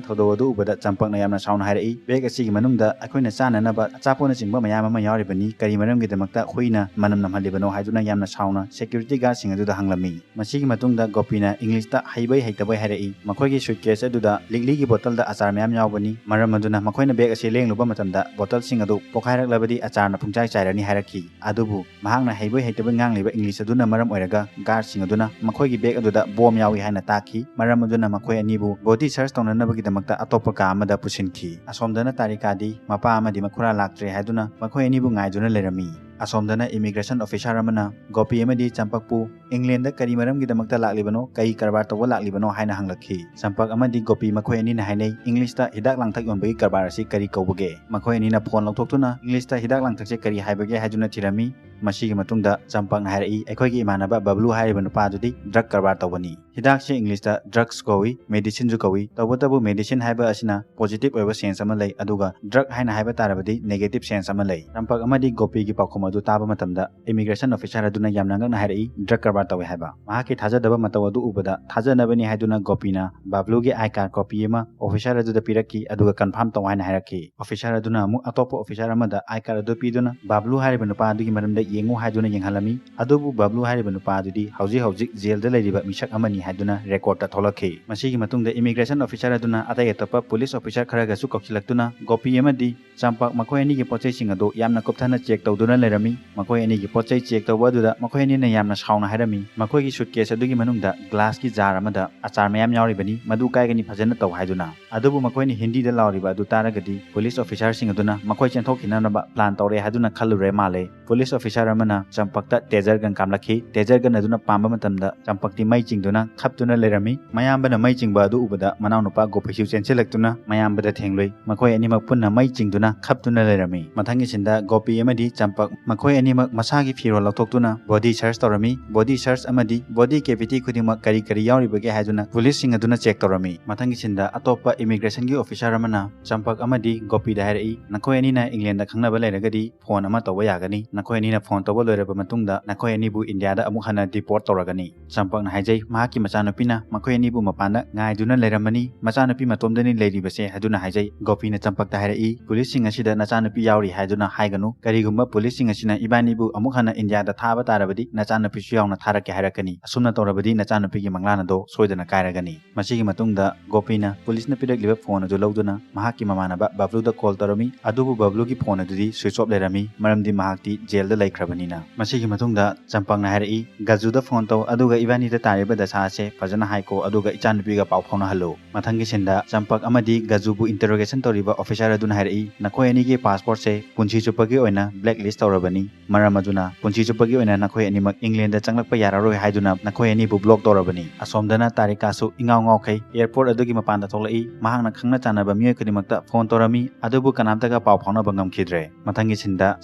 ꯊꯧꯗꯣꯛ ꯑꯗꯨ ꯎꯕꯗ ꯆꯝꯄꯛꯅ ꯌꯥꯝꯅ ꯁꯥꯎꯅ ꯍꯥꯏꯔꯛꯏ, "ꯕꯦꯒ ꯑꯁꯤꯒꯤ ꯃꯅꯨꯡꯗ ꯑꯩꯈꯣꯏꯅ ꯆꯥꯅꯅꯕ ꯑꯆꯥꯄꯣꯠꯅꯆꯤꯡꯕ ꯃꯌꯥꯝ ꯑꯃ ꯌꯥꯎꯔꯤꯕꯅꯤ, ꯀꯔꯤ ꯃꯔꯝꯒꯤꯗꯃꯛꯇ ꯍꯨꯏꯅ ꯃꯅꯝ ꯅꯝꯍꯜꯂꯤꯕꯅꯣ?" ꯍꯥꯏꯗꯨꯅ ꯌꯥꯝꯅ ꯁꯥꯎꯅ ꯁꯦꯀ꯭ꯌꯨꯔꯤꯇꯤ ꯒꯥꯔꯗꯁꯤꯡ ꯑꯗꯨꯗ ꯍꯪꯂꯝꯃꯤ꯫ ꯃꯁꯤꯒꯤ ꯃꯇꯨꯡꯗ ꯒꯣꯄꯤꯅ ꯏꯪꯂꯤꯁꯇ ꯍꯩꯕꯣꯏ ꯍꯩꯇꯕꯣꯏ ꯍꯥꯏꯔꯛꯏ꯫ ꯃꯈꯣꯏꯒꯤ ꯁꯨꯠꯀꯦꯁ ꯑꯗꯨꯗ ꯂꯤꯛꯂꯤꯒꯤ ꯕꯣꯇꯜꯗ ꯑꯆꯥꯔ ꯃꯌꯥꯝ ꯌꯥꯎꯕꯅꯤ꯫ ꯃꯔꯝ ꯑꯗꯨꯅ ꯃꯈꯣꯏꯅ ꯕꯦꯒ ꯑꯁꯤ ꯂꯦꯡꯂꯨꯕ ꯃꯇꯝꯗ ꯕꯣꯇꯜꯁꯤꯡ ꯑꯗꯨ ꯄꯣꯈꯥꯏꯔꯛꯂꯕꯗꯤ ꯑꯆꯥꯔꯅ ꯄꯨꯡꯆꯥꯏ ꯆꯥꯏꯔꯅꯤ ꯍꯥꯏꯔꯛꯈꯤ꯫ ꯑꯗꯨꯕꯨ ꯃꯍꯥꯛꯅ ꯍꯩꯕꯣꯏ ꯍꯩꯇꯕꯣꯏ ꯉꯥꯡꯂꯤꯕ ꯏꯪꯂꯤꯁ ꯑꯗꯨꯅ ꯃꯔꯝ ꯑꯣꯏꯔꯒ ꯒꯥꯔꯗꯁꯤꯡ ꯑꯗꯨꯅ ꯃꯈꯣꯏꯒꯤ ꯕꯦꯒ ꯑꯗꯨꯗ ꯕꯣꯝ ꯌꯥꯎꯏ ꯍꯥꯏꯅ ꯇꯥꯛꯈꯤ꯫ ꯃꯔꯝ ꯑꯗꯨꯅ ꯃꯈꯣꯏ ꯑꯅꯤꯕꯨ ꯕꯣꯗꯤ ꯁꯔꯆ ꯇꯧꯅꯅꯕꯒꯤꯗꯃꯛꯇ ꯑꯇꯣꯞꯄ ꯀꯥ ꯑꯃꯗ ꯄꯨꯁꯤꯟꯈꯤ꯫ ꯑꯁꯣꯝꯗꯅ ꯇꯥꯔꯤꯀꯥꯗꯤ ꯃꯄꯥ ꯑꯃꯗꯤ ꯃꯈꯨꯔꯥ ꯂꯥꯛꯇ꯭ꯔꯦ ꯍꯥꯏꯗꯨꯅ ꯃꯈꯣꯏ ꯑꯅꯤꯕꯨ ꯉꯥꯏꯗꯨꯅ ꯂꯩꯔꯝꯃꯤ꯫ ꯑꯁꯣꯝꯗꯅ ꯏꯃꯤꯒ꯭ꯔꯦꯁꯟ ꯑꯣꯐꯤꯁꯥꯔ ꯑꯃꯅ ꯒꯣꯄꯤ ꯑꯃꯗꯤ ꯆꯝꯄꯛꯄꯨ ꯏꯪꯂꯦꯟꯗ ꯀꯔꯤ ꯃꯔꯝꯒꯤꯗꯃꯛꯇ ꯂꯥꯛꯂꯤꯕꯅꯣ, ꯀꯔꯤ ꯀꯔꯕꯥꯔ ꯇꯧꯕ ꯂꯥꯛꯂꯤꯕꯅꯣ ꯍꯥꯏꯅ ꯍꯪꯂꯛꯈꯤ꯫ ꯆꯝꯄꯛ ꯑꯃꯗꯤ ꯒꯣꯄꯤ ꯃꯈꯣꯏ ꯑꯅꯤꯅ ꯍꯥꯏꯅꯩ, "ꯏꯪꯂꯤꯁꯇ ꯍꯤꯗꯥꯛ ꯂꯥꯡꯊꯛ ꯌꯣꯟꯕꯒꯤ ꯀꯔꯕꯥꯔ ꯑꯁꯤ ꯀꯔꯤ ꯀꯧꯕꯒꯦ?" ꯃꯈꯣꯏ ꯑꯅꯤꯅ ꯐꯣꯟ ꯂꯧꯊꯣꯛꯇꯨꯅ ꯏꯪꯂꯤꯁꯇ ꯍꯤꯗꯥꯛ ꯂꯥꯡꯊꯛꯁꯦ ꯀꯔꯤ ꯍꯥꯏꯕꯒꯦ ꯍꯥꯏꯗꯨꯅ ꯊꯤꯔꯝꯃꯤ꯫ ꯃꯁꯤꯒꯤ ꯃꯇꯨꯡꯗ ꯆꯝꯄꯛꯅ ꯍꯥꯏꯔꯛꯏ, "ꯑꯩꯈꯣꯏꯒꯤ ꯏꯃꯥꯟꯅꯕ ꯕꯕ꯭ꯂꯨ ꯍꯥꯏꯔꯤꯕ ꯅꯨꯄꯥ ꯑꯗꯨꯗꯤ ꯗ꯭ꯔꯒ ꯀꯔꯕꯥꯔ ꯇꯧꯕꯅꯤ꯫ ꯍꯤꯗꯥꯛꯁꯦ ꯏꯪꯂꯤꯁꯇ ꯗ꯭ꯔꯒꯁ ꯀꯧꯏ, ꯃꯦꯗꯤꯁꯤꯟꯁꯨ ꯀꯧꯏ꯫ ꯇꯧꯕꯇꯕꯨ ꯃꯦꯗꯤꯁꯤꯟ ꯍꯥꯏꯕ ꯑꯁꯤꯅ ꯄꯣꯖꯤꯇꯤꯚ ꯑꯣꯏꯕ ꯁꯦꯟꯁ ꯑꯃ ꯂꯩ, ꯑꯗꯨꯒ ꯗ꯭ꯔꯒ ꯍꯥꯏꯅ ꯍꯥꯏꯕ ꯇꯥꯔꯕꯗꯤ ꯅꯦꯒꯦꯇꯤꯚ ꯁꯦꯟꯁ ꯑꯃ ꯂꯩ꯫" ꯆꯝꯄꯛ ꯑꯃꯗꯤ ꯒꯣꯄꯤꯒꯤ ꯄꯥꯎꯈꯨꯝ ꯑꯗꯨ ꯇꯥꯕ ꯃꯇꯝꯗ ꯏꯃꯤꯒ꯭ꯔꯦꯁꯟ ꯑꯣꯐꯤꯁꯥꯔ ꯑꯗꯨꯅ ꯌꯥꯝꯅ ꯉꯛꯅ ꯍꯥꯏꯔꯛꯏ, "ꯗ꯭ꯔꯒ ꯀꯔꯕꯥꯔ ꯇꯧꯏ ꯍꯥꯏꯕ?" ꯃꯍꯥꯛꯀꯤ ꯊꯥꯖꯗꯕ ꯃꯇꯧ ꯑꯗꯨ ꯎꯕꯗ ꯊꯥꯖꯅꯕꯅꯤ ꯍꯥꯏꯗꯨꯅ ꯒꯣꯄꯤꯅ ꯕꯥꯕ꯭ꯂꯨꯒꯤ ꯑꯥꯏ ꯀꯥꯔꯗ ꯀꯣꯄꯤ ꯑꯃ ꯑꯣꯐꯤꯁꯥꯔ ꯑꯗꯨꯗ ꯄꯤꯔꯛꯈꯤ, ꯑꯗꯨꯒ ꯀꯟꯐꯥꯔꯝ ꯇꯧ ꯍꯥꯏꯅ ꯍꯥꯏꯔꯛꯈꯤ꯫ ꯑꯣꯐꯤꯁꯥꯔ ꯑꯗꯨꯅ ꯑꯃꯨꯛ ꯑꯇꯣꯞꯄ ꯑꯣꯐꯤꯁꯥꯔ ꯑꯃꯗ ꯑꯥꯏ ꯀꯥꯔꯗ ꯑꯗꯨ ꯄꯤꯗꯨꯅ ꯕꯥꯕ꯭ꯂꯨ ꯍꯥꯏꯔꯤꯕ ꯅꯨꯄꯥ ꯑꯗꯨꯒꯤ ꯃꯔꯝꯗ ꯌꯦꯡꯉꯨ ꯍꯥꯏꯗꯨꯅ ꯌꯦꯡꯍꯜꯂꯝꯃꯤ꯫ ꯑꯗꯨꯕꯨ ꯕꯕ꯭ꯂꯨ ꯍꯥꯏꯔꯤꯕ ꯅꯨꯄꯥ ꯑꯗꯨꯗꯤ ꯍꯧꯖꯤꯛ ꯍꯧꯖꯤꯛ ꯖꯦꯜꯗ ꯂꯩꯔꯤꯕ ꯃꯤꯁꯛ ꯑꯃꯅꯤ ꯍꯥꯏꯗꯨꯅ ꯔꯦꯀꯣꯔꯗꯇ ꯊꯣꯛꯂꯛꯈꯤ꯫ ꯃꯁꯤꯒꯤ ꯃꯇꯨꯡꯗ ꯏꯃꯤꯒ꯭ꯔꯦꯁꯟ ꯑꯣꯐꯤꯁꯥꯔ ꯑꯗꯨꯅ ꯑꯇꯩ ꯑꯇꯣꯞꯄ ꯄꯨꯂꯤꯁ ꯑꯣꯐꯤꯁꯥꯔ ꯈꯔꯒꯁꯨ ꯀꯧꯁꯤꯜꯂꯛꯇꯨꯅ ꯒꯣꯄꯤ ꯑꯃꯗꯤ ꯆꯝꯄꯛ ꯃꯈꯣꯏ ꯑꯅꯤꯒꯤ ꯄꯣꯠꯆꯩꯁꯤꯡ ꯑꯗꯨ ꯌꯥꯝꯅ ꯀꯨꯞꯊꯅ ꯆꯦꯛ ꯇꯧꯗꯨꯅ ꯂꯩꯔꯝꯃꯤ꯫ ꯃꯈꯣꯏ ꯑꯅꯤꯒꯤ ꯄꯣꯠꯆꯩ ꯆꯦꯛ ꯇꯧꯕ ꯑꯗꯨꯗ ꯃꯈꯣꯏ ꯑꯅꯤꯅ ꯌꯥꯝꯅ ꯁꯥꯎꯅ ꯍꯥꯏꯔꯝꯃꯤ, ꯃꯈꯣꯏꯒꯤ ꯁꯨꯠꯀꯦꯁ ꯑꯗꯨꯒꯤ ꯃꯅꯨꯡꯗ ꯒ꯭ꯂꯥꯁꯀꯤ ꯖꯥꯔ ꯑꯃꯗ ꯑꯆꯥꯔ ꯃꯌꯥꯝ ꯌꯥꯎꯔꯤꯕꯅꯤ, ꯃꯗꯨ ꯀꯥꯏꯒꯅꯤ, ꯐꯖꯅ ꯇꯧ ꯍꯥꯏꯗꯨꯅ꯫ ꯑꯗꯨꯕꯨ ꯃꯈꯣꯏꯅ ꯍꯤꯟꯗꯤꯗ ꯂꯥꯎꯔꯤꯕ ꯑꯗꯨ ꯇꯥꯔꯒꯗꯤ ꯄꯨꯂꯤꯁ ꯑꯣꯐꯤꯁꯥꯔꯁꯤꯡ ꯑꯗꯨꯅ ꯃꯈꯣꯏ ꯆꯦꯟꯊꯣꯛꯈꯤꯅꯅꯕ ꯄ꯭ꯂꯥꯟ ꯇꯧꯔꯦ ꯍꯥꯏꯗꯨꯅ ꯈꯜꯂꯨꯔꯦ ꯃꯥꯜꯂꯦ꯫ ꯄꯨꯂꯤꯁ ꯑꯣꯐꯤꯁꯥꯔ ꯑꯃꯅ ꯆꯝꯄꯛꯇ ꯇꯦꯖꯔ ꯒꯟ ꯀꯥꯝꯂꯛꯈꯤ꯫ ꯇꯦꯖꯔ ꯒꯟ ꯑꯗꯨꯅ ꯄꯥꯝꯕ ꯃꯇꯝꯗ ꯆꯝꯄꯛꯇꯤ ꯃꯩ ꯆꯤꯡꯗꯨꯅ ꯈꯞꯇꯨꯅ ꯂꯩꯔꯝꯃꯤ꯫ ꯃꯌꯥꯝꯕꯅ ꯃꯩ ꯆꯤꯡꯕ ꯑꯗꯨ ꯎꯕꯗ ꯃꯅꯥꯎꯅꯨꯄꯥ ꯒꯣꯄꯤꯁꯨ ꯆꯦꯟꯁꯤꯜꯂꯛꯇꯨꯅ ꯃꯌꯥꯝꯕꯗ ꯊꯦꯡꯂꯨꯏ꯫ ꯃꯈꯣꯏ ꯑꯅꯤꯃꯛ ꯄꯨꯟꯅ ꯃꯩ ꯆꯤꯡꯗꯨꯅ ꯈꯞꯇꯨꯅ ꯂꯩꯔꯝꯃꯤ꯫ ꯃꯊꯪꯒꯤ ꯁꯤꯟꯗ ꯒꯣꯄꯤ ꯑꯃꯗꯤ ꯆꯝꯄꯛ ꯃꯈꯣꯏ ꯑꯅꯤꯃꯛ ꯃꯁꯥꯒꯤ ꯐꯤꯔꯣꯜ ꯂꯧꯊꯣꯛꯇꯨꯅ ꯕꯣꯗꯤ ꯁꯔꯆ ꯇꯧꯔꯝꯃꯤ꯫ ꯕꯣꯗꯤ ꯁꯔꯆ ꯑꯃꯗꯤ ꯕꯣꯗꯤ ꯀꯦꯚꯤꯇꯤ ꯈꯨꯗꯤꯡꯃꯛ ꯀꯔꯤ ꯀꯔꯤ ꯌꯥꯎꯔꯤꯕꯒꯦ ꯍꯥꯏꯗꯨꯅ ꯄꯨꯂꯤꯁꯁꯤꯡ ꯑꯗꯨꯅ ꯆꯦꯛ ꯇꯧꯔꯝꯃꯤ꯫ ꯃꯊꯪꯒꯤ ꯁꯤꯟꯗ ꯑꯇꯣꯞꯄ ꯏꯃꯤꯒ꯭ꯔꯦꯁꯟꯒꯤ ꯑꯣꯐꯤꯁꯥꯔ ꯑꯃꯅ ꯆꯝꯄꯛ ꯑꯃꯗꯤ ꯒꯣꯄꯤꯗ ꯍꯥꯏꯔꯛꯏ, "ꯅꯈꯣꯏ ꯑꯅꯤꯅ ꯏꯪꯂꯦꯟꯗ ꯈꯪꯅꯕ ꯂꯩꯔꯒꯗꯤ ꯐꯣꯟ ꯑꯃ ꯇꯧꯕ ꯌꯥꯒꯅꯤ꯫ ꯅꯈꯣꯏ ꯑꯅꯤꯅ ꯐꯣꯟ ꯇꯧꯕ ꯂꯣꯏꯔꯕ ꯃꯇꯨꯡꯗ ꯅꯈꯣꯏ ꯑꯅꯤꯕꯨ ꯏꯟꯗꯤꯌꯥꯗ ꯑꯃꯨꯛ ꯍꯟꯅ ꯗꯤꯄꯣꯔꯠ ꯇꯧꯔꯒꯅꯤ꯫" ꯆꯝꯄꯛꯅ ꯍꯥꯏꯖꯩ, ꯃꯍꯥꯛꯀꯤ ꯃꯆꯥꯅꯨꯄꯤꯅ ꯃꯈꯣꯏ ꯑꯅꯤꯕꯨ ꯃꯄꯥꯟꯗ ꯉꯥꯏꯗꯨꯅ ꯂꯩꯔꯝꯃꯅꯤ, ꯃꯆꯥꯅꯨꯄꯤ ꯃꯇꯣꯝꯗꯅꯤ ꯂꯩꯔꯤꯕꯁꯦ ꯍꯥꯏꯗꯨꯅ ꯍꯥꯏꯖꯩ꯫ ꯒꯣꯄꯤꯅ ꯆꯝꯄꯛꯇ ꯍꯥꯏꯔꯛꯏ, "ꯄꯨꯂꯤꯁꯁꯤꯡ ꯑꯁꯤꯗ ꯅꯆꯥꯅꯨꯄꯤ ꯌꯥꯎꯔꯤ ꯍꯥꯏꯗꯨꯅ ꯍꯥꯏꯒꯅꯨ꯫ ꯀꯔꯤꯒꯨꯝꯕ ꯄꯨꯂꯤꯁꯁꯤꯡ ꯑꯁꯤꯅ ꯏꯕꯥꯅꯤꯕꯨ ꯑꯃꯨꯛ ꯍꯟꯅ ꯏꯟꯗꯤꯌꯥꯗ ꯊꯥꯕ ꯇꯥꯔꯕꯗꯤ ꯅꯆꯥꯅꯨꯄꯤꯁꯨ ꯌꯥꯎꯅ ꯊꯥꯔꯛꯀꯦ ꯍꯥꯏꯔꯛꯀꯅꯤ꯫ ꯑꯁꯨꯝꯅ ꯇꯧꯔꯕꯗꯤ ꯅꯆꯥꯅꯨꯄꯤꯒꯤ ꯃꯪꯂꯥꯟ ꯑꯗꯣ ꯁꯣꯏꯗꯅ ꯀꯥꯏꯔꯒꯅꯤ꯫" ꯃꯁꯤꯒꯤ ꯃꯇꯨꯡꯗ ꯒꯣꯄꯤꯅ ꯄꯨꯂꯤꯁꯅ ꯄꯤꯔꯛꯂꯤꯕ ꯐꯣꯟ ꯑꯗꯨ ꯂꯧꯗꯨꯅ ꯃꯍꯥꯛꯀꯤ ꯃꯃꯥꯟꯅꯕ ꯕꯕ꯭ꯂꯨꯗ ꯀꯣꯜ ꯇꯧꯔꯝꯃꯤ꯫ ꯑꯗꯨꯕꯨ ꯕꯕ꯭ꯂꯨꯒꯤ ꯐꯣꯟ ꯑꯗꯨꯗꯤ ꯁ꯭ꯋꯤꯆ ꯑꯣꯐ ꯂꯩꯔꯝꯃꯤ, ꯃꯔꯝꯗꯤ ꯃꯍꯥꯛꯇꯤ ꯖꯦꯜꯗ ꯂꯩꯈ꯭ꯔꯕꯅꯤꯅ꯫ ꯃꯁꯤꯒꯤ ꯃꯇꯨꯡꯗ ꯆꯝꯄꯛꯅ ꯍꯥꯏꯔꯛꯏ, "ꯒꯖꯨꯗ ꯐꯣꯟ ꯇꯧ, ꯑꯗꯨꯒ ꯏꯕꯥꯅꯤꯗ ꯇꯥꯔꯤꯕ ꯗꯁꯥ ꯑꯁꯦ ꯐꯖꯅ ꯍꯥꯏꯀꯣ, ꯑꯗꯨꯒ ꯏꯆꯥꯅꯨꯄꯤꯒ ꯄꯥꯎ ꯐꯥꯎꯅꯍꯜꯂꯨ꯫" ꯃꯊꯪꯒꯤ ꯁꯤꯟꯗ ꯆꯝꯄꯛ ꯑꯃꯗꯤ ꯒꯖꯨꯕꯨ ꯏꯟꯇꯔꯣꯒꯦꯁꯟ ꯇꯧꯔꯤꯕ ꯑꯣꯐꯤꯁꯥꯔ ꯑꯗꯨꯅ ꯍꯥꯏꯔꯛꯏ, "ꯅꯈꯣꯏ ꯑꯅꯤꯒꯤ ꯄꯥꯁꯄꯣꯔꯠꯁꯦ ꯄꯨꯟꯁꯤ ꯆꯨꯞꯄꯒꯤ ꯑꯣꯏꯅ ꯕ꯭ꯂꯦꯛ ꯂꯤꯁ ꯇꯧꯔꯕꯅꯤ꯫ ꯃꯔꯝ ꯑꯗꯨꯅ ꯄꯨꯟꯁꯤ ꯆꯨꯞꯄꯒꯤ ꯑꯣꯏꯅ ꯅꯈꯣꯏ ꯑꯅꯤꯃꯛ ꯏꯪꯂꯦꯟꯗ ꯆꯪꯂꯛꯄ ꯌꯥꯔꯔꯣꯏ ꯍꯥꯏꯗꯨꯅ ꯅꯈꯣꯏ ꯑꯅꯤꯕꯨ ꯕ꯭ꯂꯣꯛ ꯇꯧꯔꯕꯅꯤ꯫" ꯑꯁꯣꯝꯗꯅ ꯇꯥꯔꯤꯀꯥꯁꯨ ꯏꯉꯥꯎ ꯉꯥꯎꯈꯩ ꯑꯦꯌꯔꯄꯣꯔꯠ ꯑꯗꯨꯒꯤ ꯃꯄꯥꯟꯗ ꯊꯣꯛꯂꯛꯏ꯫ ꯃꯍꯥꯛꯅ ꯈꯪꯅ ꯆꯥꯟꯅꯕ ꯃꯤꯑꯣꯏ ꯈꯨꯗꯤꯡꯃꯛꯇ ꯐꯣꯟ ꯇꯧꯔꯝꯃꯤ, ꯑꯗꯨꯕꯨ ꯀꯅꯥꯝꯇꯒ ꯄꯥꯎ ꯐꯥꯎꯅꯕ ꯉꯝꯈꯤꯗ꯭ꯔꯦ꯫ ꯃꯊꯪꯒꯤ ꯁꯤꯟꯗ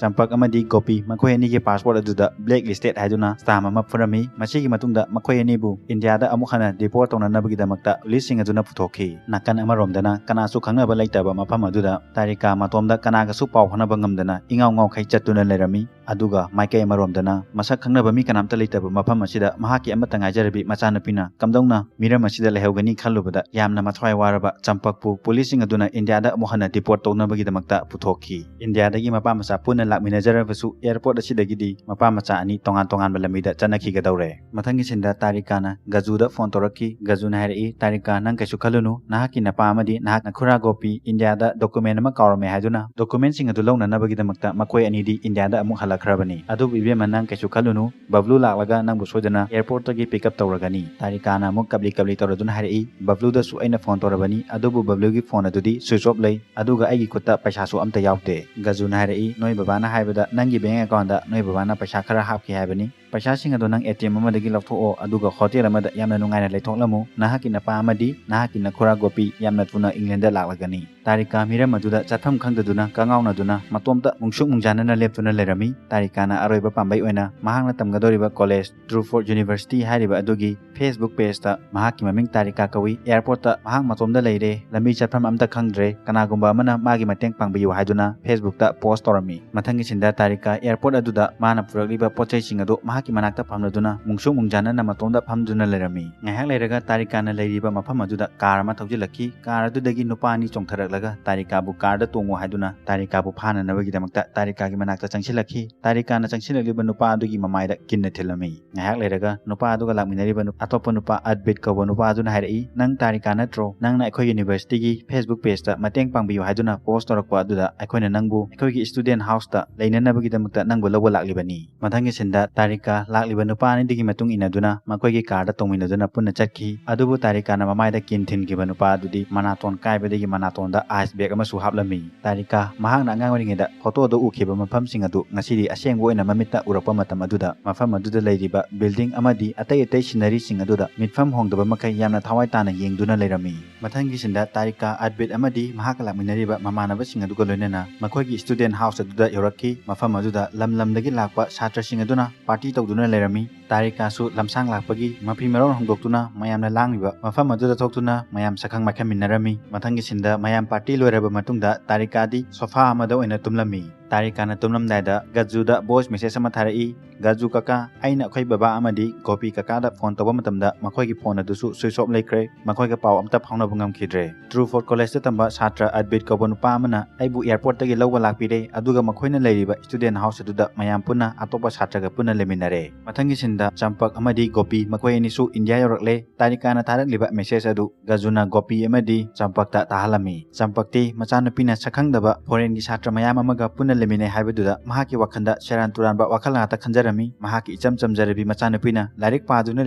ꯆꯝꯄꯛ ꯑꯃꯗꯤ ꯒꯣꯄꯤ ꯃꯈꯣꯏ ꯑꯅꯤꯒꯤ ꯄꯥꯁꯄꯣꯔꯠ ꯑꯗꯨꯗ ꯕ꯭ꯂꯦꯛ ꯂꯤꯁꯇꯦꯠ ꯍꯥꯏꯗꯨꯅ ꯁ꯭ꯇꯥꯝ ꯑꯃ ꯐꯨꯔꯝꯃꯤ꯫ ꯃꯁꯤꯒꯤ ꯃꯇꯨꯡꯗ ꯃꯈꯣꯏ ꯑꯅꯤꯕꯨ ꯏꯟꯗꯤꯌꯥꯗ ꯑꯃꯨꯛ ꯍꯟꯅ ꯗꯤꯄꯣꯔꯠ ꯇꯧꯅꯅꯕꯒꯤꯗꯃꯛꯇ ꯄꯨꯂꯤꯁꯁꯤꯡ ꯑꯗꯨꯅ ꯄꯨꯊꯣꯛꯈꯤ꯫ ꯅꯥꯀꯟ ꯑꯃꯔꯣꯝꯗꯅ ꯀꯅꯥꯁꯨ ꯈꯪꯅꯕ ꯂꯩꯇꯕ ꯃꯐꯝ ꯑꯗꯨꯗ ꯇꯥꯔꯤꯀꯥ ꯃꯇꯣꯝꯗ ꯀꯅꯥꯒꯁꯨ ꯄꯥꯎ ꯐꯥꯎꯅꯕ ꯉꯝꯗꯅ ꯏꯉꯥꯎ ꯉꯥꯎꯈꯩ ꯆꯠꯇꯨꯅ ꯂꯩꯔꯝꯃꯤ꯫ ꯑꯗꯨꯒ ꯃꯥꯏꯀꯩ ꯑꯃꯔꯣꯝꯗꯅ ꯃꯁꯛ ꯈꯪꯅꯕ ꯃꯤ ꯀꯅꯥꯝꯇ ꯂꯩꯇꯕ ꯃꯐꯝ ꯑꯁꯤꯗ ꯃꯍꯥꯛꯀꯤ ꯑꯃꯠꯇ ꯉꯥꯏꯖꯔꯕꯤ ꯃꯆꯥꯅꯨꯄꯤꯅ ꯀꯝꯗꯧꯅ ꯃꯤꯔꯝ ꯑꯁꯤꯗ ꯂꯩꯍꯧꯒꯅꯤ ꯈꯜꯂꯨꯕꯗ ꯌꯥꯝꯅ ꯃꯊ꯭ꯋꯥꯏ ꯋꯥꯔꯕ ꯆꯝꯄꯛꯄꯨ ꯄꯨꯂꯤꯁꯁꯤꯡ ꯑꯗꯨꯅ ꯏꯟꯗꯤꯌꯥꯗ ꯑꯃꯨꯛ ꯍꯟꯅ ꯗꯤꯄꯣꯔꯠ ꯇꯧꯅꯕꯒꯤꯗꯃꯛꯇ ꯄꯨꯊꯣꯛꯈꯤ꯫ ꯏꯟꯗꯤꯌꯥꯗꯒꯤ ꯃꯄꯥ ꯃꯆꯥ ꯄꯨꯟꯅ ꯂꯥꯛꯃꯤꯟꯅꯖꯔꯕꯁꯨ ꯑꯦꯌꯔꯄꯣꯔꯠ ꯑꯁꯤ ꯁꯤꯗꯒꯤꯗꯤ ꯃꯄꯥ ꯃꯆꯥ ꯑꯅꯤ ꯇꯣꯉꯥꯟ ꯇꯣꯉꯥꯟꯕ ꯂꯝꯕꯤꯗ ꯆꯠꯅꯈꯤꯒꯗꯧꯔꯦ꯫ ꯃꯊꯪꯒꯤ ꯁꯤꯟꯗ ꯇꯥꯔꯤꯀꯥꯅ ꯒꯖꯨꯗ ꯐꯣꯟ ꯇꯧꯔꯛꯈꯤ꯫ ꯒꯖꯨꯅ ꯍꯥꯏꯔꯛꯏ, "ꯇꯥꯔꯤꯀꯥ, ꯅꯪ ꯀꯩꯁꯨ ꯈꯜꯂꯨꯅꯨ, ꯅꯍꯥꯛꯀꯤ ꯅꯄꯥ ꯑꯃꯗꯤ ꯅꯍꯥꯛ ꯅꯈꯨꯔꯥ ꯒꯣꯄꯤ ꯏꯟꯗꯤꯌꯥꯗ ꯗꯣꯀꯨꯃꯦꯟ ꯑꯃ ꯀꯥꯎꯔꯝꯃꯦ ꯍꯥꯏꯗꯨꯅ ꯗꯣꯀꯨꯃꯦꯟꯁꯤꯡ ꯑꯗꯨ ꯂꯧꯅꯅꯕꯒꯤꯗꯃꯛꯇ ꯃꯈꯣꯏ ꯑꯅꯤꯗꯤ ꯏꯟꯗꯤꯌꯥꯗ ꯑꯃꯨꯛ ꯍꯜꯂꯛꯈ꯭ꯔꯕꯅꯤ꯫ ꯑꯗꯨꯕꯨ ꯏꯕꯦꯝꯃ, ꯅꯪ ꯀꯩꯁꯨ ꯈꯜꯂꯨꯅꯨ, ꯕꯕ꯭ꯂꯨ ꯂꯥꯛꯂꯒ ꯅꯪꯕꯨ ꯁꯣꯏꯗꯅ ꯑꯦꯌꯔꯄꯣꯔꯠꯇꯒꯤ ꯄꯤꯛ ꯑꯞ ꯇꯧꯔꯒꯅꯤ꯫" ꯇꯥꯔꯤꯀꯥꯅ ꯑꯃꯨꯛ ꯀꯞꯂꯤ ꯀꯞꯂꯤ ꯇꯧꯔꯗꯨꯅ ꯍꯥꯏꯔꯛꯏ, "ꯕꯕ꯭ꯂꯨꯗꯁꯨ ꯑꯩꯅ ꯐꯣꯟ ꯇꯧꯔꯕꯅꯤ, ꯑꯗꯨꯕꯨ ꯕꯕ꯭ꯂꯨꯒꯤ ꯐꯣꯟ ꯑꯗꯨꯗꯤ ꯁ꯭ꯋꯤꯆ ꯑꯣꯐ ꯂꯩ, ꯑꯗꯨꯒ ꯑꯩꯒꯤ ꯈꯨꯠꯇ ꯄꯩꯁꯥꯁꯨ ꯑꯝꯇ ꯌꯥꯎꯗꯦ꯫" ꯒꯖꯨꯅ ꯍꯥꯏꯔꯛꯏ, "ꯅꯣꯏ ꯕꯕꯥꯅ ꯍꯥꯏꯕꯗ ꯅꯪꯒꯤ ꯕꯦꯡ ꯑꯦꯀꯥꯎꯟꯗ ꯅꯣꯏ ꯕꯕꯥꯅ ꯄꯩꯁꯥ ꯈꯔ ꯍꯥꯞꯈꯤ ꯍꯥꯏꯕꯅꯤ꯫ ꯄꯩꯁꯥꯁꯤꯡ ꯑꯗꯨ ꯅꯪ ꯑꯦ ꯇꯤ ꯑꯦꯝ ꯑꯃꯗꯒꯤ ꯂꯧꯊꯣꯛꯑꯣ, ꯑꯗꯨꯒ ꯍꯣꯇꯦꯜ ꯑꯃꯗ ꯌꯥꯝꯅ ꯅꯨꯡꯉꯥꯏꯅ ꯂꯩꯊꯣꯛꯂꯝꯃꯨ꯫ ꯅꯍꯥꯛꯀꯤ ꯅꯄꯥ ꯑꯃꯗꯤ ꯅꯍꯥꯛꯀꯤ ꯅꯈꯨꯔꯥ ꯒꯣꯄꯤ ꯌꯥꯝꯅ ꯊꯨꯅ ꯏꯪꯂꯦꯟꯗ ꯂꯥꯛꯂꯒꯅꯤ꯫" ꯇꯥꯔꯤꯀꯥ ꯃꯤꯔꯝ ꯑꯗꯨꯗ ꯆꯠꯐꯝ ꯈꯪꯗꯗꯨꯅ, ꯀꯉꯥꯎꯅꯗꯨꯅ, ꯃꯇꯣꯝꯇ ꯃꯨꯛꯁꯨꯛ ꯃꯨꯛꯖꯥꯅꯅ ꯂꯦꯞꯇꯨꯅ ꯂꯩꯔꯝꯃꯤ꯫ ꯇꯥꯔꯤꯀꯥꯅ ꯑꯔꯣꯏꯕ ꯄꯥꯝꯕꯩ ꯑꯣꯏꯅ ꯃꯍꯥꯛꯅ ꯇꯝꯒꯗꯧꯔꯤꯕ ꯀꯣꯂꯦꯖ ꯇ꯭ꯔꯨꯐꯣꯔꯗ ꯌꯨꯅꯤꯚꯔꯁꯤꯇꯤ ꯍꯥꯏꯔꯤꯕ ꯑꯗꯨꯒꯤ ꯐꯦꯁꯕꯨꯛ ꯄꯦꯖꯇ ꯃꯍꯥꯛꯀꯤ ꯃꯃꯤꯡ ꯇꯥꯔꯤꯀꯥ ꯀꯧꯏ, ꯑꯦꯌꯔꯄꯣꯔꯠꯇ ꯃꯍꯥꯛ ꯃꯇꯣꯝꯗ ꯂꯩꯔꯦ, ꯂꯝꯕꯤ ꯆꯠꯐꯝ ꯑꯝꯇ ꯈꯪꯗ꯭ꯔꯦ, ꯀꯅꯥꯒꯨꯝꯕ ꯑꯃꯅ ꯃꯥꯒꯤ ꯃꯇꯦꯡ ꯄꯥꯡꯕꯤꯌꯨ ꯍꯥꯏꯗꯨꯅ ꯐꯦꯁꯕꯨꯛꯇ ꯄꯣꯁ ꯇꯧꯔꯝꯃꯤ꯫ ꯃꯊꯪꯒꯤ ꯁꯤꯟꯗ ꯇꯥꯔꯤꯀꯥ ꯑꯦꯌꯔꯄꯣꯔꯠ ꯑꯗꯨꯗ ꯃꯥꯅ ꯄꯨꯔꯛꯂꯤꯕ ꯄꯣꯠ ꯆꯩꯁꯤꯡ ꯑꯗꯨ ꯃꯍꯥꯛꯀꯤ ꯃꯅꯥꯛꯇ ꯐꯝꯂꯗꯨꯅ ꯃꯨꯛꯁꯨꯛ ꯃꯨꯛꯖꯥꯅꯅ ꯃꯇꯣꯝꯗ ꯐꯝꯗꯨꯅ ꯂꯩꯔꯝꯃꯤ꯫ ꯉꯥꯏꯍꯥꯛ ꯂꯩꯔꯒ ꯇꯥꯔꯤꯀꯥꯅ ꯂꯩꯔꯤꯕ ꯃꯐꯝ ꯑꯗꯨꯗ ꯀꯥꯔ ꯑꯃ ꯊꯧꯖꯤꯜꯂꯛꯈꯤ꯫ ꯀꯥꯔ ꯑꯗꯨꯗꯒꯤ ꯅꯨꯄꯥ ꯑꯅꯤ ꯆꯣꯡꯊꯔꯛꯂꯒ ꯇꯥꯔꯤꯀꯥꯕꯨ ꯀꯥꯔꯗ ꯇꯣꯡꯉꯨ ꯍꯥꯏꯗꯨꯅ ꯇꯥꯔꯤꯀꯥꯕꯨ ꯐꯥꯅꯅꯕꯒꯤꯗꯃꯛꯇ ꯇꯥꯔꯤꯀꯥꯒꯤ ꯃꯅꯥꯛꯇ ꯆꯪꯁꯤꯜꯂꯛꯈꯤ꯫ ꯇꯥꯔꯤꯀꯥꯅ ꯆꯪꯁꯤꯜꯂꯛꯂꯤꯕ ꯅꯨꯄꯥ ꯑꯗꯨꯒꯤ ꯃꯃꯥꯏꯗ ꯀꯤꯟꯅ ꯊꯤꯜꯂꯝꯃꯤ꯫ ꯉꯥꯏꯍꯥꯛ ꯂꯩꯔꯒ ꯅꯨꯄꯥ ꯑꯗꯨꯒ ꯂꯥꯛꯃꯤꯟꯅꯔꯤꯕ ꯅꯨ-, ꯑꯇꯣꯞꯄ ꯅꯨꯄꯥ ꯑꯠꯕꯤꯠ ꯀꯧꯕ ꯅꯨꯄꯥ ꯑꯗꯨꯅ ꯍꯥꯏꯔꯛꯏ, "ꯅꯪ ꯇꯥꯔꯤꯀꯥ ꯅꯠꯇ꯭ꯔꯣ? ꯅꯪꯅ ꯑꯩꯈꯣꯏ ꯌꯨꯅꯤꯚꯔꯁꯤꯇꯤꯒꯤ ꯐꯦꯁꯕꯨꯛ ꯄꯦꯖꯇ ꯃꯇꯦꯡ ꯄꯥꯡꯕꯤꯌꯨ ꯍꯥꯏꯗꯨꯅ ꯄꯣꯁ ꯇꯧꯔꯛꯄ ꯑꯗꯨꯗ ꯑꯩꯈꯣꯏꯅ ꯅꯪꯕꯨ ꯑꯩꯈꯣꯏꯒꯤ ꯁ꯭ꯇꯨꯗꯦꯟꯠ ꯍꯥꯎꯁꯇ ꯂꯩꯅꯅꯕꯒꯤꯗꯃꯛꯇ ꯅꯪꯕꯨ ꯂꯧꯕ ꯂꯥꯛꯂꯤꯕꯅꯤ꯫" ꯃꯊꯪꯒꯤ ꯁꯤꯟꯗ ꯇꯥꯔꯤꯀꯥ ꯂꯥꯛꯂꯤꯕ ꯅꯨꯄꯥ ꯑꯅꯤꯗꯨꯒꯤ ꯃꯇꯨꯡ ꯏꯟꯅꯗꯨꯅ ꯃꯈꯣꯏꯒꯤ ꯀꯥꯔꯗ ꯇꯣꯡꯃꯤꯟꯅꯗꯨꯅ ꯄꯨꯟꯅ ꯆꯠꯈꯤ꯫ ꯑꯗꯨꯕꯨ ꯇꯥꯔꯤꯀꯥꯅ ꯃꯃꯥꯏꯗ ꯀꯤꯟ ꯊꯤꯟꯈꯤꯕ ꯅꯨꯄꯥ ꯑꯗꯨꯗꯤ ꯃꯅꯥꯇꯣꯟ ꯀꯥꯏꯕꯗꯒꯤ ꯃꯅꯥꯇꯣꯟꯗ ꯑꯥꯏꯁ ꯕꯦꯒ ꯑꯃꯁꯨ ꯍꯥꯞꯂꯝꯃꯤ꯫ ꯇꯥꯔꯤꯀꯥ ꯃꯍꯥꯛꯅ ꯑꯉꯥꯡ ꯑꯣꯏꯔꯤꯉꯩꯗ ꯐꯣꯇꯣꯗ ꯎꯈꯤꯕ ꯃꯐꯝꯁꯤꯡ ꯑꯗꯨ ꯉꯁꯤꯗꯤ ꯑꯁꯦꯡꯕ ꯑꯣꯏꯅ ꯃꯃꯤꯠꯇ ꯎꯔꯛꯄ ꯃꯇꯝ ꯑꯗꯨꯗ ꯃꯐꯝ ꯑꯗꯨꯗ ꯂꯩꯔꯤꯕ ꯕꯤꯜꯗꯤꯡ ꯑꯃꯗꯤ ꯑꯇꯩ ꯑꯇꯩ ꯁꯤꯅꯔꯤꯁꯤꯡ ꯑꯗꯨꯗ ꯃꯤꯠꯐꯝ ꯍꯣꯡꯗꯕ ꯃꯈꯩ ꯌꯥꯝꯅ ꯊꯋꯥꯏ ꯇꯥꯅ ꯌꯦꯡꯗꯨꯅ ꯂꯩꯔꯝꯃꯤ꯫ ꯃꯊꯪꯒꯤ ꯁꯤꯟꯗ ꯇꯥꯔꯤꯀꯥ ꯑꯠꯕꯤꯠ ꯑꯃꯗꯤ ꯃꯍꯥꯛꯀ ꯂꯥꯛꯃꯤꯟꯅꯔꯤꯕ ꯃꯃꯥꯟꯅꯕꯁꯤꯡ ꯑꯗꯨꯒ ꯂꯣꯏꯅꯅ ꯃꯈꯣꯏꯒꯤ ꯁ꯭ꯇꯨꯗꯦꯟꯠ ꯍꯥꯎꯁ ꯑꯗꯨꯗ ꯌꯧꯔꯛꯈꯤ꯫ ꯃꯐꯝ ꯑꯗꯨꯗ ꯂꯝ ꯂꯝꯗꯒꯤ ꯂꯥꯛꯄ ꯁꯥꯇ꯭ꯔꯁꯤꯡ ꯑꯗꯨꯅ ꯄꯥꯔꯇꯤ ꯇꯧꯗꯨꯅ ꯂꯩꯔꯝꯃꯤ꯫ ꯇꯥꯔꯤꯀꯥꯁꯨ ꯂꯝꯁꯥꯡ ꯂꯥꯛꯄꯒꯤ ꯃꯐꯤ ꯃꯔꯣꯟ ꯍꯣꯡꯗꯣꯛꯇꯨꯅ ꯃꯌꯥꯝꯅ ꯂꯥꯡꯂꯤꯕ ꯃꯐꯝ ꯑꯗꯨꯗ ꯊꯣꯛꯇꯨꯅ ꯃꯌꯥꯝ ꯁꯛꯈꯪ ꯃꯥꯏꯈꯪꯃꯤꯟꯅꯔꯝꯃꯤ꯫ ꯃꯊꯪꯒꯤ ꯁꯤꯟꯗ ꯃꯌꯥꯝ ꯄꯥꯔꯇꯤ ꯂꯣꯏꯔꯕ ꯃꯇꯨꯡꯗ ꯇꯥꯔꯤꯀꯥꯗꯤ ꯁꯣꯐꯥ ꯑꯃꯗ ꯑꯣꯏꯅ ꯇꯨꯝꯂꯝꯃꯤ꯫ ꯇꯥꯔꯤꯀꯥꯅ ꯇꯨꯝꯂꯝꯗꯥꯏꯗ ꯒꯖꯨꯗ ꯚꯣꯏꯁ ꯃꯦꯁꯦꯖ ꯑꯃ ꯊꯥꯔꯛꯏ, "ꯒꯖꯨ ꯀꯀꯥ, ꯑꯩꯅ ꯑꯩꯈꯣꯏ ꯕꯕꯥ ꯑꯃꯗꯤ ꯒꯣꯄꯤ ꯀꯀꯥꯗ ꯐꯣꯟ ꯇꯧꯕ ꯃꯇꯝꯗ ꯃꯈꯣꯏꯒꯤ ꯐꯣꯟ ꯑꯗꯨꯁꯨ ꯁ꯭ꯋꯤꯆ ꯑꯣꯐ ꯂꯩꯈ꯭ꯔꯦ꯫ ꯃꯈꯣꯏꯒ ꯄꯥꯎ ꯑꯝꯇ ꯐꯥꯎꯅꯕ ꯉꯝꯈꯤꯗ꯭ꯔꯦ꯫ ꯇ꯭ꯔꯨꯐꯣꯔꯗ ꯀꯣꯂꯦꯖꯇ ꯇꯝꯕ ꯁꯥꯇ꯭ꯔ ꯑꯗꯕꯤꯠ ꯀꯧꯕ ꯅꯨꯄꯥ ꯑꯃꯅ ꯑꯩꯕꯨ ꯑꯦꯌꯔꯄꯣꯔꯠꯇꯒꯤ ꯂꯧꯕ ꯂꯥꯛꯄꯤꯔꯦ, ꯑꯗꯨꯒ ꯃꯈꯣꯏꯅ ꯂꯩꯔꯤꯕ ꯁ꯭ꯇꯨꯗꯦꯟꯠ ꯍꯥꯎꯁ ꯑꯗꯨꯗ ꯃꯌꯥꯝ ꯄꯨꯟꯅ ꯑꯇꯣꯞꯄ ꯁꯥꯇ꯭ꯔꯒ ꯄꯨꯟꯅ ꯂꯩꯃꯤꯟꯅꯔꯦ꯫" ꯃꯊꯪꯒꯤ ꯁꯤꯟꯗ ꯆꯝꯄꯛ ꯑꯃꯗꯤ ꯒꯣꯄꯤ ꯃꯈꯣꯏ ꯑꯅꯤꯁꯨ ꯏꯟꯗꯤꯌꯥ ꯌꯧꯔꯛꯂꯦ꯫ ꯇꯥꯔꯤꯀꯥꯅ ꯊꯥꯔꯛꯂꯤꯕ ꯃꯦꯁꯦꯖ ꯑꯗꯨ ꯒꯖꯨꯅ ꯒꯣꯄꯤ ꯑꯃꯗꯤ ꯆꯝꯄꯛꯇ ꯇꯥꯍꯜꯂꯝꯃꯤ꯫ ꯆꯝꯄꯛꯇꯤ ꯃꯆꯥꯅꯨꯄꯤꯅ ꯁꯛꯈꯪꯗꯕ ꯐꯣꯔꯦꯟꯒꯤ ꯁꯥꯇ꯭ꯔ ꯃꯌꯥꯝ ꯑꯃꯒ ꯄꯨꯟꯅ ꯂꯩꯃꯤꯟꯅꯩ ꯍꯥꯏꯕꯗꯨꯗ ꯃꯍꯥꯛꯀꯤ ꯋꯥꯈꯜꯗ ꯁꯦꯔꯥꯟ ꯇꯨꯔꯥꯟꯕ ꯋꯥꯈꯜ ꯉꯥꯛꯇ ꯈꯟꯖꯔꯝꯃꯤ꯫ ꯃꯍꯥꯛꯀꯤ ꯏꯆꯝ ꯆꯝꯖꯔꯕꯤ ꯃꯆꯥꯅꯨꯄꯤꯅ ꯂꯥꯏꯔꯤꯛ ꯄꯥꯗꯨꯅ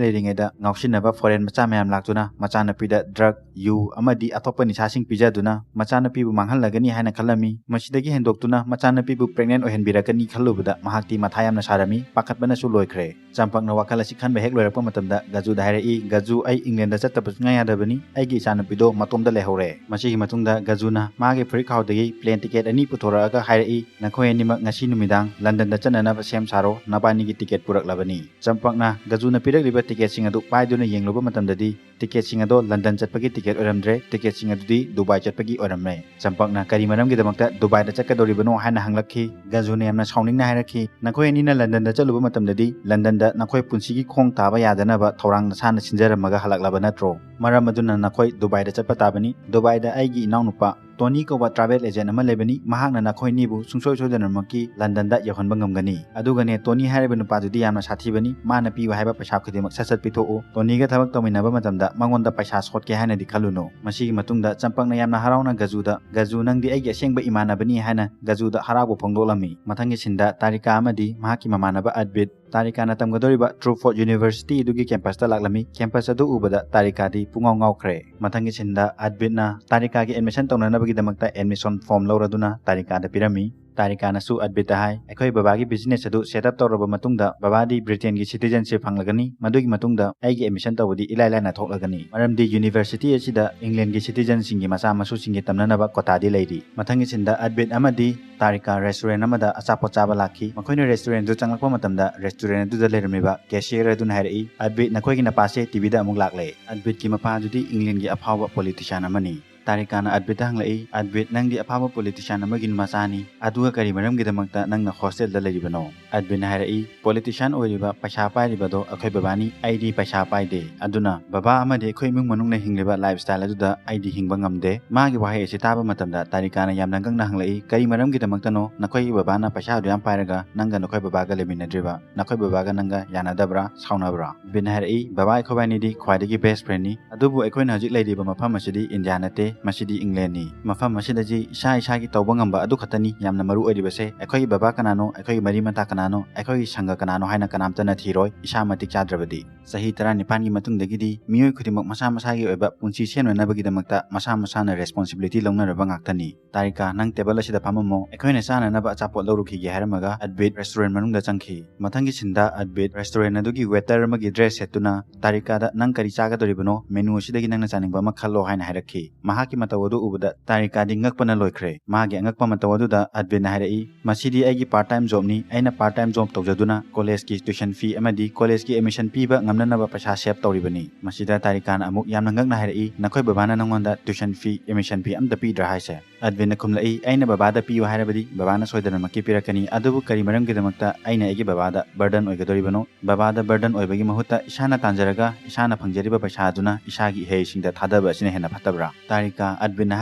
ꯂꯩꯔꯤꯉꯩꯗ ꯉꯥꯎꯁꯤꯟꯅꯕ ꯐꯣꯔꯦꯟ ꯃꯆꯥ ꯃꯌꯥꯝ ꯂꯥꯛꯇꯨꯅ ꯃꯆꯥꯅꯨꯄꯤꯗ ꯗ꯭ꯔꯒ, ꯌꯨ ꯑꯃꯗꯤ ꯑꯇꯣꯞꯄ ꯅꯤꯁꯥꯁꯤꯡ ꯄꯤꯖꯗꯨꯅ ꯃꯆꯥꯅꯨꯄꯤꯕꯨ ꯃꯥꯡꯍꯜꯂꯒꯅꯤ ꯍꯥꯏꯅ ꯈꯜꯂꯝꯃꯤ꯫ ꯃꯁꯤꯗꯒꯤ ꯍꯦꯟꯗꯣꯛꯇꯨꯅ ꯃꯆꯥꯅꯨꯄꯤꯕꯨ ꯄ꯭ꯔꯦꯒꯅꯦꯟꯠ ꯑꯣꯏꯍꯟꯕꯤꯔꯛꯀꯅꯤ ꯈꯜꯂꯨꯕꯗ ꯃꯍꯥꯛꯇꯤ ꯃꯊꯥ ꯌꯥꯝꯅ ꯁꯥꯔꯝꯃꯤ, ꯄꯥꯈꯠꯄꯅꯁꯨ ꯂꯣꯏꯈ꯭ꯔꯦ꯫ ꯆꯝꯄꯛꯅ ꯋꯥꯈꯜ ꯑꯁꯤ ꯈꯟꯕ ꯍꯦꯛ ꯂꯣꯏꯔꯛꯄ ꯃꯇꯝꯗ ꯒꯖꯨꯗ ꯍꯥꯏꯔꯛꯏ, "ꯒꯖꯨ, ꯑꯩ ꯏꯪꯂꯦꯟꯗ ꯆꯠꯇꯕ ꯁꯨꯡꯌꯥ ꯌꯥꯗꯕꯅꯤ꯫ ꯑꯩꯒꯤ ꯏꯆꯥꯅꯨꯄꯤꯗꯣ ꯃꯇꯣꯝꯗ ꯂꯩꯍꯧꯔꯦ꯫" ꯃꯁꯤꯒꯤ ꯃꯇꯨꯡꯗ ꯒꯖꯨꯅ ꯃꯥꯒꯤ ꯐꯨꯔꯤꯠ ꯈꯥꯎꯗꯒꯤ ꯄ꯭ꯂꯦꯟ ꯇꯤꯀꯦꯠ ꯑꯅꯤ ꯄꯨꯊꯣꯔꯛꯑꯒ ꯍꯥꯏꯔꯛꯏ, "ꯅꯈꯣꯏ ꯑꯅꯤꯃꯛ ꯉꯁꯤ ꯅꯨꯃꯤꯗꯥꯡ ꯂꯟꯗꯟꯗ ꯆꯠꯅꯅꯕ ꯁꯦꯝ ꯁꯥꯔꯣ, ꯅꯕꯥꯅꯤꯒꯤ ꯇꯤꯀꯦꯠ ꯄꯨꯔꯛꯂꯕꯅꯤ꯫" ꯆꯝꯄꯛꯅ ꯒꯖꯨꯅ ꯄꯤꯔꯛꯂꯤꯕ ꯇꯤꯀꯦꯠꯁꯤꯡ ꯑꯗꯨ ꯄꯥꯏꯗꯨꯅ ꯌꯦꯡꯂꯨꯕ ꯃꯇꯝꯗꯗꯤ ꯇꯤꯀꯦꯠꯁꯤꯡ ꯑꯗꯣ ꯂꯟꯗꯟ ꯆꯠꯄꯒꯤ ꯇꯤꯀꯦꯠ ꯑꯣꯏꯔꯝꯗ꯭ꯔꯦ, ꯇꯤꯀꯦꯠꯁꯤꯡ ꯑꯗꯨꯗꯤ ꯗꯨꯕꯥꯏ ꯆꯠꯄꯒꯤ ꯑꯣꯏꯔꯝꯃꯦ꯫ ꯆꯝꯄꯛꯅ ꯀꯔꯤ ꯃꯔꯝꯒꯤꯗꯃꯛꯇ ꯗꯨꯕꯥꯏꯗ ꯆꯠꯀꯗꯧꯔꯤꯕꯅꯣ ꯍꯥꯏꯅ ꯍꯪꯂꯛꯈꯤ꯫ ꯒꯖꯨꯅ ꯌꯥꯝꯅ ꯁꯥꯎꯅꯤꯡꯅ ꯍꯥꯏꯔꯛꯈꯤ, "ꯅꯈꯣꯏ ꯑꯅꯤꯅ ꯂꯟꯗꯟꯗ ꯆꯠꯂꯨꯕ ꯃꯇꯝꯗꯗꯤ ꯂꯟꯗꯟꯗ ꯅꯈꯣꯏ ꯄꯨꯟꯁꯤꯒꯤ ꯈꯣꯡ ꯊꯥꯕ ꯌꯥꯗꯅꯕ ꯊꯧꯔꯥꯡ ꯅꯁꯥꯅ ꯁꯤꯟꯖꯔꯝꯃꯒ ꯍꯜꯂꯛꯂꯕ ꯅꯠꯇ꯭ꯔꯣ? ꯃꯔꯝ ꯑꯗꯨꯅ ꯅꯈꯣꯏ ꯗꯨꯕꯥꯏꯗ ꯆꯠꯄ ꯇꯥꯕꯅꯤ꯫ ꯗꯨꯕꯥꯏꯗ ꯑꯩꯒꯤ ꯏꯅꯥꯎꯅꯨꯄꯥ ꯇꯣꯅꯤ ꯀꯧꯕ ꯇ꯭ꯔꯥꯚꯦꯜ ꯑꯦꯖꯦꯟꯠ ꯑꯃ ꯂꯩꯕꯅꯤ꯫ ꯃꯍꯥꯛꯅ ꯅꯈꯣꯏ ꯑꯅꯤꯕꯨ ꯁꯨꯡꯁꯣꯏ ꯁꯣꯏꯗꯅꯃꯛꯀꯤ ꯂꯟꯗꯟꯗ ꯌꯧꯍꯟꯕ ꯉꯝꯒꯅꯤ꯫ ꯑꯗꯨꯒꯅꯦ, ꯇꯣꯅꯤ ꯍꯥꯏꯔꯤꯕ ꯅꯨꯄꯥꯗꯨꯗꯤ ꯌꯥꯝꯅ ꯁꯥꯊꯤꯕꯅꯤ꯫ ꯃꯥꯅ ꯄꯤꯌꯨ ꯍꯥꯏꯕ ꯄꯩꯁꯥ ꯈꯨꯗꯤꯡꯃꯛ ꯁꯠ ꯁꯠ ꯄꯤꯊꯣꯛꯎ꯫ ꯇꯣꯅꯤꯒ ꯊꯕꯛ ꯇꯧꯃꯤꯟꯅꯕ ꯃꯇꯝꯗ ꯃꯉꯣꯟꯗ ꯄꯩꯁꯥ ꯁꯣꯠꯀꯦ ꯍꯥꯏꯅꯗꯤ ꯈꯜꯂꯨꯅꯨ꯫" ꯃꯁꯤꯒꯤ ꯃꯇꯨꯡꯗ ꯆꯝꯄꯛꯅ ꯌꯥꯝꯅ ꯍꯔꯥꯎꯅ ꯒꯖꯨꯗ, "ꯒꯖꯨ, ꯅꯪꯗꯤ ꯑꯩꯒꯤ ꯑꯁꯦꯡꯕ ꯏꯃꯥꯟꯅꯕꯅꯤ" ꯍꯥꯏꯅ ꯒꯖꯨꯗ ꯍꯔꯥꯎꯕ ꯐꯣꯡꯗꯣꯛꯂꯝꯃꯤ꯫ ꯃꯊꯪꯒꯤ ꯁꯤꯟꯗ ꯇꯥꯔꯤꯀꯥ ꯑꯃꯗꯤ ꯃꯍꯥꯛꯀꯤ ꯃꯃꯥꯟꯅꯕ ꯑꯗꯕꯤꯠ ꯇꯥꯔꯤꯀꯥꯅ ꯇꯝꯒꯗꯧꯔꯤꯕ ꯇ꯭ꯔꯨꯐꯣꯔꯗ ꯌꯨꯅꯤꯚꯔꯁꯤꯇꯤ ꯑꯗꯨꯒꯤ ꯀꯦꯝꯄꯁꯇ ꯂꯥꯛꯂꯝꯃꯤ꯫ ꯀꯦꯝꯄꯁ ꯑꯗꯨ ꯎꯕꯗ ꯇꯥꯔꯤꯀꯥꯗꯤ ꯄꯨꯡꯉꯥꯎ ꯉꯥꯎꯈ꯭ꯔꯦ꯫ ꯃꯊꯪꯒꯤ ꯁꯤꯟꯗ ꯑꯗꯕꯤꯠꯅ ꯇꯥꯔꯤꯀꯥꯒꯤ ꯑꯦꯗꯃꯤꯁꯟ ꯇꯧꯅꯅꯕꯒꯤꯗꯃꯛꯇ ꯑꯦꯗꯃꯤꯁꯟ ꯐꯣꯔꯝ ꯂꯧꯔꯗꯨꯅ ꯇꯥꯔꯤꯀꯥꯗ ꯄꯤꯔꯝꯃꯤ꯫ ꯇꯥꯔꯤꯀꯥꯅꯁꯨ ꯑꯠꯕꯤꯠꯇ ꯍꯥꯏ, "ꯑꯩꯈꯣꯏ ꯕꯕꯥꯒꯤ business ꯑꯗꯨ set up ꯇꯧꯔꯕ ꯃꯇꯨꯡꯗ ꯕꯕꯥꯗꯤ Britainꯒꯤ citizenship ꯐꯪꯂꯒꯅꯤ, ꯃꯗꯨꯒꯤ ꯃꯇꯨꯡꯗ ꯑꯩꯒꯤ admission ꯇꯧꯕꯗꯤ ꯏꯂꯥꯏ ꯂꯥꯏꯅ ꯊꯣꯛꯂꯒꯅꯤ, ꯃꯔꯝꯗꯤ university ꯑꯁꯤꯗ Englandꯒꯤ citizenꯁꯤꯡꯒꯤ ꯃꯆꯥ ꯃꯁꯨꯁꯤꯡꯒꯤ ꯇꯝꯅꯅꯕ quotaꯗꯤ ꯂꯩꯔꯤ"꯫ ꯃꯊꯪꯒꯤ sceneꯗ ꯑꯠꯕꯤꯠ ꯑꯃꯗꯤ ꯇꯥꯔꯤꯀꯥ restaurant ꯑꯃꯗ ꯑꯆꯥꯄꯣꯠ ꯆꯥꯕ ꯂꯥꯛꯈꯤ꯫ ꯃꯈꯣꯏꯅ restaurantꯗꯨ ꯆꯪꯂꯛꯄ ꯃꯇꯝꯗ restaurant ꯑꯗꯨꯗ ꯂꯩꯔꯝꯃꯤꯕ cashier ꯑꯗꯨꯅ ꯍꯥꯏꯔꯛꯏ, "ꯑꯠꯕꯤꯠ, ꯅꯈꯣꯏꯒꯤ ꯅꯄꯥꯁꯦ TVꯗ ꯑꯃꯨꯛ ꯂꯥꯛꯂꯦ"꯫ ꯑꯠꯕꯤꯠꯀꯤ ꯃꯄꯥ ꯑꯗꯨꯗꯤ Englandꯒꯤ ꯑꯐꯥꯎꯕ politician ꯑꯃꯅꯤ꯫ ꯇꯥꯔꯤꯀꯥꯅ ꯑꯠꯕꯤꯠꯇ ꯍꯪꯂꯛꯏ, "ꯑꯠꯕꯤꯠ, ꯅꯪꯗꯤ ꯑꯐꯥꯎꯕ politician ꯑꯃꯒꯤ ꯃꯆꯥꯅꯤ, ꯑꯗꯨꯒ ꯀꯔꯤ ꯃꯔꯝꯒꯤꯗꯃꯛꯇ ꯅꯪꯅ hostelꯗ ꯂꯩꯔꯤꯕꯅꯣ?" ꯑꯠꯕꯤꯠꯅ ꯍꯥꯏꯔꯛꯏ, "Politician ꯑꯣꯏꯔꯤꯕ, ꯄꯩꯁꯥ ꯄꯥꯏꯔꯤꯕꯗꯣ ꯑꯩꯈꯣꯏ ꯕꯕꯥꯅꯤ, ꯑꯩꯗꯤ ꯄꯩꯁꯥ ꯄꯥꯏꯗꯦ, ꯑꯗꯨꯅ ꯕꯕꯥ ꯑꯃꯗꯤ ꯑꯩꯈꯣꯏ ꯏꯃꯨꯡ ꯃꯅꯨꯡꯅ ꯍꯤꯡꯂꯤꯕ lifestyle ꯑꯗꯨꯗ ꯑꯩꯗꯤ ꯍꯤꯡꯕ ꯉꯝꯗꯦ"꯫ ꯃꯥꯒꯤ ꯋꯥꯍꯩ ꯑꯁꯤ ꯇꯥꯕ ꯃꯇꯝꯗ ꯇꯥꯔꯤꯀꯥꯅ ꯌꯥꯝꯅ ꯉꯛꯅ ꯍꯪꯂꯛꯏ, "ꯀꯔꯤ ꯃꯔꯝꯒꯤꯗꯃꯛꯇꯅꯣ ꯅꯈꯣꯏꯒꯤ ꯕꯕꯥꯅ ꯄꯩꯁꯥ ꯑꯗꯨ ꯌꯥꯝ ꯄꯥꯏꯔꯒ ꯅꯪꯒ ꯅꯈꯣꯏ ꯕꯕꯥꯒ ꯂꯩꯃꯤꯟꯅꯗ꯭ꯔꯤꯕ? ꯅꯈꯣꯏ ꯕꯕꯥꯒ ꯅꯪꯒ ꯌꯥꯅꯗꯕ꯭ꯔꯥ, ꯁꯥꯎꯅꯕ꯭ꯔꯥ?" ꯑꯠꯕꯤꯠꯅ ꯍꯥꯏꯔꯛꯏ, "ꯕꯕꯥ ꯑꯩꯈꯣꯏꯕꯥꯅꯤꯗꯤ ꯈ꯭ꯋꯥꯏꯗꯒꯤ best friendꯅꯤ, ꯑꯗꯨꯕꯨ ꯑꯩꯈꯣꯏꯅ ꯍꯧꯖꯤꯛ ꯂꯩꯔꯤꯕ ꯃꯐꯝ ꯑꯁꯤꯗꯤ ꯏꯟꯗꯤꯌꯥ ꯅꯠꯇꯦ, ꯃꯁꯤꯗꯤ ꯏꯪꯂꯦꯟꯅꯤ꯫ ꯃꯐꯝ ꯑꯁꯤꯗꯗꯤ ꯏꯁꯥ ꯏꯁꯥꯒꯤ ꯇꯧꯕ ꯉꯝꯕ ꯑꯗꯨ ꯈꯛꯇꯅꯤ ꯌꯥꯝꯅ ꯃꯔꯨ ꯑꯣꯏꯔꯤꯕꯁꯦ꯫ ꯑꯩꯈꯣꯏꯒꯤ ꯕꯕꯥ ꯀꯅꯥꯅꯣ, ꯑꯩꯈꯣꯏꯒꯤ ꯃꯔꯤ ꯃꯇꯥ ꯀꯅꯥꯅꯣ, ꯑꯩꯈꯣꯏꯒꯤ ꯁꯪꯒ ꯀꯅꯥꯅꯣ ꯍꯥꯏꯅ ꯀꯅꯥꯝꯇꯅ ꯊꯤꯔꯣꯏ, ꯏꯁꯥ ꯃꯇꯤꯛ ꯆꯥꯗ꯭ꯔꯕꯗꯤ"꯫ ꯆꯍꯤ ꯇꯔꯥꯅꯤꯄꯥꯟꯒꯤ ꯃꯇꯨꯡꯗꯒꯤꯗꯤ ꯃꯤꯑꯣꯏ ꯈꯨꯗꯤꯡꯃꯛ ꯃꯁꯥ ꯃꯁꯥꯒꯤ ꯑꯣꯏꯕ ꯄꯨꯟꯁꯤ ꯁꯦꯝꯅꯅꯕꯒꯤꯗꯃꯛꯇ ꯃꯁꯥ ꯃꯁꯥꯅ responsibility ꯂꯧꯅꯔꯕ ꯉꯥꯛꯇꯅꯤ꯫ "ꯇꯥꯔꯤꯀꯥ, ꯅꯪ table ꯑꯁꯤꯗ ꯐꯝꯃꯝꯃꯣ, ꯑꯩꯈꯣꯏꯅ ꯆꯥꯅꯅꯕ ꯑꯆꯥꯄꯣꯠ ꯂꯧꯔꯨꯈꯤꯒꯦ" ꯍꯥꯏꯔꯝꯃꯒ ꯑꯠꯕꯤꯠ restaurant ꯃꯅꯨꯡꯗ ꯆꯪꯈꯤ꯫ ꯃꯊꯪꯒꯤ sceneꯗ ꯑꯠꯕꯤꯠ restaurant ꯑꯗꯨꯒꯤ waiter ꯑꯃꯒꯤ dress ꯁꯦꯠꯇꯨꯅ ꯇꯥꯔꯤꯀꯥꯗ, "ꯅꯪ ꯀꯔꯤ ꯆꯥꯒꯗꯧꯔꯤꯕꯅꯣ? Menu ꯑꯁꯤꯗꯒꯤ ꯅꯪꯅ ꯆꯥꯅꯤꯡꯕ ꯑꯃ ꯈꯜꯂꯣ" ꯍꯥꯏꯅ ꯍꯥꯏꯔꯛꯈꯤ꯫ ꯃꯍꯥꯛꯀꯤ ꯃꯇꯧ ꯑꯗꯨ ꯎꯕꯗ ꯇꯥꯔꯤꯀꯥꯗꯤ ꯉꯛꯄꯅ ꯂꯣꯏꯈ꯭ꯔꯦ꯫ ꯃꯥꯒꯤ ꯑꯉꯛꯄ ꯃꯇꯧ ꯑꯗꯨꯗ ꯑꯠꯕꯤꯠꯅ ꯍꯥꯏꯔꯛꯏ, "ꯃꯁꯤꯗꯤ ꯑꯩꯒꯤ part time jobꯅꯤ꯫ ꯑꯩꯅ part time job ꯇꯧꯖꯗꯨꯅ collegeꯀꯤ tuition fee ꯑꯃꯗꯤ collegeꯀꯤ admission ꯄꯤꯕ ꯉꯝꯅꯅꯕ ꯄꯩꯁꯥ save ꯇꯧꯔꯤꯕꯅꯤ"꯫ ꯃꯁꯤꯗ ꯇꯥꯔꯤꯀꯥꯅ ꯑꯃꯨꯛ ꯌꯥꯝꯅ ꯉꯛꯅ ꯍꯥꯏꯔꯛꯏ, "ꯅꯈꯣꯏ ꯕꯕꯥꯅ ꯅꯉꯣꯟꯗ tuition fee, admission fee ꯑꯝꯇ ꯄꯤꯗ꯭ꯔꯥ ꯍꯥꯏꯁꯦ?" ꯑꯠꯕꯤꯠꯅ ꯈꯨꯝꯂꯛꯏ, "ꯑꯩꯅ ꯕꯕꯥꯗ ꯄꯤꯌꯨ ꯍꯥꯏꯔꯕꯗꯤ ꯕꯕꯥꯅ ꯁꯣꯏꯗꯅꯃꯛꯀꯤ ꯄꯤꯔꯛꯀꯅꯤ, ꯑꯗꯨꯕꯨ ꯀꯔꯤ ꯃꯔꯝꯒꯤꯗꯃꯛꯇ ꯑꯩꯅ ꯑꯩꯒꯤ ꯕꯕꯥꯗ burden ꯑꯣꯏꯒꯗꯧꯔꯤꯕꯅꯣ? ꯕꯕꯥꯗ burden ꯑꯣꯏꯕꯒꯤ ꯃꯍꯨꯠꯇ ꯏꯁꯥꯅ ꯇꯥꯟꯖꯔꯒ ꯏꯁꯥꯅ ꯐꯪꯖꯔꯤꯕ ꯄꯩꯁꯥ ꯑꯗꯨꯅ ꯏꯁꯥꯒꯤ ꯏꯍꯩꯁꯤꯡꯗ ꯊꯥꯗꯕ ꯑꯁꯤꯅ ꯍꯦꯟꯅ ꯐꯠꯇꯕ꯭ꯔꯥ?" ꯇꯥꯔꯤꯀꯥ ꯑꯠꯕꯤꯠꯅ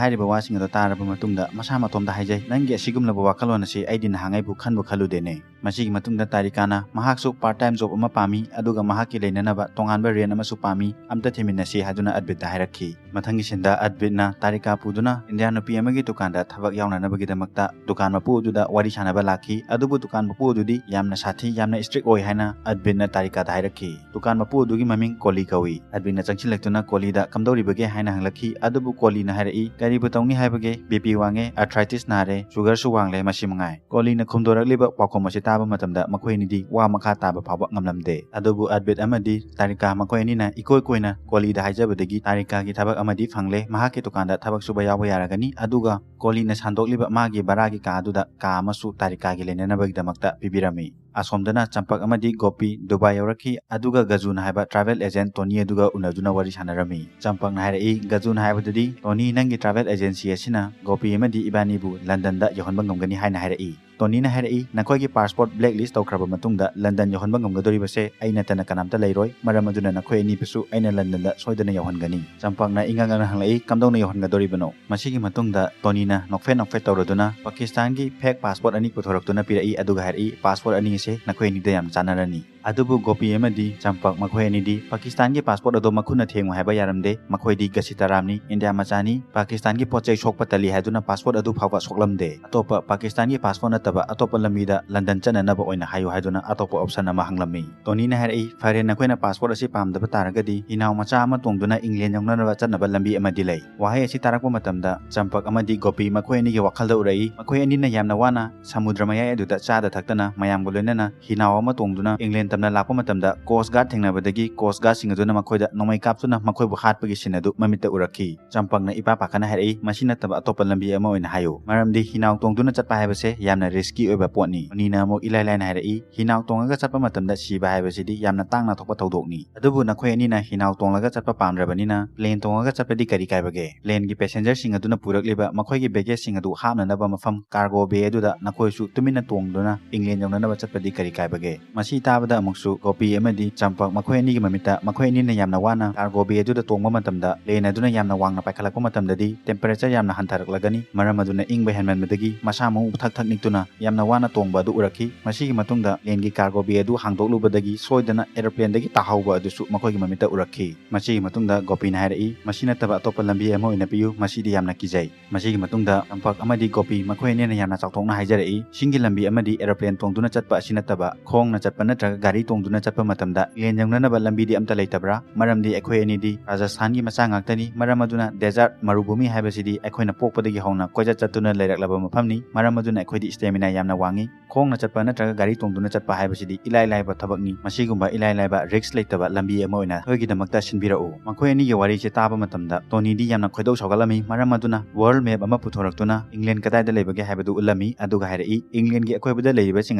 ꯍꯥꯏꯔꯤꯕ ꯋꯥꯁꯤꯡ ꯑꯗꯨ ꯇꯥꯔꯕ ꯃꯇꯨꯡꯗ ꯃꯁꯥ ꯃꯇꯣꯝꯗ ꯍꯥꯏꯖꯩ, "ꯅꯪꯒꯤ ꯑꯁꯤꯒꯨꯝꯂꯕ ꯋꯥꯈꯜꯂꯣꯟ ꯑꯁꯤ ꯑꯩꯗꯤ ꯅꯍꯥꯟꯉꯩꯕꯨ ꯈꯟꯕꯨ ꯈꯜꯂꯨꯗꯦꯅꯦ"꯫ ꯃꯁꯤꯒꯤ ꯃꯇꯨꯡꯗ ꯇꯥꯔꯤꯀꯥꯅ ꯃꯍꯥꯛꯁꯨ part time job ꯑꯃ ꯄꯥꯝꯃꯤ, ꯑꯗꯨꯒ ꯃꯍꯥꯛꯀꯤ ꯂꯩꯅꯅꯕ ꯇꯣꯉꯥꯟꯕ rent ꯑꯃꯁꯨ ꯄꯥꯝꯃꯤ, ꯑꯝꯇ ꯊꯤꯃꯤꯟꯅꯁꯤ ꯍꯥꯏꯗꯨꯅ ꯑꯠꯕꯤꯠꯇ ꯍꯥꯏꯔꯛꯈꯤ꯫ ꯃꯊꯪꯒꯤ sceneꯗ ꯑꯠꯕꯤꯠꯅ ꯇꯥꯔꯤꯀꯥ ꯄꯨꯗꯨꯅ ꯏꯟꯗꯤꯌꯥ ꯅꯨꯄꯤ ꯑꯃꯒꯤ ꯗꯨꯀꯥꯟꯗ ꯊꯕꯛ ꯌꯥꯎꯅꯅꯕꯒꯤꯗꯃꯛꯇ ꯗꯨꯀꯥꯟ ꯃꯄꯨ ꯑꯗꯨꯗ ꯋꯥꯔꯤ ꯁꯥꯟꯅꯕ ꯂꯥꯛꯈꯤ꯫ ꯑꯗꯨꯕꯨ ꯗꯨꯀꯥꯟ ꯃꯄꯨ ꯑꯗꯨꯗꯤ ꯌꯥꯝꯅ ꯁꯥꯊꯤ, ꯌꯥꯝꯅ strict ꯑꯣꯏ ꯍꯥꯏꯅ ꯑꯠꯕꯤꯠꯅ ꯇꯥꯔꯤꯀꯥꯗ ꯍꯥꯏꯔꯛꯈꯤ꯫ ꯗꯨꯀꯥꯟ ꯃꯄꯨ ꯑꯗꯨꯒꯤ ꯃꯃꯤꯡ ꯀꯣꯂꯤ ꯀꯧꯏ꯫ ꯑꯠꯕꯤꯠꯅ ꯆꯪꯁꯤꯜꯂꯛꯇꯨꯅ ꯀꯣꯂꯤꯗ "ꯀꯝꯗꯧꯔꯤꯕꯒꯦ?" ꯍꯥꯏꯅ ꯍꯪꯂꯛꯈꯤ꯫ ꯑꯗꯨꯕꯨ ꯀꯣꯂꯤ ꯀꯣꯂꯤꯅ ꯍꯥꯏꯔꯛꯏ, "ꯀꯔꯤꯕꯨ ꯇꯧꯅꯤ ꯍꯥꯏꯕꯒꯦ? ꯕꯤ ꯄꯤ ꯋꯥꯡꯉꯦ, ꯑꯥꯔꯊ꯭ꯔꯥꯏꯇꯤꯁ ꯅꯥꯔꯦ, ꯁꯨꯒꯔꯁꯨ ꯋꯥꯡꯂꯦ, ꯃꯁꯤ ꯃꯉꯥꯏ"꯫ ꯀꯣꯂꯤꯅ ꯈꯨꯝꯗꯣꯔꯛꯂꯤꯕ ꯄꯥꯎꯈꯨꯝ ꯑꯁꯤ ꯇꯥꯕ ꯃꯇꯝꯗ ꯃꯈꯣꯏ ꯑꯅꯤꯗꯤ ꯋꯥ ꯃꯈꯥ ꯇꯥꯕ ꯐꯥꯎꯕ ꯉꯝꯂꯝꯗꯦ꯫ ꯑꯗꯨꯕꯨ ꯑꯗꯕꯤꯠ ꯑꯃꯗꯤ ꯇꯥꯔꯤꯀꯥ ꯃꯈꯣꯏ ꯑꯅꯤꯅ ꯏꯀꯣꯏ ꯀꯣꯏꯅ ꯀꯣꯂꯤꯗ ꯍꯥꯏꯖꯕꯗꯒꯤ ꯇꯥꯔꯤꯀꯥꯒꯤ ꯊꯕꯛ ꯑꯃꯗꯤ ꯐꯪꯂꯦ꯫ ꯃꯍꯥꯛꯀꯤ ꯗꯨꯀꯥꯟꯗ ꯊꯕꯛ ꯁꯨꯕ ꯌꯥꯎꯕ ꯌꯥꯔꯒꯅꯤ꯫ ꯑꯗꯨꯒ ꯀꯣꯂꯤꯅ ꯁꯥꯟꯗꯣꯛꯂꯤꯕ ꯃꯥꯒꯤ ꯚꯔꯥꯒꯤ ꯀꯥ ꯑꯗꯨꯗ ꯀꯥ ꯑꯃꯁꯨ ꯇꯥꯔꯤꯀꯥꯒꯤ ꯂꯩꯅꯅꯕꯒꯤꯗꯃꯛꯇ ꯄꯤꯕꯤꯔꯝꯃꯤ꯫ ꯑꯁꯣꯝꯗꯅ ꯆꯝꯄꯛ ꯑꯃꯗꯤ ꯒꯣꯄꯤ ꯗꯨꯕꯥꯏ ꯌꯧꯔꯛꯈꯤ꯫ ꯑꯗꯨꯒ ꯒꯖꯨꯅ ꯍꯥꯏꯕ ꯇ꯭ꯔꯥꯚꯦꯜ ꯑꯦꯖꯦꯟ ꯇꯣꯅꯤ ꯑꯗꯨꯒ ꯎꯅꯗꯨꯅ ꯋꯥꯔꯤ ꯁꯥꯟꯅꯔꯝꯃꯤ꯫ ꯆꯝꯄꯛꯅ ꯍꯥꯏꯔꯛꯏ, ꯒꯖꯨꯅ ꯍꯥꯏꯕꯗꯗꯤ, "ꯇꯣꯅꯤ, ꯅꯪꯒꯤ ꯇ꯭ꯔꯥꯚꯦꯜ ꯑꯦꯖꯦꯟꯁꯤ ꯑꯁꯤꯅ ꯒꯣꯄꯤ ꯑꯃꯗꯤ ꯏꯕꯥꯅꯤꯕꯨ ꯂꯟꯗꯟꯗ ꯌꯧꯍꯟꯕ ꯉꯝꯒꯅꯤ" ꯍꯥꯏꯅ ꯍꯥꯏꯔꯛꯏ꯫ ꯇꯣꯅꯤꯅ ꯍꯥꯏꯔꯛꯏ, "ꯅꯈꯣꯏꯒꯤ ꯄꯥꯁꯄꯣꯔꯠ ꯕ꯭ꯂꯦꯛ ꯂꯤꯁ ꯇꯧꯈ꯭ꯔꯕ ꯃꯇꯨꯡꯗ ꯂꯟꯗꯟ ꯌꯧꯍꯟꯕ ꯉꯝꯒꯗꯧꯔꯤꯕꯁꯦ ꯑꯩ ꯅꯠꯇꯅ ꯀꯅꯥꯝꯇ ꯂꯩꯔꯣꯏ꯫ ꯃꯔꯝ ꯑꯗꯨꯅ ꯅꯈꯣꯏ ꯑꯅꯤꯕꯨꯁꯨ ꯑꯩꯅ ꯂꯟꯗꯟꯗ ꯁꯣꯏꯗꯅ ꯌꯧꯍꯟꯒꯅꯤ"꯫ ꯆꯝꯄꯛꯅ ꯏꯉꯛ ꯉꯛꯅ ꯍꯪꯂꯛꯏ, "ꯀꯝꯗꯧꯅ ꯌꯧꯍꯟꯒꯗꯧꯔꯤꯕꯅꯣ?" ꯃꯁꯤꯒꯤ ꯃꯇꯨꯡꯗ ꯇꯣꯅꯤꯅ ꯅꯣꯛꯐꯦꯠ ꯅꯣꯛꯐꯦꯠ ꯇꯧꯔꯗꯨꯅ ꯄꯥꯀꯤꯁꯇꯥꯟꯒꯤ ꯐꯦꯛ ꯄꯥꯁꯄꯣꯔꯠ ꯑꯅꯤ ꯄꯨꯊꯣꯔꯛꯇꯨꯅ ꯄꯤꯔꯛꯏ, ꯑꯗꯨꯒ ꯍꯥꯏꯔꯛꯏ, "ꯄꯥꯁꯄꯣꯔꯠ ꯑꯅꯤ ꯑꯁꯦ ꯅꯈꯣꯏ ꯑꯅꯤꯗ ꯌꯥꯝ ꯆꯥꯟꯅꯔꯅꯤ"꯫ ꯑꯗꯨꯕꯨ ꯒꯣꯄꯤ ꯑꯃꯗꯤ ꯆꯝꯄꯛ ꯃꯈꯣꯏ ꯑꯅꯤꯗꯤ ꯄꯥꯀꯤꯁꯇꯥꯟꯒꯤ ꯄꯥꯁꯄꯣꯔꯠ ꯑꯗꯣ ꯃꯈꯨꯠꯅ ꯊꯦꯡꯉꯨ ꯍꯥꯏꯕ ꯌꯥꯔꯝꯗꯦ꯫ ꯃꯈꯣꯏꯗꯤ ꯒꯁꯤꯇꯥꯔꯥꯝꯅꯤ, ꯏꯟꯗꯤꯌꯥ ꯃꯆꯥꯅꯤ, ꯄꯥꯀꯤꯁꯇꯥꯟꯒꯤ ꯄꯣꯠ ꯆꯩ ꯁꯣꯛꯄ ꯇꯜꯂꯤ ꯍꯥꯏꯗꯨꯅ ꯄꯥꯁꯄꯣꯔꯠ ꯑꯗꯨ ꯐꯥꯎꯕ ꯁꯣꯛꯂꯝꯗꯦ꯫ ꯑꯇꯣꯞꯄ ꯄꯥꯀꯤꯁꯇꯥꯟꯒꯤ ꯄꯥꯁꯄꯣꯔꯠ ꯅꯠꯇꯕ ꯑꯇꯣꯞꯄ ꯂꯝꯕꯤꯗ ꯂꯟꯗꯟ ꯆꯠꯅꯅꯕ ꯑꯣꯏꯅ ꯍꯥꯏꯌꯨ ꯍꯥꯏꯗꯨꯅ ꯑꯇꯣꯞꯄ ꯑꯣꯞꯁꯟ ꯑꯃ ꯍꯪꯂꯝꯃꯤ꯫ ꯇꯣꯅꯤꯅ ꯍꯥꯏꯔꯛꯏ, "ꯐꯔꯦ, ꯅꯈꯣꯏꯅ ꯄꯥꯁꯄꯣꯔꯠ ꯑꯁꯤ ꯄꯥꯝꯗꯕ ꯇꯥꯔꯒꯗꯤ ꯍꯤꯅꯥꯎ ꯃꯆꯥ ꯑꯃ ꯇꯣꯡꯗꯨꯅ ꯏꯪꯂꯦꯟ ꯌꯧꯅꯅꯕ ꯆꯠꯅꯕ ꯂꯝꯕꯤ ꯑꯃꯗꯤ ꯂꯩ"꯫ ꯋꯥꯍꯩ ꯑꯁꯤ ꯇꯥꯔꯛꯄ ꯃꯇꯝꯗ ꯆꯝꯄꯛ ꯑꯃꯗꯤ ꯒꯣꯄꯤ ꯃꯈꯣꯏ ꯑꯅꯤꯒꯤ ꯋꯥꯈꯜꯗ ꯎꯔꯛꯏ꯫ ꯃꯈꯣꯏ ꯑꯅꯤꯅ ꯌꯥꯝꯅ ꯋꯥꯅ ꯁꯃꯨꯗ꯭ꯔ ꯃꯌꯥꯏ ꯑꯗꯨꯗ ꯆꯥꯗ ꯊꯛꯇꯅ ꯃꯌꯥꯝꯒ ꯂꯣꯏꯅꯅ ꯍꯤꯅꯥꯎ ꯑꯃ ꯇꯣꯡꯗꯨꯅ ꯏꯪꯂꯦꯟ ꯇꯝꯅ ꯂꯥꯛꯄ ꯃꯇꯝꯗ ꯀꯣꯁ ꯒꯥꯔꯗ ꯊꯦꯡꯅꯕꯗꯒꯤ ꯀꯣꯁ ꯒꯥꯔꯗꯁꯤꯡ ꯑꯗꯨꯅ ꯃꯈꯣꯏꯗ ꯅꯣꯡꯃꯩ ꯀꯥꯞꯇꯨꯅ ꯃꯈꯣꯏꯕꯨ ꯍꯥꯠꯄꯒꯤ ꯁꯤꯟ ꯑꯗꯨ ꯃꯃꯤꯠꯇ ꯎꯔꯛꯈꯤ꯫ ꯆꯝꯄꯛꯅ ꯏꯄꯥ ꯄꯥꯈꯠꯅ ꯍꯥꯏꯔꯛꯏ, "ꯃꯁꯤ ꯅꯠꯇꯕ ꯑꯇꯣꯞꯄ ꯂꯝꯕꯤ ꯑꯃ ꯑꯣꯏꯅ ꯍꯥꯏꯌꯨ, ꯃꯔꯝꯗꯤ ꯍꯤꯅꯥꯎ ꯇꯣꯡꯗꯨꯅ ꯆꯠꯄ ꯍꯥꯏꯕꯁꯦ ꯌꯥꯝꯅ ꯔꯤꯁꯀꯤ ꯑꯣꯏꯕ ꯄꯣꯠꯅꯤ"꯫ ꯇꯣꯅꯤꯅ ꯑꯃꯨꯛ ꯏꯂꯥꯏ ꯂꯥꯏꯅ ꯍꯥꯏꯔꯛꯏ, "ꯍꯤꯅꯥꯎ ꯇꯣꯡꯉꯒ ꯆꯠꯄ ꯃꯇꯝꯗ ꯁꯤꯕ ꯍꯥꯏꯕꯁꯤꯗꯤ ꯌꯥꯝꯅ ꯇꯥꯡꯅ ꯊꯣꯛꯄ ꯊꯧꯗꯣꯛꯅꯤ꯫ ꯑꯗꯨꯕꯨ ꯅꯈꯣꯏ ꯑꯅꯤꯅ ꯍꯤꯅꯥꯎ ꯇꯣꯡꯂꯒ ꯆꯠꯄ ꯄꯥꯝꯗ꯭ꯔꯕꯅꯤꯅ ꯄ꯭ꯂꯦꯟ ꯇꯣꯡꯉꯒ ꯆꯠꯄꯗꯤ ꯀꯔꯤ ꯀꯥꯏꯕꯒꯦ? ꯄ꯭ꯂꯦꯟꯒꯤ ꯄꯦꯁꯦꯟꯖꯔꯁꯤꯡ ꯑꯗꯨꯅ ꯄꯨꯔꯛꯂꯤꯕ ꯃꯈꯣꯏꯒꯤ ꯕꯦꯒꯦꯖꯁꯤꯡ ꯑꯗꯨ ꯍꯥꯞꯅꯅꯕ ꯃꯐꯝ ꯀꯥꯔꯒꯣ ꯕꯦ ꯑꯗꯨꯗ ꯅꯈꯣꯏꯁꯨ ꯇꯨꯃꯤꯟꯅ ꯇꯣꯡꯗꯨꯅ ꯏꯪꯂꯦꯟ ꯌꯧꯅꯅꯕ ꯆꯠꯄꯗꯤ ꯀꯔꯤ ꯀꯥꯏꯕꯒꯦ?" ꯃꯁꯤ ꯇꯥꯕꯗ ꯑꯃꯨꯛꯁꯨ ꯒꯣꯄꯤ ꯑꯃꯗꯤ ꯆꯝꯄꯛ ꯃꯈꯣꯏ ꯑꯅꯤꯒꯤ ꯃꯃꯤꯠꯇ ꯃꯈꯣꯏ ꯑꯅꯤꯅ ꯌꯥꯝꯅ ꯋꯥꯅ ꯀꯥꯔꯒꯣ ꯕꯦ ꯑꯗꯨꯗ ꯇꯣꯡꯕ ꯃꯇꯝꯗ ꯄ꯭ꯂꯦꯟ ꯑꯗꯨꯅ ꯌꯥꯝꯅ ꯋꯥꯡꯅ ꯄꯥꯏꯈꯠꯂꯛꯄ ꯃꯇꯝꯗꯗꯤ ꯇꯦꯝꯄꯔꯦꯆꯔ ꯌꯥꯝꯅ ꯍꯟꯊꯔꯛꯂꯒꯅꯤ꯫ ꯃꯔꯝ ꯑꯗꯨꯅ ꯏꯪꯕ ꯍꯦꯟꯃꯟꯕꯗꯒꯤ ꯃꯁꯥ ꯃꯎ ꯊꯛ ꯊꯛ ꯅꯤꯛꯇꯨꯅ ꯌꯥꯝꯅ ꯋꯥꯅ ꯇꯣꯡꯕ ꯑꯗꯨ ꯎꯔꯛꯈꯤ꯫ ꯃꯁꯤꯒꯤ ꯃꯇꯨꯡꯗ ꯄ꯭ꯂꯦꯟꯒꯤ ꯀꯥꯔꯒꯣ ꯕꯦ ꯑꯗꯨ ꯍꯥꯡꯗꯣꯛꯂꯨꯕꯗꯒꯤ ꯁꯣꯏꯗꯅ ꯑꯦꯔꯣꯄ꯭ꯂꯦꯟꯗꯒꯤ ꯇꯥꯍꯧꯕ ꯑꯗꯨꯁꯨ ꯃꯈꯣꯏꯒꯤ ꯃꯃꯤꯠꯇ ꯎꯔꯛꯈꯤ꯫ ꯃꯁꯤꯒꯤ ꯃꯇꯨꯡꯗ ꯒꯣꯄꯤꯅ ꯍꯥꯏꯔꯛꯏ, "ꯃꯁꯤ ꯅꯠꯇꯕ ꯑꯇꯣꯞꯄ ꯂꯝꯕꯤ ꯑꯃ ꯑꯣꯏꯅ ꯄꯤꯌꯨ, ꯃꯁꯤꯗꯤ ꯌꯥꯝꯅ ꯀꯤꯖꯩ"꯫ ꯃꯁꯤꯒꯤ ꯃꯇꯨꯡꯗ ꯆꯝꯄꯛ ꯑꯃꯗꯤ ꯒꯣꯄꯤ ꯃꯈꯣꯏ ꯑꯅꯤꯅ ꯌꯥꯝꯅ ꯆꯥꯎꯊꯣꯛꯅ ꯍꯥꯏꯖꯔꯛꯏ, "ꯏꯁꯤꯡꯒꯤ ꯂꯝꯕꯤ ꯑꯃꯗꯤ ꯑꯦꯔꯣꯄ꯭ꯂꯦꯟ ꯇꯣꯡꯗꯨꯅ ꯆꯠꯄ ꯑꯁꯤ ꯅꯠꯇꯕ, ꯈꯣꯡꯅ ꯆꯠꯄ ꯅꯠꯇ꯭ꯔꯒ ꯒꯥꯔꯤ ꯇꯣꯡꯗꯨꯅ ꯆꯠꯄ ꯃꯇꯝꯗ ꯏꯂꯦꯟ ꯌꯧꯅꯅꯕ ꯂꯝꯕꯤꯗꯤ ꯑꯝꯇ ꯂꯩꯇꯕ꯭ꯔꯥ? ꯃꯔꯝꯗꯤ ꯑꯩꯈꯣꯏ ꯑꯅꯤꯗꯤ ꯔꯥꯖꯁꯊꯥꯟꯒꯤ ꯃꯆꯥ ꯉꯥꯛꯇꯅꯤ꯫ ꯃꯔꯝ ꯑꯗꯨꯅ ꯗꯦꯖꯥꯔꯠ, ꯃꯔꯨꯚꯨꯃꯤ ꯍꯥꯏꯕꯁꯤꯗꯤ ꯑꯩꯈꯣꯏꯅ ꯄꯣꯛꯄꯗꯒꯤ ꯍꯧꯅ ꯀꯣꯏꯆꯠ ꯆꯠꯇꯨꯅ ꯂꯩꯔꯛꯂꯕ ꯃꯐꯝꯅꯤ꯫ ꯃꯔꯝ ꯑꯗꯨꯅ ꯑꯩꯈꯣꯏꯗꯤ ꯁ꯭ꯇꯦꯃꯤꯅꯥ ꯌꯥꯝꯅ ꯋꯥꯡꯉꯤ꯫ ꯈꯣꯡꯅ ꯆꯠꯄ ꯅꯠꯇ꯭ꯔꯒ ꯒꯥꯔꯤ ꯇꯣꯡꯗꯨꯅ ꯆꯠꯄ ꯍꯥꯏꯕꯁꯤꯗꯤ ꯏꯂꯥꯏ ꯂꯥꯏꯕ ꯊꯕꯛꯅꯤ꯫ ꯃꯁꯤꯒꯨꯝꯕ ꯏꯂꯥꯏ ꯂꯥꯏꯕ ꯔꯤꯁꯛ ꯂꯩꯇꯕ ꯂꯝꯕꯤ ꯑꯃ ꯑꯣꯏꯅ ꯑꯩꯈꯣꯏꯒꯤꯗꯃꯛꯇ ꯁꯤꯟꯕꯤꯔꯛꯎ"꯫ ꯃꯈꯣꯏ ꯑꯅꯤꯒꯤ ꯋꯥꯔꯤꯁꯦ ꯇꯥꯕ ꯃꯇꯝꯗ ꯇꯣꯅꯤꯗꯤ ꯌꯥꯝꯅ ꯈꯣꯏꯗꯧ ꯁꯥꯎꯒꯠꯂꯝꯃꯤ꯫ ꯃꯔꯝ ꯑꯗꯨꯅ ꯋꯥꯔꯜꯗ ꯃꯦꯞ ꯑꯃ ꯄꯨꯊꯣꯔꯛꯇꯨꯅ ꯏꯪꯂꯦꯟ ꯀꯗꯥꯏꯗ ꯂꯩꯕꯒꯦ ꯍꯥꯏꯕꯗꯨ ꯎꯠꯂꯝꯃꯤ꯫ ꯑꯗꯨꯒ ꯍꯥꯏꯔꯛꯏ, "ꯏꯪꯂꯦꯟꯒꯤ ꯑꯀꯣꯏꯕꯗ ꯂꯩꯔꯤꯕꯁꯤꯡ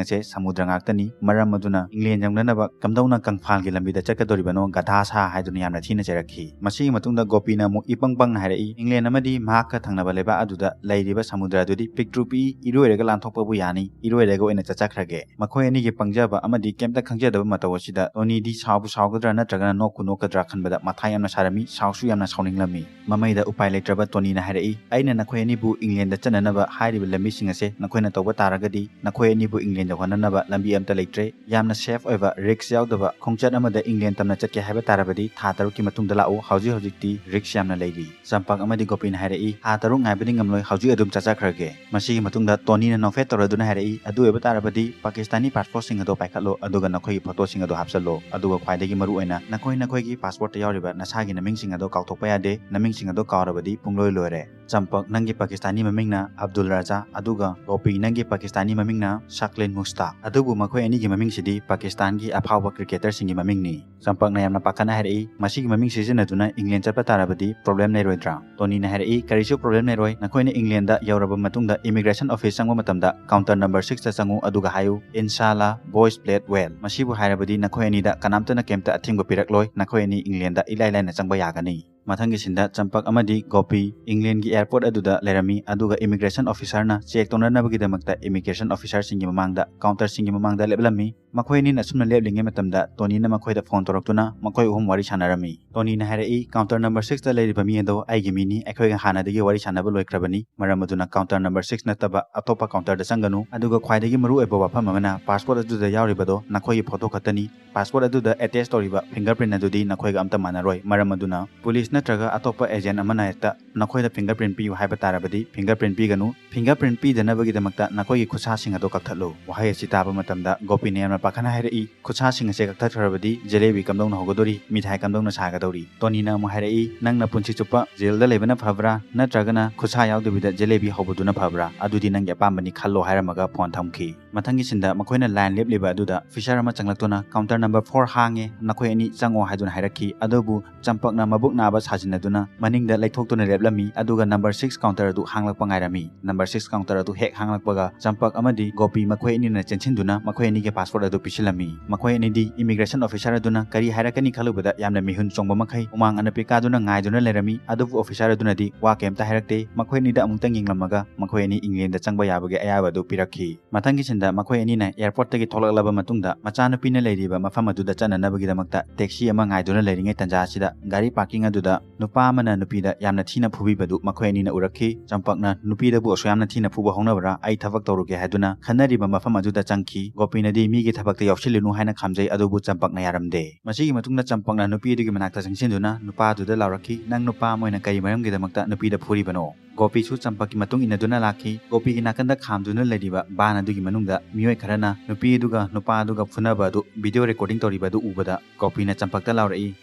ꯑꯁꯦ ꯁꯃꯨꯗ꯭ꯔ ꯉꯥꯛꯇꯅꯤ꯫ ꯃꯔꯝ ꯑꯗꯨꯅ ꯏꯪꯂꯦꯟ ꯌꯧꯅꯅꯕ ꯀꯝꯗꯧꯅ ꯀꯪꯐꯥꯜꯒꯤ ꯂꯝꯕꯤꯗ ꯆꯠꯀꯗꯧꯔꯤꯕꯅꯣ, ꯒꯙꯥ ꯁꯥ" ꯍꯥꯏꯗꯨꯅ ꯌꯥꯝꯅ ꯊꯤꯅ ꯆꯩꯔꯛꯈꯤ꯫ ꯃꯁꯤꯒꯤ ꯃꯇꯨꯡꯗ ꯒꯣꯄꯤꯅ ꯑꯃꯨꯛ ꯏꯄꯪ ꯄꯪꯅ ꯍꯥꯏꯔꯛꯏ, "ꯏꯪꯂꯦꯟ ꯑꯃꯗꯤ ꯃꯍꯥꯛꯀ ꯊꯪꯅꯕ ꯂꯩꯕꯥꯛ ꯑꯗꯨꯗ ꯂꯩꯔꯤꯕ ꯁꯃꯨꯗ꯭ꯔ ꯑꯗꯨꯗꯤ ꯄꯤꯛꯇ꯭ꯔꯨ ꯄꯤꯛꯏ, ꯏꯔꯣꯏꯔꯒ ꯂꯥꯟꯊꯣꯛꯄꯕꯨ ꯌꯥꯅꯤ, ꯏꯔꯣꯏꯔꯒ ꯑꯣꯏꯅ ꯆꯠꯆꯈ꯭ꯔꯒꯦ"꯫ ꯃꯈꯣꯏ ꯑꯅꯤꯒꯤ ꯄꯪꯖꯕ ꯑꯃꯗꯤ ꯀꯩꯝꯇ ꯈꯪꯖꯗꯕ ꯃꯇꯧ ꯑꯁꯤꯗ ꯇꯣꯅꯤꯗꯤ ꯁꯥꯎꯕꯨ ꯁꯥꯎꯒꯗ꯭ꯔꯥ ꯅꯠꯇ꯭ꯔꯒꯅ ꯅꯣꯛꯄꯨ ꯅꯣꯛꯀꯗ꯭ꯔꯥ ꯈꯟꯕꯗ ꯃꯊꯥ ꯌꯥꯝꯅ ꯁꯥꯔꯝꯃꯤ, ꯁꯥꯎꯁꯨ ꯌꯥꯝꯅ ꯁꯥꯎꯅꯤꯡꯂꯝꯃꯤ꯫ ꯃꯃꯩꯗ ꯎꯄꯥꯏ ꯂꯩꯇ꯭ꯔꯕ ꯇꯣꯅꯤꯅ ꯍꯥꯏꯔꯛꯏ, "ꯑꯩꯅ ꯅꯈꯣꯏ ꯑꯅꯤꯕꯨ ꯏꯪꯂꯦꯟꯗ ꯆꯠꯅꯅꯕ ꯍꯥꯏꯔꯤꯕ ꯂꯝꯕꯤꯁꯤꯡ ꯑꯁꯦ ꯅꯈꯣꯏꯅ ꯇꯧꯕ ꯇꯥꯔꯒꯗꯤ ꯅꯈꯣꯏ ꯑꯅꯤꯕꯨ ꯏꯪꯂꯦꯟ ꯌꯧꯍꯟꯅꯅꯕ ꯂꯝꯕꯤ ꯑꯝꯇ ꯂꯩꯇ꯭ꯔꯦ꯫ ꯌꯥꯝꯅ ꯁꯦꯐ ꯑꯣꯏꯕ, ꯔꯤꯁꯛ ꯌꯥꯎꯗꯕ ꯈꯣꯡꯆꯠ ꯑꯃꯗ ꯏꯪꯂꯦꯟ ꯇꯝꯅ ꯆꯠꯀꯦ ꯍꯥꯏꯕ ꯇꯥꯔꯕꯗꯤ ꯊꯥ ꯇꯔꯨꯛꯀꯤ ꯃꯇꯨꯡꯗ ꯂꯥꯛꯎ, ꯍꯧꯖꯤꯛ ꯍꯧꯖꯤꯛꯇꯤ ꯔꯤꯁꯛ ꯌꯥꯝꯅ ꯂꯩꯔꯤ"꯫ ꯆꯝꯄꯛ ꯑꯃꯗꯤ ꯒꯣꯄꯤꯅ ꯍꯥꯏꯔꯛꯏ, "ꯊꯥ ꯇꯔꯨꯛ ꯉꯥꯏꯕꯗꯤ ꯉꯝꯂꯣꯏ, ꯍꯧꯖꯤꯛ ꯑꯗꯨꯝ ꯆꯠꯆꯈ꯭ꯔꯒꯦ"꯫ ꯃꯁꯤꯒꯤ ꯃꯇꯨꯡꯗ ꯇꯣꯅꯤꯅ ꯅꯣꯛꯐꯦꯠ ꯇꯧꯔꯗꯨꯅ ꯍꯥꯏꯔꯛꯏ, "ꯑꯗꯨ ꯑꯣꯏꯕ ꯇꯥꯔꯕꯗꯤ ꯄꯥꯀꯤꯁꯇꯥꯅꯤ ꯄꯥꯁꯄꯣꯔꯠꯁꯤꯡ ꯑꯗꯣ ꯄꯥꯏꯈꯠꯂꯣ, ꯑꯗꯨꯒ ꯅꯈꯣꯏꯒꯤ ꯐꯣꯇꯣꯁꯤꯡ ꯑꯗꯣ ꯍꯥꯞꯆꯜꯂꯣ꯫ ꯑꯗꯨꯒ ꯈ꯭ꯋꯥꯏꯗꯒꯤ ꯃꯔꯨ ꯑꯣꯏꯅ ꯅꯈꯣꯏ ꯅꯈꯣꯏꯒꯤ ꯄꯥꯁꯄꯣꯔꯠꯇ ꯌꯥꯎꯔꯤꯕ ꯅꯁꯥꯒꯤ ꯅꯃꯤꯡꯁꯤꯡ ꯑꯗꯣ ꯀꯥꯎꯊꯣꯛꯄ ꯌꯥꯗꯦ꯫ ꯅꯃꯤꯡꯁꯤꯡ ꯑꯗꯣ ꯀꯥꯎꯔꯕꯗꯤ ꯄꯨꯡꯂꯣꯏ ꯂꯣꯏꯔꯦ꯫ ꯆꯝꯄꯛ, ꯅꯪꯒꯤ ꯄꯥꯀꯤꯁꯇꯥꯅꯤ ꯃꯃꯤꯡꯅ ꯑꯕꯗꯨꯜ ꯔꯖꯥ, ꯑꯗꯨꯒ ꯒꯣꯄꯤ, ꯅꯪꯒꯤ ꯄꯥꯀꯤꯁꯇꯥꯅꯤ ꯃꯃꯤꯡꯅ ꯁꯥꯛꯂꯤꯟ ꯃꯨꯁꯇꯥꯛ꯫ ꯑꯗꯨꯕꯨ ꯃꯈꯣꯏ ꯑꯅꯤꯒꯤ ꯃꯃꯤꯡꯁꯤꯗꯤ ꯄꯥꯀꯤꯁꯇꯥꯟꯒꯤ ꯑꯐꯥꯎꯕ ꯀ꯭ꯔꯤꯀꯦꯇꯔꯁꯤꯡꯒꯤ ꯃꯃꯤꯡꯅꯤ"꯫ ꯆꯝꯄꯛꯅ ꯌꯥꯝꯅ ꯄꯥꯈꯠꯅ ꯍꯥꯏꯔꯛꯏ, "ꯃꯁꯤꯒꯤ ꯃꯃꯤꯡ ꯁꯤꯖꯤꯟꯅꯗꯨꯅ ꯏꯪꯂꯦꯟ ꯆꯠꯄ ꯇꯥꯔꯕꯗꯤ ꯄ꯭ꯔꯣꯕ꯭ꯂꯦꯝ ꯂꯩꯔꯣꯏꯗ꯭ꯔꯥ?" ꯇꯣꯅꯤꯅ ꯍꯥꯏꯔꯛꯏ, "ꯀꯔꯤꯁꯨ ꯄ꯭ꯔꯣꯕ꯭ꯂꯦꯝ ꯂꯩꯔꯣꯏ꯫ ꯅꯈꯣꯏꯅ ꯏꯪꯂꯦꯟꯗ ꯌꯧꯔꯕ ꯃꯇꯨꯡꯗ ꯏꯃꯤꯒ꯭ꯔꯦꯁꯟ ꯑꯣꯐꯤꯁ ꯆꯪꯕ ꯃꯇꯝꯗ ꯀꯥꯎꯟꯇꯔ ꯅꯝꯕꯔ ꯁꯤꯛꯁꯇ ꯆꯪꯉꯨ, ꯑꯗꯨꯒ ꯍꯥꯏꯌꯨ, 'ꯏꯟꯁꯥꯂꯥ, ꯕꯣꯏꯁ ꯄ꯭ꯂꯦꯠ ꯋꯦꯜ'꯫ ꯃꯁꯤꯕꯨ ꯍꯥꯏꯔꯕꯗꯤ ꯅꯈꯣꯏ ꯑꯅꯤꯗ ꯀꯅꯥꯝꯇꯅ ꯀꯩꯝꯇ ꯑꯊꯤꯡꯕ ꯄꯤꯔꯛꯂꯣꯏ꯫ ꯅꯈꯣꯏ ꯑꯅꯤ ꯏꯪꯂꯦꯟꯗ ꯏꯂꯥꯏ ꯂꯥꯏꯅ ꯆꯪꯕ ꯌꯥꯒꯅꯤ"꯫ ꯃꯊꯪꯒꯤ ꯁꯤꯟꯗ ꯆꯝꯄꯛ ꯑꯃꯗꯤ ꯒꯣꯄꯤ ꯏꯪꯂꯦꯟꯒꯤ ꯑꯦꯌꯔꯄꯣꯔꯠ ꯑꯗꯨꯗ ꯂꯩꯔꯝꯃꯤ, ꯑꯗꯨꯒ ꯏꯃꯤꯒ꯭ꯔꯦꯁꯟ ꯑꯣꯐꯤꯁꯔꯅ ꯆꯦꯛ ꯇꯧꯅꯅꯕꯒꯤꯗꯃꯛꯇ ꯏꯃꯤꯒ꯭ꯔꯦꯁꯟ ꯑꯣꯐꯤꯁꯔꯁꯤꯡꯒꯤ ꯃꯃꯥꯡꯗ, ꯀꯥꯎꯟꯇꯔꯁꯤꯡꯒꯤ ꯃꯃꯥꯡꯗ ꯂꯦꯞꯂꯝꯃꯤ꯫ ꯃꯈꯣꯏ ꯑꯅꯤꯅ ꯑꯁꯨꯝꯅ ꯂꯦꯞꯂꯤꯉꯩ ꯃꯇꯝꯗ ꯇꯣꯅꯤꯅ ꯃꯈꯣꯏꯗ ꯐꯣꯟ ꯇꯧꯔꯛꯇꯨꯅ ꯃꯈꯣꯏ ꯑꯍꯨꯝ ꯋꯥꯔꯤ ꯁꯥꯟꯅꯔꯝꯃꯤ꯫ ꯇꯣꯅꯤꯅ ꯍꯥꯏꯔꯛꯏ, "ꯀꯥꯎꯟꯇꯔ ꯅꯝꯕꯔ ꯁꯤꯛꯁꯇ ꯂꯩꯔꯤꯕ ꯃꯤ ꯑꯗꯣ ꯑꯩꯒꯤ ꯃꯤꯅꯤ, ꯑꯩꯈꯣꯏꯒ ꯍꯥꯟꯅꯗꯒꯤ ꯋꯥꯔꯤ ꯁꯥꯟꯅꯕ ꯂꯣꯏꯈ꯭ꯔꯕꯅꯤ, ꯃꯔꯝ ꯑꯗꯨꯅ ꯀꯥꯎꯟꯇꯔ ꯅꯝꯕꯔ ꯁꯤꯛꯁ ꯅꯠꯇꯕ ꯑꯇꯣꯞꯄ ꯀꯥꯎꯟꯇꯔꯗ ꯆꯪꯒꯅꯨ꯫ ꯑꯗꯨꯒ ꯈ꯭ꯋꯥꯏꯗꯒꯤ ꯃꯔꯨꯑꯣꯏꯕ ꯋꯥꯐꯝ ꯑꯃꯅ, ꯄꯥꯁꯄꯣꯔꯠ ꯑꯗꯨꯗ ꯌꯥꯎꯔꯤꯕꯗꯣ ꯅꯈꯣꯏꯒꯤ ꯐꯣꯇꯣ ꯈꯛꯇꯅꯤ꯫ ꯄꯥꯁꯄꯣꯔꯠ ꯑꯗꯨꯗ ꯑꯦꯇꯦꯆ ꯇꯧꯔꯤꯕ ꯐꯤꯡꯒꯔ ꯄ꯭ꯔꯤꯟ ꯑꯗꯨꯗꯤ ꯅꯈꯣꯏꯒ ꯑꯝꯇ ꯃꯥꯟꯅꯔꯣꯏ, ꯃꯔꯝ ꯑꯗꯨꯅ ꯄꯨꯂꯤꯁ ꯅꯠꯇ꯭ꯔꯒ ꯑꯇꯣꯞꯄ ꯑꯦꯖꯦꯟ ꯑꯃꯅ ꯍꯦꯛꯇ ꯅꯈꯣꯏꯗ ꯐꯤꯡꯒꯔ ꯄ꯭ꯔꯤꯟ ꯄꯤꯌꯨ ꯍꯥꯏꯕ ꯇꯥꯔꯕꯗꯤ ꯐꯤꯡꯒꯔ ꯄ꯭ꯔꯤꯟ ꯄꯤꯒꯅꯨ꯫ ꯐꯤꯡꯒꯔ ꯄ꯭ꯔꯤꯟ ꯄꯤꯗꯅꯕꯒꯤꯗꯃꯛꯇ ꯅꯈꯣꯏꯒꯤ ꯈꯨꯠꯁꯥꯁꯤꯡ ꯑꯗꯨ ꯀꯛꯊꯠꯂꯨ"꯫ ꯋꯥꯍꯩ ꯑꯁꯤ ꯇꯥꯕ ꯃꯇꯝꯗ ꯒꯣꯄꯤꯅ ꯌꯥꯝꯅ ꯄꯥꯈꯠꯅ ꯍꯥꯏꯔꯛꯏ, "ꯈꯨꯠꯁꯥꯁꯤꯡ ꯑꯁꯦ ꯀꯛꯊꯠꯈ꯭ꯔꯕꯗꯤ ꯖꯦꯂꯦꯕꯤ ꯀꯝꯗꯧꯅ ꯍꯧꯒꯗꯧꯔꯤ? ꯃꯤꯊꯥꯏ ꯀꯝꯗꯧꯅ ꯁꯥꯒꯗꯧꯔꯤ?" ꯇꯣꯅꯤꯅ ꯑꯃꯨꯛ ꯍꯥꯏꯔꯛꯏ, "ꯅꯪꯅ ꯄꯨꯟꯁꯤ ꯆꯨꯞꯄ ꯖꯦꯜꯗ ꯂꯩꯕꯅ ꯐꯕ꯭ꯔꯥ, ꯅꯠꯇ꯭ꯔꯒꯅ ꯈꯨꯠꯁꯥ ꯌꯥꯎꯗꯕꯤꯗ ꯖꯦꯂꯦꯕꯤ ꯍꯧꯕꯗꯨꯅ ꯐꯕ꯭ꯔꯥ? ꯑꯗꯨꯗꯤ ꯅꯪꯒꯤ ꯑꯄꯥꯝꯕꯅꯤ, ꯈꯜꯂꯣ" ꯍꯥꯏꯔꯝꯃꯒ ꯐꯣꯟ ꯊꯝꯈꯤ꯫ ꯃꯊꯪꯒꯤ ꯁꯤꯟꯗ ꯃꯈꯣꯏꯅ ꯂꯥꯏꯟ ꯂꯦꯞꯂꯤꯕ ꯑꯗꯨꯗ ꯑꯣꯐꯤꯁꯥꯔ ꯑꯃ ꯆꯪꯂꯛꯇꯨꯅ, "ꯀꯥꯎꯟꯇꯔ ꯅꯝꯕꯔ ꯐꯣꯔ ꯍꯥꯡꯉꯦ, ꯅꯈꯣꯏ ꯑꯅꯤ ꯆꯪꯉꯣ" ꯍꯥꯏꯗꯨꯅ ꯍꯥꯏꯔꯛꯈꯤ꯫ ꯑꯗꯨꯕꯨ ꯆꯝꯄꯛꯅ ꯃꯕꯨꯛ ꯅꯥꯕ ꯁꯥꯖꯤꯟꯅꯗꯨꯅ ꯃꯅꯤꯡꯗ ꯂꯩꯊꯣꯛꯇꯨꯅ ꯂꯦꯞꯂꯝꯃꯤ, ꯑꯗꯨꯒ ꯅꯝꯕꯔ ꯁꯤꯛꯁ ꯀꯥꯎꯟꯇꯔ ꯑꯗꯨ ꯍꯥꯡꯂꯛꯄ ꯉꯥꯏꯔꯝꯃꯤ꯫ ꯅꯝꯕꯔ ꯁꯤꯛꯁ ꯀꯥꯎꯟꯇꯔ ꯑꯗꯨ ꯍꯦꯛ ꯍꯥꯡꯂꯛꯄꯒ ꯆꯝꯄꯛ ꯑꯃꯗꯤ ꯒꯣꯄꯤ ꯃꯈꯣꯏ ꯑꯅꯤꯅ ꯆꯦꯟꯁꯤꯟꯗꯨꯅ ꯃꯈꯣꯏ ꯑꯅꯤꯒꯤ ꯄꯥꯁꯄꯣꯔꯠ ꯑꯗꯨ ꯄꯤꯁꯤꯜꯂꯝꯃꯤ꯫ ꯃꯈꯣꯏ ꯑꯅꯤꯗꯤ ꯏꯃꯤꯒ꯭ꯔꯦꯁꯟ ꯑꯣꯐꯤꯁꯥꯔ ꯑꯗꯨꯅ ꯀꯔꯤ ꯍꯥꯏꯔꯛꯀꯅꯤ ꯈꯜꯂꯨꯕꯗ ꯌꯥꯝꯅ ꯃꯤꯍꯨꯟ ꯆꯣꯡꯕ ꯃꯈꯩ ꯍꯨꯃꯥꯡ ꯑꯅꯞꯄꯤ ꯀꯥꯗꯨꯅ ꯉꯥꯏꯗꯨꯅ ꯂꯩꯔꯝꯃꯤ, ꯑꯗꯨꯕꯨ ꯑꯣꯐꯤꯁꯥꯔ ꯑꯗꯨꯅꯗꯤ ꯋꯥ ꯀꯩꯝꯇ ꯍꯥꯏꯔꯛꯇꯦ꯫ ꯃꯈꯣꯏ ꯑꯅꯤꯗ ꯑꯃꯨꯛꯇꯪ ꯌꯦꯡꯂꯝꯃꯒ ꯃꯈꯣꯏ ꯑꯅꯤ ꯏꯪꯂꯦꯟꯗ ꯆꯪꯕ ꯌꯥꯕꯒꯤ ꯑꯌꯥꯕ ꯑꯗꯨ ꯄꯤꯔꯛꯈꯤ꯫ ꯃꯊꯪꯒꯤ ꯁꯤꯟꯗ ꯃꯈꯣꯏ ꯑꯅꯤꯅ ꯑꯦꯌꯔꯄꯣꯔꯠꯇꯒꯤ ꯊꯣꯛꯂꯛꯂꯕ ꯃꯇꯨꯡꯗ ꯃꯆꯥꯅꯨꯄꯤꯅ ꯂꯩꯔꯤꯕ ꯃꯐꯝ ꯑꯗꯨꯗ ꯆꯠꯅꯅꯕꯒꯤꯗꯃꯛꯇ ꯇꯦꯛꯁꯤ ꯑꯃ ꯉꯥꯏꯗꯨꯅ ꯂꯩꯔꯤꯉꯩ ꯇꯟꯖꯥ ꯑꯁꯤꯗ ꯒꯥꯔꯤ ꯄꯥꯔꯀꯤꯡ ꯑꯗꯨꯗ ꯅꯨꯄꯥ ꯑꯃꯅ ꯅꯨꯄꯤꯗ ꯌꯥꯝꯅ ꯊꯤꯅ ꯐꯨꯕꯤꯕꯗꯨ ꯃꯈꯣꯏ ꯑꯅꯤꯅ ꯎꯔꯛꯈꯤ꯫ ꯆꯝꯄꯛꯅ ꯅꯨꯄꯤꯗꯕꯨ ꯑꯁꯨꯛ ꯌꯥꯝꯅ ꯊꯤꯅ ꯐꯨꯕ ꯍꯧꯅꯕ꯭ꯔꯥ? ꯑꯩ ꯊꯕꯛ ꯇꯧꯔꯨꯒꯦ ꯍꯥꯏꯗꯨꯅ ꯈꯟꯅꯔꯤꯕ ꯃꯐꯝ ꯑꯗꯨꯗ ꯆꯪꯈꯤ꯫ ꯒꯣꯄꯤꯅꯗꯤ ꯃꯤꯒꯤ ꯊꯕꯛꯇ ꯌꯥꯎꯁꯤꯜꯂꯨꯅꯨ ꯍꯥꯏꯅ ꯈꯥꯝꯖꯩ, ꯑꯗꯨꯕꯨ ꯆꯝꯄꯛꯅ ꯌꯥꯔꯝꯗꯦ꯫ ꯃꯁꯤꯒꯤ ꯃꯇꯨꯡꯗ ꯆꯝꯄꯛꯅ ꯅꯨꯄꯤ ꯑꯗꯨꯒꯤ ꯃꯅꯥꯛꯇ ꯆꯪꯁꯤꯟꯗꯨꯅ ꯅꯨꯄꯥ ꯑꯗꯨꯗ ꯂꯥꯎꯔꯛꯈꯤ, "ꯅꯪ ꯅꯨꯄꯥ ꯑꯃ ꯑꯣꯏꯅ ꯀꯔꯤ ꯃꯔꯝꯒꯤꯗꯃꯛꯇ ꯅꯨꯄꯤꯗ ꯐꯨꯔꯤꯕꯅꯣ?" ꯒꯣꯄꯤꯁꯨ ꯆꯝꯄꯛꯀꯤ ꯃꯇꯨꯡ ꯏꯟꯅꯗꯨꯅ ꯂꯥꯛꯈꯤ꯫ ꯒꯣꯄꯤꯒꯤ ꯅꯥꯀꯟꯗ ꯈꯥꯝꯗꯨꯅ ꯂꯩꯔꯤꯕ ꯚꯥꯟ ꯑꯗꯨꯒꯤ ꯃꯅꯨꯡꯗ ꯃꯤꯑꯣꯏ ꯈꯔꯅ ꯅꯨꯄꯤ ꯑꯗꯨꯒ ꯅꯨꯄꯥ ꯑꯗꯨꯒ ꯐꯨꯅꯕ ꯑꯗꯨ ꯚꯤꯗꯤꯑꯣ ꯔꯦꯀꯣꯔꯗꯤꯡ ꯇꯧꯔꯤꯕ ꯑꯗꯨ ꯎꯕꯗ ꯒꯣꯄꯤꯅ ꯆꯝꯄꯛꯇ ꯂꯥꯎꯔꯛꯏ,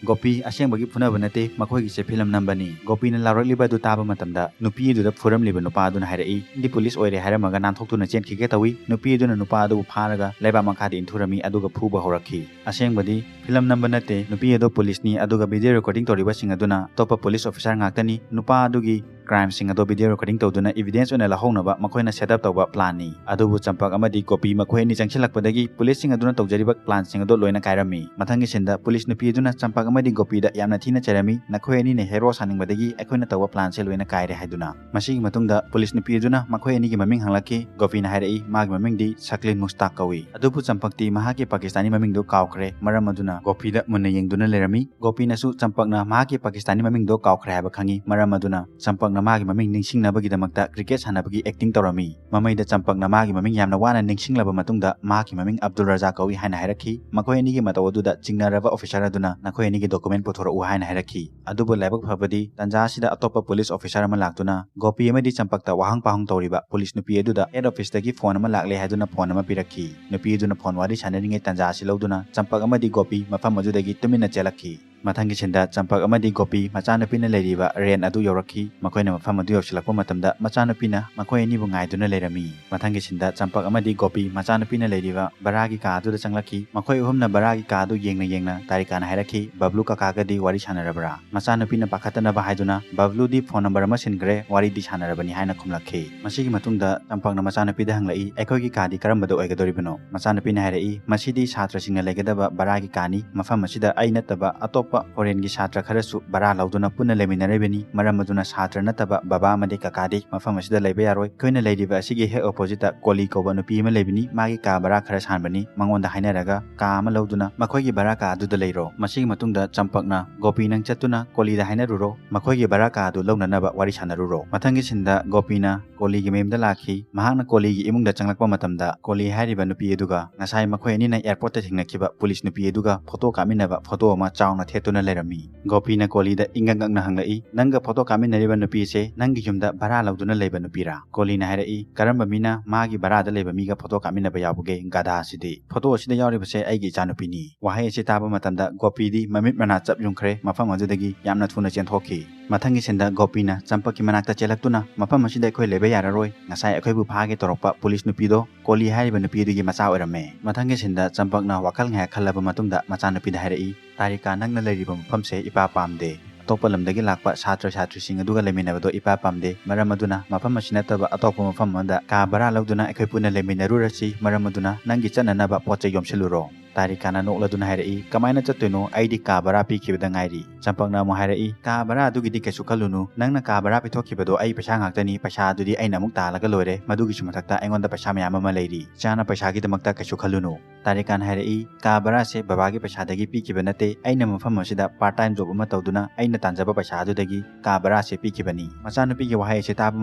"ꯒꯣꯄꯤ, ꯑꯁꯦꯡꯕꯒꯤ ꯐꯨꯅꯕ ꯅꯠꯇꯦ, ꯃꯈꯣꯏꯒꯤꯁꯦ ꯐꯤꯂꯝ ꯅꯝꯕꯅꯤ"꯫ ꯒꯣꯄꯤꯅ ꯂꯥꯎꯔꯛꯂꯤꯕ ꯑꯗꯨ ꯇꯥꯕ ꯃꯇꯝꯗ ꯅꯨꯄꯤ ꯑꯗꯨꯗ ꯐꯨꯔꯝꯂꯤꯕ ꯅꯨꯄꯥ ꯑꯗꯨꯅ ꯍꯥꯏꯔꯛꯏ, "ꯅꯪꯗꯤ ꯄꯨꯂꯤꯁ ꯑꯣꯏꯔꯦ" ꯍꯥꯏꯔꯝꯃꯒ ꯅꯥꯟꯊꯣꯛꯇꯨꯅ ꯆꯦꯟꯈꯤꯒꯦ ꯇꯧꯏ꯫ ꯅꯨꯄꯤ ꯑꯗꯨꯅ ꯅꯨꯄꯥ ꯑꯗꯨꯕꯨ ꯐꯥꯔꯒ ꯂꯩꯕꯥꯛ ꯃꯈꯥꯗ ꯏꯟꯊꯨꯔꯝꯃꯤ, ꯑꯗꯨꯒ ꯐꯨꯕ ꯍꯧꯔꯛꯈꯤ꯫ ꯑꯁꯦꯡꯕꯗꯤ ꯐꯤꯂꯝ ꯅꯝꯕ ꯅꯠꯇꯦ, ꯅꯨꯄꯤ ꯑꯗꯨ ꯄꯨꯂꯤꯁꯅꯤ, ꯑꯗꯨꯒ ꯚꯤꯗꯤꯑꯣ ꯔꯦꯀꯣꯔꯗꯤꯡ ꯇꯧꯔꯤꯕꯁꯤꯡ ꯑꯗꯨꯅ ꯑꯇꯣꯞꯄ ꯄꯨꯂꯤꯁ ꯑꯣꯐꯤꯁꯥꯔ ꯉꯥꯛꯇꯅꯤ꯫ ꯅꯨꯄꯥ ꯑꯗꯨꯒꯤ ꯀ꯭ꯔꯥꯏꯝꯁꯤꯡ ꯑꯗꯨ video recording ꯇꯧꯗꯨꯅ evidence ꯑꯣꯏꯅ ꯂꯧꯍꯧꯅꯕ ꯃꯈꯣꯏꯅ set up ꯇꯧꯕ plan ꯅꯤ꯫ ꯑꯗꯨꯕꯨ ꯆꯝꯄꯛ ꯑꯃꯗꯤ ꯒꯣꯄꯤ ꯃꯈꯣꯏ ꯑꯅꯤ ꯆꯪꯁꯤꯜꯂꯛꯄꯗꯒꯤ police ꯁꯤꯡ ꯑꯗꯨꯅ ꯇꯧꯖꯔꯤꯕ plan ꯁꯤꯡ ꯑꯗꯨ ꯂꯣꯏꯅ ꯀꯥꯏꯔꯝꯃꯤ꯫ ꯃꯊꯪꯒꯤ scene ꯗ police ꯅꯨꯄꯤ ꯑꯗꯨꯅ ꯆꯝꯄꯛ ꯑꯃꯗꯤ ꯒꯣꯄꯤꯗ ꯌꯥꯝꯅ ꯊꯤꯅ ꯆꯩꯔꯝꯃꯤ, "ꯅꯈꯣꯏ ꯑꯅꯤꯅ hero ꯁꯥꯅꯤꯡꯕꯗꯒꯤ ꯑꯩꯈꯣꯏꯅ ꯇꯧꯕ plan ꯁꯦ ꯂꯣꯏꯅ ꯀꯥꯏꯔꯦ" ꯍꯥꯏꯗꯨꯅ꯫ ꯃꯁꯤꯒꯤ ꯃꯇꯨꯡꯗ police ꯅꯨꯄꯤ ꯑꯗꯨꯅ ꯃꯈꯣꯏ ꯑꯅꯤꯒꯤ ꯃꯃꯤꯡ ꯍꯪꯂꯛꯈꯤ꯫ ꯒꯣꯄꯤꯅ ꯍꯥꯏꯔꯛꯏ, "ꯃꯥꯒꯤ ꯃꯃꯤꯡꯗꯤ ꯁꯛꯂꯤꯟ ꯃꯨꯁꯇꯥꯛ ꯀꯧꯏ"꯫ ꯑꯗꯨꯕꯨ ꯆꯝꯄꯛꯇꯤ ꯃꯍꯥꯛꯀꯤ ꯄꯥꯀꯤꯁꯇꯥꯅꯤ ꯃꯃꯤꯡꯗꯨ ꯀꯥꯎꯈ꯭ꯔꯦ꯫ ꯃꯔꯝ ꯑꯗꯨꯅ ꯒꯣꯄꯤꯗ ꯃꯨꯟꯅ ꯌꯦꯡꯗꯨꯅ ꯂꯩꯔꯝꯃꯤ꯫ ꯒꯣꯄꯤꯅꯁꯨ ꯆꯝꯄꯛꯅ ꯃꯍꯥꯛꯀꯤ ꯄꯥꯀꯤꯁꯇꯥꯅꯤ ꯃꯃꯤꯡꯗꯣ ꯀꯥꯎꯈ꯭ꯔꯦ ꯍꯥꯏꯕ ꯈꯪꯉꯤ꯫ ꯃꯔꯝ ꯑꯗꯨꯅ ꯆꯝꯄꯛꯅ ꯃꯥꯒꯤ ꯃꯃꯤꯡ ꯅꯤꯡꯁꯤꯡꯅꯕꯒꯤꯗꯃꯛꯇ cricket ꯁꯥꯟꯅꯕꯒꯤ acting ꯇꯧꯔꯝꯃꯤ꯫ ꯃꯃꯩꯗ ꯆꯝꯄꯛꯅ ꯃꯥꯒꯤ ꯃꯃꯤꯡ ꯌꯥꯝꯅ ꯋꯥꯅ ꯅꯤꯡꯁꯤꯡꯂꯕ ꯃꯇꯨꯡꯗ ꯃꯍꯥꯛꯀꯤ ꯃꯃꯤꯡ ꯑꯕꯗꯨꯜ ꯔꯖꯥ ꯀꯧꯏ ꯍꯥꯏꯅ ꯍꯥꯏꯔꯛꯈꯤ꯫ ꯃꯈꯣꯏ ꯑꯅꯤꯒꯤ ꯃꯇꯧ ꯑꯗꯨꯗ ꯆꯤꯡꯅꯔꯕ officer ꯑꯗꯨꯅ ꯅꯈꯣꯏ ꯑꯅꯤꯒꯤ document ꯄꯨꯊꯣꯔꯛꯎ ꯍꯥꯏꯅ ꯍꯥꯏꯔꯛꯈꯤ꯫ ꯑꯗꯨꯕꯨ ꯂꯥꯏꯕꯛ ꯐꯕꯗꯤ ꯇꯟꯖꯥ ꯑꯁꯤꯗ ꯑꯇꯣꯞꯄ police officer ꯑꯃ ꯂꯥꯛꯇꯨꯅ ꯒꯣꯄꯤ ꯑꯃꯗꯤ ꯆꯝꯄꯛꯇ ꯋꯥꯍꯪ ꯄꯥꯎꯍꯪ ꯇꯧꯔꯤꯕ police ꯅꯨꯄꯤ ꯑꯗꯨꯗ head office ꯇꯒꯤ phone ꯑꯃ ꯂꯥꯛꯂꯦ ꯍꯥꯏꯗꯨꯅ phone ꯑꯃ ꯄꯤꯔꯛꯈꯤ꯫ ꯅꯨꯄꯤ ꯑꯗꯨꯅ phone ꯋꯥꯔꯤ ꯁꯥꯟꯅꯔꯤꯉꯩ ꯇꯟꯖꯥ ꯑꯁꯤ ꯂꯧꯗꯨꯅ ꯆꯝꯄꯛ ꯑꯃꯗꯤ ꯒꯣꯄꯤ ꯃꯐꯝ ꯑꯗꯨꯗꯒꯤ ꯇꯨꯃꯤꯟꯅ ꯆꯦꯜꯂꯛꯈꯤ꯫ ꯃꯊꯪꯒꯤ scene ꯗ ꯆꯝꯄꯛ ꯑꯃꯗꯤ ꯒꯣꯄꯤ ꯃꯆꯥꯅꯨꯄꯤꯅ ꯂꯩꯔꯤꯕ ꯔꯦꯟ ꯑꯗꯨ ꯌꯧꯔꯛꯈꯤ꯫ ꯃꯈꯣꯏꯅ ꯃꯐꯝ ꯑꯗꯨ ꯌꯧꯁꯤꯜꯂꯛꯄ ꯃꯇꯝꯗ ꯃꯆꯥꯅꯨꯄꯤꯅ ꯃꯈꯣꯏ ꯑꯅꯤꯕꯨ ꯉꯥꯏꯗꯨꯅ ꯂꯩꯔꯝꯃꯤ꯫ ꯃꯊꯪꯒꯤ scene ꯗ ꯆꯝꯄꯛ ꯑꯃꯗꯤ ꯒꯣꯄꯤ ꯃꯆꯥꯅꯨꯄꯤꯅ ꯂꯩꯔꯤꯕ ꯚꯔꯥꯒꯤ ꯀꯥ ꯑꯗꯨꯗ ꯆꯪꯂꯛꯈꯤ꯫ ꯃꯈꯣꯏ ꯑꯍꯨꯝꯅ ꯚꯔꯥꯒꯤ ꯀꯥ ꯑꯗꯨ ꯌꯦꯡꯅ ꯌꯦꯡꯅ ꯇꯥꯔꯤꯀꯥꯅ ꯍꯥꯏꯔꯛꯈꯤ, "ꯕꯕ꯭ꯂꯨ ꯀꯀꯥꯒꯗꯤ ꯋꯥꯔꯤ ꯁꯥꯟꯅꯔꯕ꯭ꯔꯥ?" ꯃꯆꯥꯅꯨꯄꯤꯅ ꯄꯥꯈꯠꯇꯅꯕ ꯍꯥꯏꯗꯨꯅ, "ꯕꯕ꯭ꯂꯨꯗꯤ phone number ꯑꯃ ꯁꯤꯟꯈ꯭ꯔꯦ, ꯋꯥꯔꯤꯗꯤ ꯁꯥꯟꯅꯔꯕꯅꯤ" ꯍꯥꯏꯅ ꯈꯨꯝꯂꯛꯈꯤ꯫ ꯃꯁꯤꯒꯤ ꯃꯇꯨꯡꯗ ꯆꯝꯄꯛꯅ ꯃꯆꯥꯅꯨꯄꯤꯗ ꯍꯪꯂꯛꯏ, "ꯑꯩꯈꯣꯏꯒꯤ ꯀꯥꯗꯤ ꯀꯔꯝꯕꯗ ꯑꯣꯏꯒꯗꯧꯔꯤꯕꯅꯣ?" ꯃꯆꯥꯅꯨꯄꯤꯅ ꯍꯥꯏꯔꯛꯏ, "ꯃꯁꯤꯗꯤ ꯁꯥꯇ꯭ꯔꯁꯤꯡꯅ ꯂꯩꯒꯗꯕ ꯚꯔꯥꯒꯤ ꯀꯥꯅꯤ꯫ ꯃꯐꯝ ꯑꯁꯤꯗ ꯑꯩ ꯅꯠꯇꯕ ꯑꯇꯣꯞꯄ foreign ꯒꯤ ꯁꯥꯇ꯭ꯔ ꯈꯔꯁꯨ ꯚꯔꯥ ꯂꯧꯗꯨꯅ ꯄꯨꯟꯅ ꯂꯩꯃꯤꯟꯅꯔꯤꯕꯅꯤ꯫ ꯃꯔꯝ ꯑꯗꯨꯅ ꯁꯥꯇ꯭ꯔ ꯅꯠꯇꯕ ꯕꯕꯥ ꯑꯃꯗꯤ ꯀꯀꯥꯗꯤ ꯃꯐꯝ ꯑꯁꯤꯗ ꯂꯩꯕ ꯌꯥꯔꯣꯏ꯫ ꯑꯩꯈꯣꯏꯅ ꯂꯩꯔꯤꯕ ꯑꯁꯤꯒꯤ ꯍꯦꯛ opposite ꯇ ꯀꯣꯂꯤ ꯀꯧꯕ ꯅꯨꯄꯤ ꯑꯃ ꯂꯩꯕꯅꯤ꯫ ꯃꯥꯒꯤ ꯀꯥ ꯚꯔꯥ ꯈꯔ ꯁꯥꯟꯕꯅꯤ꯫ ꯃꯉꯣꯟꯗ ꯍꯥꯏꯅꯔꯒ ꯀꯥ ꯑꯃ ꯂꯧꯗꯨꯅ ꯃꯈꯣꯏꯒꯤ ꯚꯔꯥ ꯀꯥ ꯑꯗꯨꯗ ꯂꯩꯔꯣ꯫ ꯃꯁꯤꯒꯤ ꯃꯇꯨꯡꯗ ꯆꯝꯄꯛꯅ, "ꯒꯣꯄꯤ, ꯅꯪ ꯆꯠꯇꯨꯅ ꯀꯣꯂꯤꯗ ꯍꯥꯏꯅꯔꯨꯔꯣ꯫ ꯃꯈꯣꯏꯒꯤ ꯚꯔꯥ ꯀꯥ ꯑꯗꯨ ꯂꯧꯅꯅꯕ ꯋꯥꯔꯤ ꯁꯥꯟꯅꯔꯨꯔꯣ"꯫ ꯃꯊꯪꯒꯤ scene ꯗ ꯒꯣꯄꯤꯅ ꯀꯣꯂꯤꯒꯤ ꯃꯌꯨꯝꯗ ꯂꯥꯛꯈꯤ꯫ ꯃꯍꯥꯛꯅ ꯀꯣꯂꯤꯒꯤ ꯏꯃꯨꯡꯗ ꯆꯪꯂꯛꯄ ꯃꯇꯝꯗ ꯀꯣꯂꯤ ꯍꯥꯏꯔꯤꯕ ꯅꯨꯄꯤ ꯑꯗꯨꯒ ꯉꯁꯥꯏ ꯃꯈꯣꯏ ꯑꯅꯤꯅ airport ꯇ ꯊꯦꯡꯅꯈꯤꯕ police ꯅꯨꯄꯤ ꯑꯗꯨꯒ photo ꯀꯥꯞꯃꯤꯟꯅꯕ photo ꯑꯃ ꯆꯥꯎꯅ ꯊꯦꯠꯇꯨꯅ ꯂꯩꯔꯝꯃꯤ꯫ ꯒꯣꯄꯤꯅ ꯀꯣꯂꯤꯗ ꯏꯪꯉꯛ ꯉꯛꯅ ꯍꯪꯂꯛꯏ, "ꯅꯪꯒ photo ꯀꯥꯞꯃꯤꯟꯅꯔꯤꯕ ꯅꯨꯄꯤꯁꯦ ꯅꯪꯒꯤ ꯌꯨꯝꯗ ꯚꯔꯥ ꯂꯧꯗꯨꯅ ꯂꯩꯕ ꯅꯨꯄꯤꯔꯥ?" ꯀꯣꯂꯤꯅ ꯍꯥꯏꯔꯛꯏ, "ꯀꯔꯝꯕ ꯃꯤꯅ ꯃꯥꯒꯤ ꯚꯔꯥꯗ ꯂꯩꯕ ꯃꯤꯒ photo ꯀꯥꯞꯃꯤꯟꯅꯕ ꯌꯥꯎꯕꯒꯦ? ꯒꯙꯥ ꯑꯁꯤꯗꯤ꯫ Photo ꯑꯁꯤꯗ ꯌꯥꯎꯔꯤꯕꯁꯦ ꯑꯩꯒꯤ ꯏꯆꯥꯅꯨꯄꯤꯅꯤ"꯫ ꯋꯥꯍꯩ ꯑꯁꯤ ꯇꯥꯕ ꯃꯇꯝꯗ ꯒꯣꯄꯤꯗꯤ ꯃꯃꯤꯠ ꯃꯅꯥ ꯆꯞ ꯌꯨꯡꯈ꯭ꯔꯦ꯫ ꯃꯐꯝ ꯑꯗꯨꯗꯒꯤ ꯌꯥꯝꯅ ꯊꯨꯅ ꯆꯦꯟꯊꯣꯛꯈꯤ꯫ ꯃꯊꯪꯒꯤ scene ꯗ ꯒꯣꯄꯤꯅ ꯆꯝꯄꯛꯀꯤ ꯃꯅꯥꯛꯇ ꯆꯦꯜꯂꯛꯇꯨꯅ, "ꯃꯐꯝ ꯑꯁꯤꯗ ꯑꯩꯈꯣꯏ ꯂꯩꯕ ꯌꯥꯔꯔꯣꯏ꯫ ꯉꯁꯥꯏ ꯑꯩꯈꯣꯏꯕꯨ ꯐꯥꯒꯦ ꯇꯧꯔꯛꯄ police ꯅꯨꯄꯤꯗꯣ ꯀꯣꯂꯤ ꯍꯥꯏꯔꯤꯕ ꯅꯨꯄꯤ ꯑꯗꯨꯒꯤ ꯃꯆꯥ ꯑꯣꯏꯔꯝꯃꯦ"꯫ ꯃꯊꯪꯒꯤ scene ꯗ ꯆꯝꯄꯛꯅ ꯋꯥꯈꯜ ꯉꯥꯏꯍꯥꯛ ꯈꯜꯂꯕ ꯃꯇꯨꯡꯗ ꯃꯆꯥꯅꯨꯄꯤꯗ ꯍꯥꯏꯔꯛꯏ, "ꯇꯥꯔꯤꯀꯥ, ꯅꯪꯅ ꯂꯩꯔꯤꯕ ꯃꯐꯝꯁꯦ ꯏꯄꯥ ꯄꯥꯝꯗꯦ꯫ ꯑꯇꯣꯞꯄ ꯂꯝꯗꯒꯤ ꯂꯥꯛꯄ ꯁꯥꯇ꯭ꯔ ꯁꯥꯇ꯭ꯔꯤꯁꯤꯡ ꯑꯗꯨꯒ ꯂꯩꯃꯤꯟꯅꯕꯗꯣ ꯏꯄꯥ ꯄꯥꯝꯗꯦ꯫ ꯃꯔꯝ ꯑꯗꯨꯅ ꯃꯐꯝ ꯑꯁꯤ ꯅꯠꯇꯕ ꯑꯇꯣꯞꯄ ꯃꯐꯝ ꯑꯃꯗ ꯀꯥ ꯚꯔꯥ ꯂꯧꯗꯨꯅ ꯑꯩꯈꯣꯏ ꯄꯨꯟꯅ ꯂꯩꯃꯤꯟꯅꯔꯨꯔꯁꯤ꯫ ꯃꯔꯝ ꯑꯗꯨꯅ ꯅꯪꯒꯤ ꯆꯠꯅꯅꯕ ꯄꯣꯠ ꯆꯩ ꯌꯣꯝꯁꯤꯜꯂꯨꯔꯣ꯫ ꯇꯥꯔꯤꯀꯥꯅ ꯅꯣꯛꯂꯗꯨꯅ ꯍꯥꯏꯔꯛꯏ, "ꯀꯃꯥꯏꯅ ꯆꯠꯇꯣꯏꯅꯣ? ꯑꯩꯗꯤ ꯀꯥ ꯚꯔꯥ ꯄꯤꯈꯤꯕꯗ ꯉꯥꯏꯔꯤ꯫" ꯆꯝꯄꯛꯅ ꯑꯃꯨꯛ ꯍꯥꯏꯔꯛꯏ, "ꯀꯥ ꯚꯔꯥ ꯑꯗꯨꯒꯤꯗꯤ ꯀꯩꯁꯨ ꯈꯜꯂꯨꯅꯨ꯫ ꯅꯪꯅ ꯀꯥ ꯚꯔꯥ ꯄꯤꯊꯣꯛꯈꯤꯕꯗꯣ ꯑꯩ ꯄꯩꯁꯥ ꯉꯥꯛꯇꯅꯤ꯫ ꯄꯩꯁꯥ ꯑꯗꯨꯗꯤ ꯑꯩꯅ ꯑꯃꯨꯛ ꯇꯥꯜꯂꯒ ꯂꯣꯏꯔꯦ꯫ ꯃꯗꯨꯒꯤꯁꯨ ꯃꯊꯛꯇ ꯑꯩꯉꯣꯟꯗ ꯄꯩꯁꯥ ꯃꯌꯥꯝ ꯑꯃ ꯂꯩꯔꯤ꯫ ꯏꯆꯥꯅ ꯄꯩꯁꯥꯒꯤꯗꯃꯛꯇ ꯀꯩꯁꯨ ꯈꯜꯂꯨꯅꯨ꯫" ꯇꯥꯔꯤꯀꯥꯟ ꯍꯥꯏꯔꯛꯏ, "ꯀꯥ ꯚꯔꯥꯁꯦ ꯕꯕꯥꯒꯤ ꯄꯩꯁꯥꯗꯒꯤ ꯄꯤꯈꯤꯕ ꯅꯠꯇꯦ꯫ ꯑꯩꯅ ꯃꯐꯝ ꯑꯁꯤꯗ part time job ꯑꯃ ꯇꯧꯗꯨꯅ ꯑꯩꯅ ꯇꯥꯟꯖꯕ ꯄꯩꯁꯥ ꯑꯗꯨꯗꯒꯤ ꯀꯥ ꯚꯔꯥꯁꯦ ꯄꯤꯈꯤꯕꯅꯤ꯫" ꯃꯆꯥꯅꯨꯄꯤꯒꯤ ꯋꯥꯍꯩ ꯑꯁꯤ ꯇꯥꯕ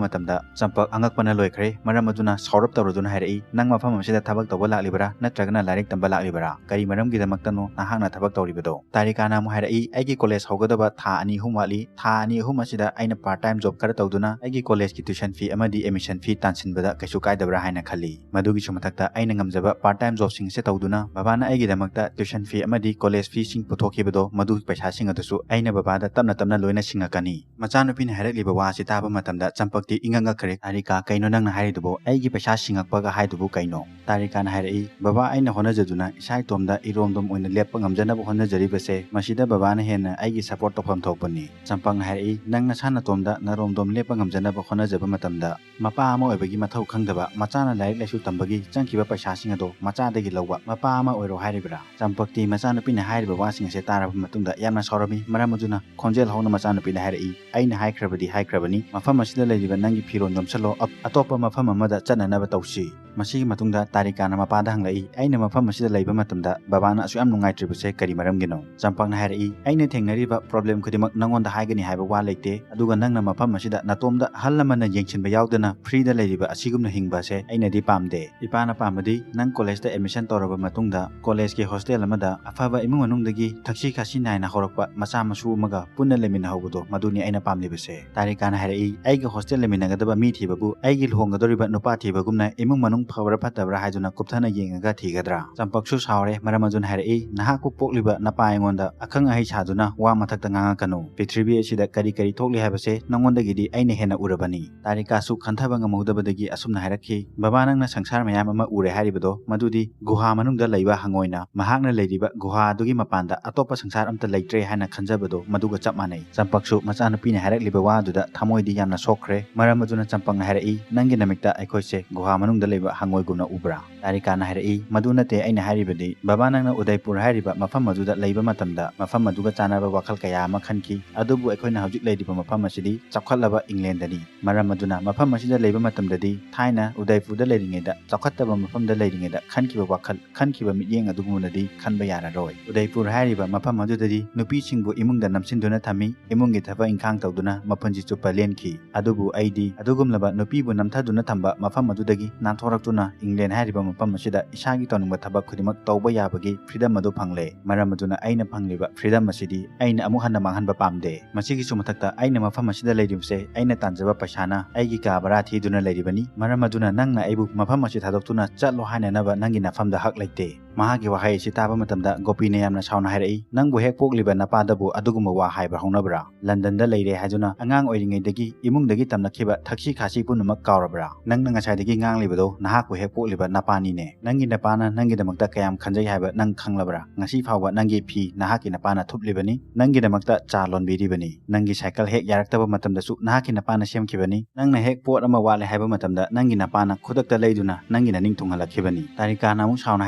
ꯃꯇꯝꯗ ꯆꯝꯄꯛ ꯑꯉꯛꯄꯅ ꯂꯣꯏꯈ꯭ꯔꯦ꯫ ꯃꯔꯝ ꯑꯗꯨꯅ ꯁꯥꯎꯔꯞ ꯇꯧꯔꯗꯨꯅ ꯍꯥꯏꯔꯛꯏ, "ꯅꯪ ꯃꯐꯝ ꯑꯁꯤꯗ ꯊꯕꯛ ꯇꯧꯕ ꯂꯥꯛꯂꯤꯕꯔꯥ ꯅꯠꯇ꯭ꯔꯒꯅ ꯂꯥꯏꯔꯤꯛ ꯇꯝꯕ ꯂꯥꯛꯂꯤꯕꯔꯥ? ꯀꯔꯤ ꯃꯔꯝꯒꯤꯗꯃꯛꯇꯅꯣ ꯅꯍꯥꯛꯅ ꯊꯕꯛ ꯇꯧꯔꯤꯕꯗꯣ?" ꯇꯥꯔꯤꯀꯥꯅ ꯑꯃꯨꯛ ꯍꯥꯏꯔꯛꯏ, "ꯑꯩꯒꯤ college ꯍꯧꯒꯗꯕ ꯊꯥ ꯑꯅꯤ ꯑꯍꯨꯝ ꯋꯥꯠꯂꯤ꯫ ꯊꯥ ꯑꯅꯤ ꯑꯍꯨꯝ ꯑꯁꯤꯗ ꯑꯩꯅ part time job ꯈꯔ ꯇꯧꯗꯨꯅ ꯑꯩꯒꯤ college ꯀꯤ tuition fee ꯑꯃꯗꯤ admission fee ꯇꯥꯟꯁꯤꯟꯕꯗ ꯀꯩꯁꯨ ꯀꯥꯏꯗꯕ꯭ꯔꯥ ꯍꯥꯏꯅ ꯈꯜꯂꯤ꯫ ꯃꯗꯨꯒꯤꯁꯨ ꯃꯊꯛꯇ ꯑꯩꯅ ꯉꯝꯖꯕ part time job ꯁꯤꯡ ꯑꯁꯤ ꯇꯧꯗꯨꯅ ꯕꯕꯥꯅ ꯑꯩꯒꯤꯗꯃꯛꯇ tuition fee ꯑꯃꯗꯤ college fee ꯁꯤꯡ ꯄꯨꯊꯣꯛꯈꯤꯕꯗꯣ, ꯃꯗꯨꯒꯤ ꯄꯩꯁꯥꯁꯤꯡ ꯑꯗꯨꯁꯨ ꯑꯩꯅ ꯕꯕꯥꯗ ꯇꯞꯅ ꯇꯞꯅ ꯂꯣꯏꯅ ꯁꯤꯡꯉꯛꯀꯅꯤ꯫" ꯃꯆꯥꯅꯨꯄꯤꯅ ꯍꯥꯏꯔꯛꯂꯤꯕ ꯋꯥ ꯑꯁꯤ ꯇꯥꯕ ꯃꯇꯝꯗ ꯆꯝꯄꯛꯇꯤ ꯏꯉꯛ ꯉꯛꯈ꯭ꯔꯦ꯫ "ꯇꯥꯔꯤꯀꯥ, ꯀꯩꯅꯣ ꯅꯪꯅ ꯍꯥꯏꯔꯤꯗꯨꯕꯣ? ꯑꯩꯒꯤ ꯄꯩꯁꯥ ꯁꯤꯡꯉꯛꯄꯒ ꯍꯥꯏꯗꯨꯕꯨ ꯀꯩꯅꯣ?" ꯇꯥꯔꯤꯀꯥꯅ ꯍꯥꯏꯔꯛꯏ, "ꯕꯕꯥ, ꯑꯩꯅ ꯍꯣꯠꯅꯖꯗꯨꯅ ꯏꯁꯥ ꯏꯇꯣꯝꯗ ꯏꯔꯣꯝꯗꯣꯝ ꯑꯣꯏꯅ ꯂꯦꯞꯄ ꯉꯝꯖꯅꯕ ꯍꯣꯠꯅꯖꯔꯤꯕꯁꯦ, ꯃꯁꯤꯗ ꯕꯕꯥꯅ ꯍꯦꯟꯅ ꯑꯩꯒꯤ support ꯇꯧꯐꯝ ꯊꯣꯛꯄꯅꯤ꯫" ꯆꯝꯄꯛꯅ ꯍꯥꯏꯔꯛꯏ, "ꯅꯪ ꯅꯁꯥ ꯅꯇꯣꯝꯗ ꯅꯔꯣꯝꯗꯣꯝ ꯂꯦꯞꯄ ꯉꯝꯖꯅꯕ ꯍꯣꯠꯅꯖꯕ ꯃꯇꯝꯗ ꯃꯄꯥ ꯑꯃ ꯑꯣꯏꯕꯒꯤ ꯃꯊꯧ ꯈꯪꯗꯕ, ꯃꯆꯥꯅ ꯂꯥꯏꯔꯤꯛ ꯂꯥꯏꯁꯨ ꯇꯝꯕꯒꯤ ꯆꯪꯈꯤꯕ ꯄꯩꯁꯥꯁꯤꯡ ꯑꯗꯣ ꯃꯆꯥꯗꯒꯤ ꯂꯧꯕ ꯃꯄꯥ ꯑꯃ ꯑꯣꯏꯔꯣ ꯍꯥꯏꯔꯤꯕ꯭ꯔꯥ?" ꯆꯝꯄꯛꯇꯤ ꯃꯆꯥꯅꯨꯄꯤꯅ ꯍꯥꯏꯔꯤꯕ ꯋꯥꯁꯤꯡ ꯑꯁꯦ ꯇꯥꯔꯕ ꯃꯇꯨꯡꯗ ꯌꯥꯝꯅ ꯁꯥꯎꯔꯝꯃꯤ꯫ ꯃꯔꯝ ꯑꯗꯨꯅ ꯈꯣꯟꯖꯦꯜ ꯍꯧꯅ ꯃꯆꯥꯅꯨꯄꯤꯗ ꯍꯥꯏꯔꯛꯏ, "ꯑꯩꯅ ꯍꯥꯏꯈ꯭ꯔꯕꯗꯤ ꯍꯥꯏꯈ꯭ꯔꯕꯅꯤ, ꯃꯐꯝ ꯑꯁꯤꯗ ꯂꯩꯔꯤꯕ ꯅꯪꯒꯤ ꯐꯤꯔꯣꯜ ꯌꯣꯝꯁꯜꯂꯣ, ꯑ-, ꯑꯇꯣꯞꯄ ꯃꯐꯝ ꯑꯃꯗ ꯆꯠꯅꯅꯕ ꯇꯧꯁꯤ꯫" ꯃꯁꯤꯒꯤ ꯃꯇꯨꯡꯗ ꯇꯥꯔꯤꯀꯥꯅ ꯃꯄꯥꯗ ꯍꯪꯂꯛꯏ, "ꯑꯩꯅ ꯃꯐꯝ ꯑꯁꯤꯗ ꯂꯩꯕ ꯃꯇꯝꯗ ꯕꯕꯥꯅ ꯑꯁꯨꯛ ꯌꯥꯝ ꯅꯨꯡꯉꯥꯏꯇ꯭ꯔꯤꯕꯁꯦ ꯀꯔꯤ ꯃꯔꯝꯒꯤꯅꯣ?" ꯆꯝꯄꯛꯅ ꯍꯥꯏꯔꯛꯏ, "ꯑꯩꯅ ꯊꯦꯡꯅꯔꯤꯕ problem ꯈꯨꯗꯤꯡꯃꯛ ꯅꯪꯉꯣꯟꯗ ꯍꯥꯏꯒꯅꯤ ꯍꯥꯏꯕ ꯋꯥ ꯂꯩꯇꯦ, ꯑꯗꯨꯒ ꯅꯪꯅ ꯃꯐꯝ ꯑꯁꯤꯗ ꯅꯇꯣꯝꯗ ꯑꯍꯜ ꯂꯃꯟꯅ ꯌꯦꯡꯁꯤꯟꯕ ꯌꯥꯎꯗꯅ free ꯗ ꯂꯩꯔꯤꯕ ꯑꯁꯤꯒꯨꯝꯅ ꯍꯤꯡꯕ ꯑꯁꯦ ꯑꯩꯅꯗꯤ ꯄꯥꯝꯗꯦ꯫ ꯏꯄꯥꯅ ꯄꯥꯝꯕꯗꯤ ꯅꯪ college ꯇ admission ꯇꯧꯔꯕ ꯃꯇꯨꯡꯗ college ꯀꯤ hostel ꯑꯃꯗ ꯑꯐꯕ ꯏꯃꯨꯡ ꯃꯅꯨꯡꯗꯒꯤ ꯊꯛꯁꯤ ꯈꯥꯁꯤ ꯅꯥꯏꯅ ꯍꯧꯔꯛꯄ ꯃꯆꯥ ꯃꯁꯨ ꯑꯃꯒ ꯄꯨꯟꯅ ꯂꯩꯃꯤꯟꯅꯍꯧꯕꯗꯣ, ꯃꯗꯨꯅꯤ ꯑꯩꯅ ꯄꯥꯝꯂꯤꯕꯁꯦ꯫" ꯇꯥꯔꯤꯀꯥꯅ ꯍꯥꯏꯔꯛꯏ, "ꯑꯩꯒ hostel ꯂꯩꯃꯤꯟꯅꯒꯗꯕ ꯃꯤ ꯊꯤꯕꯕꯨ ꯑꯩꯒꯤ ꯂꯨꯍꯣꯡꯒꯗꯧꯔꯤꯕ ꯅꯨꯄꯥ ꯊꯤꯕꯒꯨꯝꯅ ꯏꯃꯨꯡ ꯃꯅꯨꯡ ꯐꯕ꯭ꯔꯥ ꯐꯠꯇꯕ꯭ꯔꯥ ꯍꯥꯏꯗꯨꯅ ꯀꯨꯞꯊꯅ ꯌꯦꯡꯉꯒ ꯊꯤꯒꯗ꯭ꯔꯥ? ꯆꯝꯄꯛꯁꯨ ꯁꯥꯎꯔꯦ꯫ ꯃꯔꯝ ꯑꯗꯨꯅ ꯍꯥꯏꯔꯛꯏ, "ꯅꯍꯥꯛꯄꯨ ꯄꯣꯛꯂꯤꯕ ꯅꯄꯥ ꯑꯩꯉꯣꯟꯗ ꯑꯈꯪ ꯑꯍꯩ ꯁꯥꯗꯨꯅ ꯋꯥ ꯃꯊꯛꯇ ꯉꯥꯡꯉꯛꯀꯅꯨ꯫ ꯄ꯭ꯔꯤꯊꯤꯕꯤ ꯑꯁꯤꯗ ꯀꯔꯤ ꯀꯔꯤ ꯊꯣꯛꯂꯤ ꯍꯥꯏꯕꯁꯦ ꯅꯉꯣꯟꯗꯒꯤꯗꯤ ꯑꯩꯅ ꯍꯦꯟꯅ ꯎꯔꯕꯅꯤ꯫" ꯇꯥꯔꯤꯀꯥꯁꯨ ꯈꯟꯊꯕ ꯉꯝꯍꯧꯗꯕꯗꯒꯤ ꯑꯁꯨꯝꯅ ꯍꯥꯏꯔꯛꯈꯤ, "ꯕꯕꯥ, ꯅꯪꯅ ꯁꯪꯁꯥꯔ ꯃꯌꯥꯝ ꯑꯃ ꯎꯔꯦ ꯍꯥꯏꯔꯤꯕꯗꯣ, ꯃꯗꯨꯗꯤ ꯒꯨꯍꯥ ꯃꯅꯨꯡꯗ ꯂꯩꯕ ꯍꯪꯉꯣꯏꯅ ꯃꯍꯥꯛꯅ ꯂꯩꯔꯤꯕ ꯒꯨꯍꯥ ꯑꯗꯨꯒꯤ ꯃꯄꯥꯟꯗ ꯑꯇꯣꯞꯄ ꯁꯪꯁꯥꯔ ꯑꯝꯇ ꯂꯩꯇ꯭ꯔꯦ ꯍꯥꯏꯅ ꯈꯟꯖꯕꯗꯣ ꯃꯗꯨꯒ ꯆꯞ ꯃꯥꯟꯅꯩ꯫" ꯆꯝꯄꯛꯁꯨ ꯃꯆꯥꯅꯨꯄꯤꯅ ꯍꯥꯏꯔꯛꯂꯤꯕ ꯋꯥꯗꯨꯗ ꯊꯃꯣꯏꯗꯤ ꯌꯥꯝꯅ ꯁꯣꯛꯈ꯭ꯔꯦ꯫ ꯃꯔꯝ ꯑꯗꯨꯅ ꯆꯝꯄꯛꯅ ꯍꯥꯏꯔꯛꯏ, "ꯅꯪꯒꯤ ꯅꯃꯤꯠꯇ ꯑꯩꯈꯣꯏꯁꯦ ꯒꯨꯍꯥ ꯃꯅꯨꯡꯗ ꯂꯩꯕ ꯍꯪꯉꯣꯏꯒꯨꯝꯅ ꯎꯕ꯭ꯔꯥ?" ꯇꯥꯔꯤꯀꯥꯅ ꯍꯥꯏꯔꯛꯏ, "ꯃꯗꯨ ꯅꯠꯇꯦ ꯑꯩꯅ ꯍꯥꯏꯔꯤꯕꯗꯤ, ꯕꯕꯥ, ꯅꯪꯅ ꯎꯗꯩꯄꯨꯔ ꯍꯥꯏꯔꯤꯕ ꯃꯐꯝ ꯑꯗꯨꯗ ꯂꯩꯕ ꯃꯇꯝꯗ ꯃꯐꯝ ꯑꯗꯨꯒ ꯆꯥꯟꯅꯕ ꯋꯥꯈꯜ ꯀꯌꯥ ꯑꯃ ꯈꯟꯈꯤ꯫ ꯑꯗꯨꯕꯨ ꯑꯩꯈꯣꯏꯅ ꯍꯧꯖꯤꯛ ꯂꯩꯔꯤꯕ ꯃꯐꯝ ꯑꯁꯤꯗꯤ ꯆꯥꯎꯈꯠꯂꯕ ꯏꯪꯂꯦꯟꯗꯅꯤ꯫ ꯃꯔꯝ ꯑꯗꯨꯅ ꯃꯐꯝ ꯑꯁꯤꯗ ꯂꯩꯕ ꯃꯇꯝꯗꯗꯤ ꯊꯥꯏꯅ ꯎꯗꯩꯄꯨꯔꯗ ꯂꯩꯔꯤꯉꯩꯗ ꯆꯥꯎꯈꯠꯇꯕ ꯃꯐꯝꯗ ꯂꯩꯔꯤꯉꯩꯗ ꯈꯟꯈꯤꯕ ꯋꯥꯈꯜ, ꯈꯟꯈꯤꯕ ꯃꯤꯠꯌꯦꯡ ꯑꯗꯨꯒꯨꯝꯅꯗꯤ ꯈꯟꯕ ꯌꯥꯔꯔꯣꯏ꯫ ꯎꯗꯩꯄꯨꯔ ꯍꯥꯏꯔꯤꯕ ꯃꯐꯝ ꯑꯗꯨꯗꯗꯤ ꯅꯨꯄꯤꯁꯤꯡꯕꯨ ꯏꯃꯨꯡꯗ ꯅꯝꯁꯤꯟꯗꯨꯅ ꯊꯝꯃꯤ, ꯏꯃꯨꯡꯒꯤ ꯊꯕꯛ ꯏꯪꯈꯥꯡ ꯇꯧꯗꯨꯅ ꯃꯄꯨꯟꯁꯤ ꯆꯨꯞꯄ ꯂꯦꯟꯈꯤ꯫ ꯑꯗꯨꯕꯨ ꯑꯩꯗꯤ ꯑꯗꯨꯒꯨꯝꯂꯕ ꯅꯨꯄꯤꯕꯨ ꯅꯝꯊꯗꯨꯅ ꯊꯝꯕ ꯃꯐꯝ ꯑꯗꯨꯗꯒꯤ ꯅꯥꯟꯊꯣꯔꯛꯇꯨꯅ ꯏꯪꯂꯦꯟ ꯍꯥꯏꯔꯤꯕ ꯃꯐꯝ ꯑꯁꯤꯗ ꯏꯁꯥꯒꯤ ꯇꯧꯅꯤꯡꯕ ꯊꯕꯛ ꯈꯨꯗꯤꯡꯃꯛ ꯇꯧꯕ ꯌꯥꯕꯒꯤ ꯐ꯭ꯔꯤꯗꯝ ꯑꯗꯨ ꯐꯪꯂꯦ꯫ ꯃꯔꯝ ꯑꯗꯨꯅ ꯑꯩꯅ ꯐꯪꯂꯤꯕ ꯐ꯭ꯔꯤꯗꯝ ꯑꯁꯤꯗꯤ ꯑꯩꯅ ꯑꯃꯨꯛ ꯍꯟꯅ ꯃꯥꯡꯍꯟꯕ ꯄꯥꯝꯗꯦ꯫ ꯃꯁꯤꯒꯤꯁꯨ ꯃꯊꯛꯇ ꯑꯩꯅ ꯃꯐꯝ ꯑꯁꯤꯗ ꯂꯩꯔꯤꯕꯁꯦ ꯑꯩꯅ ꯇꯥꯟꯖꯕ ꯄꯩꯁꯥꯅ ꯑꯩꯒꯤ ꯀꯥ ꯚꯔꯥ ꯊꯤꯗꯨꯅ ꯂꯩꯔꯤꯕꯅꯤ꯫ ꯃꯔꯝ ꯑꯗꯨꯅ ꯅꯪꯅ ꯑꯩꯕꯨ ꯃꯐꯝ ꯑꯁꯤ ꯊꯥꯗꯣꯛꯇꯨꯅ ꯆꯠꯂꯣ ꯍꯥꯏꯅꯅꯕ ꯅꯪꯒꯤ ꯅꯐꯝꯗ ꯍꯛ ꯂꯩꯇꯦ꯫" ꯃꯍꯥꯛꯀꯤ ꯋꯥꯍꯩ ꯑꯁꯤ ꯇꯥꯕ ꯃꯇꯝꯗ ꯒꯣꯄꯤꯅ ꯌꯥꯝꯅ ꯁꯥꯎꯅ ꯍꯥꯏꯔꯛꯏ, "ꯅꯪꯕꯨ ꯍꯦꯛ ꯄꯣꯛꯂꯤꯕ ꯅꯄꯥꯗꯕꯨ ꯑꯗꯨꯒꯨꯝꯕ ꯋꯥ ꯍꯥꯏꯕ ꯍꯧꯅꯕ꯭ꯔꯥ? ꯂꯟꯗꯟꯗ ꯂꯩꯔꯦ ꯍꯥꯏꯗꯨꯅ ꯑꯉꯥꯡ ꯑꯣꯏꯔꯤꯉꯩꯗꯒꯤ ꯏꯃꯨꯡꯗꯒꯤ ꯇꯝꯂꯛꯈꯤꯕ ꯊꯛꯁꯤ ꯈꯥꯁꯤ ꯄꯨꯝꯅꯃꯛ ꯀꯥꯎꯔꯕ꯭ꯔꯥ? ꯅꯪꯅ ꯉꯁꯥꯏꯗꯒꯤ ꯉꯥꯡꯂꯤꯕꯗꯣ ꯅꯍꯥꯛꯄꯨ ꯍꯦꯛ ꯄꯣꯛꯂꯤꯕ ꯅꯄꯥꯅꯤꯅꯦ꯫ ꯅꯪꯒꯤ ꯅꯄꯥꯅ ꯅꯪꯒꯤꯗꯃꯛꯇ ꯀꯌꯥꯝ ꯈꯟꯖꯩ ꯍꯥꯏꯕ ꯅꯪ ꯈꯪꯂꯕ꯭ꯔꯥ? ꯉꯁꯤ ꯐꯥꯎꯕ ꯅꯪꯒꯤ ꯐꯤ ꯅꯍꯥꯛꯀꯤ ꯅꯄꯥꯅ ꯊꯨꯞꯂꯤꯕꯅꯤ, ꯅꯪꯒꯤꯗꯃꯛꯇ ꯆꯥ ꯂꯣꯟꯕꯤꯔꯤꯕꯅꯤ꯫ ꯅꯪꯒꯤ ꯁꯥꯏꯀꯜ ꯍꯦꯛ ꯌꯥꯔꯛꯇꯕ ꯃꯇꯝꯗꯁꯨ ꯅꯍꯥꯛꯀꯤ ꯅꯄꯥꯅ ꯁꯦꯝꯈꯤꯕꯅꯤ꯫ ꯅꯪꯅ ꯍꯦꯛ ꯄꯣꯠ ꯑꯃ ꯋꯥꯠꯂꯦ ꯍꯥꯏꯕ ꯃꯇꯝꯗ ꯅꯪꯒꯤ ꯅꯄꯥꯅ ꯈꯨꯗꯛꯇ ꯂꯩꯗꯨꯅ ꯅꯪꯒꯤ ꯅꯅꯤꯡ ꯊꯨꯡꯍꯜꯂꯛꯈꯤꯕꯅꯤ꯫" ꯇꯥꯔꯤꯀꯥꯅ ꯑꯃꯨꯛ ꯁꯥꯎꯅ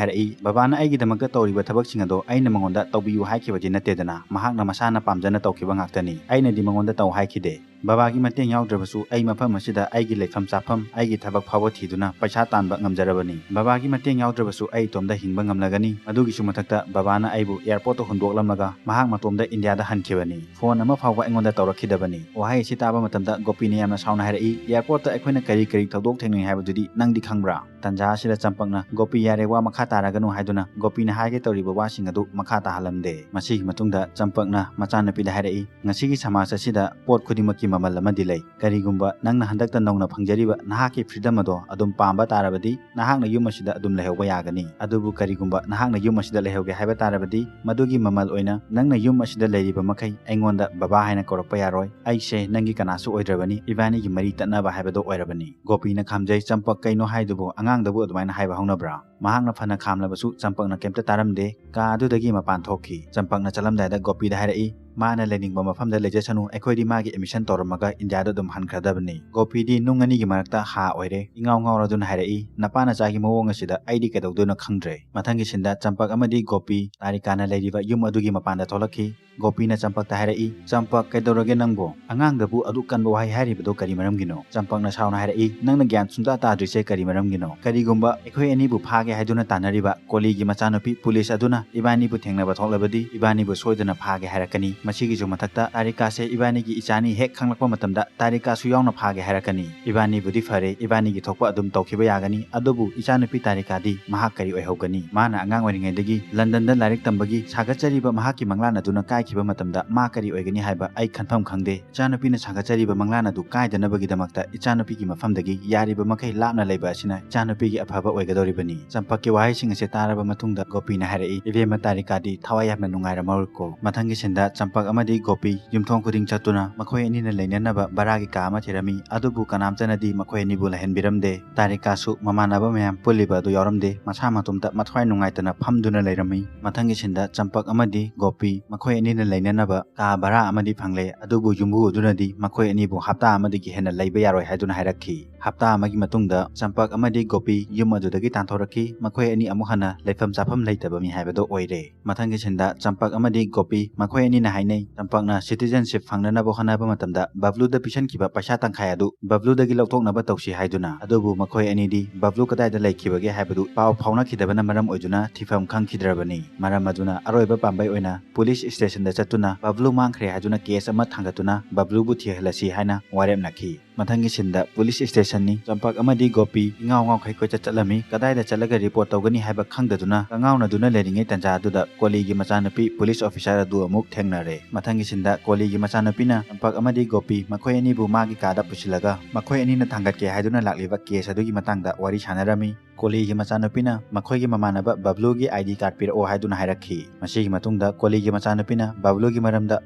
ꯍꯥꯏꯔꯛꯏ, "ꯕꯕꯥꯅ ꯑꯩꯒꯤꯗꯃꯛꯇ ꯇꯧꯔꯤꯕ ꯊꯕꯛꯁꯤꯡ ꯑꯗꯣ ꯑꯩꯅ ꯃꯉꯣꯟꯗ ꯇꯧꯕꯤꯌꯨ ꯍꯥꯏꯈꯤꯕꯗꯤ ꯅꯠꯇꯦꯗꯅ, ꯃꯍꯥꯛꯅ ꯃꯁꯥꯅ ꯄꯥꯝꯖꯅ ꯇꯧꯈꯤꯕ ꯉꯥꯛꯇꯅꯤ꯫ ꯑꯩꯅꯗꯤ ꯃꯉꯣꯟꯗ ꯇꯧ ꯍꯥꯏꯈꯤꯗꯦ꯫ ꯕꯕꯥꯒꯤ ꯃꯇꯦꯡ ꯌꯥꯎꯗ꯭ꯔꯕꯁꯨ ꯑꯩ ꯃꯐꯝ ꯑꯁꯤꯗ ꯑꯩꯒꯤ ꯂꯩꯐꯝ ꯆꯥꯐꯝ, ꯑꯩꯒꯤ ꯊꯕꯛ ꯐꯥꯎꯕ ꯊꯤꯗꯨꯅ ꯄꯩꯁꯥ ꯇꯥꯟꯕ ꯉꯝꯖꯔꯕꯅꯤ꯫ ꯕꯕꯥꯒꯤ ꯃꯇꯦꯡ ꯌꯥꯎꯗ꯭ꯔꯕꯁꯨ ꯑꯩ ꯏꯇꯣꯝꯗ ꯍꯤꯡꯕ ꯉꯝꯂꯒꯅꯤ꯫ ꯃꯗꯨꯒꯤꯁꯨ ꯃꯊꯛꯇ ꯕꯕꯥꯅ ꯑꯩꯕꯨ ꯑꯦꯌꯔꯄꯣꯔꯠꯇ ꯍꯨꯟꯗꯣꯛꯂꯝꯂꯒ ꯃꯍꯥꯛ ꯃꯇꯣꯝꯗ ꯏꯟꯗꯤꯌꯥꯗ ꯍꯟꯈꯤꯕꯅꯤ꯫ ꯐꯣꯟ ꯑꯃ ꯐꯥꯎꯕ ꯑꯩꯉꯣꯟꯗ ꯇꯧꯔꯛꯈꯤꯗꯕꯅꯤ꯫" ꯋꯥꯍꯩ ꯑꯁꯤ ꯇꯥꯕ ꯃꯇꯝꯗ ꯒꯣꯄꯤꯅ ꯌꯥꯝꯅ ꯁꯥꯎꯅ ꯍꯥꯏꯔꯛꯏ, "ꯑꯦꯌꯔꯄꯣꯔꯠꯇ ꯑꯩꯈꯣꯏꯅ ꯀꯔꯤ ꯀꯔꯤ ꯊꯧꯗꯣꯛ ꯊꯦꯡꯅꯩ ꯍꯥꯏꯕꯗꯨꯗꯤ ꯅꯪꯗꯤ ꯈꯪꯕ꯭ꯔꯥ?" ꯇꯟꯖꯥ ꯑꯁꯤꯗ ꯆꯝꯄꯛꯅ, "ꯒꯣꯄꯤ, ꯌꯥꯔꯦ, ꯋꯥ ꯃꯈꯥ ꯇꯥꯔꯒꯅꯨ" ꯍꯥꯏꯗꯨꯅ ꯒꯣꯄꯤꯅ ꯍꯥꯏꯒꯦ ꯇꯧꯔꯤꯕ ꯋꯥꯁꯤꯡ ꯑꯗꯨ ꯃꯈꯥ ꯇꯥꯍꯜꯂꯝꯗꯦ꯫ ꯃꯁꯤꯒꯤ ꯃꯇꯨꯡꯗ ꯆꯝꯄꯛꯅ ꯃꯆꯥꯅꯨꯄꯤꯗ ꯍꯥꯏꯔꯛꯏ, "ꯉꯁꯤꯒꯤ ꯁꯃꯥꯖ ꯑꯁꯤꯗ ꯄꯣꯠ ꯈꯨꯗꯤꯡꯃꯛꯀꯤ ꯃꯃꯜ ꯑꯃꯗꯤ ꯂꯩ꯫ ꯀꯔꯤꯒꯨꯝꯕ ꯅꯪꯅ ꯍꯟꯗꯛꯇ ꯅꯧꯅ ꯐꯪꯖꯔꯤꯕ ꯅꯍꯥꯛꯀꯤ freedom ꯑꯗꯣ ꯑꯗꯨꯝ ꯄꯥꯝꯕ ꯇꯥꯔꯕꯗꯤ, ꯅꯍꯥꯛꯅ ꯌꯨꯝ ꯑꯁꯤꯗ ꯑꯗꯨꯝ ꯂꯩꯍꯧꯕ ꯌꯥꯒꯅꯤ꯫ ꯑꯗꯨꯕꯨ ꯀꯔꯤꯒꯨꯝꯕ ꯅꯍꯥꯛꯅ ꯌꯨꯝ ꯑꯁꯤꯗ ꯂꯩꯍꯧꯒꯦ ꯍꯥꯏꯕ ꯇꯥꯔꯕꯗꯤ, ꯃꯗꯨꯒꯤ ꯃꯃꯜ ꯑꯣꯏꯅ ꯅꯪꯅ ꯌꯨꯝ ꯑꯁꯤꯗ ꯂꯩꯔꯤꯕ ꯃꯈꯩ ꯑꯩꯉꯣꯟꯗ ꯕꯕꯥ ꯍꯥꯏꯅ ꯀꯧꯔꯛꯄ ꯌꯥꯔꯣꯏ꯫ ꯑꯩꯁꯦ ꯅꯪꯒꯤ ꯀꯅꯥꯁꯨ ꯑꯣꯏꯗ꯭ꯔꯕꯅꯤ, ꯏꯕꯥꯅꯤꯒꯤ ꯃꯔꯤ ꯇꯠꯅꯕ ꯍꯥꯏꯕꯗꯣ ꯑꯣꯏꯔꯕꯅꯤ꯫ ꯒꯣꯄꯤꯅ ꯈꯥꯝꯖꯩ, "ꯆꯝꯄꯛ, ꯀꯩꯅꯣ ꯍꯥꯏꯗꯨꯕꯨ? ꯑꯉꯥꯡꯗꯕꯨ ꯑꯗꯨꯃꯥꯏꯅ ꯍꯥꯏꯕ ꯍꯧꯅꯕ꯭ꯔꯥ?" ꯃꯍꯥꯛꯅ ꯐꯅ ꯈꯥꯝꯂꯕꯁꯨ ꯆꯝꯄꯛꯅ ꯀꯩꯝꯇ ꯇꯥꯔꯝꯗꯦ꯫ ꯀꯥ ꯑꯗꯨꯗꯒꯤ ꯃꯄꯥꯟ ꯊꯣꯛꯈꯤ꯫ ꯆꯝꯄꯛꯅ ꯆꯠꯂꯝꯗꯥꯏꯗ ꯒꯣꯄꯤꯗ ꯍꯥꯏꯔꯛꯏ, "ꯃꯥꯅ ꯂꯩꯅꯤꯡꯕ ꯃꯐꯝꯗ ꯂꯩꯖꯁꯅꯨ, ꯑꯩꯈꯣꯏꯗꯤ ꯃꯥꯒꯤ admission ꯇꯧꯔꯝꯃꯒ ꯏꯟꯗꯤꯌꯥꯗ ꯑꯗꯨꯝ ꯍꯟꯈ꯭ꯔꯗꯕꯅꯤ꯫" ꯒꯣꯄꯤꯗꯤ ꯅꯨꯡ ꯑꯅꯤꯒꯤ ꯃꯔꯛꯇ ꯍꯥ ꯑꯣꯏꯔꯦ꯫ ꯏꯉꯥꯎ ꯉꯥꯎꯔꯗꯨꯅ ꯍꯥꯏꯔꯛꯏ, "ꯅꯄꯥ ꯅꯆꯥꯒꯤ ꯃꯑꯣꯡ ꯑꯁꯤꯗ ꯑꯩꯗꯤ ꯀꯩꯗꯧꯗꯣꯏꯅꯣ ꯈꯪꯗ꯭ꯔꯦ꯫" ꯃꯊꯪꯒꯤ ꯁꯤꯟꯗ ꯆꯝꯄꯛ ꯑꯃꯗꯤ ꯒꯣꯄꯤ ꯇꯥꯔꯤꯀꯥꯅ ꯂꯩꯔꯤꯕ ꯌꯨꯝ ꯑꯗꯨꯒꯤ ꯃꯄꯥꯟꯗ ꯊꯣꯛꯂꯛꯈꯤ꯫ ꯒꯣꯄꯤꯅ ꯆꯝꯄꯛꯇ ꯍꯥꯏꯔꯛꯏ, "ꯆꯝꯄꯛ, ꯀꯩꯗꯧꯔꯒꯦ ꯅꯪꯕꯨ? ꯑꯉꯥꯡꯗꯕꯨ ꯑꯗꯨꯛ ꯀꯟꯕ ꯋꯥꯍꯩ ꯍꯥꯏꯔꯤꯕꯗꯣ ꯀꯔꯤ ꯃꯔꯝꯒꯤꯅꯣ?" ꯆꯝꯄꯛꯅ ꯁꯥꯎꯅ ꯍꯥꯏꯔꯛꯏ, "ꯅꯪꯅ ꯒ꯭ꯌꯥꯟ ꯁꯨꯡꯇꯥ ꯇꯥꯗ꯭ꯔꯤꯁꯦ ꯀꯔꯤ ꯃꯔꯝꯒꯤꯅꯣ? ꯀꯔꯤꯒꯨꯝꯕ ꯑꯩꯈꯣꯏ ꯑꯅꯤꯕꯨ ꯐꯥꯒꯦ ꯍꯥꯏꯗꯨꯅ ꯇꯥꯟꯅꯔꯤꯕ ꯀꯣꯂꯤꯒꯤ ꯃꯆꯥꯅꯨꯄꯤ ꯄꯨꯂꯤꯁ ꯑꯗꯨꯅ ꯏꯕꯥꯅꯤꯕꯨ ꯊꯦꯡꯅꯕ ꯊꯣꯛꯂꯕꯗꯤ, ꯏꯕꯥꯅꯤꯕꯨ ꯁꯣꯏꯗꯅ ꯐꯥꯒꯦ ꯍꯥꯏꯔꯛꯀꯅꯤ꯫ ꯃꯁꯤꯒꯤꯁꯨ ꯃꯊꯛꯇ ꯇꯥꯔꯤꯀꯥꯁꯦ ꯏꯕꯥꯅꯤꯒꯤ ꯏꯆꯥꯅꯤ ꯍꯦꯛ ꯈꯪꯂꯛꯄ ꯃꯇꯝꯗ ꯇꯥꯔꯤꯀꯥꯁꯨ ꯌꯥꯎꯅ ꯐꯥꯒꯦ ꯍꯥꯏꯔꯛꯀꯅꯤ꯫ ꯏꯕꯥꯅꯤꯕꯨꯗꯤ ꯐꯔꯦ, ꯏꯕꯥꯅꯤꯒꯤ ꯊꯣꯛꯄ ꯑꯗꯨꯝ ꯇꯧꯈꯤꯕ ꯌꯥꯒꯅꯤ, ꯑꯗꯨꯕꯨ ꯏꯆꯥꯅꯨꯄꯤ ꯇꯥꯔꯤꯀꯥꯗꯤ ꯃꯍꯥꯛ ꯀꯔꯤ ꯑꯣꯏꯍꯧꯒꯅꯤ? ꯃꯥꯅ ꯑꯉꯥꯡ ꯑꯣꯏꯔꯤꯉꯩꯗꯒꯤ ꯂꯟꯗꯟꯗ ꯂꯥꯏꯔꯤꯛ ꯇꯝꯕꯒꯤ ꯁꯥꯒꯠꯆꯔꯤꯕ ꯃꯍꯥꯛꯀꯤ ꯃꯪꯂꯥꯟ ꯑꯗꯨꯅ ꯀꯥꯏꯈꯤꯕ ꯃꯇꯝꯗ ꯃꯥ ꯀꯔꯤ ꯑꯣꯏꯒꯅꯤ ꯍꯥꯏꯕ ꯑꯩ ꯈꯟꯐꯝ ꯈꯪꯗꯦ꯫ ꯏꯆꯥꯅꯨꯄꯤꯅ ꯁꯥꯒꯠꯆꯔꯤꯕ ꯃꯪꯂꯥꯟ ꯑꯗꯨ ꯀꯥꯏꯗꯅꯕꯒꯤꯗꯃꯛꯇ ꯏꯆꯥꯅꯨꯄꯤꯒꯤ ꯃꯐꯝꯗꯒꯤ ꯌꯥꯔꯤꯕ ꯃꯈꯩ ꯂꯥꯞꯅ ꯂꯩꯕ ꯑꯁꯤꯅ ꯏꯆꯥꯅꯨꯄꯤꯒꯤ ꯑꯐꯕ ꯑꯣꯏꯒꯗꯧꯔꯤꯕꯅꯤ꯫" ꯆꯝꯄꯛꯀꯤ ꯋꯥꯍꯩꯁꯤꯡ ꯑꯁꯤ ꯇꯥꯔꯕ ꯃꯇꯨꯡꯗ ꯒꯣꯄꯤꯅ ꯍꯥꯏꯔꯛꯏ, "ꯏꯕꯦꯝꯃ ꯇꯥꯔꯤꯀꯥꯗꯤ ꯊꯋꯥꯏ ꯌꯥꯝꯅ ꯅꯨꯡꯉꯥꯏꯔꯝꯃꯔꯣꯏꯀꯣ꯫" ꯃꯊꯪꯒꯤ ꯁꯤꯟꯗ ꯆꯝꯄꯛ ꯑꯃꯗꯤ ꯒꯣꯄꯤ ꯌꯨꯝꯊꯣꯡ ꯈꯨꯗꯤꯡ ꯆꯠꯇꯨꯅ ꯃꯈꯣꯏ ꯑꯅꯤꯅ ꯂꯩꯅꯅꯕ ꯚꯔꯥꯒꯤ ꯀꯥ ꯑꯃ ꯊꯤꯔꯝꯃꯤ, ꯑꯗꯨꯕꯨ ꯀꯅꯥꯝꯇꯅꯗꯤ ꯃꯈꯣꯏ ꯑꯅꯤꯕꯨ ꯂꯩꯍꯟꯕꯤꯔꯝꯗꯦ꯫ ꯇꯥꯔꯤꯀꯥꯁꯨ ꯃꯃꯥꯟꯅꯕ ꯃꯌꯥꯝ ꯄꯨꯜꯂꯤꯕ ꯑꯗꯨ ꯌꯥꯎꯔꯝꯗꯦ, ꯃꯁꯥ ꯃꯇꯣꯝꯇ ꯃꯊ꯭ꯋꯥꯏ ꯅꯨꯡꯉꯥꯏꯇꯅ ꯐꯝꯗꯨꯅ ꯂꯩꯔꯝꯃꯤ꯫ ꯃꯊꯪꯒꯤ ꯁꯤꯟꯗ ꯆꯝꯄꯛ ꯑꯃꯗꯤ ꯒꯣꯄꯤ ꯃꯈꯣꯏ ꯑꯅꯤꯅ ꯂꯩꯅꯅꯕ ꯀꯥ ꯚꯔꯥ ꯑꯃꯗꯤ ꯐꯪꯂꯦ, ꯑꯗꯨꯕꯨ ꯌꯨꯝꯕꯨ ꯑꯗꯨꯅꯗꯤ ꯃꯈꯣꯏ ꯑꯅꯤꯕꯨ ꯍꯞꯇꯥ ꯑꯃꯗꯒꯤ ꯍꯦꯟꯅ ꯂꯩꯕ ꯌꯥꯔꯣꯏ ꯍꯥꯏꯗꯨꯅ ꯍꯥꯏꯔꯛꯈꯤ꯫ ꯍꯞꯇꯥ ꯑꯃꯒꯤ ꯃꯇꯨꯡꯗ ꯆꯝꯄꯛ ꯑꯃꯗꯤ ꯒꯣꯄꯤ ꯌꯨꯝ ꯑꯗꯨꯗꯒꯤ ꯇꯥꯟꯊꯣꯔꯛꯈꯤ꯫ ꯃꯈꯣꯏ ꯑꯅꯤ ꯑꯃꯨꯛ ꯍꯟꯅ ꯂꯩꯐꯝ ꯆꯥꯐꯝ ꯂꯩꯇꯕ ꯃꯤ ꯍꯥꯏꯕꯗꯨ ꯑꯣꯏꯔꯦ꯫ ꯃꯊꯪꯒꯤ ꯁꯤꯟꯗ ꯆꯝꯄꯛ ꯑꯃꯗꯤ ꯒꯣꯄꯤ ꯃꯈꯣꯏ ꯑꯅꯤꯅ ꯍꯥꯏꯅꯩ, ꯆꯝꯄꯛꯅ citizenship ꯐꯪꯅꯅꯕ ꯍꯣꯠꯅꯕ ꯃꯇꯝꯗ ꯕꯕ꯭ꯂꯨꯗ ꯄꯤꯁꯟꯈꯤꯕ ꯄꯩꯁꯥ ꯇꯪꯈꯥꯏ ꯑꯗꯨ ꯕꯕ꯭ꯂꯨꯗꯒꯤ ꯂꯧꯊꯣꯛꯅꯕ ꯇꯧꯁꯤ ꯍꯥꯏꯗꯨꯅ꯫ ꯑꯗꯨꯕꯨ ꯃꯈꯣꯏ ꯑꯅꯤꯗꯤ ꯕꯕ꯭ꯂꯨ ꯀꯗꯥꯏꯗ ꯂꯩꯈꯤꯕꯒꯦ ꯍꯥꯏꯕꯗꯨ ꯄꯥꯎ ꯐꯥꯎꯅꯈꯤꯗꯕꯅ ꯃꯔꯝ ꯑꯣꯏꯗꯨꯅ ꯊꯤꯐꯝ ꯈꯪꯈꯤꯗ꯭ꯔꯕꯅꯤ꯫ ꯃꯔꯝ ꯑꯗꯨꯅ ꯑꯔꯣꯏꯕ ꯄꯥꯝꯕꯩ ꯑꯣꯏꯅ ꯄꯨꯂꯤꯁ ꯁ꯭ꯇꯦꯁꯟꯗ ꯆꯠꯇꯨꯅ ꯕꯕ꯭ꯂꯨ ꯃꯥꯡꯈ꯭ꯔꯦ ꯍꯥꯏꯗꯨꯅ ꯀꯦꯁ ꯑꯃ ꯊꯥꯡꯒꯠꯇꯨꯅ ꯕꯕ꯭ꯂꯨꯕꯨ ꯊꯤꯍꯜꯂꯁꯤ ꯍꯥꯏꯅ ꯋꯥꯔꯦꯞꯅꯈꯤ꯫ ꯃꯊꯪꯒꯤ ꯁꯤꯟꯗ ꯄꯨꯂꯤꯁ ꯁ꯭ꯇꯦꯁꯟꯅꯤ꯫ ꯆꯝꯄꯛ ꯑꯃꯗꯤ ꯒꯣꯄꯤ ꯏꯉꯥꯎ ꯉꯥꯎꯈꯩ ꯀꯣꯏꯆꯠ ꯆꯠꯂꯝꯃꯤ꯫ ꯀꯗꯥꯏꯗ ꯆꯠꯂꯒ ꯔꯤꯄꯣꯔꯠ ꯇꯧꯒꯅꯤ ꯍꯥꯏꯕ ꯈꯪꯗꯗꯨꯅ ꯀꯉꯥꯎꯅꯗꯨꯅ ꯂꯩꯔꯤꯉꯩ ꯇꯟꯖꯥ ꯑꯗꯨꯗ ꯀꯣꯂꯤꯒꯤ ꯃꯆꯥꯅꯨꯄꯤ ꯄꯨꯂꯤꯁ ꯑꯣꯐꯤꯁꯥꯔ ꯑꯗꯨ ꯑꯃꯨꯛ ꯊꯦꯡꯅꯔꯦ꯫ ꯃꯊꯪꯒꯤ ꯁꯤꯟꯗ ꯀꯣꯂꯤꯒꯤ ꯃꯆꯥꯅꯨꯄꯤꯅ ꯆꯝꯄꯛ ꯑꯃꯗꯤ ꯒꯣꯄꯤ ꯃꯈꯣꯏ ꯑꯅꯤꯕꯨ ꯃꯥꯒꯤ ꯀꯥꯗ ꯄꯨꯁꯤꯜꯂꯒ ꯃꯈꯣꯏ ꯑꯅꯤꯅ ꯊꯥꯡꯒꯠꯀꯦ ꯍꯥꯏꯗꯨꯅ ꯂꯥꯛꯂꯤꯕ ꯀꯦꯁ ꯑꯗꯨꯒꯤ ꯃꯇꯥꯡꯗ ꯋꯥꯔꯤ ꯁꯥꯟꯅꯔꯝꯃꯤ꯫ ꯀꯣꯂꯤꯒꯤ ꯃꯆꯥꯅꯨꯄꯤꯅ ꯃꯈꯣꯏꯒꯤ ꯃꯃꯥꯟꯅꯕ ꯕꯕ꯭ꯂꯨꯒꯤ ID card ꯄꯤꯔꯛꯑꯣ ꯍꯥꯏꯗꯨꯅ ꯍꯥꯏꯔꯛꯈꯤ꯫ ꯃꯁꯤꯒꯤ ꯃꯇꯨꯡꯗ ꯀꯣꯂꯤꯒꯤ ꯃꯆꯥꯅꯨꯄꯤꯅ ꯕꯕ꯭ꯂꯨꯒꯤ ꯃꯔꯝꯗ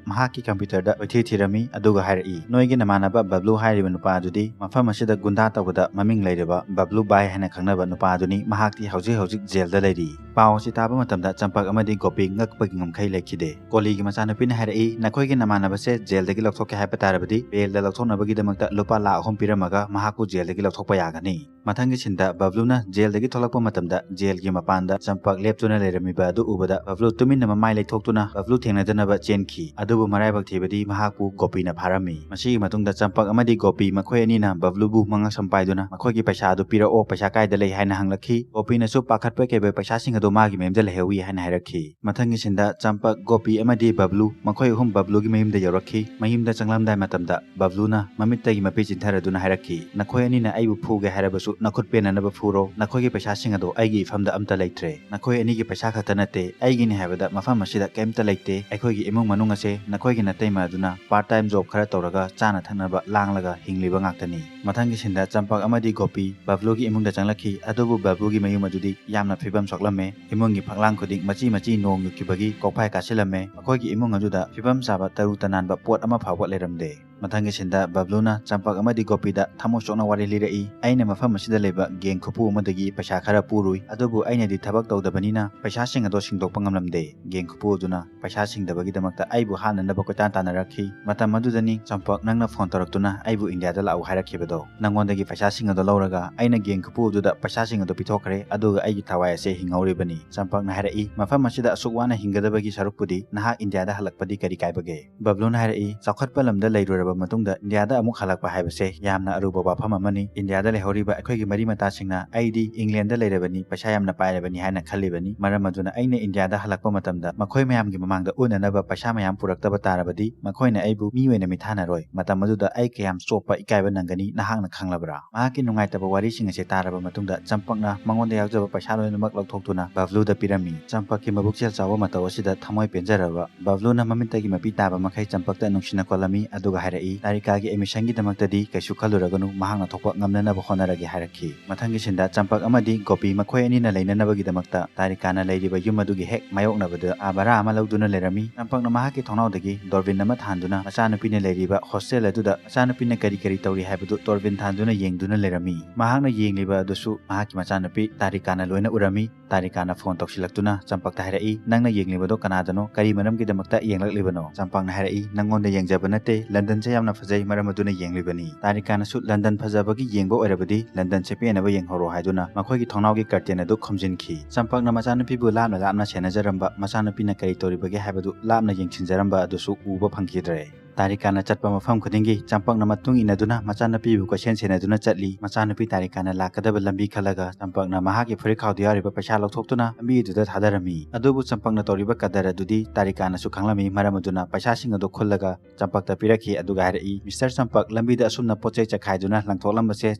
ꯃꯍꯥꯛꯀꯤ ꯀꯝꯄ꯭ꯌꯨꯇꯔꯗ ꯀꯣꯏꯊꯤ ꯊꯤꯔꯝꯃꯤ, ꯑꯗꯨꯒ ꯍꯥꯏꯔꯛꯏ, "ꯅꯣꯏꯒꯤ ꯅꯃꯥꯟꯅꯕ ꯕꯕ꯭ꯂꯨ ꯍꯥꯏꯔꯤꯕ ꯅꯨꯄꯥ ꯑꯗꯨꯗꯤ ꯃꯐꯝ ꯑꯁꯤꯗ ꯒꯨꯟꯗꯥ ꯇꯧꯕꯗ ꯃꯃꯤꯡ ꯂꯩꯔꯕ ꯕꯕ꯭ꯂꯨ ꯕꯥꯏ ꯍꯥꯏꯅ ꯈꯪꯅꯕ ꯅꯨꯄꯥ ꯑꯗꯨꯅꯤ, ꯃꯍꯥꯛꯇꯤ ꯍꯧꯖꯤꯛ ꯍꯧꯖꯤꯛ ꯖꯦꯜꯗ ꯂꯩꯔꯤ꯫" ꯄꯥꯎ ꯑꯁꯤ ꯇꯥꯕ ꯃꯇꯝꯗ ꯆꯝꯄꯛ ꯑꯃꯗꯤ ꯒꯣꯄꯤ ꯉꯛꯄꯒꯤ ꯉꯝꯈꯩ ꯂꯩꯈꯤꯗꯦ꯫ ꯀꯣꯂꯤꯒꯤ ꯃꯆꯥꯅꯨꯄꯤꯅ ꯍꯥꯏꯔꯛꯏ, "ꯅꯈꯣꯏꯒꯤ ꯅꯃꯥꯟꯅꯕꯁꯦ ꯖꯦꯜꯗꯒꯤ ꯂꯧꯊꯣꯛꯀꯦ ꯍꯥꯏꯕ ꯇꯥꯔꯕꯗꯤ ꯕꯦꯜꯗ ꯂꯧꯊꯣꯛꯅꯕꯒꯤꯗꯃꯛꯇ ꯂꯨꯄꯥ ꯂꯥꯈ ꯑꯍꯨꯝ ꯄꯤꯔꯝꯃꯒ ꯃꯍꯥꯛꯄꯨ ꯖꯦꯜꯗꯒꯤ ꯂꯧꯊꯣꯛꯄ ꯌꯥꯒꯅꯤ꯫" ꯃꯊꯪꯒꯤ ꯁꯤꯟꯗ ꯕꯕ꯭ꯂꯨꯅ ꯖꯦꯜꯗꯒꯤ ꯊꯣꯛꯂꯛꯄ ꯃꯇꯝꯗ ꯖꯦꯜꯒꯤ ꯃꯄꯥꯟꯗ ꯆꯝꯄꯛ ꯂꯦꯞꯇꯨꯅ ꯂꯩꯔꯝꯃꯤꯕ ꯑꯗꯨ ꯎꯕꯗ ꯕꯕ꯭ꯂꯨ ꯇꯨꯃꯤꯟꯅ ꯃꯃꯥꯏ ꯂꯩꯊꯣꯛꯇꯨꯅ ꯕꯕ꯭ꯂꯨ ꯊꯦꯡꯅꯗꯅꯕ ꯆꯦꯟꯈꯤ꯫ ꯑꯗꯨꯕꯨ ꯃꯔꯥꯏꯕꯛ ꯊꯤꯕꯗꯤ ꯃꯍꯥꯛꯄꯨ ꯒꯣꯄꯤꯅ ꯐꯥꯔꯝꯃꯤ꯫ ꯃꯁꯤꯒꯤ ꯃꯇꯨꯡꯗ ꯆꯝꯄꯛ ꯑꯃꯗꯤ ꯒꯣꯄꯤ ꯃꯈꯣꯏ ꯑꯅꯤꯅ ꯕꯕ꯭ꯂꯨꯕꯨ ꯃꯉꯛꯁꯝ ꯄꯥꯏꯗꯨꯅ ꯃꯈꯣꯏꯒꯤ ꯄꯩꯁꯥ ꯑꯗꯨ ꯄꯤꯔꯛꯑꯣ, ꯄꯩꯁꯥ ꯀꯥꯏꯗ ꯂꯩ ꯍꯥꯏꯅ ꯍꯪꯂꯛꯈꯤ꯫ ꯒꯣꯄꯤꯅꯁꯨ ꯄꯥꯈꯠꯄꯣꯏ ꯀꯩꯕꯣꯏ ꯄꯩꯁꯥꯁꯤꯡ ꯑꯗꯨ ꯃꯥꯒꯤ ꯃꯌꯨꯝꯗ ꯂꯩꯍꯧꯏ ꯍꯥꯏꯅ ꯍꯥꯏꯔꯛꯈꯤ꯫ ꯃꯊꯪꯒꯤ ꯁꯤꯟꯗ ꯆꯝꯄꯛ, ꯒꯣꯄꯤ ꯑꯃꯗꯤ ꯕꯕ꯭ꯂꯨ ꯃꯈꯣꯏ ꯑꯍꯨꯝ ꯕꯕ꯭ꯂꯨꯒꯤ ꯃꯌꯨꯝꯗ ꯌꯧꯔꯛꯈꯤ꯫ ꯃꯌꯨꯝꯗ ꯆꯪꯂꯝꯗꯥꯏ ꯃꯇꯝꯗ ꯕꯕ꯭ꯂꯨꯅ ꯃꯃꯤꯠꯇꯒꯤ ꯃꯄꯤ ꯆꯤꯟꯊꯔꯗꯨꯅ ꯍꯥꯏꯔꯛꯈꯤ, "ꯅꯈꯣꯏ ꯑꯅꯤꯅ ꯑꯩꯕꯨ ꯐꯨꯒꯦ ꯍꯥꯏꯔꯕꯁꯨ ꯅꯈꯨꯠ ꯄꯦꯟꯅꯅꯕ ꯐꯨꯔꯣ, ꯅꯈꯣꯏꯒꯤ ꯄꯩꯁꯥꯁꯤꯡ ꯑꯗꯣ ꯑꯩꯒꯤ ꯏꯐꯝꯗ ꯑꯝꯇ ꯂꯩꯇ꯭ꯔꯦ꯫ ꯅꯈꯣꯏ ꯑꯅꯤꯒꯤ ꯄꯩꯁꯥ ꯈꯛꯇ ꯅꯠꯇꯦ, ꯑꯩꯒꯤꯅꯤ ꯍꯥꯏꯕꯗ ꯃꯐꯝ ꯑꯁꯤꯗ ꯀꯩꯝꯇ ꯂꯩꯇꯦ꯫ ꯑꯩꯈꯣꯏꯒꯤ ꯏꯃꯨꯡ ꯃꯅꯨꯡ ꯑꯁꯦ ꯅꯈꯣꯏꯒꯤ ꯅꯇꯩꯃ ꯑꯗꯨꯅ part time job ꯈꯔ ꯇꯧꯔꯒ ꯆꯥꯅ ꯊꯛꯅꯕ ꯂꯥꯡꯂꯒ ꯍꯤꯡꯂꯤꯕ ꯉꯥꯛꯇꯅꯤ꯫" ꯃꯊꯪꯒꯤ ꯁꯤꯟꯗ ꯆꯝꯄꯛ ꯑꯃꯗꯤ ꯒꯣꯄꯤ ꯕꯕ꯭ꯂꯨꯒꯤ ꯏꯃꯨꯡꯗ ꯆꯪꯂꯛꯈꯤ꯫ ꯑꯗꯨꯕꯨ ꯕꯕ꯭ꯂꯨꯒꯤ ꯃꯌꯨꯝ ꯑꯗꯨꯗꯤ ꯌꯥꯝꯅ ꯐꯤꯕꯝ ꯁꯣꯛꯂꯝꯃꯦ꯫ ꯏꯃꯨꯡꯒꯤ ꯐꯛꯂꯥꯡ ꯈꯨꯗꯤꯡ ꯃꯆꯤ ꯃꯆꯤ ꯅꯣꯡ ꯌꯨꯈꯤꯕꯒꯤ ꯀꯣꯛꯐꯥꯏ ꯀꯥꯁꯤꯜꯂꯝꯃꯦ꯫ ꯃꯈꯣꯏꯒꯤ ꯏꯃꯨꯡ ꯑꯗꯨꯗ ꯐꯤꯕꯝ ꯆꯥꯕ ꯇꯔꯨ ꯇꯅꯥꯟꯕ ꯄꯣꯠ ꯑꯃ ꯐꯥꯎꯕ ꯂꯩꯔꯝꯗꯦ꯫ ꯃꯊꯪꯒꯤ ꯁꯤꯟꯗ ꯕꯕ꯭ꯂꯨꯅ ꯆꯝꯄꯛ ꯑꯃꯗꯤ ꯒꯣꯄꯤꯗ ꯊꯃꯣꯏ ꯁꯣꯛꯅ ꯋꯥꯔꯤ ꯂꯤꯔꯛꯏ꯫ "ꯑꯩꯅ ꯃꯐꯝ ꯑꯁꯤꯗ ꯂꯩꯕ ꯒꯦꯡ ꯈꯨꯄꯨ ꯑꯃꯗꯒꯤ ꯄꯩꯁꯥ ꯈꯔ ꯄꯨꯔꯨꯏ, ꯑꯗꯨꯕꯨ ꯑꯩꯅꯗꯤ ꯊꯕꯛ ꯇꯧꯗꯕꯅꯤꯅ ꯄꯩꯁꯥꯁꯤꯡ ꯑꯗꯣ ꯁꯤꯡꯗꯣꯛꯄ ꯉꯝꯂꯝꯗꯦ꯫ ꯒꯦꯡ ꯈꯨꯄꯨ ꯑꯗꯨꯅ ꯄꯩꯁꯥ ꯁꯤꯡꯗꯕꯒꯤꯗꯃꯛꯇ ꯑꯩꯕꯨ ꯍꯥꯠꯅꯅꯕ ꯀꯣꯏꯇꯥꯟ ꯇꯥꯟꯅꯔꯛꯈꯤ꯫ ꯃꯇꯝ ꯑꯗꯨꯗꯅꯤ ꯆꯝꯄꯛ ꯅꯪꯅ ꯐꯣꯟ ꯇꯧꯔꯛꯇꯨꯅ ꯑꯩꯕꯨ ꯏꯟꯗꯤꯌꯥꯗ ꯂꯥꯛꯎ ꯍꯥꯏꯔꯛꯈꯤꯕꯗꯣ꯫ ꯅꯪꯉꯣꯟꯗꯒꯤ ꯄꯩꯁꯥꯁꯤꯡ ꯑꯗꯣ ꯂꯧꯔꯒ ꯑꯩꯅ ꯒꯦꯡ ꯈꯨꯄꯨ ꯑꯗꯨꯗ ꯄꯩꯁꯥꯁꯤꯡ ꯑꯗꯣ ꯄꯤꯊꯣꯛꯈ꯭ꯔꯦ, ꯑꯗꯨꯒ ꯑꯩꯒꯤ ꯊꯋꯥꯏ ꯑꯁꯦ ꯍꯤꯡꯍꯧꯔꯤꯕꯅꯤ꯫" ꯆꯝꯄꯛꯅ ꯍꯥꯏꯔꯛꯏ, "ꯃꯐꯝ ꯑꯁꯤꯗ ꯑꯁꯨꯛ ꯋꯥꯅ ꯍꯤꯡꯒꯗꯕꯒꯤ ꯁꯔꯨꯛꯄꯨꯗꯤ ꯅꯍꯥꯛ ꯏꯟꯗꯤꯌꯥꯗ ꯍꯜꯂꯛꯄꯗꯤ ꯀꯔꯤ ꯀꯥꯏꯕꯒꯦ?" ꯕꯕ꯭ꯂꯨꯅ ꯍꯥꯏꯔꯛꯏ, "ꯆꯥꯎꯈꯠꯄ ꯂꯝꯗ ꯂꯩꯔꯨꯔꯕ ꯃꯇꯨꯡꯗ ꯏꯟꯗꯤꯌꯥꯗ ꯑꯃꯨꯛ ꯍꯜꯂꯛꯄ ꯍꯥꯏꯕꯁꯦ ꯌꯥꯝꯅ ꯑꯔꯨꯕ ꯋꯥꯐꯝ ꯑꯃꯅꯤ꯫ ꯏꯟꯗꯤꯌꯥꯗ ꯂꯩꯍꯧꯔꯤꯕ ꯑꯩꯈꯣꯏꯒꯤ ꯃꯔꯤ ꯃꯇꯥꯁꯤꯡꯅ ꯑꯩꯗꯤ ꯏꯪꯂꯦꯟꯗ ꯂꯩꯔꯕꯅꯤ, ꯄꯩꯁꯥ ꯌꯥꯝꯅ ꯄꯥꯏꯔꯕꯅꯤ ꯍꯥꯏꯅ ꯈꯜꯂꯤꯕꯅꯤ꯫ ꯃꯔꯝ ꯑꯗꯨꯅ ꯑꯩꯅ ꯏꯟꯗꯤꯌꯥꯗ ꯍꯜꯂꯛꯄ ꯃꯇꯝꯗ ꯃꯈꯣꯏ ꯃꯌꯥꯝꯒꯤ ꯃꯃꯥꯡꯗ ꯎꯠꯅꯅꯕ ꯄꯩꯁꯥ ꯃꯌꯥꯝ ꯄꯨꯔꯛꯇꯕ ꯇꯥꯔꯕꯗꯤ ꯃꯈꯣꯏꯅ ꯑꯩꯕꯨ ꯃꯤ ꯑꯣꯏꯅ ꯃꯤꯊꯥꯅꯔꯣꯏ꯫ ꯃꯇꯝ ꯑꯗꯨꯗ ꯑꯩ ꯀꯌꯥꯝ ꯆꯣꯞꯄ ꯏꯀꯥꯏꯕ ꯅꯪꯒꯅꯤ ꯅꯍꯥꯛꯅ ꯈꯪꯂꯕ꯭ꯔꯥ? ꯃꯍꯥꯛꯀꯤ ꯅꯨꯡꯉꯥꯏꯇꯕ ꯋꯥꯔꯤꯁꯤꯡ ꯑꯁꯤ ꯇꯥꯔꯕ ꯃꯇꯨꯡꯗ ꯆꯝꯄꯛꯅ ꯃꯉꯣꯟꯗ ꯌꯥꯎꯖꯕ ꯄꯩꯁꯥ ꯂꯣꯏꯅꯃꯛ ꯂꯧꯊꯣꯛꯇꯨꯅ ꯕꯕ꯭ꯂꯨꯗ ꯄꯤꯔꯝꯃꯤ꯫ ꯆꯝꯄꯛꯀꯤ ꯃꯕꯨꯛꯆꯦꯜ ꯆꯥꯎꯕ ꯃꯇꯧ ꯑꯁꯤꯗ ꯊꯃꯣꯏ ꯄꯦꯟꯖꯔꯕ ꯕꯕ꯭ꯂꯨꯅ ꯃꯃꯤꯠꯇꯒꯤ ꯃꯄꯤ ꯇꯥꯕ ꯃꯈꯩ ꯆꯝꯄꯛꯇ ꯅꯨꯡꯁꯤꯅ ꯀꯣꯜꯂꯝꯃꯤ, ꯑꯗꯨꯒ ꯍꯥꯏꯔꯛꯏ, "ꯇꯥꯔꯤꯀꯥꯒꯤ ꯑꯦꯗꯃꯤꯁꯟꯒꯤꯗꯃꯛꯇꯗꯤ ꯀꯩꯁꯨ ꯈꯜꯂꯨꯔꯒꯅꯨ, ꯃꯍꯥꯛꯅ ꯊꯣꯛꯄ ꯉꯝꯅꯅꯕ ꯍꯣꯠꯅꯔꯒꯦ" ꯍꯥꯏꯔꯛꯈꯤ꯫ ꯃꯊꯪꯒꯤ ꯁꯤꯟꯗ ꯆꯝꯄꯛ ꯑꯃꯗꯤ ꯒꯣꯄꯤ ꯃꯈꯣꯏ ꯑꯅꯤꯅ ꯂꯩꯅꯅꯕꯒꯤꯗꯃꯛꯇ ꯇꯥꯔꯤꯀꯥꯅ ꯂꯩꯔꯤꯕ ꯌꯨꯝ ꯑꯗꯨꯒꯤ ꯍꯦꯛ ꯃꯥꯌꯣꯛꯅꯕꯗ ꯀꯥ ꯚꯔꯥ ꯑꯃ ꯂꯧꯗꯨꯅ ꯂꯩꯔꯝꯃꯤ꯫ ꯆꯝꯄꯛꯅ ꯃꯍꯥꯛꯀꯤ ꯊꯣꯡꯅꯥꯎꯗꯒꯤ ꯗꯣꯔꯕꯤꯟ ꯑꯃ ꯊꯥꯟꯗꯨꯅ ꯃꯆꯥꯅꯨꯄꯤꯅ ꯂꯩꯔꯤꯕ ꯍꯣꯁꯇꯦꯜ ꯑꯗꯨꯗ ꯃꯆꯥꯅꯨꯄꯤꯅ ꯀꯔꯤ ꯀꯔꯤ ꯇꯧꯔꯤ ꯍꯥꯏꯕꯗꯨ ꯗꯣꯔꯕꯤꯟ ꯊꯥꯟꯗꯨꯅ ꯌꯦꯡꯗꯨꯅ ꯂꯩꯔꯝꯃꯤ꯫ ꯃꯍꯥꯛꯅ ꯌꯦꯡꯂꯤꯕ ꯑꯗꯨꯁꯨ ꯃꯍꯥꯛꯀꯤ ꯃꯆꯥꯅꯨꯄꯤ ꯇꯥꯔꯤꯀꯥꯅ ꯂꯣꯏꯅ ꯎꯔꯝꯃꯤ꯫ ꯇꯥꯔꯤꯀꯥꯅ ꯐꯣꯟ ꯇꯧꯁꯤꯜꯂꯛꯇꯨꯅ ꯆꯝꯄꯛꯇ ꯍꯥꯏꯔꯛꯏ, "ꯅꯪꯅ ꯌꯦꯡꯂꯤꯕꯗꯣ ꯀꯅꯥꯗꯅꯣ? ꯀꯔꯤ ꯃꯔꯝꯒꯤꯗꯃꯛꯇ ꯌꯦꯡꯂꯛꯂꯤꯕꯅꯣ?" ꯆꯝꯄꯛꯅ ꯍꯥꯏꯔꯛꯏ, "ꯅꯪꯉꯣꯟꯗ ꯌꯦꯡꯖꯕ ꯅꯠꯇꯦ, ꯂꯟꯗꯟꯁꯦ ꯌꯥꯝꯅ ꯐꯖꯩ, ꯃꯔꯝ ꯑꯗꯨꯅ ꯌꯦꯡꯂꯤꯕꯅꯤ꯫" ꯇꯥꯔꯤꯀꯥꯅꯁꯨ ꯂꯟꯗꯟ ꯐꯖꯕꯒꯤ ꯌꯦꯡꯕ ꯑꯣꯏꯔꯕꯗꯤ ꯂꯟꯗꯟꯁꯦ ꯄꯦꯟꯅꯕ ꯌꯦꯡꯍꯧꯔꯣ ꯍꯥꯏꯗꯨꯅ ꯃꯈꯣꯏꯒꯤ ꯊꯣꯡꯅꯥꯎꯒꯤ ꯀꯔꯇꯦꯟ ꯑꯗꯨ ꯈꯨꯝꯖꯤꯟꯈꯤ꯫ ꯆꯝꯄꯛꯅ ꯃꯆꯥꯅꯨꯄꯤꯕꯨ ꯂꯥꯞꯅ ꯂꯥꯞꯅ ꯁꯦꯟꯅꯖꯔꯝꯕ, ꯃꯆꯥꯅꯨꯄꯤꯅ ꯀꯔꯤ ꯇꯧꯔꯤꯕꯒꯦ ꯍꯥꯏꯕꯗꯨ ꯂꯥꯞꯅ ꯌꯦꯡꯁꯤꯟꯖꯔꯝꯕ ꯑꯗꯨꯁꯨ ꯎꯕ ꯐꯪꯈꯤꯗ꯭ꯔꯦ꯫ ꯇꯥꯔꯤꯀꯥꯅ ꯆꯠꯄ ꯃꯐꯝ ꯈꯨꯗꯤꯡꯒꯤ ꯆꯝꯄꯛꯅ ꯃꯇꯨꯡ ꯏꯟꯅꯗꯨꯅ ꯃꯆꯥꯅꯨꯄꯤꯕꯨ ꯀꯣꯏꯁꯦꯟ ꯁꯦꯟꯅꯗꯨꯅ ꯆꯠꯂꯤ꯫ ꯃꯆꯥꯅꯨꯄꯤ ꯇꯥꯔꯤꯀꯥꯅ ꯂꯥꯛꯀꯗꯕ ꯂꯝꯕꯤ ꯈꯜꯂꯒ ꯆꯝꯄꯛꯅ ꯃꯍꯥꯛꯀꯤ ꯐꯨꯔꯤꯠꯈꯥꯎꯗ ꯌꯥꯎꯔꯤꯕ ꯄꯩꯁꯥ ꯂꯧꯊꯣꯛꯇꯨꯅ ꯂꯝꯕꯤ ꯑꯗꯨꯗ ꯊꯥꯗꯔꯝꯃꯤ꯫ ꯑꯗꯨꯕꯨ ꯆꯝꯄꯛꯅ ꯇꯧꯔꯤꯕ ꯀꯗꯔ ꯑꯗꯨꯗꯤ ꯇꯥꯔꯤꯀꯥꯅꯁꯨ ꯈꯪꯂꯝꯃꯤ꯫ ꯃꯔꯝ ꯑꯗꯨꯅ ꯄꯩꯁꯥꯁꯤꯡ ꯑꯗꯨ ꯈꯨꯜꯂꯒ ꯆꯝꯄꯛꯇ ꯄꯤꯔꯛꯈꯤ꯫ ꯑꯗꯨꯒ ꯍꯥꯏꯔꯛꯏ, "ꯃꯤꯁꯇꯔ ꯆꯝꯄꯛ, ꯂꯝꯕꯤꯗ ꯑꯁꯨꯝꯅ ꯄꯣꯠ ꯆꯩ ꯆꯈꯥꯏꯗꯨꯅ ꯂꯪꯊꯣꯛꯂꯝꯕꯁꯦ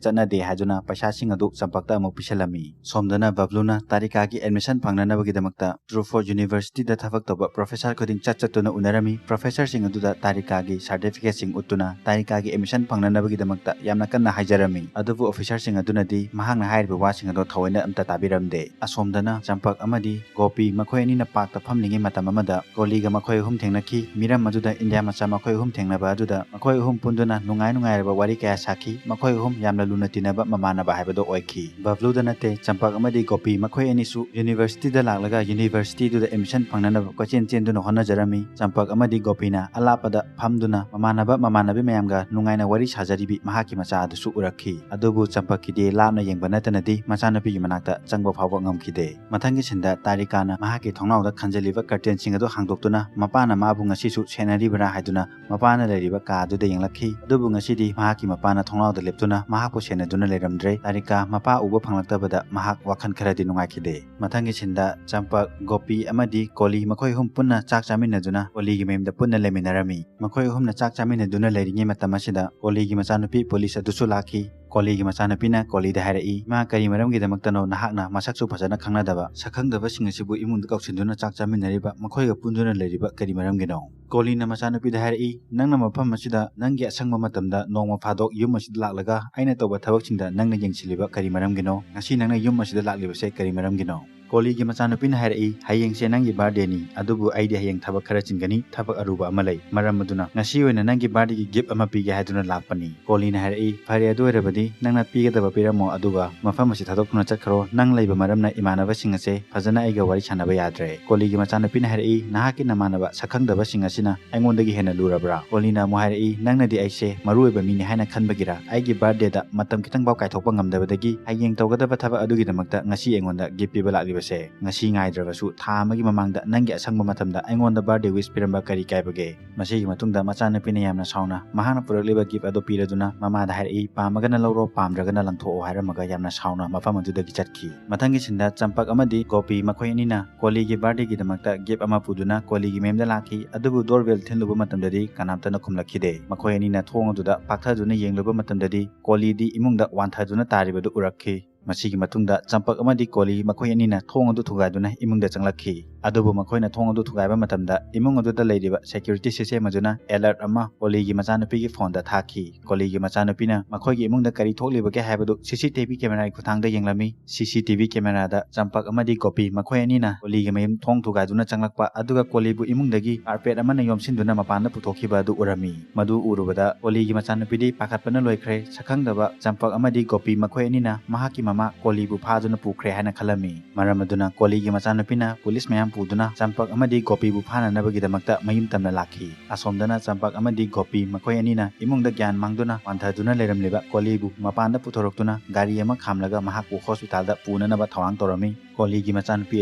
ꯆꯠꯅꯗꯦ" ꯍꯥꯏꯗꯨꯅ ꯄꯩꯁꯥꯁꯤꯡ ꯑꯗꯨ ꯆꯝꯄꯛꯇ ꯑꯃꯨꯛ ꯄꯤꯁꯜꯂꯝꯃꯤ꯫ ꯁꯣꯝꯗꯅ ꯕꯕ꯭ꯂꯨꯅ ꯇꯥꯔꯤꯀꯥꯒꯤ ꯑꯦꯗꯃꯤꯁꯟ ꯐꯪꯅꯅꯕꯒꯤꯗꯃꯛꯇ ꯇ꯭ꯔꯨꯐꯣꯔꯗ ꯌꯨꯅꯤꯚꯔꯁꯤꯇꯤꯗ ꯊꯕꯛ ꯇꯧꯕ ꯄ꯭ꯔꯣꯐꯦꯁꯔ ꯈꯨꯗꯤꯡ ꯆꯠ ꯆꯠꯇꯨꯅ ꯎꯅꯔꯝꯃꯤ꯫ ꯄ꯭ꯔꯣꯐꯦꯁꯔꯁꯤꯡ ꯑꯗꯨꯗ ꯇꯥꯔꯤꯀꯥꯒꯤ ꯁꯥꯔꯇꯤꯐꯤꯀꯦꯠꯁꯤꯡ ꯎꯠꯇꯨꯅ ꯇꯥꯔꯤꯀꯥꯒꯤ ꯑꯦꯗꯃꯤꯁꯟ ꯐꯪꯅꯅꯕꯒꯤꯗꯃꯛꯇ ꯌꯥꯝꯅ ꯀꯟꯅ ꯍꯥꯏꯖꯔꯝꯃꯤ꯫ ꯑꯗꯨꯕꯨ ꯑꯣꯐꯤꯁꯔꯁꯤꯡ ꯑꯗꯨꯅꯗꯤ ꯃꯍꯥꯛꯅ ꯍꯥꯏꯔꯤꯕ ꯋꯥꯁꯤꯡ ꯑꯗꯣ ꯊꯑꯣꯏꯅ ꯑꯝꯇ ꯇꯥꯕꯤꯔꯝꯗꯦ꯫ ꯑꯁꯣꯝꯗꯅ ꯆꯝꯄꯛ ꯑꯃꯗꯤ ꯒꯣꯄꯤ ꯃꯈꯣꯏ ꯑꯅꯤꯅ ꯄꯥꯔꯛꯇ ꯐꯝꯂꯤꯉꯩ ꯃꯇꯝ ꯑꯃꯗ ꯀꯣꯂꯤꯒ ꯃꯈꯣꯏ ꯑꯍꯨꯝ ꯊꯦꯡꯅꯈꯤ꯫ ꯃꯤꯔꯝ ꯑꯗꯨꯗ ꯏꯟꯗꯤꯌꯥ ꯃꯆꯥ ꯃꯈꯣꯏ ꯑꯍꯨꯝ ꯊꯦꯡꯅꯕ ꯑꯗꯨꯗ ꯃꯈꯣꯏ ꯑꯍꯨꯝ ꯄꯨꯟꯗꯨꯅ ꯅꯨꯡꯉꯥꯏ ꯅꯨꯡꯉꯥꯏꯔꯕ ꯋꯥꯔꯤ ꯀꯌꯥ ꯁꯥꯈꯤ꯫ ꯃꯈꯣꯏ ꯑꯍꯨꯝ ꯌꯥꯝꯅ ꯂꯨꯅ ꯇꯤꯟꯅꯕ ꯃꯃꯥꯟꯅꯕ ꯍꯥꯏꯕꯗꯣ ꯑꯣꯏꯈꯤ꯫ ꯕꯕ꯭ꯂꯨꯗ ꯅꯠꯇꯦ, ꯆꯝꯄꯛ ꯑꯃꯗꯤ ꯒꯣꯄꯤ ꯃꯈꯣꯏ ꯑꯅꯤꯁꯨ ꯌꯨꯅꯤꯚꯔꯁꯤꯇꯤꯗ ꯂꯥꯛꯂꯒ ꯌꯨꯅꯤꯚꯔꯁꯤꯇꯤꯗꯨꯗ ꯑꯦꯗꯃꯤꯁꯟ ꯐꯪꯅꯅꯕ ꯀꯣꯏꯆꯦꯟ ꯆꯦꯟꯗꯨꯅ ꯍꯣꯠꯅꯖꯔꯝꯃꯤ꯫ ꯆꯝꯄꯛ ꯑꯃꯗꯤ ꯒꯣꯄꯤꯅ ꯑꯂꯥꯞꯄꯗ ꯐꯝ ꯐꯝꯗꯨꯅ ꯃꯃꯥꯟꯅꯕ ꯃꯃꯥꯟꯅꯕꯤ ꯃꯌꯥꯝꯒ ꯅꯨꯡꯉꯥꯏꯅ ꯋꯥꯔꯤ ꯁꯥꯖꯔꯤꯕꯤ ꯃꯍꯥꯛꯀꯤ ꯃꯆꯥ ꯑꯗꯨꯁꯨ ꯎꯔꯛꯈꯤ꯫ ꯑꯗꯨꯕꯨ ꯆꯝꯄꯛꯀꯤꯗꯤ ꯂꯥꯞꯅ ꯌꯦꯡꯕ ꯅꯠꯇꯅꯗꯤ ꯃꯆꯥꯅꯨꯄꯤꯒꯤ ꯃꯅꯥꯛꯇ ꯆꯪꯕ ꯐꯥꯎꯕ ꯉꯝꯈꯤꯗꯦ꯫ ꯃꯊꯪꯒꯤ ꯁꯤꯟꯗ ꯇꯥꯔꯤꯀꯥꯅ ꯃꯍꯥꯛꯀꯤ ꯊꯣꯡꯅꯥꯎꯗ ꯈꯟꯖꯤꯜꯂꯤꯕ ꯀꯔꯇꯦꯟꯁꯤꯡ ꯑꯗꯨ ꯍꯥꯡꯗꯣꯛꯇꯨꯅ ꯃꯄꯥꯅ ꯃꯥꯕꯨ ꯉꯁꯤꯁꯨ ꯁꯦꯟꯅꯔꯤꯕ꯭ꯔꯥ ꯍꯥꯏꯗꯨꯅ ꯃꯄꯥꯅ ꯂꯩꯔꯤꯕ ꯀꯥ ꯑꯗꯨꯗ ꯌꯦꯡꯂꯛꯈꯤ꯫ ꯑꯗꯨꯕꯨ ꯉꯁꯤꯗꯤ ꯃꯍꯥꯛꯀꯤ ꯃꯄꯥꯅ ꯊꯣꯡꯅꯥꯎꯗ ꯂꯦꯞꯇꯨꯅ ꯃꯍꯥꯛꯄꯨ ꯁꯦꯟꯅꯗꯨꯅ ꯂꯩꯔꯝꯗ꯭ꯔꯦ꯫ ꯇꯥꯔꯤꯀꯥ ꯃꯄꯥ ꯎꯕ ꯐꯪꯂꯛꯇꯕꯗ ꯃꯍꯥꯛ ꯋꯥꯈꯜ ꯈꯔꯗꯤ ꯅꯨꯡꯉꯥꯏꯈꯤꯗꯦ꯫ ꯃꯊꯪꯒꯤ ꯁꯤꯟꯗ ꯆꯝꯄꯛ, ꯒꯣꯄꯤ ꯑꯃꯗꯤ ꯀꯣꯂꯤ ꯃꯈꯣꯏ ꯑꯍꯨꯝ ꯄꯨꯟꯅ ꯆꯥꯛ ꯆꯥꯃꯤꯟꯅꯗꯨꯅ ꯀꯣꯂꯤꯒꯤ ꯃꯌꯨꯝꯗ ꯄꯨꯟꯅ ꯂꯩꯃꯤꯟꯅꯔꯝꯃꯤ꯫ ꯃꯈꯣꯏ ꯑꯍꯨꯝꯅ ꯆꯥꯛ ꯆꯥꯃꯤꯟꯅꯗꯨꯅ ꯂꯩꯔꯤꯉꯩ ꯃꯇꯝ ꯑꯁꯤꯗ ꯀꯣꯂꯤꯒꯤ ꯃꯆꯥꯅꯨꯄꯤ ꯄꯨꯂꯤꯁ ꯑꯗꯨꯁꯨ ꯂꯥꯛꯈꯤ꯫ ꯀꯣꯂꯤꯒꯤ ꯃꯆꯥꯅꯨꯄꯤꯅ ꯀꯣꯂꯤꯗ ꯍꯥꯏꯔꯛꯏ, "ꯏꯃꯥ, ꯀꯔꯤ ꯃꯔꯝꯒꯤꯗꯃꯛꯇꯅꯣ ꯅꯍꯥꯛꯅ ꯃꯁꯛꯁꯨ ꯐꯖꯅ ꯈꯪꯅꯗꯕ ꯁꯛꯈꯪꯗꯕꯁꯤꯡ ꯑꯁꯤꯕꯨ ꯏꯃꯨꯡꯗ ꯀꯧꯁꯤꯟꯗꯨꯅ ꯆꯥꯛ ꯆꯥꯃꯤꯟꯅꯔꯤꯕ, ꯃꯈꯣꯏꯒ ꯄꯨꯟꯗꯨꯅ ꯂꯩꯔꯤꯕ ꯀꯔꯤ ꯃꯔꯝꯒꯤꯅꯣ?" ꯀꯣꯂꯤꯅ ꯃꯆꯥꯅꯨꯄꯤꯗ ꯍꯥꯏꯔꯛꯏ, "ꯅꯪꯅ ꯃꯐꯝ ꯑꯁꯤꯗ ꯅꯪꯒꯤ ꯑꯁꯪꯕ ꯃꯇꯝꯗ ꯅꯣꯡꯃ ꯐꯥꯗꯣꯛ ꯌꯨꯝ ꯑꯁꯤꯗ ꯂꯥꯛꯂꯒ ꯑꯩꯅ ꯇꯧꯕ ꯊꯕꯛꯁꯤꯡꯗ ꯅꯪꯅ ꯌꯦꯡꯁꯤꯜꯂꯤꯕ ꯀꯔꯤ ꯃꯔꯝꯒꯤꯅꯣ? ꯉꯁꯤ ꯅꯪꯅ ꯌꯨꯝ ꯑꯁꯤꯗ ꯂꯥꯛꯂꯤꯕꯁꯦ ꯀꯔꯤ ꯃꯔꯝꯒꯤꯅꯣ?" ꯀꯣꯂꯤꯒꯤ ꯃꯆꯥꯅꯨꯄꯤꯅ ꯍꯥꯏꯔꯛꯏ, "ꯍꯌꯦꯡꯁꯦ ꯅꯪꯒꯤ ꯕꯥꯔꯗꯦꯅꯤ, ꯑꯗꯨꯕꯨ ꯑꯩꯗꯤ ꯍꯌꯦꯡ ꯊꯕꯛ ꯈꯔ ꯆꯤꯟꯒꯅꯤ, ꯊꯕꯛ ꯑꯔꯨꯕ ꯑꯃ ꯂꯩ꯫ ꯃꯔꯝ ꯑꯗꯨꯅ ꯉꯁꯤ ꯑꯣꯏꯅ ꯅꯪꯒꯤ ꯕꯥꯔꯗꯦꯒꯤ ꯒꯤꯐ ꯑꯃ ꯄꯤꯒꯦ ꯍꯥꯏꯗꯨꯅ ꯂꯥꯛꯄꯅꯤ꯫" ꯀꯣꯂꯤꯅ ꯍꯥꯏꯔꯛꯏ, "ꯐꯔꯦ, ꯑꯗꯨ ꯑꯣꯏꯔꯕꯗꯤ ꯅꯪꯅ ꯄꯤꯒꯗꯕ ꯄꯤꯔꯝꯃꯣ, ꯑꯗꯨꯒ ꯃꯐꯝ ꯑꯁꯤ ꯊꯥꯗꯣꯛꯇꯨꯅ ꯆꯠꯈ꯭ꯔꯣ꯫ ꯅꯪ ꯂꯩꯕ ꯃꯔꯝꯅ ꯏꯃꯥꯟꯅꯕꯁꯤꯡ ꯑꯁꯦ ꯐꯖꯅ ꯑꯩꯒ ꯋꯥꯔꯤ ꯁꯥꯟꯅꯕ ꯌꯥꯗ꯭ꯔꯦ꯫" ꯀꯣꯂꯤꯒꯤ ꯃꯆꯥꯅꯨꯄꯤꯅ ꯍꯥꯏꯔꯛꯏ, "ꯅꯍꯥꯛꯀꯤ ꯅꯃꯥꯟꯅꯕ ꯁꯛꯈꯪꯗꯕꯁꯤꯡ ꯑꯁꯤꯅ ꯑꯩꯉꯣꯟꯗꯒꯤ ꯍꯦꯟꯅ ꯂꯨꯔꯕ꯭ꯔꯥ?" ꯀꯣꯂꯤꯅ ꯑꯃꯨꯛ ꯍꯥꯏꯔꯛꯏ, "ꯅꯪꯅꯗꯤ ꯑꯩꯁꯦ ꯃꯔꯨ ꯑꯣꯏꯕ ꯃꯤꯅꯤ ꯍꯥꯏꯅ ꯈꯟꯕꯒꯤꯔ? ꯑꯩꯒꯤ ꯕꯥꯔꯗꯦꯗ ꯃꯇꯝ ꯈꯤꯇꯪꯐꯥꯎ ꯀꯥꯏꯊꯣꯛꯄ ꯉꯝꯗꯕꯗꯒꯤ ꯍꯌꯦꯡ ꯇꯧꯒꯗꯕ ꯊꯕꯛ ꯑꯗꯨꯒꯤꯗꯃꯛꯇ ꯉꯁꯤ ꯑꯩꯉꯣꯟꯗ ꯒꯤꯐ ꯄꯤꯕ ꯂꯥꯛꯂꯤꯕꯁꯦ꯫ ꯉꯁꯤ ꯉꯥꯏꯗ꯭ꯔꯕꯁꯨ ꯊꯥ ꯑꯃꯒꯤ ꯃꯃꯥꯡꯗ ꯅꯪꯒꯤ ꯑꯁꯪꯕ ꯃꯇꯝꯗ ꯑꯩꯉꯣꯟꯗ ꯕꯥꯔꯗꯦ ꯋꯤꯁ ꯄꯤꯔꯝꯕ ꯀꯔꯤ ꯀꯥꯏꯕꯒꯦ?" ꯃꯁꯤꯒꯤ ꯃꯇꯨꯡꯗ ꯃꯆꯥꯅꯨꯄꯤꯅ ꯌꯥꯝꯅ ꯁꯥꯎꯅ ꯃꯍꯥꯛꯅ ꯄꯨꯔꯛꯂꯤꯕ ꯒꯤꯐ ꯑꯗꯨ ꯄꯤꯔꯗꯨꯅ ꯃꯃꯥꯗ ꯍꯥꯏꯔꯛꯏ, "ꯄꯥꯝꯃꯒꯅ ꯂꯧꯔꯣ, ꯄꯥꯝꯗ꯭ꯔꯒꯅ ꯂꯪꯊꯣꯛꯑꯣ" ꯍꯥꯏꯔꯝꯃꯒ ꯌꯥꯝꯅ ꯁꯥꯎꯅ ꯃꯐꯝ ꯑꯗꯨꯗꯒꯤ ꯆꯠꯈꯤ꯫ ꯃꯊꯪꯒꯤ ꯁꯤꯟꯗ ꯆꯝꯄꯛ ꯑꯃꯗꯤ ꯒꯣꯄꯤ ꯃꯈꯣꯏ ꯑꯅꯤꯅ ꯀꯣꯂꯤꯒꯤ ꯕꯥꯔꯗꯦꯒꯤꯗꯃꯛꯇ ꯒꯤꯐ ꯑꯃ ꯄꯨꯗꯨꯅ ꯀꯣꯂꯤꯒꯤ ꯃꯌꯨꯝꯗ ꯂꯥꯛꯈꯤ꯫ ꯑꯗꯨꯕꯨ ꯗꯣꯔꯕꯦꯜ ꯊꯤꯜꯂꯨꯕ ꯃꯇꯝꯗꯗꯤ ꯀꯅꯥꯝꯇꯅ ꯈꯨꯝꯂꯛꯈꯤꯗꯦ꯫ ꯃꯈꯣꯏ ꯑꯅꯤꯅ ꯊꯣꯡ ꯑꯗꯨꯗ ꯄꯥꯛꯊꯗꯨꯅ ꯌꯦꯡꯂꯨꯕ ꯃꯇꯝꯗꯗꯤ ꯀꯣꯂꯤꯗꯤ ꯏꯃꯨꯡꯗ ꯋꯥꯟꯊꯗꯨꯅ ꯇꯥꯔꯤꯕꯗꯨ ꯎꯔꯛꯈꯤ꯫ ꯃꯁꯤꯒꯤ ꯃꯇꯨꯡꯗ ꯆꯝꯄꯛ ꯑꯃꯗꯤ ꯀꯣꯂꯤ ꯃꯈꯣꯏ ꯑꯅꯤꯅ ꯊꯣꯡ ꯑꯗꯨ ꯊꯨꯒꯥꯏꯗꯨꯅ ꯏꯃꯨꯡꯗ ꯆꯪꯂꯛꯈꯤ꯫ ꯑꯗꯨꯕꯨ ꯃꯈꯣꯏꯅ ꯊꯣꯡ ꯑꯗꯨ ꯊꯨꯒꯥꯏꯕ ꯃꯇꯝꯗ ꯏꯃꯨꯡ ꯑꯗꯨꯗ ꯂꯩꯔꯤꯕ ꯁꯦꯀ꯭ꯌꯨꯔꯤꯇꯤ ꯁꯤꯁꯇꯦꯝ ꯑꯗꯨꯅ ꯑꯦꯂꯔꯠ ꯑꯃ ꯀꯣꯂꯤꯒꯤ ꯃꯆꯥꯅꯨꯄꯤꯒꯤ ꯐꯣꯟꯗ ꯊꯥꯈꯤ꯫ ꯀꯣꯂꯤꯒꯤ ꯃꯆꯥꯅꯨꯄꯤꯅ ꯃꯈꯣꯏꯒꯤ ꯏꯃꯨꯡꯗ ꯀꯔꯤ ꯊꯣꯛꯂꯤꯕꯒꯦ ꯍꯥꯏꯕꯗꯨ ꯁꯤ ꯁꯤ ꯇꯤ ꯚꯤ ꯀꯦꯃꯦꯔꯥꯒꯤ ꯈꯨꯠꯊꯥꯡꯗ ꯌꯦꯡꯂꯝꯃꯤ꯫ ꯁꯤ ꯁꯤ ꯇꯤ ꯚꯤ ꯀꯦꯃꯦꯔꯥꯗ ꯆꯝꯄꯛ ꯑꯃꯗꯤ ꯒꯣꯄꯤ ꯃꯈꯣꯏ ꯑꯅꯤꯅ ꯀꯣꯂꯤꯒꯤ ꯃꯌꯨꯝ ꯊꯣꯡ ꯊꯨꯒꯥꯏꯗꯨꯅ ꯆꯪꯂꯛꯄ, ꯑꯗꯨꯒ ꯀꯣꯂꯤꯕꯨ ꯏꯃꯨꯡꯗꯒꯤ ꯀꯥꯔꯄꯦꯠ ꯑꯃꯅ ꯌꯣꯝꯁꯤꯟꯗꯨꯅ ꯃꯄꯥꯟꯗ ꯄꯨꯊꯣꯛꯈꯤꯕ ꯑꯗꯨ ꯎꯔꯝꯃꯤ꯫ ꯃꯗꯨ ꯎꯔꯨꯕꯗ ꯀꯣꯂꯤꯒꯤ ꯃꯆꯥꯅꯨꯄꯤꯗꯤ ꯄꯥꯈꯠꯄꯅ ꯂꯣꯏꯈ꯭ꯔꯦ꯫ ꯁꯛꯈꯪꯗꯕ ꯆꯝꯄꯛ ꯑꯃꯗꯤ ꯒꯣꯄꯤ ꯃꯈꯣꯏ ꯑꯅꯤꯅ ꯃꯍꯥꯛꯀꯤ ꯃꯃꯥ ꯀꯣꯂꯤꯕꯨ ꯐꯥꯗꯨꯅ ꯄꯨꯈ꯭ꯔꯦ ꯍꯥꯏꯅ ꯈꯜꯂꯝꯃꯤ꯫ ꯃꯔꯝ ꯑꯗꯨꯅ ꯀꯣꯂꯤꯒꯤ ꯃꯆꯥꯅꯨꯄꯤꯅ ꯄꯨꯂꯤꯁ ꯃꯌꯥꯝ ꯄꯨꯗꯨꯅ ꯆꯝꯄꯛ ꯑꯃꯗꯤ ꯒꯣꯄꯤꯕꯨ ꯐꯥꯅꯅꯕꯒꯤꯗꯃꯛꯇ ꯃꯌꯨꯝ ꯇꯝꯅ ꯂꯥꯛꯈꯤ꯫ ꯑꯁꯣꯝꯗꯅ ꯆꯝꯄꯛ ꯑꯃꯗꯤ ꯒꯣꯄꯤ ꯃꯈꯣꯏ ꯑꯅꯤꯅ ꯏꯃꯨꯡꯗ ꯒ꯭ꯌꯥꯟ ꯃꯥꯡꯗꯨꯅ ꯋꯥꯟꯊꯗꯨꯅ ꯂꯩꯔꯝꯂꯤꯕ ꯀꯣꯂꯤꯕꯨ ꯃꯄꯥꯟꯗ ꯄꯨꯊꯣꯔꯛꯇꯨꯅ ꯒꯥꯔꯤ ꯑꯃ ꯈꯥꯝꯂꯒ ꯃꯍꯥꯛꯄꯨ ꯍꯣꯁꯄꯤꯇꯥꯜꯗ ꯄꯨꯅꯅꯕ ꯊꯧꯔꯥꯡ ꯇꯧꯔꯝꯃꯤ꯫ ꯀꯣꯂꯤꯒꯤ ꯃꯆꯥꯅꯨꯄꯤ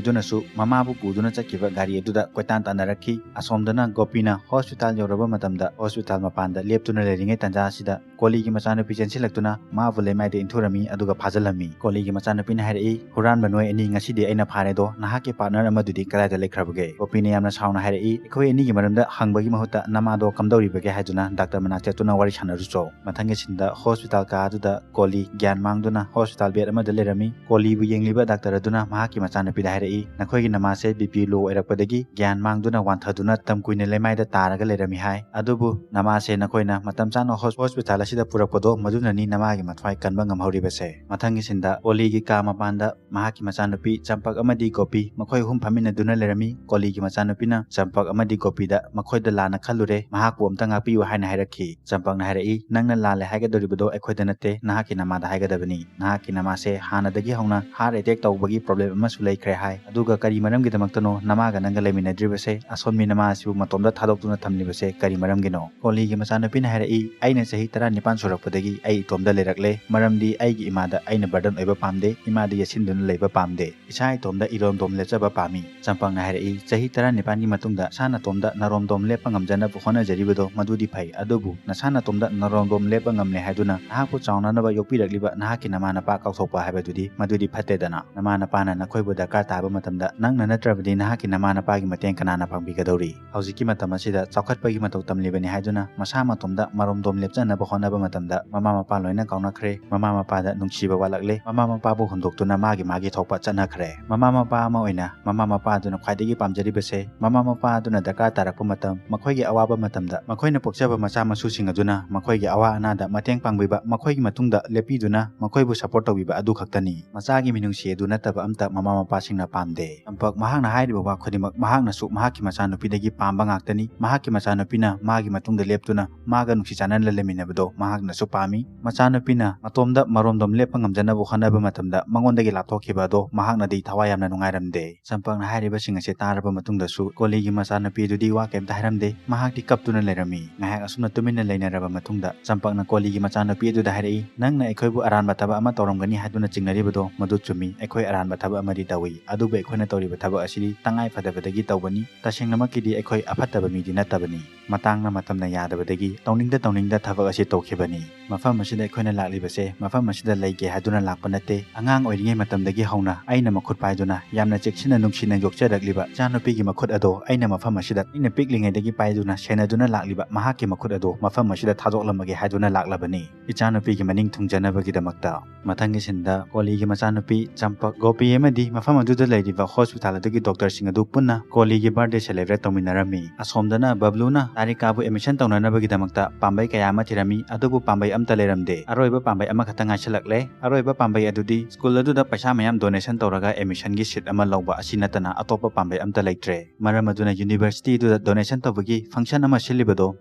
ꯑꯗꯨꯅꯁꯨ ꯃꯃꯥꯕꯨ ꯄꯨꯗꯨꯅ ꯆꯠꯈꯤꯕ ꯒꯥꯔꯤ ꯑꯗꯨꯗ ꯀꯣꯏꯇꯥꯟ ꯇꯥꯟꯅꯔꯛꯈꯤ꯫ ꯑꯁꯣꯝꯗꯅ ꯒꯣꯄꯤꯅ ꯍꯣꯁꯄꯤꯇꯥꯜ ꯌꯧꯔꯕ ꯃꯇꯝꯗ ꯍꯣꯁꯄꯤꯇꯥꯜ ꯃꯄꯥꯟꯗ ꯂꯦꯞꯇꯨꯅ ꯂꯩꯔꯤꯉꯩ ꯇꯥꯟꯖꯥ ꯑꯁꯤꯗ ꯀꯣꯂꯤꯒꯤ ꯃꯆꯥꯅꯨꯄꯤ ꯆꯦꯟꯁꯤꯜꯂꯛꯇꯨꯅ ꯃꯥꯕꯨ ꯂꯩꯃꯥꯏꯗ ꯏꯟꯊꯨꯔꯝꯃꯤ, ꯑꯗꯨꯒ ꯐꯥꯖꯤꯜꯂꯝꯃꯤ꯫ ꯀꯣꯂꯤꯒꯤ ꯃꯆꯥꯅꯨꯄꯤꯅ ꯍꯥꯏꯔꯛꯏ, "ꯍꯨꯔꯥꯟꯕ ꯅꯣꯏ ꯑꯅꯤ, ꯉꯁꯤꯗꯤ ꯑꯩꯅ ꯐꯥꯔꯦꯗꯣ, ꯅꯍꯥꯛꯀꯤ ꯄꯥꯔꯠꯅꯔ ꯑꯃꯗꯨꯗꯤ ꯀꯗꯥꯏꯗ ꯂꯩꯈ꯭ꯔꯕꯒꯦ?" ꯒꯣꯄꯤꯅ ꯌꯥꯝꯅ ꯁꯥꯎꯅ ꯍꯥꯏꯔꯛꯏ, "ꯑꯩꯈꯣꯏ ꯑꯅꯤꯒꯤ ꯃꯔꯝꯗ ꯍꯪꯕꯒꯤ ꯃꯍꯨꯠꯇ ꯅꯃꯥꯗꯣ ꯀꯝꯗꯧꯔꯤꯕꯒꯦ ꯍꯥꯏꯗꯨꯅ ꯗꯥꯛꯇꯔ ꯃꯅꯥꯛ ꯆꯠꯇꯨꯅ ꯋꯥꯔꯤ ꯁꯥꯟꯅꯔꯨꯆꯣ꯫" ꯃꯊꯪꯒꯤ ꯁꯤꯟꯗ ꯍꯣꯁꯄꯤꯇꯥꯜ ꯀꯥ ꯑꯗꯨꯗ ꯀꯣꯂꯤ ꯒ꯭ꯌꯥꯟ ꯃꯥꯡꯗꯨꯅ ꯍꯣꯁꯄꯤꯇꯥꯜ ꯕꯦꯗ ꯑꯃꯗ ꯂꯩꯔꯝꯃꯤ꯫ ꯀꯣꯂꯤꯕꯨ ꯌꯦꯡꯂꯤꯕ ꯗꯥꯛꯇꯔ ꯑꯗꯨꯅ ꯃꯍꯥꯛꯀꯤ ꯃꯆꯥꯅꯨꯄꯤꯗ ꯍꯥꯏꯔꯛꯏ, "ꯅꯈꯣꯏꯒꯤ ꯅꯃꯥꯁꯦ ꯕꯤ ꯄꯤ ꯂꯣ ꯑꯣꯏꯔꯛꯄꯗꯒꯤ ꯒ꯭ꯌꯥꯟ ꯃꯥꯡꯗꯨꯅ ꯋꯥꯟꯊꯗꯨꯅ ꯇꯝ ꯀꯨꯏꯅ ꯂꯩꯃꯥꯏꯗ ꯇꯥꯔꯒ ꯂꯩꯔꯝꯃꯤ ꯍꯥꯏ꯫ ꯑꯗꯨꯕꯨ ꯅꯃꯥꯁꯦ ꯅꯈꯣꯏꯅ ꯃꯇꯝ ꯆꯥꯅ ꯍꯣꯁ-, ꯍꯣꯁꯄꯤꯇꯥꯜ ꯑꯁꯤꯗ ꯄꯨꯔꯛꯄꯗꯣ ꯃꯗꯨꯅꯅꯤ ꯅꯃꯥꯒꯤ ꯃꯊ꯭ꯋꯥꯏ ꯀꯟꯕ ꯉꯝꯍꯧꯔꯤꯕꯁꯦ꯫" ꯃꯊꯪꯒꯤ ꯁꯤꯟꯗ ꯀꯣꯂꯤꯒꯤ ꯀꯥ ꯃꯄꯥꯟꯗ ꯃꯍꯥꯛꯀꯤ ꯃꯆꯥꯅꯨꯄꯤ ꯆꯝꯄꯛ ꯑꯃꯗꯤ ꯒꯣꯄꯤ ꯃꯈꯣꯏ ꯑꯍꯨꯝ ꯐꯝꯃꯤꯟꯅꯗꯨꯅ ꯂꯩꯔꯝꯃꯤ꯫ ꯀꯣꯂꯤꯒꯤ ꯃꯆꯥꯅꯨꯄꯤꯅ ꯆꯝꯄꯛ ꯑꯃꯗꯤ ꯒꯣꯄꯤꯗ, "ꯃꯈꯣꯏꯗ ꯂꯥꯟꯅ ꯈꯜꯂꯨꯔꯦ, ꯃꯍꯥꯛꯄꯨ ꯑꯝꯇ ꯉꯥꯛꯄꯤꯌꯨ" ꯍꯥꯏꯅ ꯍꯥꯏꯔꯛꯈꯤ꯫ ꯆꯝꯄꯛꯅ ꯍꯥꯏꯔꯛꯏ, "ꯅꯪꯅ ꯂꯥꯜꯂꯦ ꯍꯥꯏꯒꯗꯧꯔꯤꯕꯗꯣ ꯑꯩꯈꯣꯏꯗ ꯅꯠꯇꯦ, ꯅꯍꯥꯛꯀꯤ ꯅꯃꯥꯗ ꯍꯥꯏꯒꯗꯕꯅꯤ꯫ ꯅꯍꯥꯛꯀꯤ ꯅꯃꯥꯁꯦ ꯍꯥꯟꯅꯗꯒꯤ ꯍꯧꯅ ꯍꯥꯔꯠ ꯑꯦꯇꯦꯛ ꯇꯧꯕꯒꯤ ꯄ꯭ꯔꯣꯕ꯭ꯂꯦꯝ ꯑꯃꯁꯨ ꯂꯩꯈ꯭ꯔꯦ ꯍꯥꯏ꯫ ꯑꯗꯨꯒ ꯀꯔꯤ ꯃꯔꯝꯒꯤꯗꯃꯛꯇꯅꯣ ꯅꯃꯥꯒ ꯅꯪꯒ ꯂꯩꯃꯤꯟꯅꯗ꯭ꯔꯤꯕꯁꯦ? ꯑꯁꯣꯟꯕꯤ ꯅꯃꯥ ꯑꯁꯤꯕꯨ ꯃꯇꯣꯝꯗ ꯊꯥꯗꯣꯛꯇꯨꯅ ꯊꯝꯂꯤꯕꯁꯦ ꯀꯔꯤ ꯃꯔꯝꯒꯤꯅꯣ?" ꯀꯣꯂꯤꯒꯤ ꯃꯆꯥꯅꯨꯄꯤꯅ ꯍꯥꯏꯔꯛꯏ, "ꯑꯩꯅ ꯆꯍꯤ ꯇꯔꯥꯅꯤꯄꯥꯟ ꯁꯨꯔꯛꯄꯗꯒꯤ ꯑꯩ ꯏꯇꯣꯝꯗ ꯂꯩꯔꯛꯂꯦ, ꯃꯔꯝꯗꯤ ꯑꯩꯒꯤ ꯏꯃꯥꯗ ꯑꯩꯅ ꯕꯔꯗꯟ ꯑꯣꯏꯕ ꯄꯥꯝꯗꯦ, ꯏꯃꯥꯗ ꯌꯦꯠꯁꯤꯟꯗꯨꯅ ꯂꯩꯕ ꯄꯥꯝꯗꯦ꯫ ꯏꯁꯥ ꯏꯇꯣꯝꯗ ꯏꯔꯣꯝꯗꯣꯝ ꯂꯦꯞꯆꯕ ꯄꯥꯝꯃꯤ꯫" ꯆꯝꯄꯛꯅ ꯍꯥꯏꯔꯛꯏ, "ꯆꯍꯤ ꯇꯔꯥꯅꯤꯄꯥꯟꯒꯤ ꯃꯇꯨꯡꯗ ꯏꯁꯥ ꯅꯇꯣꯝꯗ ꯅꯔꯣꯝꯗꯣꯝ ꯂꯦꯞꯄ ꯉꯝꯖꯅꯕ ꯍꯣꯠꯅꯖꯔꯤꯕꯗꯣ ꯃꯗꯨꯗꯤ ꯐꯩ, ꯑꯗꯨꯕꯨ ꯅꯁꯥ ꯅꯇꯣꯝꯗ ꯅꯔꯣꯝꯗꯣꯝ ꯂꯦꯞꯄ ꯉꯝꯂꯦ ꯍꯥꯏꯗꯨꯅ ꯅꯍꯥꯛꯄꯨ ꯆꯥꯎꯅꯅꯕ ꯌꯣꯛꯄꯤꯔꯛꯂꯤꯕ ꯅꯍꯥꯛꯀꯤ ꯅꯃꯥ ꯅꯄꯥ ꯀꯥꯎꯊꯣꯛꯄ ꯍꯥꯏꯕꯗꯨꯗꯤ ꯃꯗꯨꯗꯤ ꯐꯠꯇꯦꯗꯅ꯫ ꯅꯃꯥ ꯅꯄꯥꯅ ꯅꯈꯣꯏꯕꯨ ꯗꯔꯀꯥꯔ ꯇꯥꯕ ꯃꯇꯝꯗ ꯅꯪꯅ ꯅꯠꯇ꯭ꯔꯕꯗꯤ ꯅꯍꯥꯛꯀꯤ ꯅꯃꯥ ꯅꯄꯥꯒꯤ ꯃꯇꯦꯡ ꯀꯅꯥꯅ ꯄꯥꯡꯕꯤꯒꯗꯧꯔꯤ?" ꯍꯧꯖꯤꯛꯀꯤ ꯃꯇꯝ ꯑꯁꯤꯗ ꯆꯥꯎꯈꯠꯄꯒꯤ ꯃꯇꯧ ꯇꯝꯂꯤꯕꯅꯤ ꯍꯥꯏꯗꯨꯅ ꯃꯁꯥ ꯃꯇꯣꯝꯗ ꯃꯔꯣꯝꯗꯣꯝ ꯂꯦꯞꯆꯅꯕ ꯍꯣꯠꯅꯕ ꯃꯇꯝꯗ ꯃꯃꯥ ꯃꯄꯥ ꯂꯣꯏꯅ ꯀꯥꯎꯅꯈ꯭ꯔꯦ꯫ ꯃꯃꯥ ꯃꯄꯥꯗ ꯅꯨꯡꯁꯤꯕ ꯋꯥꯠꯂꯛꯂꯦ꯫ ꯃꯃꯥ ꯃꯄꯥꯕꯨ ꯍꯨꯟꯗꯣꯛꯇꯨꯅ ꯃꯥꯒꯤ ꯃꯥꯒꯤ ꯊꯣꯛꯄ ꯆꯠꯅꯈ꯭ꯔꯦ꯫ ꯃꯃꯥ ꯃꯄꯥ ꯑꯃ ꯑꯣꯏꯅ ꯃꯃꯥ ꯃꯄꯥ ꯑꯗꯨꯅ ꯈ꯭ꯋꯥꯏꯗꯒꯤ ꯄꯥꯝꯖꯔꯤꯕꯁꯦ, ꯃꯃꯥ ꯃꯄꯥ ꯑꯗꯨꯅ ꯗꯔꯀꯥꯔ ꯇꯥꯔꯛꯄ ꯃꯇꯝ, ꯃꯈꯣꯏꯒꯤ ꯑꯋꯥꯕ ꯃꯇꯝꯗ ꯃꯈꯣꯏꯅ ꯄꯣꯛꯆꯕ ꯃꯆꯥ ꯃꯁꯨꯁꯤꯡ ꯑꯗꯨꯅ ꯃꯈꯣꯏꯒꯤ ꯑꯋꯥ ꯑꯅꯥꯗ ꯃꯇꯦꯡ ꯄꯥꯡꯕꯤꯕ, ꯃꯈꯣꯏꯒꯤ ꯃꯇꯨꯡꯗ ꯂꯦꯞꯄꯤꯗꯨꯅ ꯃꯈꯣꯏꯕꯨ ꯁꯄꯣꯔꯠ ꯇꯧꯕꯤꯕ ꯑꯗꯨ ꯈꯛꯇꯅꯤ꯫ ꯃꯆꯥꯒꯤ ꯃꯤꯅꯨꯡꯁꯤ ꯑꯗꯨ ꯅꯠꯇꯕ ꯑꯝꯇ ꯃꯃꯥ ꯃꯄꯥꯁꯤꯡꯅ ꯄꯥꯝꯗꯦ꯫ ꯆꯝꯄꯛ ꯃꯍꯥꯛꯅ ꯍꯥꯏꯔꯤꯕ ꯋꯥ ꯈꯨꯗꯤꯡꯃꯛ ꯃꯍꯥꯛꯅꯁꯨ ꯃꯍꯥꯛꯀꯤ ꯃꯆꯥꯅꯨꯄꯤꯗꯒꯤ ꯄꯥꯝꯕ ꯉꯥꯛꯇꯅꯤ꯫ ꯃꯍꯥꯛꯀꯤ ꯃꯆꯥꯅꯨꯄꯤꯅ ꯃꯥꯒꯤ ꯃꯇꯨꯡꯗ ꯂꯦꯞꯇꯨꯅ ꯃꯥꯒ ꯅꯨꯡꯁꯤ ꯆꯥꯟꯅꯅ ꯂꯩꯃꯤꯟꯅꯕꯗꯣ ꯃꯍꯥꯛꯅꯁꯨ ꯄꯥꯝꯃꯤ꯫ ꯃꯆꯥꯅꯨꯄꯤꯅ ꯃꯇꯣꯝꯗ ꯃꯔꯣꯝꯗꯣꯝ ꯂꯦꯞꯄ ꯉꯝꯖꯅꯕ ꯍꯣꯠꯅꯕ ꯃꯇꯝꯗ ꯃꯉꯣꯟꯗꯒꯤ ꯂꯥꯞꯊꯣꯛꯈꯤꯕ ꯑꯗꯣ ꯃꯍꯥꯛꯅꯗꯤ ꯊꯋꯥꯏ ꯌꯥꯝꯅ ꯅꯨꯡꯉꯥꯏꯔꯝꯗꯦ꯫ ꯆꯝꯄꯛꯅ ꯍꯥꯏꯔꯤꯕꯁꯤꯡ ꯑꯁꯤ ꯇꯥꯔꯕ ꯃꯇꯨꯡꯗꯁꯨ ꯀꯣꯂꯤꯒꯤ ꯃꯆꯥꯅꯨꯄꯤ ꯑꯗꯨꯗꯤ ꯋꯥ ꯀꯩꯝꯇ ꯍꯥꯏꯔꯝꯗꯦ꯫ ꯃꯍꯥꯛꯇꯤ ꯀꯞꯇꯨꯅ ꯂꯩꯔꯝꯃꯤ꯫ ꯉꯥꯏꯍꯥꯛ ꯑꯁꯨꯝꯅ ꯇꯨꯃꯤꯟꯅ ꯂꯩꯅꯔꯕ ꯃꯇꯨꯡꯗ ꯆꯝꯄꯛꯅ ꯀꯣꯂꯤꯒꯤ ꯃꯆꯥꯅꯨꯄꯤ ꯑꯗꯨꯗ ꯍꯥꯏꯔꯛꯏ, "ꯅꯪꯅ ꯑꯩꯈꯣꯏꯕꯨ ꯑꯔꯥꯟꯕ ꯊꯕꯛ ꯑꯃ ꯇꯧꯔꯝꯒꯅꯤ ꯍꯥꯏꯗꯨꯅ ꯆꯤꯡꯅꯔꯤꯕꯗꯣ ꯃꯗꯨ ꯆꯨꯝꯃꯤ꯫ ꯑꯩꯈꯣꯏ ꯑꯔꯥꯟꯕ ꯊꯕꯛ ꯑꯃꯗꯤ ꯇꯧꯏ, ꯑꯗꯨꯕꯨ ꯑꯩꯈꯣꯏꯅ ꯇꯧꯔꯤꯕ ꯊꯕꯛ ꯑꯁꯤꯗꯤ ꯇꯉꯥꯏ ꯐꯗꯕꯗꯒꯤ ꯇꯧꯕꯅꯤ꯫ ꯇꯁꯦꯡꯅꯃꯛꯀꯤꯗꯤ ꯑꯩꯈꯣꯏ ꯑꯐꯠꯇꯕ ꯃꯤꯗꯤ ꯅꯠꯇꯕꯅꯤ꯫ ꯃꯇꯥꯡꯅ ꯃꯇꯝꯅ ꯌꯥꯗꯕꯗꯒꯤ ꯇꯧꯅꯤꯡꯗ ꯇꯧꯅꯤꯡꯗ ꯊꯕꯛ ꯑꯁꯤ ꯇꯧꯈꯤꯕꯅꯤ꯫ ꯃꯐꯝ ꯑꯁꯤꯗ ꯑꯩꯈꯣꯏꯅ ꯂꯥꯛꯂꯤꯕꯁꯦ ꯃꯐꯝ ꯑꯁꯤꯗ ꯂꯩꯒꯦ ꯍꯥꯏꯗꯨꯅ ꯂꯥꯛꯄ ꯅꯠꯇꯦ꯫ ꯑꯉꯥꯡ ꯑꯣꯏꯔꯤꯉꯩ ꯃꯇꯝꯗꯒꯤ ꯍꯧꯅ ꯑꯩꯅ ꯃꯈꯨꯠ ꯄꯥꯏꯗꯨꯅ ꯌꯥꯝꯅ ꯆꯦꯛꯁꯤꯟꯅ ꯅꯨꯡꯁꯤꯅ ꯌꯣꯛꯆꯔꯛꯂꯤꯕ ꯏꯆꯥꯅꯨꯄꯤꯒꯤ ꯃꯈꯨꯠ ꯑꯗꯣ ꯑꯩꯅ ꯃꯐꯝ ꯑꯁꯤꯗ ꯑꯩꯅ ꯄꯤꯛꯂꯤꯉꯩꯗꯒꯤ ꯄꯥꯏꯗꯨꯅ ꯁꯦꯟꯅꯗꯨꯅ ꯂꯥꯛꯂꯤꯕ ꯃꯍꯥꯛꯀꯤ ꯃꯈꯨꯠ ꯑꯗꯣ ꯃꯐꯝ ꯑꯁꯤꯗ ꯊꯥꯗꯣꯛꯂꯝꯃꯒꯦ ꯍꯥꯏꯗꯨꯅ ꯂꯥꯛꯂꯕꯅꯤ, ꯏꯆꯥꯅꯨꯄꯤꯒꯤ ꯃꯅꯤꯡ ꯊꯨꯡꯖꯅꯕꯒꯤꯗꯃꯛꯇ"꯫ ꯃꯊꯪꯒꯤ ꯁꯤꯟꯗ ꯀꯣꯂꯤꯒꯤ ꯃꯆꯥꯅꯨꯄꯤ ꯆꯝꯄꯛ ꯒꯣꯄꯤ ꯑꯃꯗꯤ ꯃꯐꯝ ꯑꯗꯨꯗ ꯂꯩꯔꯤꯕ ꯍꯣꯁꯄꯤꯇꯥꯜ ꯑꯗꯨꯒꯤ ꯗꯣꯛꯇꯔꯁꯤꯡ ꯑꯗꯨ ꯄꯨꯟꯅ ꯀꯣꯂꯤꯒꯤ ꯕꯥꯔꯗꯦ ꯁꯦꯂꯦꯕ꯭ꯔꯦꯠ ꯇꯧꯃꯤꯟꯅꯔꯝꯃꯤ꯫ ꯑꯁꯣꯝꯗꯅ ꯕꯕ꯭ꯂꯨꯅ ꯇꯥꯔꯤꯀꯥꯕꯨ ꯑꯦꯗꯃꯤꯁꯟ ꯇꯧꯅꯅꯕꯒꯤꯗꯃꯛꯇ ꯄꯥꯝꯕꯩ ꯀꯌꯥ ꯑꯃ ꯊꯤꯔꯝꯃꯤ, ꯑꯗꯨꯕꯨ ꯄꯥꯝꯕꯩ ꯑꯝꯇ ꯂꯩꯔꯝꯗꯦ꯫ ꯑꯔꯣꯏꯕ ꯄꯥꯝꯕꯩ ꯑꯃꯈꯛꯇ ꯉꯥꯏꯁꯜꯂꯛꯂꯦ꯫ ꯑꯔꯣꯏꯕ ꯄꯥꯝꯕꯩ ꯑꯗꯨꯗꯤ ꯁ꯭ꯀꯨꯜ ꯑꯗꯨꯗ ꯄꯩꯁꯥ ꯃꯌꯥꯝ ꯗꯣꯅꯦꯁꯟ ꯇꯧꯔꯒ ꯑꯦꯗꯃꯤꯁꯟꯒꯤ ꯁꯤꯠ ꯑꯃ ꯂꯧꯕ ꯑꯁꯤ ꯅꯠꯇꯅ ꯑꯇꯣꯞꯄ ꯄꯥꯝꯕꯩ ꯑꯝꯇ ꯂꯩꯇ꯭ꯔꯦ꯫ ꯃꯔꯝ ꯑꯗꯨꯅ ꯌꯨꯅꯤꯚꯔꯁꯤꯇꯤꯗꯨꯗ ꯗꯣꯅꯦꯁꯟ ꯇꯧꯕꯒꯤ ꯐꯪꯁꯟ ꯑꯃ ꯁꯤꯜꯂꯤꯕꯗꯣ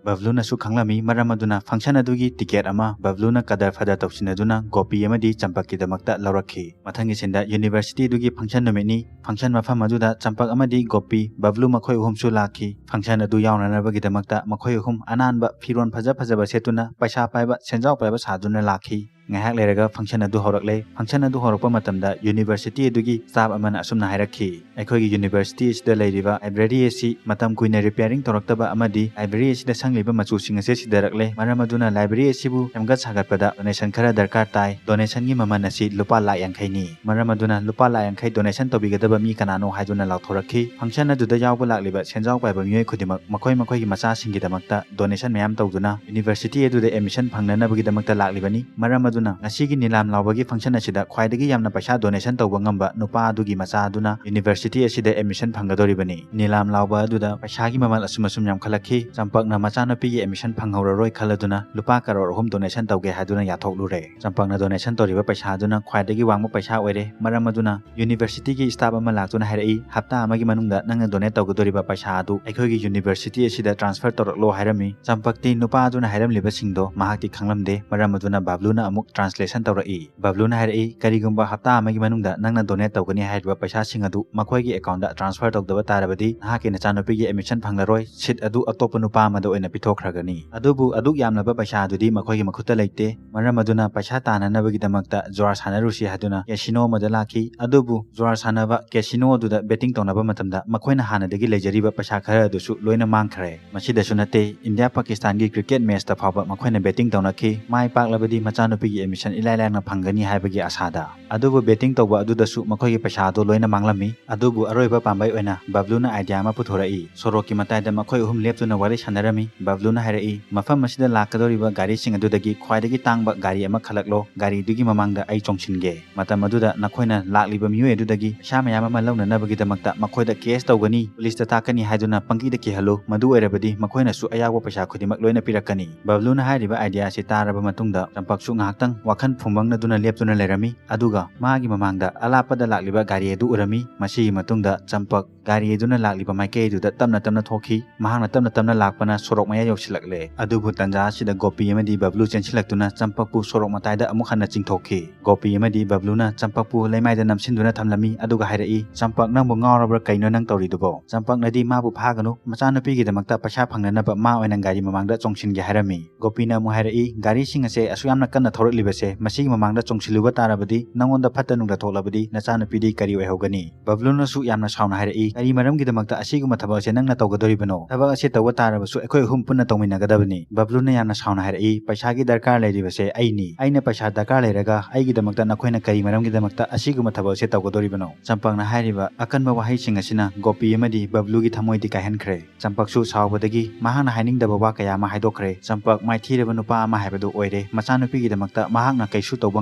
ꯕꯕ꯭ꯂꯨꯅꯁꯨ ꯈꯪꯂꯝꯃꯤ꯫ ꯃꯔꯝ ꯑꯗꯨꯅ ꯐꯪꯁꯟ ꯑꯗꯨꯒꯤ ꯇꯤꯀꯦꯠ ꯑꯃ ꯕꯕ꯭ꯂꯨꯅ ꯀꯗꯔ ꯐꯗꯔ ꯇꯧꯁꯤꯟꯅꯗꯨꯅ ꯒꯣꯄꯤ ꯑꯃꯗꯤ ꯆꯝꯄꯛꯀꯤꯗꯃꯛꯇ ꯂꯧꯔꯛꯈꯤ꯫ ꯃꯊꯪꯒꯤ ꯁꯤꯟꯗ ꯌꯨꯅꯤꯚꯔꯁꯤꯇꯤꯗꯨꯒꯤ ꯐꯪꯁꯟ ꯅꯨꯃꯤꯠꯅꯤ꯫ ꯐꯪꯁꯟ ꯃꯐꯝ ꯑꯗꯨꯗ ꯆꯝꯄꯛ ꯑꯃꯗꯤ ꯒꯣꯄꯤ, ꯕꯕ꯭ꯂꯨ ꯃꯈꯣꯏ ꯑꯍꯨꯝꯁꯨ ꯂꯥꯛꯈꯤ꯫ ꯐꯪꯁꯟ ꯑꯗꯨ ꯌꯥꯎꯅꯅꯕꯒꯤꯗꯃꯛꯇ ꯃꯈꯣꯏ ꯑꯍꯨꯝ ꯑꯅꯥꯟꯕ ꯐꯤꯔꯣꯜ ꯐꯖ ꯐꯖꯕ ꯁꯦꯠꯇꯨꯅ ꯄꯩꯁꯥ ꯄꯥꯏꯕ, ꯁꯦꯟꯖꯥꯎ ꯄꯥꯏꯕ ꯁꯥꯗꯨꯅ ꯂꯥꯛꯈꯤ꯫ ꯉꯥꯏꯍꯥꯛ ꯂꯩꯔꯒ ꯐꯪꯁꯟ ꯑꯗꯨ ꯍꯧꯔꯛꯂꯦ꯫ ꯐꯪꯁꯟ ꯑꯗꯨ ꯍꯧꯔꯛꯄ ꯃꯇꯝꯗ ꯌꯨꯅꯤꯚꯔꯁꯤꯇꯤ ꯑꯗꯨꯒꯤ ꯁ꯭ꯇꯥꯐ ꯑꯃꯅ ꯑꯁꯨꯝꯅ ꯍꯥꯏꯔꯛꯈꯤ, "ꯑꯩꯈꯣꯏꯒꯤ ꯌꯨꯅꯤꯚꯔꯁꯤꯇꯤ ꯑꯁꯤꯗ ꯂꯩꯔꯤꯕ ꯂꯥꯏꯕ꯭ꯔꯦꯔꯤ ꯑꯁꯤ ꯃꯇꯝ ꯀꯨꯏꯅ ꯔꯤꯄꯤꯌꯥꯔꯤꯡ ꯇꯧꯔꯛꯇꯕ ꯑꯃꯗꯤ ꯂꯥꯏꯕ꯭ꯔꯦꯔꯤ ꯑꯁꯤꯗ ꯁꯪꯂꯤꯕ ꯃꯆꯨꯁꯤꯡ ꯑꯁꯤ ꯁꯤꯊꯔꯛꯂꯦ꯫ ꯃꯔꯝ ꯑꯗꯨꯅ ꯂꯥꯏꯕ꯭ꯔꯦꯔꯤ ꯑꯁꯤꯕꯨ ꯁꯦꯝꯒꯠ ꯁꯥꯒꯠꯄꯗ ꯗꯣꯅꯦꯁꯟ ꯈꯔ ꯗꯔꯀꯥꯔ ꯇꯥꯏ꯫ ꯗꯣꯅꯦꯁꯟꯒꯤ ꯃꯃꯜ ꯑꯁꯤ ꯂꯨꯄꯥ ꯂꯥꯈ ꯌꯥꯡꯈꯩꯅꯤ꯫ ꯃꯔꯝ ꯑꯗꯨꯅ ꯂꯨꯄꯥ ꯂꯥꯈ ꯌꯥꯡꯈꯩ ꯗꯣꯅꯦꯁꯟ ꯇꯧꯕꯤꯒꯗꯕ ꯃꯤ ꯀꯅꯥꯅꯣ?" ꯍꯥꯏꯗꯨꯅ ꯂꯥꯎꯊꯣꯔꯛꯈꯤ꯫ ꯐꯪꯁꯟ ꯑꯗꯨꯗ ꯌꯥꯎꯕ ꯂꯥꯛꯂꯤꯕ ꯁꯦꯟꯖꯥꯎ ꯄꯥꯏꯕ ꯃꯤꯑꯣꯏ ꯈꯨꯗꯤꯡꯃꯛ ꯃꯈꯣꯏ ꯃꯈꯣꯏꯒꯤ ꯃꯆꯥꯁꯤꯡꯒꯤꯗꯃꯛꯇ ꯗꯣꯅꯦꯁꯟ ꯃꯌꯥꯝ ꯇꯧꯗꯨꯅ ꯌꯨꯅꯤꯚꯔꯁꯤꯇꯤ ꯑꯗꯨꯗ ꯑꯦꯗꯃꯤꯁꯟ ꯐꯪꯅꯅꯕꯒꯤꯗꯃꯛꯇ ꯂꯥꯛꯂꯤꯕꯅꯤ꯫ ꯃꯔꯝ ꯑꯗꯨꯅ ꯑꯗꯨꯅ ꯉꯁꯤꯒꯤ ꯅꯤꯂꯥꯝ ꯂꯥꯎꯕꯒꯤ function ꯑꯁꯤꯗ ꯈ꯭ꯋꯥꯏꯗꯒꯤ ꯌꯥꯝꯅ ꯄꯩꯁꯥ donation ꯇꯧꯕ ꯉꯝꯕ ꯅꯨꯄꯥ ꯑꯗꯨꯒꯤ ꯃꯆꯥ ꯑꯗꯨꯅ university ꯑꯁꯤꯗ admission ꯐꯪꯒꯗꯧꯔꯤꯕꯅꯤ꯫ ꯅꯤꯂꯥꯝ ꯂꯥꯎꯕ ꯑꯗꯨꯗ ꯄꯩꯁꯥꯒꯤ ꯃꯃꯜ ꯑꯁꯨꯝ ꯑꯁꯨꯝ ꯌꯥꯝꯈꯠꯂꯛꯈꯤ꯫ ꯆꯝꯄꯛꯅ ꯃꯆꯥꯅꯨꯄꯤꯒꯤ admission ꯐꯪꯍꯧꯔꯔꯣꯏ ꯈꯜꯂꯗꯨꯅ ꯂꯨꯄꯥ ꯀꯔꯣꯔ ꯑꯍꯨꯝ donation ꯇꯧꯒꯦ ꯍꯥꯏꯗꯨꯅ ꯌꯥꯊꯣꯛꯂꯨꯔꯦ꯫ ꯆꯝꯄꯛꯅ donation ꯇꯧꯔꯤꯕ ꯄꯩꯁꯥ ꯑꯗꯨꯅ ꯈ꯭ꯋꯥꯏꯗꯒꯤ ꯋꯥꯡꯕ ꯄꯩꯁꯥ ꯑꯣꯏꯔꯦ꯫ ꯃꯔꯝ ꯑꯗꯨꯅ universityꯒꯤ staff ꯑꯃ ꯂꯥꯛꯇꯨꯅ ꯍꯥꯏꯔꯛꯏ, "ꯍꯞꯇꯥ ꯑꯃꯒꯤ ꯃꯅꯨꯡꯗ ꯅꯪꯅ donate ꯇꯧꯒꯗꯧꯔꯤꯕ ꯄꯩꯁꯥ ꯑꯗꯨ ꯑꯩꯈꯣꯏꯒꯤ university ꯑꯁꯤꯗ transfer ꯇꯧꯔꯛꯂꯣ" ꯍꯥꯏꯔꯝꯃꯤ꯫ ꯆꯝꯄꯛꯇꯤ ꯅꯨꯄꯥ ꯑꯗꯨꯅ ꯍꯥꯏꯔꯝꯂꯤꯕꯁꯤꯡꯗꯣ ꯃꯍꯥꯛꯇꯤ ꯈꯪꯂꯝꯗꯦ꯫ ꯃꯔꯝ ꯑꯗꯨꯅ ꯕꯕ꯭ꯂꯨꯅ ꯑꯃꯨꯛ translation ꯇꯧꯔꯛꯏ꯫ ꯕꯕ꯭ꯂꯨꯅ ꯍꯥꯏꯔꯛꯏ, "ꯀꯔꯤꯒꯨꯝꯕ ꯍꯞꯇꯥ ꯑꯃꯒꯤ ꯃꯅꯨꯡꯗ ꯅꯪꯅ donate ꯇꯧꯒꯅꯤ ꯍꯥꯏꯔꯤꯕ ꯄꯩꯁꯥꯁꯤꯡ ꯑꯗꯨ ꯃꯈꯣꯏꯒꯤ accountꯇ transfer ꯇꯧꯗꯕ ꯇꯥꯔꯕꯗꯤ ꯅꯍꯥꯛꯀꯤ ꯅꯆꯥꯅꯨꯄꯤꯒꯤ admission ꯐꯪꯂꯔꯣꯏ, seat ꯑꯗꯨ ꯑꯇꯣꯞꯄ ꯅꯨꯄꯥ ꯑꯃꯗ ꯑꯣꯏꯅ ꯄꯤꯊꯣꯛꯈ꯭ꯔꯒꯅꯤ꯫ ꯑꯗꯨꯕꯨ ꯑꯗꯨꯛ ꯌꯥꯝꯂꯕ ꯄꯩꯁꯥ ꯑꯗꯨꯗꯤ ꯃꯈꯣꯏꯒꯤ ꯃꯈꯨꯠꯇ ꯂꯩꯇꯦ꯫ ꯃꯔꯝ ꯑꯗꯨꯅ ꯄꯩꯁꯥ ꯇꯥꯅꯅꯕꯒꯤꯗꯃꯛꯇ ꯖꯨꯋꯥꯔ ꯁꯥꯟꯅꯔꯨꯁꯤ" ꯍꯥꯏꯗꯨꯅ casino ꯑꯃꯗ ꯂꯥꯛꯈꯤ꯫ ꯑꯗꯨꯕꯨ ꯖꯨꯋꯥꯔ ꯁꯥꯟꯅꯕ casino ꯑꯗꯨꯗ betting ꯇꯧꯅꯕ ꯃꯇꯝꯗ ꯃꯈꯣꯏꯅ ꯍꯥꯟꯅꯗꯒꯤ ꯂꯩꯖꯔꯤꯕ ꯄꯩꯁꯥ ꯈꯔ ꯑꯗꯨꯁꯨ ꯂꯣꯏꯅ ꯃꯥꯡꯈ꯭ꯔꯦ꯫ ꯃꯁꯤꯗꯁꯨ ꯅꯠꯇꯦ, ꯏꯟꯗꯤꯌꯥ ꯄꯥꯀꯤꯁꯇꯥꯟꯒꯤ cricket matchꯇ ꯐꯥꯎꯕ ꯃꯈꯣꯏꯅ betting ꯇꯧꯅꯈꯤ꯫ ꯃꯥꯏ ꯄꯥꯛꯂꯕꯗꯤ ꯃꯆꯥꯅꯨꯄꯤꯒꯤ admission ꯏꯂꯥꯏ ꯂꯥꯏꯅ ꯐꯪꯒꯅꯤ ꯍꯥꯏꯕꯒꯤ ꯑꯁꯥꯗ꯫ ꯑꯗꯨꯕꯨ betting ꯇꯧꯕ ꯑꯗꯨꯗꯁꯨ ꯃꯈꯣꯏꯒꯤ ꯄꯩꯁꯥ ꯑꯗꯨ ꯂꯣꯏꯅ ꯃꯥꯡꯂꯝꯃꯤ꯫ ꯑꯗꯨꯕꯨ ꯑꯔꯣꯏꯕ ꯄꯥꯝꯕꯩ ꯑꯣꯏꯅ ꯕꯕ꯭ꯂꯨꯅ idea ꯑꯃ ꯄꯨꯊꯣꯔꯛꯏ꯫ ꯁꯣꯔꯣꯛꯀꯤ ꯃꯇꯥꯏꯗ ꯃꯈꯣꯏ ꯑꯍꯨꯝ ꯂꯦꯞꯇꯨꯅ ꯋꯥꯔꯤ ꯁꯥꯟꯅꯔꯝꯃꯤ꯫ ꯕꯕ꯭ꯂꯨꯅ ꯍꯥꯏꯔꯛꯏ, "ꯃꯐꯝ ꯑꯁꯤꯗ ꯂꯥꯛꯀꯗꯧꯔꯤꯕ ꯒꯥꯔꯤꯁꯤꯡ ꯑꯗꯨꯗꯒꯤ ꯈ꯭ꯋꯥꯏꯗꯒꯤ ꯇꯥꯡꯕ ꯒꯥꯔꯤ ꯑꯃ ꯈꯜꯂꯛꯂꯣ, ꯒꯥꯔꯤꯗꯨꯒꯤ ꯃꯃꯥꯡꯗ ꯑꯩ ꯆꯣꯡꯁꯤꯟꯒꯦ꯫ ꯃꯇꯝ ꯑꯗꯨꯗ ꯅꯈꯣꯏꯅ ꯂꯥꯛꯂꯤꯕ ꯃꯤꯑꯣꯏ ꯑꯗꯨꯗꯒꯤ ꯄꯩꯁꯥ ꯃꯌꯥꯝ ꯑꯃ ꯂꯧꯅꯅꯕꯒꯤꯗꯃꯛꯇ ꯃꯈꯣꯏꯗ case ꯇꯧꯒꯅꯤ, ꯄꯨꯂꯤꯁꯇ ꯇꯥꯛꯀꯅꯤ ꯍꯥꯏꯗꯨꯅ ꯄꯪꯀꯤꯗ ꯀꯤꯍꯜꯂꯨ, ꯃꯗꯨ ꯑꯣꯏꯔꯕꯗꯤ ꯃꯈꯣꯏꯅꯁꯨ ꯑꯌꯥꯎꯕ ꯄꯩꯁꯥ ꯈꯨꯗꯤꯡꯃꯛ ꯂꯣꯏꯅ ꯄꯤꯔꯛꯀꯅꯤ"꯫ ꯕꯕ꯭ꯂꯨꯅ ꯍꯥꯏꯔꯤꯕ idea ꯑꯁꯤ ꯇꯥꯔꯕ ꯃꯇꯨꯡꯗ ꯆꯝꯄꯛꯁꯨ ꯉꯥꯏꯍꯥꯛꯇꯪ ꯋꯥꯈꯜ ꯐꯨꯝꯕꯪꯅꯗꯨꯅ ꯂꯦꯞꯇꯨꯅ ꯂꯩꯔꯝꯃꯤ꯫ ꯑꯗꯨꯒ ꯃꯥꯒꯤ ꯃꯃꯥꯡꯗ ꯑꯂꯥꯞꯄꯗ ꯂꯥꯛꯂꯤꯕ ꯒꯥꯔꯤ ꯑꯗꯨ ꯎꯔꯝꯃꯤ꯫ ꯃꯁꯤꯒꯤ ꯃꯇꯨꯡꯗ ꯆꯝꯄꯛ ꯒꯥꯔꯤ ꯑꯗꯨꯅ ꯂꯥꯛꯂꯤꯕ ꯃꯥꯏꯀꯩ ꯑꯗꯨꯗ ꯇꯞꯅ ꯇꯞꯅ ꯊꯣꯛꯈꯤ꯫ ꯃꯍꯥꯛꯅ ꯇꯞꯅ ꯇꯞꯅ ꯂꯥꯛꯄꯅ ꯁꯣꯔꯣꯛ ꯃꯌꯥ ꯌꯧꯁꯤꯜꯂꯛꯂꯦ꯫ ꯑꯗꯨꯕꯨ ꯇꯟꯖꯥ ꯑꯁꯤꯗ ꯒꯣꯄꯤ ꯑꯃꯗꯤ ꯕꯕ꯭ꯂꯨ ꯆꯦꯟꯁꯤꯜꯂꯛꯇꯨꯅ ꯆꯝꯄꯛꯄꯨ ꯁꯣꯔꯣꯛ ꯃꯇꯥꯏꯗ ꯑꯃꯨꯛ ꯍꯟꯅ ꯆꯤꯡꯊꯣꯛꯈꯤ꯫ ꯒꯣꯄꯤ ꯑꯃꯗꯤ ꯕꯕ꯭ꯂꯨꯅ ꯆꯝꯄꯛꯄꯨ ꯂꯩꯃꯥꯏꯗ ꯅꯝꯁꯤꯟꯗꯨꯅ ꯊꯝꯂꯝꯃꯤ, ꯑꯗꯨꯒ ꯍꯥꯏꯔꯛꯏ, "ꯆꯝꯄꯛ, ꯅꯪꯕꯨ ꯉꯥꯎꯔꯕ꯭ꯔꯥ? ꯀꯩꯅꯣ ꯅꯪ ꯇꯧꯔꯤꯗꯨꯕꯣ?" ꯆꯝꯄꯛꯅꯗꯤ ꯃꯥꯕꯨ ꯐꯥꯒꯅꯨ, ꯃꯆꯥꯅꯨꯄꯤꯒꯤꯗꯃꯛꯇ ꯄꯩꯁꯥ ꯐꯪꯅꯅꯕ ꯃꯥ ꯑꯣꯏꯅ ꯒꯥꯔꯤ ꯃꯃꯥꯡꯗ ꯆꯣꯡꯁꯤꯟꯒꯦ ꯍꯥꯏꯔꯝꯃꯤ꯫ ꯒꯣꯄꯤꯅ ꯑꯃꯨꯛ ꯍꯥꯏꯔꯛꯏ, "ꯒꯥꯔꯤꯁꯤꯡ ꯑꯁꯦ ꯑꯁꯨꯛ ꯌꯥꯝꯅ ꯀꯟꯅ ꯊꯧꯔꯛꯂꯤꯕꯁꯦ, ꯃꯁꯤꯒꯤ ꯃꯃꯥꯡꯗ ꯆꯣꯡꯁꯤꯜꯂꯨꯕ ꯇꯥꯔꯕꯗꯤ, ꯅꯪꯉꯣꯟꯗ ꯐꯠꯇ ꯅꯨꯡꯗ ꯊꯣꯛꯂꯕꯗꯤ ꯅꯆꯥꯅꯨꯄꯤꯗꯤ ꯀꯔꯤ ꯑꯣꯏꯍꯧꯒꯅꯤ?" ꯕꯕ꯭ꯂꯨꯅꯁꯨ ꯌꯥꯝꯅ ꯁꯥꯎꯅ ꯍꯥꯏꯔꯛꯏ, "ꯀꯔꯤ ꯃꯔꯝꯒꯤꯗꯃꯛꯇ ꯑꯁꯤꯒꯨꯝꯕ ꯊꯕꯛ ꯑꯁꯦ ꯅꯪꯅ ꯇꯧꯒꯗꯧꯔꯤꯕꯅꯣ? ꯊꯕꯛ ꯑꯁꯦ ꯇꯧꯕ ꯇꯥꯔꯕꯁꯨ ꯑꯩꯈꯣꯏ ꯑꯍꯨꯝ ꯄꯨꯟꯅ ꯇꯧꯃꯤꯟꯅꯒꯗꯕꯅꯤ"꯫ ꯕꯕ꯭ꯂꯨꯅ ꯌꯥꯝꯅ ꯁꯥꯎꯅ ꯍꯥꯏꯔꯛꯏ, "ꯄꯩꯁꯥꯒꯤ ꯗꯔꯀꯥꯔ ꯂꯩꯔꯤꯕꯁꯦ ꯑꯩꯅꯤ꯫ ꯑꯩꯅ ꯄꯩꯁꯥ ꯗꯔꯀꯥꯔ ꯂꯩꯔꯒ ꯑꯩꯒꯤꯗꯃꯛꯇ ꯅꯈꯣꯏꯅ ꯀꯔꯤ ꯃꯔꯝꯒꯤꯗꯃꯛꯇ ꯑꯁꯤꯒꯨꯝꯕ ꯊꯕꯛ ꯑꯁꯦ ꯇꯧꯒꯗꯧꯔꯤꯕꯅꯣ?" ꯆꯝꯄꯛꯅ ꯍꯥꯏꯔꯤꯕ ꯑꯀꯟꯕ ꯋꯥꯍꯩꯁꯤꯡ ꯑꯁꯤꯅ ꯒꯣꯄꯤ ꯑꯃꯗꯤ ꯕꯕ꯭ꯂꯨꯒꯤ ꯊꯃꯣꯏꯗꯤ ꯀꯥꯏꯍꯟꯈ꯭ꯔꯦ꯫ ꯆꯝꯄꯛꯁꯨ ꯁꯥꯎꯕꯗꯒꯤ ꯃꯍꯥꯛꯅ ꯍꯥꯏꯅꯤꯡꯗꯕ ꯋꯥ ꯀꯌꯥ ꯑꯃ ꯍꯥꯏꯗꯣꯛꯈ꯭ꯔꯦ꯫ ꯆꯝꯄꯛ ꯃꯥꯏꯊꯤꯔꯕ ꯅꯨꯄꯥ ꯑꯃ ꯍꯥꯏꯕꯗꯨ ꯑꯣꯏꯔꯦ꯫ ꯃꯆꯥꯅꯨꯄꯤꯒꯤꯗꯃꯛꯇ ꯃꯍꯥꯛꯅ ꯀꯩꯁꯨ ꯇꯧꯕ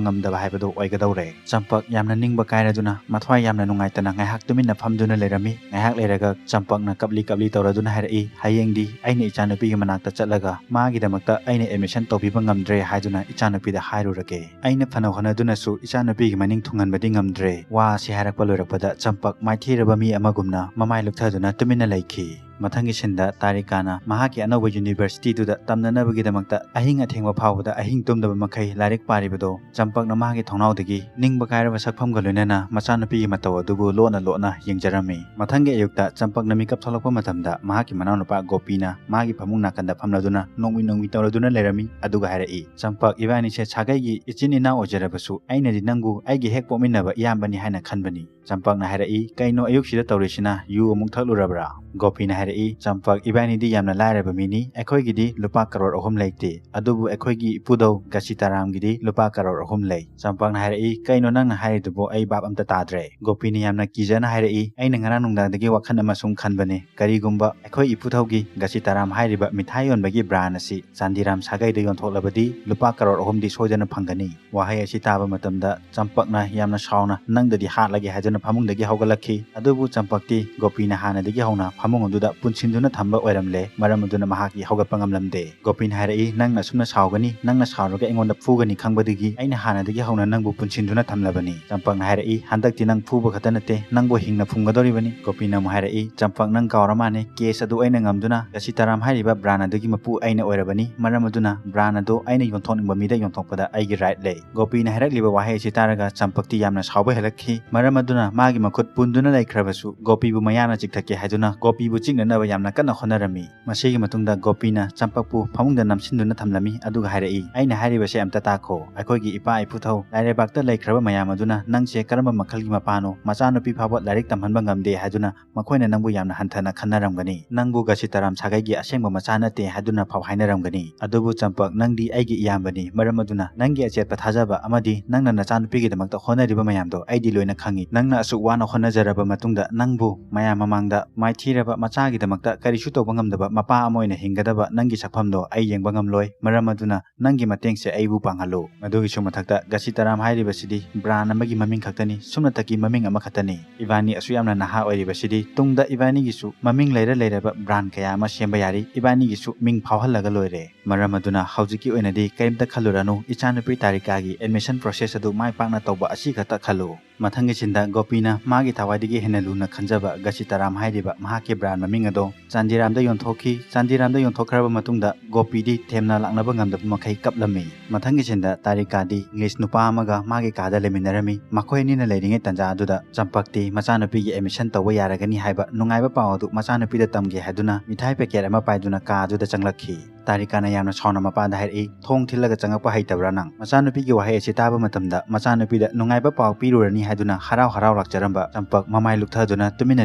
ꯉꯝꯗꯕ ꯍꯥꯏꯕꯗꯨ ꯑꯣꯏꯒꯗꯧꯔꯦ꯫ ꯆꯝꯄꯛ ꯌꯥꯝꯅ ꯅꯤꯡꯕ ꯀꯥꯏꯔꯗꯨꯅ, ꯃꯊ꯭ꯋꯥꯏ ꯌꯥꯝꯅ ꯅꯨꯡꯉꯥꯏꯇꯅ ꯉꯥꯏꯍꯥꯛ ꯇꯨꯃꯤꯟꯅ ꯐꯝꯗꯨꯅ ꯂꯩꯔꯝꯃꯤ꯫ ꯉꯥꯏꯍꯥꯛ ꯂꯩꯔꯒ ꯆꯝꯄꯛꯅ ꯀꯞꯂꯤ ꯀꯞꯂꯤ ꯇꯧꯔꯗꯨꯅ ꯍꯥꯏꯔꯛꯏ, "ꯍꯌꯦꯡꯗꯤ ꯑꯩꯅ ꯏꯆꯥꯅꯨꯄꯤꯒꯤ ꯃꯅꯥꯛꯇ ꯆꯠꯂꯒ ꯃꯥꯒꯤꯗꯃꯛꯇ ꯑꯩꯅ admission ꯇꯧꯕꯤꯕ ꯉꯝꯗ꯭ꯔꯦ ꯍꯥꯏꯗꯨꯅ ꯏꯆꯥꯅꯨꯄꯤꯗ ꯍꯥꯏꯔꯨꯔꯒꯦ꯫ ꯑꯩꯅ ꯐꯅ ꯍꯣꯠꯅꯗꯨꯅꯁꯨ ꯏꯆꯥꯅꯨꯄꯤꯒꯤ ꯃꯅꯤꯡ ꯊꯨꯡꯍꯟꯕꯗꯤ ꯉꯝꯗ꯭ꯔꯦ꯫" ꯋꯥ ꯑꯁꯤ ꯍꯥꯏꯔꯛꯄ ꯂꯣꯏꯔꯛꯄꯗ ꯆꯝꯄꯛ ꯃꯥꯏꯊꯤꯔꯕ ꯃꯤ ꯑꯃꯒꯨꯝꯅ ꯃꯃꯥꯏ ꯂꯨꯞꯊꯗꯨꯅ ꯇꯨꯃꯤꯟꯅ ꯂꯩꯈꯤ꯫ ꯃꯊꯪꯒꯤ ꯁꯤꯟꯗ ꯇꯥꯔꯤꯀꯥꯅ ꯃꯍꯥꯛꯀꯤ ꯑꯅꯧꯕ ꯌꯨꯅꯤꯚꯔꯁꯤꯇꯤꯗꯨꯗ ꯇꯝꯅꯅꯕꯒꯤꯗꯃꯛꯇ ꯑꯍꯤꯡ ꯑꯊꯦꯡꯕ ꯐꯥꯎꯕꯗ ꯑꯍꯤꯡ ꯇꯨꯝꯗꯕ ꯃꯈꯩ ꯂꯥꯏꯔꯤꯛ ꯄꯥꯔꯤꯕꯗꯣ ꯆꯝꯄꯛꯅ ꯃꯍꯥꯛꯀꯤ ꯊꯣꯡꯅꯥꯎꯗꯒꯤ ꯅꯤꯡꯕ ꯀꯥꯏꯔꯕ ꯁꯛꯐꯝꯒ ꯂꯣꯏꯅꯅ ꯃꯆꯥꯅꯨꯄꯤꯒꯤ ꯃꯇꯧ ꯑꯗꯨꯕꯨ ꯂꯣꯟꯅ ꯂꯣꯟꯅ ꯌꯦꯡꯖꯔꯝꯃꯤ꯫ ꯃꯊꯪꯒꯤ ꯑꯌꯨꯛꯇ ꯆꯝꯄꯛꯅ ꯃꯤꯀꯞ ꯊꯣꯛꯂꯛꯄ ꯃꯇꯝꯗ ꯃꯍꯥꯛꯀꯤ ꯃꯅꯥꯎꯅꯨꯄꯥ ꯒꯣꯄꯤꯅ ꯃꯥꯒꯤ ꯐꯃꯨꯡ ꯅꯥꯀꯟꯗ ꯐꯝꯂꯗꯨꯅ ꯅꯣꯡꯃꯤ ꯅꯣꯡꯃꯤ ꯇꯧꯔꯗꯨꯅ ꯂꯩꯔꯝꯃꯤ꯫ ꯑꯗꯨꯒ ꯍꯥꯏꯔꯛꯏ, "ꯆꯝꯄꯛ, ꯏꯕꯥꯅꯤꯁꯦ ꯁꯥꯒꯩꯒꯤ ꯏꯆꯤꯟ ꯏꯅꯥꯎ ꯑꯣꯏꯖꯔꯕꯁꯨ ꯑꯩꯅꯗꯤ ꯅꯪꯕꯨ ꯑꯩꯒꯤ ꯍꯦꯛ ꯄꯣꯛꯃꯤꯟꯅꯕ ꯏꯌꯥꯝꯕꯅꯤ ꯍꯥꯏꯅ ꯈꯟꯕꯅꯤ꯫" ꯆꯝꯄꯛꯅ ꯍꯥꯏꯔꯛꯏ, "ꯀꯩꯅꯣ ꯑꯌꯨꯛꯁꯤꯗ ꯇꯧꯔꯤꯁꯤꯅ? ꯌꯨ ꯑꯃꯨꯛ ꯊꯛꯂꯨꯔꯕ꯭ꯔꯥ?" ꯒꯣꯄꯤꯅ ꯍꯥꯏꯔꯛꯏ, "ꯆꯝꯄꯛ, ꯏꯕꯥꯅꯤꯗꯤ ꯌꯥꯝꯅ ꯂꯥꯏꯔꯕ ꯃꯤꯅꯤ, ꯑꯩꯈꯣꯏꯒꯤꯗꯤ ꯂꯨꯄꯥ ꯀꯔꯣꯔ ꯑꯍꯨꯝ ꯂꯩꯇꯦ, ꯑꯗꯨꯕꯨ ꯑꯩꯈꯣꯏꯒꯤ ꯏꯄꯨꯗꯧ ꯒꯁꯤꯇꯥꯔꯥꯝꯒꯤꯗꯤ ꯂꯨꯄꯥ ꯀꯔꯣꯔ ꯑꯍꯨꯝ ꯂꯩ꯫" ꯆꯝꯄꯛꯅ ꯍꯥꯏꯔꯛꯏ, "ꯀꯩꯅꯣ ꯅꯪꯅ ꯍꯥꯏꯔꯤꯗꯨꯕꯨ? ꯑꯩ ꯚꯥꯞ ꯑꯝꯇ ꯇꯥꯗ꯭ꯔꯦ꯫" ꯒꯣꯄꯤꯅ ꯌꯥꯝꯅ ꯀꯤꯖꯅ ꯍꯥꯏꯔꯛꯏ, "ꯑꯩꯅ ꯉꯔꯥꯡ ꯅꯨꯡꯗꯥꯡꯗꯒꯤ ꯋꯥꯈꯜ ꯑꯃ ꯁꯨꯝ ꯈꯟꯕꯅꯦ, ꯀꯔꯤꯒꯨꯝꯕ ꯑꯩꯈꯣꯏ ꯏꯄꯨꯊꯧꯒꯤ ꯒꯁꯤꯇꯥꯔꯥꯝ ꯍꯥꯏꯔꯤꯕ ꯃꯤꯊꯥꯏ ꯌꯣꯟꯕꯒꯤ ꯕ꯭ꯔꯥꯟ ꯑꯁꯤ ꯆꯥꯟꯗꯤꯔꯥꯝ ꯁꯥꯒꯩꯗ ꯌꯣꯟꯊꯣꯛꯂꯕꯗꯤ ꯂꯨꯄꯥ ꯀꯔꯣꯔ ꯑꯍꯨꯝꯗꯤ ꯁꯣꯏꯗꯅ ꯐꯪꯒꯅꯤ꯫" ꯋꯥꯍꯩ ꯑꯁꯤ ꯇꯥꯕ ꯃꯇꯝꯗ ꯆꯝꯄꯛꯅ ꯌꯥꯝꯅ ꯁꯥꯎꯅ, "ꯅꯪꯗꯗꯤ ꯍꯥꯠꯂꯒꯦ" ꯍꯥꯏꯗꯨꯅ ꯐꯃꯨꯡꯗꯒꯤ ꯍꯧꯒꯠꯂꯛꯈꯤ꯫ ꯑꯗꯨꯕꯨ ꯆꯝꯄꯛꯇꯤ ꯒꯣꯄꯤꯅ ꯍꯥꯟꯅꯗꯒꯤ ꯍꯧꯅ ꯐꯃꯨꯡ ꯑꯗꯨꯗ ꯄꯨꯟꯁꯤꯟꯗꯨꯅ ꯊꯝꯕ ꯑꯣꯏꯔꯝꯂꯦ꯫ ꯃꯔꯝ ꯑꯗꯨꯅ ꯃꯍꯥꯛꯇꯤ ꯍꯧꯒꯠꯄ ꯉꯝꯂꯝꯗꯦ꯫ ꯒꯣꯄꯤꯅ ꯍꯥꯏꯔꯛꯏ, "ꯅꯪꯅ ꯑꯁꯨꯝꯅ ꯁꯥꯎꯒꯅꯤ, ꯅꯪꯅ ꯁꯥꯎꯔꯒ ꯑꯩꯉꯣꯟꯗ ꯐꯨꯒꯅꯤ ꯈꯪꯕꯗꯒꯤ ꯑꯩꯅ ꯍꯥꯟꯅꯗꯒꯤ ꯍꯧꯅ ꯅꯪꯕꯨ ꯄꯨꯟꯁꯤꯟꯗꯨꯅ ꯊꯝꯂꯕꯅꯤ꯫" ꯆꯝꯄꯛꯅ ꯍꯥꯏꯔꯛꯏ, "ꯍꯟꯗꯛꯇꯤ ꯅꯪ ꯐꯨꯕ ꯈꯛꯇ ꯅꯠꯇꯦ, ꯅꯪꯕꯨ ꯍꯤꯡꯅ ꯐꯨꯝꯒꯗꯧꯔꯤꯕꯅꯤ꯫" ꯒꯣꯄꯤꯅ ꯑꯃꯨꯛ ꯍꯥꯏꯔꯛꯏ, "ꯆꯝꯄꯛ, ꯅꯪ ꯀꯥꯎꯔ ꯃꯥꯜꯂꯦ, ꯀꯦꯁ ꯑꯗꯨ ꯑꯩꯅ ꯉꯝꯗꯨꯅ ꯒꯁꯤꯇꯥꯔꯥꯝ ꯍꯥꯏꯔꯤꯕ ꯕ꯭ꯔꯥꯟ ꯑꯗꯨꯒꯤ ꯃꯄꯨ ꯑꯩꯅ ꯑꯣꯏꯔꯕꯅꯤ꯫ ꯃꯔꯝ ꯑꯗꯨꯅ ꯕ꯭ꯔꯥꯟ ꯑꯗꯨ ꯑꯩꯅ ꯌꯣꯟꯊꯣꯛꯅꯤꯡꯕ ꯃꯤꯗ ꯌꯣꯟꯊꯣꯛꯄꯗ ꯑꯩꯒꯤ ꯔꯥꯏꯠ ꯂꯩ꯫" ꯒꯣꯄꯤꯅ ꯍꯥꯏꯔꯛꯂꯤꯕ ꯋꯥꯍꯩ ꯑꯁꯤ ꯇꯥꯔꯒ ꯆꯝꯄꯛꯇꯤ ꯌꯥꯝꯅ ꯁꯥꯎꯕ ꯍꯦꯜꯂꯛꯈꯤ꯫ ꯃꯔꯝ ꯑꯗꯨꯅ ꯃꯥꯒꯤ ꯃꯈꯨꯠ ꯄꯨꯟꯗꯨꯅ ꯂꯩꯈ꯭ꯔꯕꯁꯨ ꯒꯣꯄꯤꯕꯨ ꯃꯌꯥꯅ ꯆꯤꯛꯊꯠꯀꯦ ꯍꯥꯏꯗꯨꯅ ꯒꯣꯄꯤꯕꯨ ꯆꯤꯛꯅꯅꯕ ꯌꯥꯝꯅ ꯀꯟꯅ ꯍꯣꯠꯅꯔꯝꯃꯤ꯫ ꯃꯁꯤꯒꯤ ꯃꯇꯨꯡꯗ ꯒꯣꯄꯤꯅ ꯆꯝꯄꯛꯄꯨ ꯐꯃꯨꯡꯗ ꯅꯝꯁꯤꯟꯗꯨꯅ ꯊꯝꯂꯝꯃꯤ꯫ ꯑꯗꯨꯒ ꯍꯥꯏꯔꯛꯏ, "ꯑꯩꯅ ꯍꯥꯏꯔꯤꯕꯁꯦ ꯑꯝꯇ ꯇꯥꯈꯣ꯫ ꯑꯩꯈꯣꯏꯒꯤ ꯏꯄꯥ ꯏꯄꯨꯊꯧ ꯂꯥꯏꯔꯩꯕꯥꯛꯇ ꯂꯩꯈ꯭ꯔꯕ ꯃꯌꯥꯝ ꯑꯗꯨꯅ ꯅꯪꯁꯦ ꯀꯔꯝꯕ ꯃꯈꯜꯒꯤ ꯃꯄꯥꯅꯣ? ꯃꯆꯥꯅꯨꯄꯤ ꯐꯥꯎꯕ ꯂꯥꯏꯔꯤꯛ ꯇꯝꯍꯟꯕ ꯉꯝꯗꯦ ꯍꯥꯏꯗꯨꯅ ꯃꯈꯣꯏꯅ ꯅꯪꯕꯨ ꯌꯥꯝꯅ ꯍꯟꯊꯅ ꯈꯟꯅꯔꯝꯒꯅꯤ꯫ ꯅꯪꯕꯨ ꯒꯁꯤꯇꯥꯔꯥꯝ ꯁꯥꯒꯩꯒꯤ ꯑꯁꯦꯡꯕ ꯃꯆꯥ ꯅꯠꯇꯦ ꯍꯥꯏꯗꯨꯅ ꯐꯥꯎ ꯍꯥꯏꯅꯔꯝꯒꯅꯤ꯫ ꯑꯗꯨꯕꯨ ꯆꯝꯄꯛ, ꯅꯪꯗꯤ ꯑꯩꯒꯤ ꯏꯌꯥꯝꯕꯅꯤ꯫ ꯃꯔꯝ ꯑꯗꯨꯅ ꯅꯪꯒꯤ ꯑꯆꯦꯠꯄ ꯊꯥꯖꯕ ꯑꯃꯗꯤ ꯅꯪꯅ ꯅꯆꯥꯅꯨꯄꯤꯒꯤꯗꯃꯛꯇ ꯍꯣꯠꯅꯔꯤꯕ ꯃꯌꯥꯝꯗꯣ ꯑꯩꯗꯤ ꯂꯣꯏꯅ ꯈꯪꯏ꯫ ꯅꯪꯅ ꯑꯁꯨꯛ ꯋꯥꯅ ꯍꯣꯠꯅꯖꯔꯕ ꯃꯇꯨꯡꯗ ꯅꯪꯕꯨ ꯃꯌꯥꯝ ꯃꯃꯥꯡꯗ ꯃꯥꯏꯊꯤꯔꯕ ꯃꯆꯥꯒꯤ ꯒꯤꯗꯃꯛꯇ ꯀꯔꯤꯁꯨ ꯇꯧꯕ ꯉꯝꯗꯕ ꯃꯄꯥ ꯑꯃ ꯑꯣꯏꯅ ꯍꯤꯡꯒꯗꯕ ꯅꯪꯒꯤ ꯁꯛꯐꯝꯗꯣ ꯑꯩ ꯌꯦꯡꯕ ꯉꯝꯂꯣꯏ꯫ ꯃꯔꯝ ꯑꯗꯨꯅ ꯅꯪꯒꯤ ꯃꯇꯦꯡꯁꯦ ꯑꯩꯕꯨ ꯄꯥꯡꯍꯜꯂꯨ꯫ ꯃꯗꯨꯒꯤꯁꯨ ꯃꯊꯛꯇ ꯒꯁꯤꯇꯥꯔꯥꯝ ꯍꯥꯏꯔꯤꯕꯁꯤꯗꯤ ꯕ꯭ꯔꯥꯟ ꯑꯃꯒꯤ ꯃꯃꯤꯡ ꯈꯛꯇꯅꯤ, ꯁꯨꯞꯅꯇꯒꯤ ꯃꯃꯤꯡ ꯑꯃꯈꯛꯇꯅꯤ꯫ ꯏꯕꯥꯅꯤ ꯑꯁꯨꯛ ꯌꯥꯝꯅ ꯅꯍꯥ ꯑꯣꯏꯔꯤꯕꯁꯤꯗꯤ ꯇꯨꯡꯗ ꯏꯕꯥꯅꯤꯒꯤꯁꯨ ꯃꯃꯤꯡ ꯂꯩꯔ ꯂꯩꯔꯕ ꯕ꯭ꯔꯥꯟ ꯀꯌꯥ ꯑꯃ ꯁꯦꯝꯕ ꯌꯥꯔꯤ, ꯏꯕꯥꯅꯤꯒꯤꯁꯨ ꯃꯤꯡ ꯐꯥꯎꯍꯜꯂꯒ ꯂꯣꯏꯔꯦ꯫ ꯃꯔꯝ ꯑꯗꯨꯅ ꯍꯧꯖꯤꯛꯀꯤ ꯑꯣꯏꯅꯗꯤ ꯀꯔꯤꯝꯇ ꯈꯜꯂꯨꯔꯅꯨ, ꯏꯆꯥꯅꯨꯄꯤ ꯇꯥꯔꯤꯀꯥꯒꯤ ꯑꯦꯗꯃꯤꯁꯟ ꯄ꯭ꯔꯣꯁꯦꯁ ꯑꯗꯨ ꯃꯥꯏ ꯄꯥꯛꯅ ꯇꯧꯕ ꯑꯁꯤ ꯈꯛꯇ ꯈꯜꯂꯨ꯫ ꯃꯊꯪꯒꯤ ꯁꯤꯟꯗ ꯒꯣꯄꯤꯅ ꯃꯥꯒꯤ ꯊꯋꯥꯏꯗꯒꯤ ꯍꯦꯟꯅ ꯂꯨꯅ ꯈꯟꯖꯕ ꯒꯁꯤꯇꯥꯔꯥꯝ ꯍꯥꯏꯔꯤꯕ ꯃꯍꯥꯛꯀꯤ ꯕ꯭ꯔꯥꯟ ꯃꯃꯤꯡ ꯑꯗꯣ ꯆꯥꯟꯗꯤꯔꯥꯝꯗ ꯌꯣꯟꯊꯣꯛꯈꯤ꯫ ꯆꯥꯟꯗꯤꯔꯥꯝꯗ ꯌꯣꯟꯊꯣꯛꯈ꯭ꯔꯕ ꯃꯇꯨꯡꯗ ꯒꯣꯄꯤꯗꯤ ꯊꯦꯝꯅ ꯂꯥꯛꯅꯕ ꯉꯝꯗꯕ ꯃꯈꯩ ꯀꯞꯂꯝꯃꯤ꯫ ꯃꯊꯪꯒꯤ ꯁꯤꯟꯗ ꯇꯥꯔꯤꯀꯥꯗꯤ ꯏꯪꯂꯤꯁ ꯅꯨꯄꯥ ꯑꯃꯒ ꯃꯥꯒꯤ ꯀꯥꯗ ꯂꯩꯃꯤꯟꯅꯔꯝꯃꯤ꯫ ꯃꯈꯣꯏ ꯑꯅꯤꯅ ꯂꯩꯔꯤꯉꯩ ꯇꯥꯟꯖꯥ ꯑꯗꯨꯗ ꯆꯝꯄꯛꯇꯤ ꯃꯆꯥꯅꯨꯄꯤꯒꯤ ꯑꯦꯗꯃꯤꯁꯟ ꯇꯧꯕ ꯌꯥꯔꯒꯅꯤ ꯍꯥꯏꯕ ꯅꯨꯡꯉꯥꯏꯕ ꯄꯥꯎ ꯑꯗꯨ ꯃꯆꯥꯅꯨꯄꯤꯗ ꯇꯝꯒꯦ ꯍꯥꯏꯗꯨꯅ ꯃꯤꯊꯥꯏ ꯄꯦꯀꯦꯠ ꯑꯃ ꯄꯥꯏꯗꯨꯅ ꯀꯥ ꯑꯗꯨꯗ ꯆꯪꯂꯛꯈꯤ꯫ ꯇꯥꯔꯤꯀꯥꯅ ꯌꯥꯝꯅ ꯁꯥꯎꯅ ꯃꯄꯥꯗ ꯍꯥꯏꯔꯛꯏ, "ꯊꯣꯡ ꯊꯤꯜꯂꯒ ꯆꯪꯉꯛꯄ ꯍꯩꯇꯕ꯭ꯔꯥ ꯅꯪ?" ꯃꯆꯥꯅꯨꯄꯤꯒꯤ ꯋꯥꯍꯩ ꯑꯁꯤ ꯇꯥꯕ ꯃꯇꯝꯗ ꯃꯆꯥꯅꯨꯄꯤꯗ ꯅꯨꯡꯉꯥꯏꯕ ꯄꯥꯎ ꯄꯤꯔꯨꯔꯅꯤ ꯍꯥꯏꯗꯨꯅ ꯍꯔꯥꯎ ꯍꯔꯥꯎ ꯂꯥꯛꯆꯔꯝꯕ ꯆꯝꯄꯛ ꯃꯃꯥꯏ ꯂꯨꯞꯊꯗꯨꯅ ꯇꯨꯃꯤꯟꯅ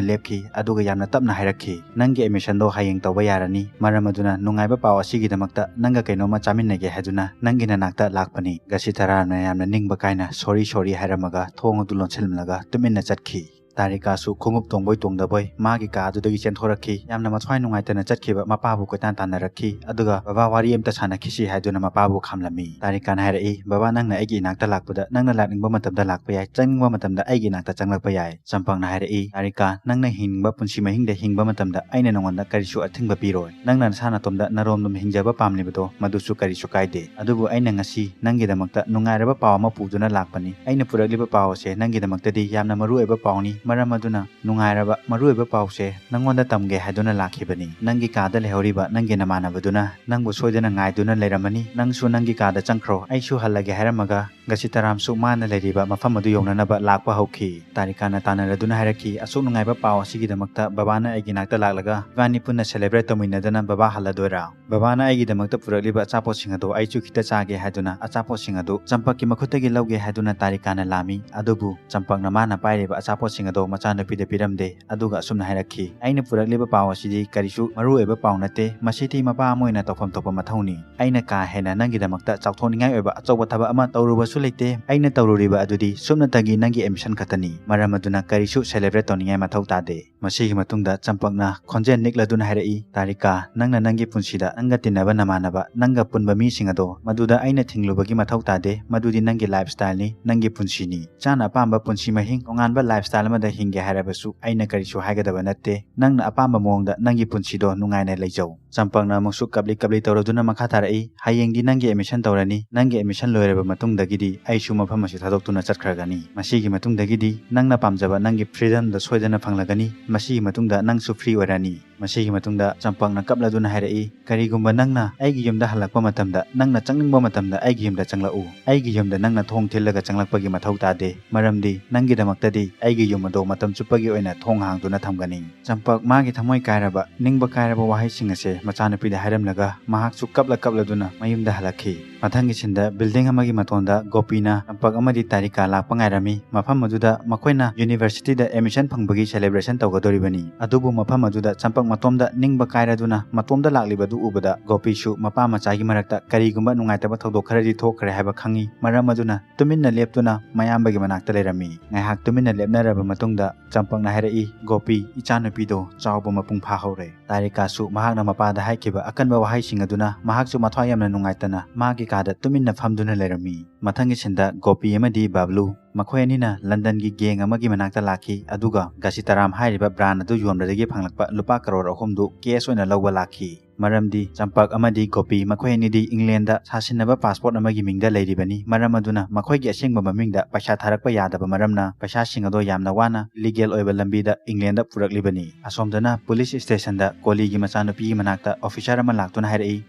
ꯂꯦꯞꯈꯤ, ꯑꯗꯨꯒ ꯌꯥꯝꯅ ꯇꯞꯅ ꯍꯥꯏꯔꯛꯈꯤ, "ꯅꯪꯒꯤ ꯑꯦꯗꯃꯤꯁꯟꯗꯣ ꯍꯌꯦꯡ ꯇꯧꯕ ꯌꯥꯔꯅꯤ꯫ ꯃꯔꯝ ꯑꯗꯨꯅ ꯅꯨꯡꯉꯥꯏꯕ ꯄꯥꯎ ꯑꯁꯤꯒꯤꯗꯃꯛꯇ ꯅꯪꯒ ꯀꯩꯅꯣꯝꯃ ꯆꯥꯃꯤꯟꯅꯒꯦ ꯍꯥꯏꯗꯨꯅ ꯅꯪꯒꯤ ꯅꯅꯥꯛꯇ ꯂꯥꯛꯄꯅꯤ꯫" ꯒꯁꯤꯇꯥꯔꯥꯝꯅ ꯌꯥꯝꯅ ꯅꯤꯡꯕ ꯀꯥꯏꯅ "ꯁꯣꯔꯤ, ꯁꯣꯔꯤ" ꯍꯥꯏꯔꯝꯃꯒ ꯊꯣꯡ ꯑꯗꯨ ꯂꯣꯟꯁꯤꯜꯂꯝꯂꯒ ꯇꯨꯃꯤꯟꯅ ꯆꯠꯈꯤ꯫ ꯇꯥꯔꯤꯀꯥꯁꯨ ꯈꯣꯡꯎꯞ ꯇꯣꯡꯕꯣꯏ ꯇꯣꯡꯗꯕꯣꯏ ꯃꯥꯒꯤ ꯀꯥ ꯑꯗꯨꯗꯒꯤ ꯆꯦꯟꯊꯣꯔꯛꯈꯤ꯫ ꯌꯥꯝꯅ ꯃꯊ꯭ꯋꯥꯏ ꯅꯨꯡꯉꯥꯏꯇꯅ ꯆꯠꯈꯤꯕ ꯃꯄꯥꯕꯨ ꯀꯣꯏꯇꯥꯟ ꯇꯥꯟꯅꯔꯛꯈꯤ, ꯑꯗꯨꯒ "ꯕꯕꯥ, ꯋꯥꯔꯤ ꯑꯝꯇ ꯁꯥꯟꯅꯈꯤꯁꯤ" ꯍꯥꯏꯗꯨꯅ ꯃꯄꯥꯕꯨ ꯈꯥꯝꯂꯝꯃꯤ꯫ ꯇꯥꯔꯤꯀꯥꯅ ꯍꯥꯏꯔꯛꯏ, "ꯕꯕꯥ, ꯅꯪꯅ ꯑꯩꯒꯤ ꯏꯅꯥꯛꯇ ꯂꯥꯛꯄꯗ ꯅꯪꯅ ꯂꯥꯛꯅꯤꯡꯕ ꯃꯇꯝꯗ ꯂꯥꯛꯄ ꯌꯥꯏ, ꯆꯪꯅꯤꯡꯕ ꯃꯇꯝꯗ ꯑꯩꯒꯤ ꯏꯅꯥꯛꯇ ꯆꯪꯂꯛꯄ ꯌꯥꯏ꯫" ꯆꯝꯄꯛꯅ ꯍꯥꯏꯔꯛꯏ, "ꯇꯥꯔꯤꯀꯥ, ꯅꯪꯅ ꯍꯤꯡꯕ ꯄꯨꯟꯁꯤ ꯃꯍꯤꯡꯗ ꯍꯤꯡꯕ ꯃꯇꯝꯗ ꯑꯩꯅ ꯅꯉꯣꯟꯗ ꯀꯔꯤꯁꯨ ꯑꯊꯤꯡꯕ ꯄꯤꯔꯣꯏ꯫ ꯅꯪꯅ ꯅꯁꯥ ꯅꯇꯣꯝꯗ ꯅꯔꯣꯝꯗꯣꯝ ꯍꯤꯡꯖꯕ ꯄꯥꯝꯂꯤꯕꯗꯣ ꯃꯗꯨꯁꯨ ꯀꯔꯤꯁꯨ ꯀꯥꯏꯗꯦ꯫ ꯑꯗꯨꯕꯨ ꯑꯩꯅ ꯉꯁꯤ ꯅꯪꯒꯤꯗꯃꯛꯇ ꯅꯨꯡꯉꯥꯏꯔꯕ ꯄꯥꯎ ꯑꯃ ꯄꯨꯗꯨꯅ ꯂꯥꯛꯄꯅꯤ꯫ ꯑꯩꯅ ꯄꯨꯔꯛꯂꯤꯕ ꯄꯥꯎ ꯑꯁꯦ ꯅꯪꯒꯤꯗꯃꯛꯇꯗꯤ ꯌꯥꯝꯅ ꯃꯔꯨ ꯑꯣꯏꯕ ꯄꯥꯎꯅꯤ꯫ ꯃꯔꯝ ꯑꯗꯨꯅ ꯅꯨꯡꯉꯥꯏꯔꯕ ꯃꯔꯨꯑꯣꯏꯕ ꯄꯥꯎꯁꯦ ꯅꯪꯉꯣꯟꯗ ꯇꯝꯒꯦ ꯍꯥꯏꯗꯨꯅ ꯂꯥꯛꯈꯤꯕꯅꯤ꯫ ꯅꯪꯒꯤ ꯀꯥꯗ ꯂꯩꯍꯧꯔꯤꯕ ꯅꯪꯒꯤ ꯅꯃꯥꯟꯅꯕꯗꯨꯅ ꯅꯪꯕꯨ ꯁꯣꯏꯗꯅ ꯉꯥꯏꯗꯨꯅ ꯂꯩꯔꯝꯃꯅꯤ꯫ ꯅꯪꯁꯨ ꯅꯪꯒꯤ ꯀꯥꯗ ꯆꯪꯈ꯭ꯔꯣ, ꯑꯩꯁꯨ ꯍꯜꯂꯒꯦ" ꯍꯥꯏꯔꯝꯃꯒ ꯒꯁꯤꯇꯥꯔꯥꯝꯁꯨ ꯃꯥꯅ ꯂꯩꯔꯤꯕ ꯃꯐꯝ ꯑꯗꯨ ꯌꯧꯅꯅꯕ ꯂꯥꯛꯄ ꯍꯧꯈꯤ꯫ ꯇꯥꯔꯤꯀꯥꯅ ꯇꯥꯟꯅꯔꯗꯨꯅ ꯍꯥꯏꯔꯛꯈꯤ, "ꯑꯁꯨꯛ ꯅꯨꯡꯉꯥꯏꯕ ꯄꯥꯎ ꯑꯁꯤꯒꯤꯗꯃꯛꯇ ꯕꯕꯥꯅ ꯑꯩꯒꯤ ꯅꯥꯛꯇ ꯂꯥꯛꯂꯒ ꯏꯕꯥꯅꯤ ꯄꯨꯟꯅ ꯁꯦꯂꯦꯕ꯭ꯔꯦꯠ ꯇꯧꯃꯤꯟꯅꯗꯅ ꯕꯕꯥ ꯍꯜꯂꯗꯣꯏꯔꯥ? ꯕꯕꯥꯅ ꯑꯩꯒꯤꯗꯃꯛꯇ ꯄꯨꯔꯛꯂꯤꯕ ꯑꯆꯥꯄꯣꯠꯁꯤꯡ ꯑꯗꯣ ꯑꯩꯁꯨ ꯈꯤꯇ ꯆꯥꯒꯦ" ꯍꯥꯏꯗꯨꯅ ꯑꯆꯥꯄꯣꯠꯁꯤꯡ ꯑꯗꯨ ꯆꯝꯄꯛꯀꯤ ꯃꯈꯨꯠꯇꯒꯤ ꯂꯧꯒꯦ ꯍꯥꯏꯗꯨꯅ ꯇꯥꯔꯤꯀꯥꯅ ꯂꯥꯝꯃꯤ꯫ ꯑꯗꯨꯕꯨ ꯆꯝꯄꯛꯅ ꯃꯥꯅ ꯄꯥꯏꯔꯤꯕ ꯑꯆꯥꯄꯣꯠꯁꯤꯡ ꯑꯗꯣ ꯃꯆꯥꯅꯨꯄꯤꯗ ꯄꯤꯔꯝꯗꯦ꯫ ꯑꯗꯨꯒ ꯑꯁꯨꯝꯅ ꯍꯥꯏꯔꯛꯈꯤ, "ꯑꯩꯅ ꯄꯨꯔꯛꯂꯤꯕ ꯄꯥꯎ ꯑꯁꯤꯗꯤ ꯀꯔꯤꯁꯨ ꯃꯔꯨ ꯑꯣꯏꯕ ꯄꯥꯎ ꯅꯠꯇꯦ꯫ ꯃꯁꯤꯗꯤ ꯃꯄꯥ ꯑꯃ ꯑꯣꯏꯅ ꯇꯧꯐꯝ ꯊꯣꯛꯄ ꯃꯊꯧꯅꯤ꯫ ꯑꯩꯅ ꯀꯥ ꯍꯦꯟꯅ ꯅꯪꯒꯤꯗꯃꯛꯇ ꯆꯥꯎꯊꯣꯛꯅꯤꯡꯉꯥꯏ ꯑꯣꯏꯕ ꯑꯆꯧꯕ ꯊꯕꯛ ꯑꯃ ꯇꯧꯔꯨꯕꯁꯨ" ꯁꯨ ꯂꯩꯇꯦ꯫ ꯑꯩꯅ ꯇꯧꯔꯨꯔꯤꯕ ꯑꯗꯨꯗꯤ ꯁꯨꯞꯅꯇꯒꯤ ꯅꯪꯒꯤ admission ꯈꯛꯇꯅꯤ꯫ ꯃꯔꯝ ꯑꯗꯨꯅ ꯀꯔꯤꯁꯨ celebrate ꯇꯧꯅꯤꯡꯉꯥꯏ ꯃꯊꯧ ꯇꯥꯗꯦ꯫ ꯃꯁꯤꯒꯤ ꯃꯇꯨꯡꯗ ꯆꯝꯄꯛꯅ ꯈꯣꯟꯖꯦꯜ ꯅꯤꯛꯂꯗꯨꯅ ꯍꯥꯏꯔꯛꯏ, "ꯇꯥꯔꯤꯀꯥ, ꯅꯪꯅ ꯅꯪꯒꯤ ꯄꯨꯟꯁꯤꯗ ꯅꯪꯒ ꯇꯤꯟꯅꯕ ꯅꯃꯥꯟꯅꯕ, ꯅꯪꯒ ꯄꯨꯟꯕ ꯃꯤꯁꯤꯡ ꯑꯗꯣ ꯃꯗꯨꯗ ꯑꯩꯅ ꯊꯤꯡꯂꯨꯕꯒꯤ ꯃꯊꯧ ꯇꯥꯗꯦ꯫ ꯃꯗꯨꯗꯤ ꯅꯪꯒꯤ lifestyle ꯅꯤ, ꯅꯪꯒꯤ ꯄꯨꯟꯁꯤꯅꯤ꯫ ꯏꯆꯥꯅ ꯑꯄꯥꯝꯕ ꯄꯨꯟꯁꯤ ꯃꯍꯤꯡ, ꯇꯣꯉꯥꯟꯕ lifestyle ꯑꯃꯗ ꯍꯤꯡꯒꯦ ꯍꯥꯏꯔꯕꯁꯨ ꯑꯩꯅ ꯀꯔꯤꯁꯨ ꯍꯥꯏꯒꯗꯕ ꯅꯠꯇꯦ꯫ ꯅꯪꯅ ꯑꯄꯥꯝꯕ ꯃꯑꯣꯡꯗ ꯅꯪꯒꯤ ꯄꯨꯟꯁꯤꯗꯣ ꯅꯨꯡꯉꯥꯏꯅ ꯂꯩꯖꯧ"꯫ ꯆꯝꯄꯛꯅ ꯑꯃꯨꯛꯁꯨ ꯀꯞꯂꯤ ꯀꯞꯂꯤ ꯇꯧꯔꯗꯨꯅ ꯃꯈꯥ ꯇꯥꯔꯛꯏ, "ꯍꯌꯦꯡꯗꯤ ꯅꯪꯒꯤ admission ꯇꯧꯔꯅꯤ꯫ ꯅꯪꯒꯤ admission ꯂꯣꯏꯔꯕ ꯃꯇꯨꯡꯗꯒꯤꯗꯤ ꯑꯩꯁꯨ ꯃꯐꯝ ꯑꯁꯤ ꯊꯥꯗꯣꯛꯇꯨꯅ ꯆꯠꯈ꯭ꯔꯒꯅꯤ꯫ ꯃꯁꯤꯒꯤ ꯃꯇꯨꯡꯗꯒꯤꯗꯤ ꯅꯪꯅ ꯄꯥꯝꯖꯕ ꯅꯪꯒꯤ freedom ꯗ ꯁꯣꯏꯗꯅ ꯐꯪꯂꯒꯅꯤ꯫ ꯃꯁꯤꯒꯤ ꯃꯇꯨꯡꯗ ꯅꯪꯁꯨ free ꯑꯣꯏꯔꯅꯤ"꯫ ꯃꯁꯤꯒꯤ ꯃꯇꯨꯡꯗ ꯆꯝꯄꯛꯅ ꯀꯞꯂꯗꯨꯅ ꯍꯥꯏꯔꯛꯏ, "ꯀꯔꯤꯒꯨꯝꯕ ꯅꯪꯅ ꯑꯩꯒꯤ ꯌꯨꯝꯗ ꯍꯜꯂꯛꯄ ꯃꯇꯝꯗ, ꯅꯪꯅ ꯆꯪꯅꯤꯡꯕ ꯃꯇꯝꯗ ꯑꯩꯒꯤ ꯌꯨꯝꯗ ꯆꯪꯂꯛꯎ꯫ ꯑꯩꯒꯤ ꯌꯨꯝꯗ ꯅꯪꯅ ꯊꯣꯡ ꯊꯤꯜꯂꯒ ꯆꯪꯂꯛꯄꯒꯤ ꯃꯊꯧ ꯇꯥꯗꯦ, ꯃꯔꯝꯗꯤ ꯅꯪꯒꯤꯗꯃꯛꯇꯗꯤ ꯑꯩꯒꯤ ꯌꯨꯝ ꯑꯗꯣ ꯃꯇꯝ ꯆꯨꯞꯄꯒꯤ ꯑꯣꯏꯅ ꯊꯣꯡ ꯍꯥꯡꯗꯨꯅ ꯊꯝꯒꯅꯤ"꯫ ꯆꯝꯄꯛ ꯃꯥꯒꯤ ꯊꯃꯣꯏ ꯀꯥꯏꯔꯕ, ꯅꯤꯡꯕ ꯀꯥꯏꯔꯕ ꯋꯥꯍꯩꯁꯤꯡ ꯑꯁꯦ ꯃꯆꯥꯅꯨꯄꯤꯗ ꯍꯥꯏꯔꯝꯂꯒ ꯃꯍꯥꯛꯁꯨ ꯀꯞꯂ ꯀꯞꯂꯗꯨꯅ ꯃꯌꯨꯝꯗ ꯍꯜꯂꯛꯈꯤ꯫ ꯃꯊꯪꯒꯤ ꯁꯤꯟꯗ building ꯑꯃꯒꯤ ꯃꯇꯣꯟꯗ ꯒꯣꯄꯤꯅ ꯆꯝꯄꯛ ꯑꯃꯗꯤ ꯇꯥꯔꯤꯀꯥ ꯂꯥꯛꯄ ꯉꯥꯏꯔꯝꯃꯤ꯫ ꯃꯐꯝ ꯑꯗꯨꯗ ꯃꯈꯣꯏꯅ university ꯗ admission ꯐꯪꯕꯒꯤ celebration ꯇꯧꯒꯗꯧꯔꯤꯕꯅꯤ꯫ ꯑꯗꯨꯕꯨ ꯃꯐꯝ ꯑꯗꯨꯗ ꯆꯝꯄꯛ ꯃꯇꯣꯝꯗ ꯅꯤꯡꯕ ꯀꯥꯏꯔꯗꯨꯅ ꯃꯇꯣꯝꯗ ꯂꯥꯛꯂꯤꯕꯗꯨ ꯎꯕꯗ ꯒꯣꯄꯤꯁꯨ ꯃꯄꯥ ꯃꯆꯥꯒꯤ ꯃꯔꯛꯇ ꯀꯔꯤꯒꯨꯝꯕ ꯅꯨꯡꯉꯥꯏꯇꯕ ꯊꯧꯗꯣꯛ ꯈꯔꯗꯤ ꯊꯣꯛꯈ꯭ꯔꯦ ꯍꯥꯏꯕ ꯈꯪꯉꯤ꯫ ꯃꯔꯝ ꯑꯗꯨꯅ ꯇꯨꯃꯤꯟꯅ ꯂꯦꯞꯇꯨꯅ ꯃꯌꯥꯝꯕꯒꯤ ꯃꯅꯥꯛꯇ ꯂꯩꯔꯝꯃꯤ꯫ ꯉꯥꯏꯍꯥꯛ ꯇꯨꯃꯤꯟꯅ ꯂꯦꯞꯅꯔꯕ ꯃꯇꯨꯡꯗ ꯆꯝꯄꯛꯅ ꯍꯥꯏꯔꯛꯏ, "ꯒꯣꯄꯤ, ꯏꯆꯥꯅꯨꯄꯤꯗꯣ ꯆꯥꯎꯕ ꯃꯄꯨꯡ ꯐꯥꯍꯧꯔꯦ"꯫ ꯇꯥꯔꯤꯀꯥꯁꯨ ꯃꯍꯥꯛꯅ ꯃꯄꯥꯗ ꯍꯥꯏꯈꯤꯕ ꯑꯀꯟꯕ ꯋꯥꯍꯩꯁꯤꯡ ꯑꯗꯨꯅ ꯃꯍꯥꯛꯁꯨ ꯃꯊ꯭ꯋꯥꯏ ꯌꯥꯝꯅ ꯅꯨꯡꯉꯥꯏꯇꯅ ꯃꯥꯒꯤ ꯀꯥꯗ ꯇꯨꯃꯤꯟꯅ ꯐꯝꯗꯨꯅ ꯂꯩꯔꯝꯃꯤ꯫ ꯃꯊꯪꯒꯤ ꯁꯤꯟꯗ ꯒꯣꯄꯤ ꯑꯃꯗꯤ ꯕꯥꯕꯂꯨ ꯃꯈꯣꯏ ꯑꯅꯤꯅ ꯂꯟꯗꯟꯒꯤ gang ꯑꯃꯒꯤ ꯃꯅꯥꯛꯇ ꯂꯥꯛꯈꯤ, ꯑꯗꯨꯒ ꯒꯥꯁꯤꯇꯥꯔꯥꯝ ꯍꯥꯏꯔꯤꯕ brand ꯑꯗꯨ ꯌꯣꯟꯕꯗꯒꯤ ꯐꯪꯂꯛꯄ ꯂꯨꯄꯥ ꯀꯔꯣꯔ ꯑꯍꯨꯝꯗꯨ cash ꯑꯣꯏꯅ ꯂꯧꯕ ꯂꯥꯛꯈꯤ꯫ ꯃꯔꯝꯗꯤ ꯆꯝꯄꯛ ꯑꯃꯗꯤ ꯒꯣꯄꯤ ꯃꯈꯣꯏ ꯑꯅꯤꯗꯤ England ꯗ ꯁꯥꯁꯤꯟꯅꯕ passport ꯑꯃꯒꯤ ꯃꯤꯡꯗ ꯂꯩꯔꯤꯕꯅꯤ꯫ ꯃꯔꯝ ꯑꯗꯨꯅ ꯃꯈꯣꯏꯒꯤ ꯑꯁꯦꯡꯕ ꯃꯃꯤꯡꯗ ꯄꯩꯁꯥ ꯊꯥꯔꯛꯄ ꯌꯥꯗꯕ ꯃꯔꯝꯅ ꯄꯩꯁꯥꯁꯤꯡ ꯑꯗꯣ ꯌꯥꯝꯅ ꯋꯥꯅ legal ꯑꯣꯏꯕ ꯂꯝꯕꯤꯗ England ꯗ ꯄꯨꯔꯛꯂꯤꯕꯅꯤ꯫ ꯑꯁꯣꯝꯗꯅ police station ꯗ ꯀꯣꯂꯤꯒꯤ ꯃꯆꯥꯅꯨꯄꯤꯒꯤ ꯃꯅꯥꯛꯇ officer ꯑꯃ ꯂꯥꯛꯇꯨꯅ ꯍꯥꯏꯔꯛꯏ,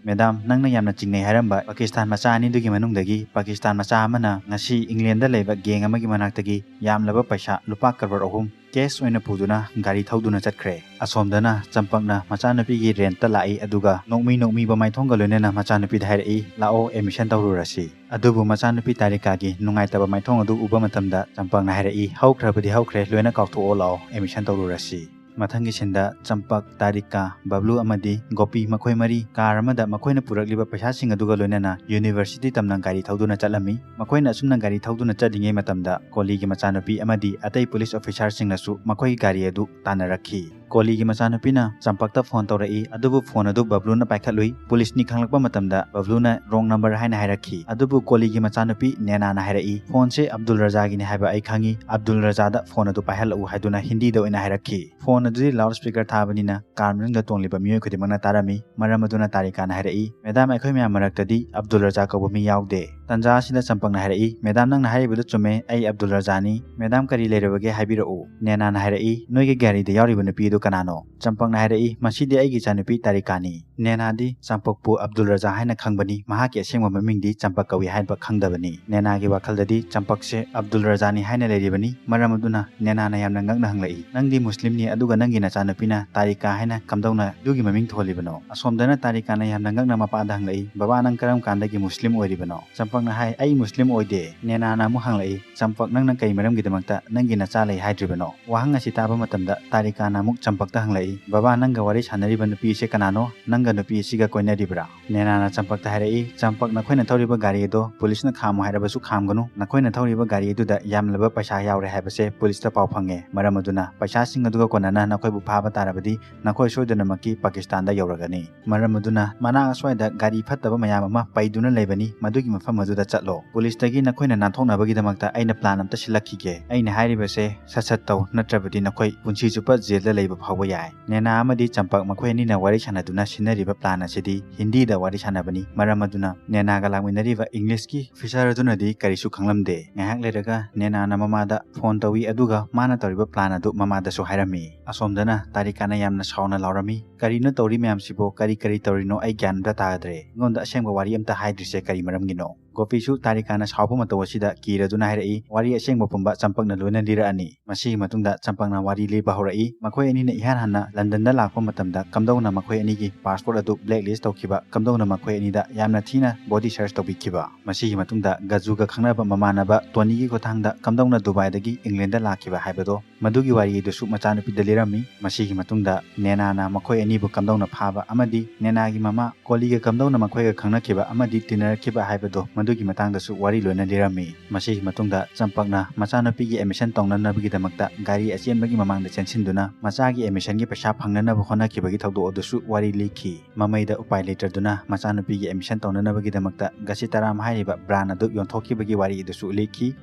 "Madam, ꯅꯪꯅ ꯌꯥꯝꯅ ꯆꯤꯡꯅꯩ ꯍꯥꯏꯔꯝꯕ ꯄꯥꯀꯤꯁꯇꯥꯟ ꯃꯆꯥ ꯑꯅꯤꯗꯨꯒꯤ ꯃꯅꯨꯡꯗꯒꯤ ꯄꯥꯀꯤꯁꯇꯥꯟ ꯃꯆꯥ ꯑꯃꯅ ꯉꯁꯤ England ꯗ ꯂꯩꯕ gang ꯑꯃꯒꯤ ꯃꯅꯥꯛꯇꯒꯤ ꯌꯥꯝꯂꯕ ꯄꯩꯁꯥ ꯂꯨꯄꯥ ꯀꯔꯣꯔ ꯑꯍꯨꯝ cash ꯑꯣꯏꯅ ꯄꯨꯗꯨꯅ ꯒꯥꯔꯤ ꯊꯧꯗꯨꯅ ꯆꯠꯈ꯭ꯔꯦ"꯫ ꯑꯁꯣꯝꯗꯅ ꯆꯝꯄꯛꯅ ꯃꯆꯥꯅꯨꯄꯤꯒꯤ rent ꯇ ꯂꯥꯛꯏ, ꯑꯗꯨꯒ ꯅꯣꯛꯃꯤ ꯅꯣꯛꯃꯤꯕ ꯃꯥꯏꯊꯣꯡꯒ ꯂꯣꯏꯅꯅ ꯃꯆꯥꯅꯨꯄꯤꯗ ꯍꯥꯏꯔꯛꯏ, "ꯂꯥꯛꯑꯣ, admission ꯇꯧꯔꯨꯔꯁꯤ"꯫ ꯑꯗꯨꯕꯨ ꯃꯆꯥꯅꯨꯄꯤ ꯇꯥꯔꯤꯀꯥꯒꯤ ꯅꯨꯡꯉꯥꯏꯇꯕ ꯃꯥꯏꯊꯣꯡ ꯑꯗꯨ ꯎꯕ ꯃꯇꯝꯗ ꯆꯝꯄꯛꯅ ꯍꯥꯏꯔꯛꯏ, "ꯍꯧꯈ꯭ꯔꯕꯗꯤ ꯍꯧꯈ꯭ꯔꯦ, ꯂꯣꯏꯅ ꯀꯥꯎꯊꯣꯛꯑꯣ, ꯂꯥꯛꯑꯣ, admission ꯇꯧꯔꯨꯔꯁꯤ"꯫ ꯃꯊꯪꯒꯤ ꯁꯤꯟꯗ ꯆꯝꯄꯛ, ꯇꯥꯔꯤꯀꯥ, ꯕꯕ꯭ꯂꯨ ꯑꯃꯗꯤ ꯒꯣꯄꯤ ꯃꯈꯣꯏ ꯃꯔꯤ ꯀꯥꯔ ꯑꯃꯗ ꯃꯈꯣꯏꯅ ꯄꯨꯔꯛꯂꯤꯕ ꯄꯩꯁꯥꯁꯤꯡ ꯑꯗꯨꯒ ꯂꯣꯏꯅꯅ ꯌꯨꯅꯤꯚꯔꯁꯤꯇꯤ ꯇꯝꯅ ꯒꯥꯔꯤ ꯊꯧꯗꯨꯅ ꯆꯠꯂꯝꯃꯤ꯫ ꯃꯈꯣꯏꯅ ꯑꯁꯨꯝꯅ ꯒꯥꯔꯤ ꯊꯧꯗꯨꯅ ꯆꯠꯂꯤꯉꯩ ꯃꯇꯝꯗ ꯀꯣꯂꯤꯒꯤ ꯃꯆꯥꯅꯨꯄꯤ ꯑꯃꯗꯤ ꯑꯇꯩ ꯄꯨꯂꯤꯁ ꯑꯣꯐꯤꯁꯥꯔꯁꯤꯡꯅꯁꯨ ꯃꯈꯣꯏꯒꯤ ꯒꯥꯔꯤ ꯑꯗꯨ ꯇꯥꯟꯅꯔꯛꯈꯤ꯫ ꯀꯣꯂꯤꯒꯤ ꯃꯆꯥꯅꯨꯄꯤꯅ ꯆꯝꯄꯛꯇ ꯐꯣꯟ ꯇꯧꯔꯛꯏ, ꯑꯗꯨꯕꯨ ꯐꯣꯟ ꯑꯗꯨ ꯕꯕ꯭ꯂꯨꯅ ꯄꯥꯏꯈꯠꯂꯨꯏ꯫ ꯄꯨꯂꯤꯁꯅꯤ ꯈꯪꯂꯛꯄ ꯃꯇꯝꯗ ꯕꯕ꯭ꯂꯨꯅ ꯔꯣꯡ ꯅꯝꯕꯔ ꯍꯥꯏꯅ ꯍꯥꯏꯔꯛꯈꯤ꯫ ꯑꯗꯨꯕꯨ ꯀꯣꯂꯤꯒꯤ ꯃꯆꯥꯅꯨꯄꯤ ꯅꯦꯅꯥꯅ ꯍꯥꯏꯔꯛꯏ, "ꯐꯣꯟꯁꯦ ꯑꯕꯗꯨꯜ ꯔꯖꯥꯒꯤꯅꯤ ꯍꯥꯏꯕ ꯑꯩ ꯈꯪꯉꯤ, ꯑꯕꯗꯨꯜ ꯔꯖꯥꯗ ꯐꯣꯟ ꯑꯗꯨ ꯄꯥꯏꯍꯜꯂꯛꯎ" ꯍꯥꯏꯗꯨꯅ ꯍꯤꯟꯗꯤꯗ ꯑꯣꯏꯅ ꯍꯥꯏꯔꯛꯈꯤ꯫ ꯐꯣꯟ ꯑꯗꯨꯗꯤ ꯂꯥꯎꯗ ꯁ꯭ꯄꯤꯀꯔ ꯊꯥꯕꯅꯤꯅ ꯀꯥꯔ ꯃꯅꯨꯡꯗ ꯇꯣꯡꯂꯤꯕ ꯃꯤꯑꯣꯏ ꯈꯨꯗꯤꯡꯃꯛꯅ ꯇꯥꯔꯝꯃꯤ꯫ ꯃꯔꯝ ꯑꯗꯨꯅ ꯇꯥꯔꯤꯀꯥꯅ ꯍꯥꯏꯔꯛꯏ, "ꯃꯦꯗꯥꯝ, ꯑꯩꯈꯣꯏ ꯃꯌꯥꯝ ꯃꯔꯛꯇꯗꯤ ꯑꯕꯗꯨꯜ ꯔꯖꯥ ꯀꯧꯕ ꯃꯤ ꯌꯥꯎꯗꯦ"꯫ ꯇꯟꯖꯥ ꯑꯁꯤꯗ ꯆꯝꯄꯛꯅ ꯍꯥꯏꯔꯛꯏ, "ꯃꯦꯗꯥꯝ, ꯅꯪꯅ ꯍꯥꯏꯔꯤꯕꯗꯨ ꯆꯨꯝꯃꯦ, ꯑꯩ ꯑꯕꯗꯨꯜ ꯔꯖꯥꯅꯤ꯫ ꯃꯦꯗꯥꯝ, ꯀꯔꯤ ꯂꯩꯔꯕꯒꯦ ꯍꯥꯏꯕꯤꯔꯛꯎ"꯫ ꯅꯦꯅꯥꯅ ꯍꯥꯏꯔꯛꯏ, "ꯅꯣꯏꯒꯤ ꯒꯥꯔꯤꯗ ꯌꯥꯎꯔꯤꯕ ꯅꯨꯄꯤ ꯑꯗꯨ ꯀꯅꯥꯅꯣ?" ꯆꯝꯄꯛꯅ ꯍꯥꯏꯔꯛꯏ, "ꯃꯁꯤꯗꯤ ꯑꯩꯒꯤ ꯏꯆꯥꯅꯨꯄꯤ ꯇꯥꯔꯤꯀꯥꯅꯤ"꯫ ꯅꯦꯅꯥꯗꯤ ꯆꯝꯄꯛꯄꯨ ꯑꯕꯗꯨꯜ ꯔꯖꯥ ꯍꯥꯏꯅ ꯈꯪꯕꯅꯤ, ꯃꯍꯥꯛꯀꯤ ꯑꯁꯦꯡꯕ ꯃꯃꯤꯡꯗꯤ ꯆꯝꯄꯛ ꯀꯧꯏ ꯍꯥꯏꯕ ꯈꯪꯗꯕꯅꯤ꯫ ꯅꯦꯅꯥꯒꯤ ꯋꯥꯈꯜꯗꯗꯤ ꯆꯝꯄꯛꯁꯦ ꯑꯕꯗꯨꯜ ꯔꯖꯥꯅꯤ ꯍꯥꯏꯅ ꯂꯩꯔꯤꯕꯅꯤ꯫ ꯃꯔꯝ ꯑꯗꯨꯅ ꯅꯦꯅꯥꯅ ꯌꯥꯝꯅ ꯉꯛꯅ ꯍꯪꯂꯛꯏ, "ꯅꯪꯗꯤ ꯃꯨꯁꯂꯤꯝꯅꯤ, ꯑꯗꯨꯒ ꯅꯪꯒꯤ ꯅꯆꯥꯅꯨꯄꯤꯅ ꯇꯥꯔꯤꯀꯥ ꯍꯥꯏꯅ ꯀꯝꯗꯧꯅ ꯑꯗꯨꯒꯤ ꯃꯃꯤꯡ ꯊꯣꯜꯂꯤꯕꯅꯣ?" ꯑꯁꯣꯝꯗꯅ ꯇꯥꯔꯤꯀꯥꯅ ꯌꯥꯝꯅ ꯉꯛꯅ ꯃꯄꯥꯗ ꯍꯪꯂꯛꯏ, "ꯕꯕꯥ, ꯅꯪ ꯀꯔꯝ ꯀꯥꯟꯗꯒꯤ ꯃꯨꯁꯂꯤꯝ ꯑꯣꯏꯔꯤꯕꯅꯣ?" ꯆꯝꯄꯛꯅ ꯍꯥꯏ, "ꯑꯩ ꯃꯨꯁꯂꯤꯝ ꯑꯣꯏꯗꯦ"꯫ ꯅꯦꯅꯥꯅ ꯑꯃꯨꯛ ꯍꯪꯂꯛꯏ, "ꯆꯝꯄꯛ, ꯅꯪꯅ ꯀꯩ ꯃꯔꯝꯒꯤꯗꯃꯛꯇ ꯅꯪꯒꯤ ꯅꯆꯥ ꯂꯩ ꯍꯥꯏꯗ꯭ꯔꯤꯕꯅꯣ?" ꯋꯥꯍꯪ ꯑꯁꯤ ꯇꯥꯕ ꯃꯇꯝꯗ ꯇꯥꯔꯤꯀꯥꯅ ꯑꯃꯨꯛ ꯆꯝꯄꯛꯇ ꯍꯪꯂꯛꯏ, "ꯕꯕꯥ, ꯅꯪꯒ ꯋꯥꯔꯤ ꯁꯥꯟꯅꯔꯤꯕ ꯅꯨꯄꯤ ꯑꯁꯤ ꯀꯅꯥꯅꯣ? ꯅꯪꯒ ꯅꯨꯄꯤ ꯑꯁꯤꯒ ꯀꯣꯏꯅꯔꯤꯕ꯭ꯔꯥ?" ꯅꯦꯅꯥꯅ ꯆꯝꯄꯛꯇ ꯍꯥꯏꯔꯛꯏ, "ꯆꯝꯄꯛ, ꯅꯈꯣꯏꯅ ꯊꯧꯔꯤꯕ ꯒꯥꯔꯤ ꯑꯗꯣ ꯄꯨꯂꯤꯁꯅ ꯈꯥꯝꯃꯨ ꯍꯥꯏꯔꯕꯁꯨ ꯈꯥꯝꯒꯅꯨ꯫ ꯅꯈꯣꯏꯅ ꯊꯧꯔꯤꯕ ꯒꯥꯔꯤ ꯑꯗꯨꯗ ꯌꯥꯝꯂꯕ ꯄꯩꯁꯥ ꯌꯥꯎꯔꯦ ꯍꯥꯏꯕꯁꯦ ꯄꯨꯂꯤꯁꯇ ꯄꯥꯎ ꯐꯪꯉꯦ꯫ ꯃꯔꯝ ꯑꯗꯨꯅ ꯄꯩꯁꯥꯁꯤꯡ ꯑꯗꯨꯒ ꯀꯣꯟꯅꯅ ꯅꯈꯣꯏꯕꯨ ꯐꯥꯕ ꯇꯥꯔꯕꯗꯤ ꯅꯈꯣꯏ ꯁꯣꯏꯗꯅꯃꯛꯀꯤ ꯄꯥꯀꯤꯁꯇꯥꯟꯗ ꯌꯧꯔꯒꯅꯤ꯫ ꯃꯔꯝ ꯑꯗꯨꯅ ꯃꯅꯥꯛ ꯑꯁ꯭ꯋꯥꯏꯗ ꯒꯥꯔꯤ ꯐꯠꯇꯕ ꯃꯌꯥꯝ ꯑꯃ ꯄꯩꯗꯨꯅ ꯂꯩꯕꯅꯤ, ꯃꯗꯨꯒꯤ ꯃꯐꯝ ꯑꯗꯨꯗ ꯆꯠꯂꯣ꯫ ꯄꯨꯂꯤꯁꯇꯒꯤ ꯅꯈꯣꯏꯅ ꯅꯥꯟꯊꯣꯛꯅꯕꯒꯤꯗꯃꯛꯇ ꯑꯩꯅ ꯄ꯭ꯂꯥꯟ ꯑꯝꯇ ꯁꯤꯜꯂꯛꯈꯤꯒꯦ꯫ ꯑꯩꯅ ꯍꯥꯏꯔꯤꯕꯁꯦ ꯁꯠ ꯁꯠ ꯇꯧ, ꯅꯠꯇ꯭ꯔꯕꯗꯤ ꯅꯈꯣꯏ ꯄꯨꯟꯁꯤ ꯆꯨꯞꯄ ꯖꯦꯜꯗ ꯂꯩꯕ ꯐꯥꯎꯕ ꯌꯥꯏ"꯫ ꯅꯦꯅꯥ ꯑꯃꯗꯤ ꯆꯝꯄꯛ ꯃꯈꯣꯏ ꯑꯅꯤꯅ ꯋꯥꯔꯤ ꯁꯥꯟꯅꯗꯨꯅ ꯁꯤꯟꯅꯔꯤꯕ ꯄ꯭ꯂꯥꯟ ꯑꯁꯤꯗꯤ ꯍꯤꯟꯗꯤꯗ ꯋꯥꯔꯤ ꯁꯥꯟꯅꯕꯅꯤ꯫ ꯃꯔꯝ ꯑꯗꯨꯅ ꯅꯦꯅꯥꯒ ꯂꯥꯛꯃꯤꯟꯅꯔꯤꯕ ꯏꯪꯂꯤꯁꯀꯤ ꯑꯣꯐꯤꯁꯥꯔ ꯑꯗꯨꯅꯗꯤ ꯀꯔꯤꯁꯨ ꯈꯪꯂꯝꯗꯦ꯫ ꯉꯥꯏꯍꯥꯛ ꯂꯩꯔꯒ ꯅꯦꯅꯥꯅ ꯃꯃꯥꯗ ꯐꯣꯟ ꯇꯧꯏ, ꯑꯗꯨꯒ ꯃꯥꯅ ꯇꯧꯔꯤꯕ ꯄ꯭ꯂꯥꯟ ꯑꯗꯨ ꯃꯃꯥꯗꯁꯨ ꯍꯥꯏꯔꯝꯃꯤ꯫ ꯑꯁꯣꯝꯗꯅ ꯇꯥꯔꯤꯀꯥꯅ ꯌꯥꯝꯅ ꯁꯥꯎꯅ ꯂꯥꯎꯔꯝꯃꯤ, "ꯀꯔꯤꯅꯣ ꯇꯧꯔꯤ ꯃꯌꯥꯝꯁꯤꯕꯣ? ꯀꯔꯤ ꯀꯔꯤ ꯇꯧꯔꯤꯅꯣ? ꯑꯩ ꯒ꯭ꯌꯥꯟ ꯑꯝꯇ ꯇꯥꯗ꯭ꯔꯦ꯫ ꯑꯩꯉꯣꯟꯗ ꯑꯁꯦꯡꯕ ꯋꯥꯔꯤ ꯑꯝꯇ ꯍꯥꯏꯗ꯭ꯔꯤꯁꯦ ꯀꯔꯤ ꯃꯔꯝꯒꯤꯅꯣ?" ꯒꯣꯄꯤꯁꯨ ꯇꯥꯔꯤꯀꯥꯅ ꯁꯥꯎꯕ ꯃꯇꯧ ꯑꯁꯤꯗ ꯀꯤꯔꯗꯨꯅ ꯍꯥꯏꯔꯛꯏ, "ꯋꯥꯔꯤ ꯑꯁꯦꯡꯕ ꯄꯨꯝꯕ ꯆꯝꯄꯛꯅ ꯂꯣꯏꯅ ꯂꯤꯔꯛꯑꯅꯤ꯫" ꯃꯁꯤꯒꯤ ꯃꯇꯨꯡꯗ ꯆꯝꯄꯛꯅ ꯋꯥꯔꯤ ꯂꯤꯕ ꯍꯧꯔꯛꯏ꯫ ꯃꯈꯣꯏ ꯑꯅꯤꯅ ꯏꯍꯥꯟ ꯍꯥꯟꯅ ꯂꯟꯗꯟꯗ ꯂꯥꯛꯄ ꯃꯇꯝꯗ ꯀꯝꯗꯧꯅ ꯃꯈꯣꯏ ꯑꯅꯤꯒꯤ ꯄꯥꯁꯄꯣꯔꯠ ꯑꯗꯨ ꯕ꯭ꯂꯦꯛ ꯂꯤꯁ ꯇꯧꯈꯤꯕ, ꯀꯝꯗꯧꯅ ꯃꯈꯣꯏ ꯑꯅꯤꯗ ꯌꯥꯝꯅ ꯊꯤꯅ ꯕꯣꯗꯤ ꯁꯔꯆ ꯇꯧꯕꯤꯈꯤꯕ꯫ ꯃꯁꯤꯒꯤ ꯃꯇꯨꯡꯗ ꯒꯖꯨꯒ ꯈꯪꯅꯕ ꯃꯃꯥꯟꯅꯕ ꯇꯣꯅꯤꯒꯤ ꯈꯨꯠꯊꯥꯡꯗ ꯀꯝꯗꯧꯅ ꯗꯨꯕꯥꯏꯗꯒꯤ ꯏꯪꯂꯦꯟꯗ ꯂꯥꯛꯈꯤꯕ ꯍꯥꯏꯕꯗꯣ, ꯃꯗꯨꯒꯤ ꯋꯥꯔꯤ ꯑꯗꯨꯁꯨ ꯃꯆꯥꯅꯨꯄꯤꯗ ꯂꯤꯔꯝꯃꯤ꯫ ꯃꯁꯤꯒꯤ ꯃꯇꯨꯡꯗ ꯅꯦꯅꯥꯅ ꯃꯈꯣꯏ ꯑꯅꯤꯕꯨ ꯀꯝꯗꯧꯅ ꯐꯥꯕ ꯑꯃꯗꯤ ꯅꯦꯅꯥꯒꯤ ꯃꯃꯥ ꯀꯣꯂꯤꯒ ꯀꯝꯗꯧꯅ ꯃꯈꯣꯏꯒ ꯈꯪꯅꯈꯤꯕ ꯑꯃꯗꯤ ꯇꯤꯟꯅꯔꯛꯈꯤꯕ ꯍꯥꯏꯕꯗꯣ, ꯃꯗꯨꯒꯤ ꯃꯇꯥꯡꯗꯁꯨ ꯋꯥꯔꯤ ꯂꯣꯏꯅ ꯂꯤꯔꯝꯃꯤ꯫ ꯃꯁꯤꯒꯤ ꯃꯇꯨꯡꯗ ꯆꯝꯄꯛꯅ ꯃꯆꯥꯅꯨꯄꯤꯒꯤ ꯑꯦꯗꯃꯤꯁꯟ ꯇꯧꯅꯅꯕꯒꯤꯗꯃꯛꯇ ꯒꯥꯔꯤ ꯑꯆꯦꯟꯕꯒꯤ ꯃꯃꯥꯡꯗ ꯆꯦꯟꯁꯤꯟꯗꯨꯅ ꯃꯆꯥꯒꯤ ꯑꯦꯗꯃꯤꯁꯟꯒꯤ ꯄꯩꯁꯥ ꯐꯪꯅꯅꯕ ꯍꯣꯠꯅꯈꯤꯕꯒꯤ ꯊꯧꯗꯣꯛ ꯑꯗꯨꯁꯨ ꯋꯥꯔꯤ ꯂꯤꯈꯤ꯫ ꯃꯃꯩꯗ ꯎꯄꯥꯏ ꯂꯩꯇ꯭ꯔꯗꯨꯅ ꯃꯆꯥꯅꯨꯄꯤꯒꯤ ꯑꯦꯗꯃꯤꯁꯟ ꯇꯧꯅꯅꯕꯒꯤꯗꯃꯛꯇ ꯒꯁꯤꯇꯥꯔꯥꯝ ꯍꯥꯏꯔꯤꯕ ꯕ꯭ꯔꯥꯟ ꯑꯗꯨ ꯌꯣꯟꯊꯣꯛꯈꯤꯕꯒꯤ ꯋꯥꯔꯤ ꯑꯗꯨꯁꯨ ꯂꯤꯈꯤ꯫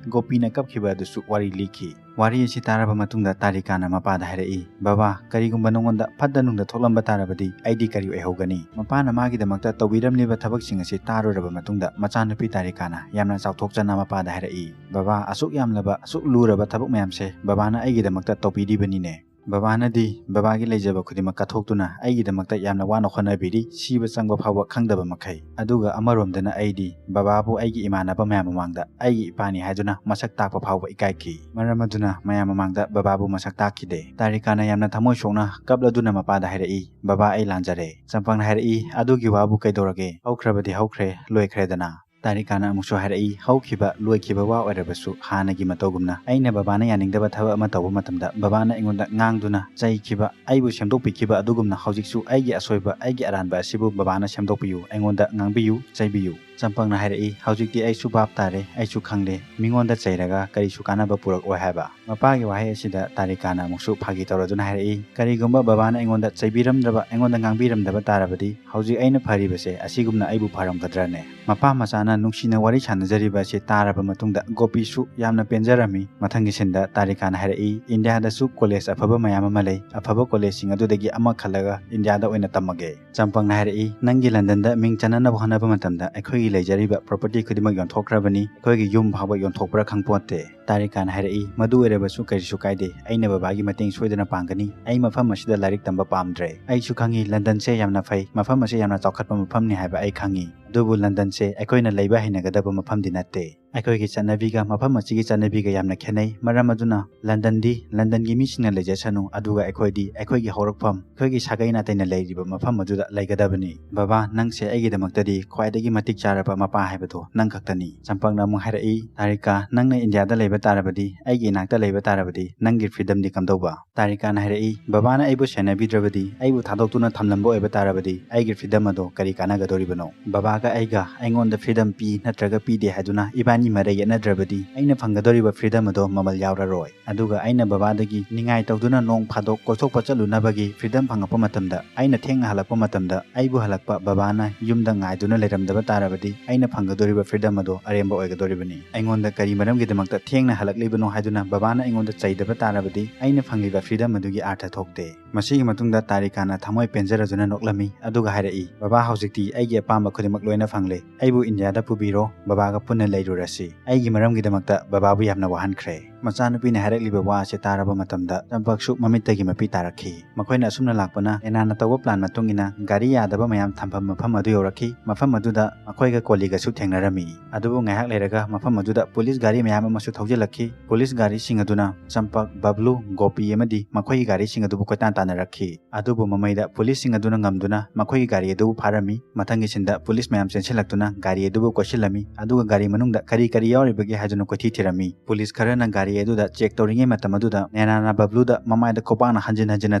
ꯒꯣꯄꯤꯅ ꯀꯞꯈꯤꯕ ꯑꯗꯨꯁꯨ ꯋꯥꯔꯤ ꯂꯤꯈꯤ꯫ ꯋꯥꯔꯤ ꯑꯁꯤ ꯇꯥꯔꯕ ꯃꯇꯨꯡꯗ ꯇꯥꯔꯤꯀꯥꯅ ꯃꯄꯥꯗ ꯍꯥꯏꯔꯛꯏ, "ꯕꯕꯥ, ꯀꯔꯤꯒꯨꯝꯕ ꯅꯉꯣꯟꯗ ꯐꯠꯇ ꯅꯨꯡꯗ ꯊꯣꯛꯂꯝꯕ ꯇꯥꯔꯕꯗꯤ ꯑꯩꯗꯤ ꯀꯔꯤ ꯑꯣꯏꯍꯧꯒꯅꯤ?" ꯃꯄꯥꯅ ꯃꯥꯒꯤꯗꯃꯛꯇ ꯇꯧꯕꯤꯔꯝꯂꯤꯕ ꯊꯕꯛꯁꯤꯡ ꯑꯁꯤ ꯇꯥꯔꯨꯔꯕ ꯃꯇꯨꯡꯗ ꯃꯆꯥꯅꯨꯄꯤ ꯇꯥꯔꯤꯀꯥꯅ ꯌꯥꯝꯅ ꯆꯥꯎꯊꯣꯛꯆꯅ ꯃꯄꯥꯗ ꯍꯥꯏꯔꯛꯏ, "ꯕꯕꯥ, ꯑꯁꯨꯛ ꯌꯥꯝꯂꯕ, ꯑꯁꯨꯛ ꯂꯨꯔꯕ ꯊꯕꯛ ꯃꯌꯥꯝꯁꯦ ꯕꯕꯥꯅ ꯑꯩꯒꯤꯗꯃꯛꯇ ꯇꯧꯕꯤꯔꯤꯕꯅꯤꯅꯦ꯫ ꯕꯕꯥꯅꯗꯤ ꯕꯕꯥꯒꯤ ꯂꯩꯖꯕ ꯈꯨꯗꯤꯡꯃꯛ ꯀꯠꯊꯣꯛꯇꯨꯅ ꯑꯩꯒꯤꯗꯃꯛꯇ ꯌꯥꯝꯅ ꯋꯥꯅ ꯍꯣꯠꯅꯕꯤꯔꯤ, ꯁꯤꯕ ꯆꯪꯕ ꯐꯥꯎꯕ ꯈꯪꯗꯕ ꯃꯈꯩ꯫ ꯑꯗꯨꯒ ꯑꯃꯔꯣꯝꯗꯅ ꯑꯩꯗꯤ ꯕꯕꯥꯕꯨ ꯑꯩꯒꯤ ꯏꯃꯥꯟꯅꯕ ꯃꯌꯥꯝ ꯃꯃꯥꯡꯗ ꯑꯩꯒꯤ ꯏꯄꯥꯅꯤ ꯍꯥꯏꯗꯨꯅ ꯃꯁꯛ ꯇꯥꯛꯄ ꯐꯥꯎꯕ ꯏꯀꯥꯏꯈꯤ꯫ ꯃꯔꯝ ꯑꯗꯨꯅ ꯃꯌꯥꯝ ꯃꯃꯥꯡꯗ ꯕꯕꯥꯕꯨ ꯃꯁꯛ ꯇꯥꯛꯈꯤꯗꯦ꯫" ꯇꯥꯔꯤꯀꯥꯅ ꯌꯥꯝꯅ ꯊꯃꯣꯏ ꯁꯣꯛꯅ ꯀꯞꯂꯗꯨꯅ ꯃꯄꯥꯗ ꯍꯥꯏꯔꯛꯏ, "ꯕꯕꯥ, ꯑꯩ ꯂꯥꯟꯖꯔꯦ꯫" ꯆꯝꯄꯛꯅ ꯍꯥꯏꯔꯛꯏ, "ꯑꯗꯨꯒꯤ ꯋꯥꯕꯨ ꯀꯩꯗꯧꯔꯒꯦ? ꯍꯧꯈ꯭ꯔꯕꯗꯤ ꯍꯧꯈ꯭ꯔꯦ, ꯂꯣꯏꯈ꯭ꯔꯦꯗꯅ꯫" ꯇꯥꯔꯤꯀꯥꯅ ꯑꯃꯨꯛꯁꯨ ꯍꯥꯏꯔꯛꯏ, "ꯍꯧꯈꯤꯕ, ꯂꯣꯏꯈꯤꯕ ꯋꯥ ꯑꯣꯏꯔꯕꯁꯨ ꯍꯥꯟꯅꯒꯤ ꯃꯇꯧꯒꯨꯝꯅ ꯑꯩꯅ ꯕꯕꯥꯅ ꯌꯥꯅꯤꯡꯗꯕ ꯊꯕꯛ ꯑꯃ ꯇꯧꯕ ꯃꯇꯝꯗ ꯕꯕꯥꯅ ꯑꯩꯉꯣꯟꯗ ꯉꯥꯡꯗꯨꯅ ꯆꯩꯈꯤꯕ, ꯑꯩꯕꯨ ꯁꯦꯝꯗꯣꯛꯄꯤꯈꯤꯕ ꯑꯗꯨꯒꯨꯝꯅ ꯍꯧꯖꯤꯛꯁꯨ ꯑꯩꯒꯤ ꯑꯁꯣꯏꯕ, ꯑꯩꯒꯤ ꯑꯔꯥꯟꯕ ꯑꯁꯤꯕꯨ ꯕꯕꯥꯅ ꯁꯦꯝꯗꯣꯛꯄꯤꯌꯨ, ꯑꯩꯉꯣꯟꯗ ꯉꯥꯡꯕꯤꯌꯨ, ꯆꯩꯕꯤꯌꯨ꯫" ꯆꯝꯄꯛꯅ ꯍꯥꯏꯔꯛꯏ, "ꯍꯧꯖꯤꯛꯇꯤ ꯑꯩꯁꯨ ꯚꯥꯞ ꯇꯥꯔꯦ, ꯑꯩꯁꯨ ꯈꯪꯂꯦ, ꯃꯤꯉꯣꯟꯗ ꯆꯩꯔꯒ ꯀꯔꯤꯁꯨ ꯀꯥꯟꯅꯕ ꯄꯨꯔꯛꯑꯣꯏ ꯍꯥꯏꯕ꯫" ꯃꯄꯥꯒꯤ ꯋꯥꯍꯩ ꯑꯁꯤꯗ ꯇꯥꯔꯤꯀꯥꯅ ꯑꯃꯨꯛꯁꯨ ꯐꯥꯒꯤ ꯇꯧꯔꯗꯨꯅ ꯍꯥꯏꯔꯛꯏ, "ꯀꯔꯤꯒꯨꯝꯕ ꯕꯕꯥꯅ ꯑꯩꯉꯣꯟꯗ ꯆꯩꯕꯤꯔꯝꯗ꯭ꯔꯕ, ꯑꯩꯉꯣꯟꯗ ꯉꯥꯡꯕꯤꯔꯝꯗꯕ ꯇꯥꯔꯕꯗꯤ ꯍꯧꯖꯤꯛ ꯑꯩꯅ ꯐꯔꯤꯕꯁꯦ ꯑꯁꯤꯒꯨꯝꯅ ꯑꯩꯕꯨ ꯐꯔꯝꯒꯗ꯭ꯔꯅꯦ?" ꯃꯄꯥ ꯃꯆꯥꯅ ꯅꯨꯡꯁꯤꯅ ꯋꯥꯔꯤ ꯁꯥꯟꯅꯖꯔꯤꯕ ꯑꯁꯤ ꯇꯥꯔꯕ ꯃꯇꯨꯡꯗ ꯒꯣꯄꯤꯁꯨ ꯌꯥꯝꯅ ꯄꯦꯟꯖꯔꯝꯃꯤ꯫ ꯃꯊꯪꯒꯤ ꯁꯤꯟꯗ ꯇꯥꯔꯤꯀꯥꯅ ꯍꯥꯏꯔꯛꯏ, "ꯏꯟꯗꯤꯌꯥꯗꯁꯨ ꯀꯣꯂꯦꯖ ꯑꯐꯕ ꯃꯌꯥꯝ ꯑꯃ ꯂꯩ, ꯑꯐꯕ ꯀꯣꯂꯦꯖꯁꯤꯡ ꯑꯗꯨꯗꯒꯤ ꯑꯃ ꯈꯜꯂꯒ ꯏꯟꯗꯤꯌꯥꯗ ꯑꯣꯏꯅ ꯇꯝꯃꯒꯦ꯫" ꯆꯝꯄꯛꯅ ꯍꯥꯏꯔꯛꯏ, "ꯅꯪꯒꯤ ꯂꯟꯗꯟꯗ ꯃꯤꯡ ꯆꯟꯅꯅꯕ ꯍꯣꯠꯅꯕ ꯃꯇꯝꯗ ꯑꯩꯈꯣꯏꯒꯤ ꯂꯩꯖꯔꯤꯕ property ꯈꯨꯗꯤꯡꯃꯛ ꯌꯣꯟꯊꯣꯛꯈ꯭ꯔꯕꯅꯤ꯫ ꯑꯩꯈꯣꯏꯒꯤ ꯌꯨꯝ ꯐꯥꯎꯕ ꯌꯣꯟꯊꯣꯛꯄ꯭ꯔꯥ ꯈꯪꯄꯣꯠꯇꯦ꯫ ꯇꯥꯔꯤꯀꯥꯅ ꯍꯥꯏꯔꯛꯏ, "ꯃꯗꯨ ꯑꯣꯏꯔꯕꯁꯨ ꯀꯔꯤꯁꯨ ꯀꯥꯏꯗꯦ, ꯑꯩꯅ ꯕꯕꯥꯒꯤ ꯃꯇꯦꯡ ꯁꯣꯏꯗꯅ ꯄꯥꯡꯒꯅꯤ꯫ ꯑꯩ ꯃꯐꯝ ꯑꯁꯤꯗ ꯂꯥꯏꯔꯤꯛ ꯇꯝꯕ ꯄꯥꯝꯗ꯭ꯔꯦ꯫ ꯑꯩꯁꯨ ꯈꯪꯉꯤ ꯂꯟꯗꯟꯁꯦ ꯌꯥꯝꯅ ꯐꯩ, ꯃꯐꯝ ꯑꯁꯤ ꯌꯥꯝꯅ ꯆꯥꯎꯈꯠꯄ ꯃꯐꯝꯅꯤ ꯍꯥꯏꯕ ꯑꯩ ꯈꯪꯉꯤ꯫ ꯑꯗꯨꯕꯨ ꯂꯟꯗꯟꯁꯦ ꯑꯩꯈꯣꯏꯅ ꯂꯩꯕ ꯍꯩꯅꯒꯗꯕ ꯃꯐꯝꯗꯤ ꯅꯠꯇꯦ꯫ ꯑꯩꯈꯣꯏꯒꯤ ꯆꯠꯅꯕꯤꯒ ꯃꯐꯝ ꯑꯁꯤꯒꯤ ꯆꯠꯅꯕꯤꯒ ꯌꯥꯝꯅ ꯈꯦꯠꯅꯩ꯫ ꯃꯔꯝ ꯑꯗꯨꯅ ꯂꯟꯗꯟꯗꯤ ꯂꯟꯗꯟꯒꯤ ꯃꯤꯁꯤꯡꯅ ꯂꯩꯖꯁꯅꯨ, ꯑꯗꯨꯒ ꯑꯩꯈꯣꯏꯗꯤ ꯑꯩꯈꯣꯏꯒꯤ ꯍꯧꯔꯛꯐꯝ, ꯑꯩꯈꯣꯏꯒꯤ ꯁꯥꯒꯩ ꯅꯥꯇꯩꯅ ꯂꯩꯔꯤꯕ ꯃꯐꯝ ꯑꯗꯨꯗ ꯂꯩꯒꯗꯕꯅꯤ꯫ ꯕꯕꯥ, ꯅꯪꯁꯦ ꯑꯩꯒꯤꯗꯃꯛꯇꯗꯤ ꯈ꯭ꯋꯥꯏꯗꯒꯤ ꯃꯇꯤꯛ ꯆꯥꯔꯕ ꯃꯄꯥ ꯍꯥꯏꯕꯗꯣ ꯅꯪ ꯈꯛꯇꯅꯤ꯫" ꯆꯝꯄꯛꯅ ꯑꯃꯨꯛ ꯍꯥꯏꯔꯛꯏ, "ꯇꯥꯔꯤꯀꯥ, ꯅꯪꯅ ꯏꯟꯗꯤꯌꯥꯗ ꯂꯩꯕ ꯇꯥꯔꯕꯗꯤ, ꯑꯩꯒꯤ ꯏꯅꯥꯛꯇ ꯂꯩꯕ ꯇꯥꯔꯕꯗꯤ, ꯅꯪꯒꯤ freedomꯗꯤ ꯀꯝꯗꯧꯕ?" ꯇꯥꯔꯤꯀꯥꯅ ꯍꯥꯏꯔꯛꯏ, "ꯕꯕꯥꯅ ꯑꯩꯕꯨ ꯁꯦꯟꯅꯕꯤꯗ꯭ꯔꯕꯗꯤ, ꯑꯩꯕꯨ ꯊꯥꯗꯣꯛꯇꯨꯅ ꯊꯝꯂꯝꯕ ꯑꯣꯏꯕ ꯇꯥꯔꯕꯗꯤ, ꯑꯩꯒꯤ freedom ꯑꯗꯣ ꯀꯔꯤ ꯀꯥꯟꯅꯒꯗꯧꯔꯤꯕꯅꯣ? ꯕꯕꯥꯒ ꯑꯩꯒ ꯑꯩꯉꯣꯟꯗ freedom ꯄꯤ ꯅꯠꯇ꯭ꯔꯒ ꯄꯤꯗꯦ ꯍꯥꯏꯗꯨꯅ ꯏꯕꯥꯅꯤ ꯃꯔꯩ ꯌꯦꯠꯅꯗ꯭ꯔꯕꯗꯤ, ꯑꯩꯅ ꯐꯪꯒꯗꯧꯔꯤꯕ freedom ꯑꯗꯣ ꯃꯃꯜ ꯌꯥꯎꯔꯔꯣꯏ꯫ ꯑꯗꯨꯒ ꯑꯩꯅ ꯕꯕꯥꯗꯒꯤ ꯅꯤꯡꯉꯥꯏ ꯇꯧꯗꯨꯅ ꯅꯣꯡ ꯐꯥꯗꯣꯛ ꯀꯣꯏꯊꯣꯛꯄ ꯆꯠꯂꯨꯅꯕꯒꯤ freedom ꯐꯪꯉꯛꯄ ꯃꯇꯝꯗ, ꯑꯩꯅ ꯊꯦꯡꯅ ꯍꯜꯂꯛꯄ ꯃꯇꯝꯗ, ꯑꯩꯕꯨ ꯍꯜꯂꯛꯄ ꯕꯕꯥꯅ ꯌꯨꯝꯗ ꯉꯥꯏꯗꯨꯅ ꯂꯩꯔꯝꯗꯕ ꯇꯥꯔꯕꯗꯤ, ꯑꯩꯅ ꯐꯪꯒꯗꯧꯔꯤꯕ freedom ꯑꯗꯣ ꯑꯔꯦꯝꯕ ꯑꯣꯏꯒꯗꯧꯔꯤꯕꯅꯤ꯫ ꯑꯩꯉꯣꯟꯗ ꯀꯔꯤ ꯃꯔꯝꯒꯤꯗꯃꯛꯇ ꯊꯦꯡꯅ ꯍꯜꯂꯛꯂꯤꯕꯅꯣ ꯍꯥꯏꯗꯨꯅ ꯕꯕꯥꯅ ꯑꯩꯉꯣꯟꯗ ꯆꯩꯗꯕ ꯇꯥꯔꯕꯗꯤ, ꯑꯩꯅ ꯐꯪꯂꯤꯕ freedom ꯑꯗꯨꯒꯤ ꯑꯥꯔꯊ ꯊꯣꯛꯇꯦ꯫" ꯃꯁꯤꯒꯤ ꯃꯇꯨꯡꯗ ꯇꯥꯔꯤꯀꯥꯅ ꯊꯃꯣꯏ ꯄꯦꯟꯖꯔꯗꯨꯅ ꯅꯣꯛꯂꯝꯃꯤ, ꯑꯗꯨꯒ ꯍꯥꯏꯔꯛꯏ, "ꯕꯕꯥ, ꯍꯧꯖꯤꯛꯇꯤ ꯑꯩꯒꯤ ꯑꯄꯥꯝꯕ ꯈꯨꯗꯤꯡꯃꯛ ꯂꯣꯏꯅ ꯐꯪꯂꯦ꯫ ꯑꯩꯕꯨ ꯏꯟꯗꯤꯌꯥꯗ ꯄꯨꯕꯤꯔꯣ, ꯕꯕꯥꯒ ꯄꯨꯟꯅ ꯂꯩꯔꯨꯔꯁꯤ꯫ ꯑꯩꯒꯤ ꯃꯔꯝꯒꯤꯗꯃꯛꯇ ꯕꯕꯥꯕꯨ ꯌꯥꯝꯅ ꯋꯥꯍꯟꯈ꯭ꯔꯦ꯫" ꯃꯆꯥꯅꯨꯄꯤꯅ ꯍꯥꯏꯔꯛꯂꯤꯕ ꯋꯥ ꯑꯁꯤ ꯇꯥꯔꯕ ꯃꯇꯝꯗ ꯆꯝꯄꯛꯁꯨ ꯃꯃꯤꯠꯇꯒꯤ ꯃꯄꯤ ꯇꯥꯔꯛꯈꯤ꯫ ꯃꯈꯣꯏꯅ ꯑꯁꯨꯝꯅ ꯂꯥꯛꯄꯅ ꯅꯦꯅꯥꯅ ꯇꯧꯕ plan ꯃꯇꯨꯡ ꯏꯟꯅ ꯒꯥꯔꯤ ꯌꯥꯗꯕ ꯃꯌꯥꯝ ꯊꯝꯐꯝ ꯃꯐꯝ ꯑꯗꯨ ꯌꯧꯔꯛꯈꯤ꯫ ꯃꯐꯝ ꯑꯗꯨꯗ ꯃꯈꯣꯏꯒ ꯀꯣꯂꯤꯒꯁꯨ ꯊꯦꯡꯅꯔꯝꯃꯤ꯫ ꯑꯗꯨꯕꯨ ꯉꯥꯏꯍꯥꯛ ꯂꯩꯔꯒ ꯃꯐꯝ ꯑꯗꯨꯗ ꯄꯨꯂꯤꯁ ꯒꯥꯔꯤ ꯃꯌꯥꯝ ꯑꯃꯁꯨ ꯊꯧꯖꯤꯜꯂꯛꯈꯤ꯫ ꯄꯨꯂꯤꯁ ꯒꯥꯔꯤꯁꯤꯡ ꯑꯗꯨꯅ ꯆꯝꯄꯛ, ꯕꯕ꯭ꯂꯨ, ꯒꯣꯄꯤ ꯑꯃꯗꯤ ꯃꯈꯣꯏꯒꯤ ꯒꯥꯔꯤꯁꯤꯡ ꯑꯗꯨꯕꯨ ꯀꯣꯏꯇꯥꯟ ꯇꯥꯟꯅꯔꯛꯈꯤ꯫ ꯑꯗꯨꯕꯨ ꯃꯃꯩꯗ ꯄꯨꯂꯤꯁꯁꯤꯡ ꯑꯗꯨꯅ ꯉꯝꯗꯨꯅ ꯃꯈꯣꯏꯒꯤ ꯒꯥꯔꯤ ꯑꯗꯨꯕꯨ ꯐꯥꯔꯝꯃꯤ꯫ ꯃꯊꯪꯒꯤ ꯁꯤꯟꯗ ꯄꯨꯂꯤꯁ ꯃꯌꯥꯝ ꯆꯦꯟꯁꯤꯜꯂꯛꯇꯨꯅ ꯒꯥꯔꯤ ꯑꯗꯨꯕꯨ ꯀꯣꯏꯁꯤꯜꯂꯝꯃꯤ, ꯑꯗꯨꯒ ꯒꯥꯔꯤ ꯃꯅꯨꯡꯗ ꯀꯔꯤ ꯀꯔꯤ ꯌꯥꯎꯔꯤꯕꯒꯦ ꯍꯥꯏꯗꯨꯅ ꯀꯣꯏꯊꯤ ꯊꯤꯔꯝꯃꯤ꯫ ꯄꯨꯂꯤꯁ ꯈꯔꯅ ꯒꯥꯔꯤ ꯑꯗꯨꯗ check ꯇꯧꯔꯤꯉꯩ ꯃꯇꯝ ꯑꯗꯨꯗ ꯅꯦꯅꯥꯅ ꯕꯕ꯭ꯂꯨꯗ ꯃꯃꯥꯏꯗ ꯈꯨꯄꯥꯛꯅ ꯍꯟꯖꯤꯟ ꯍꯟꯖꯤꯟꯅ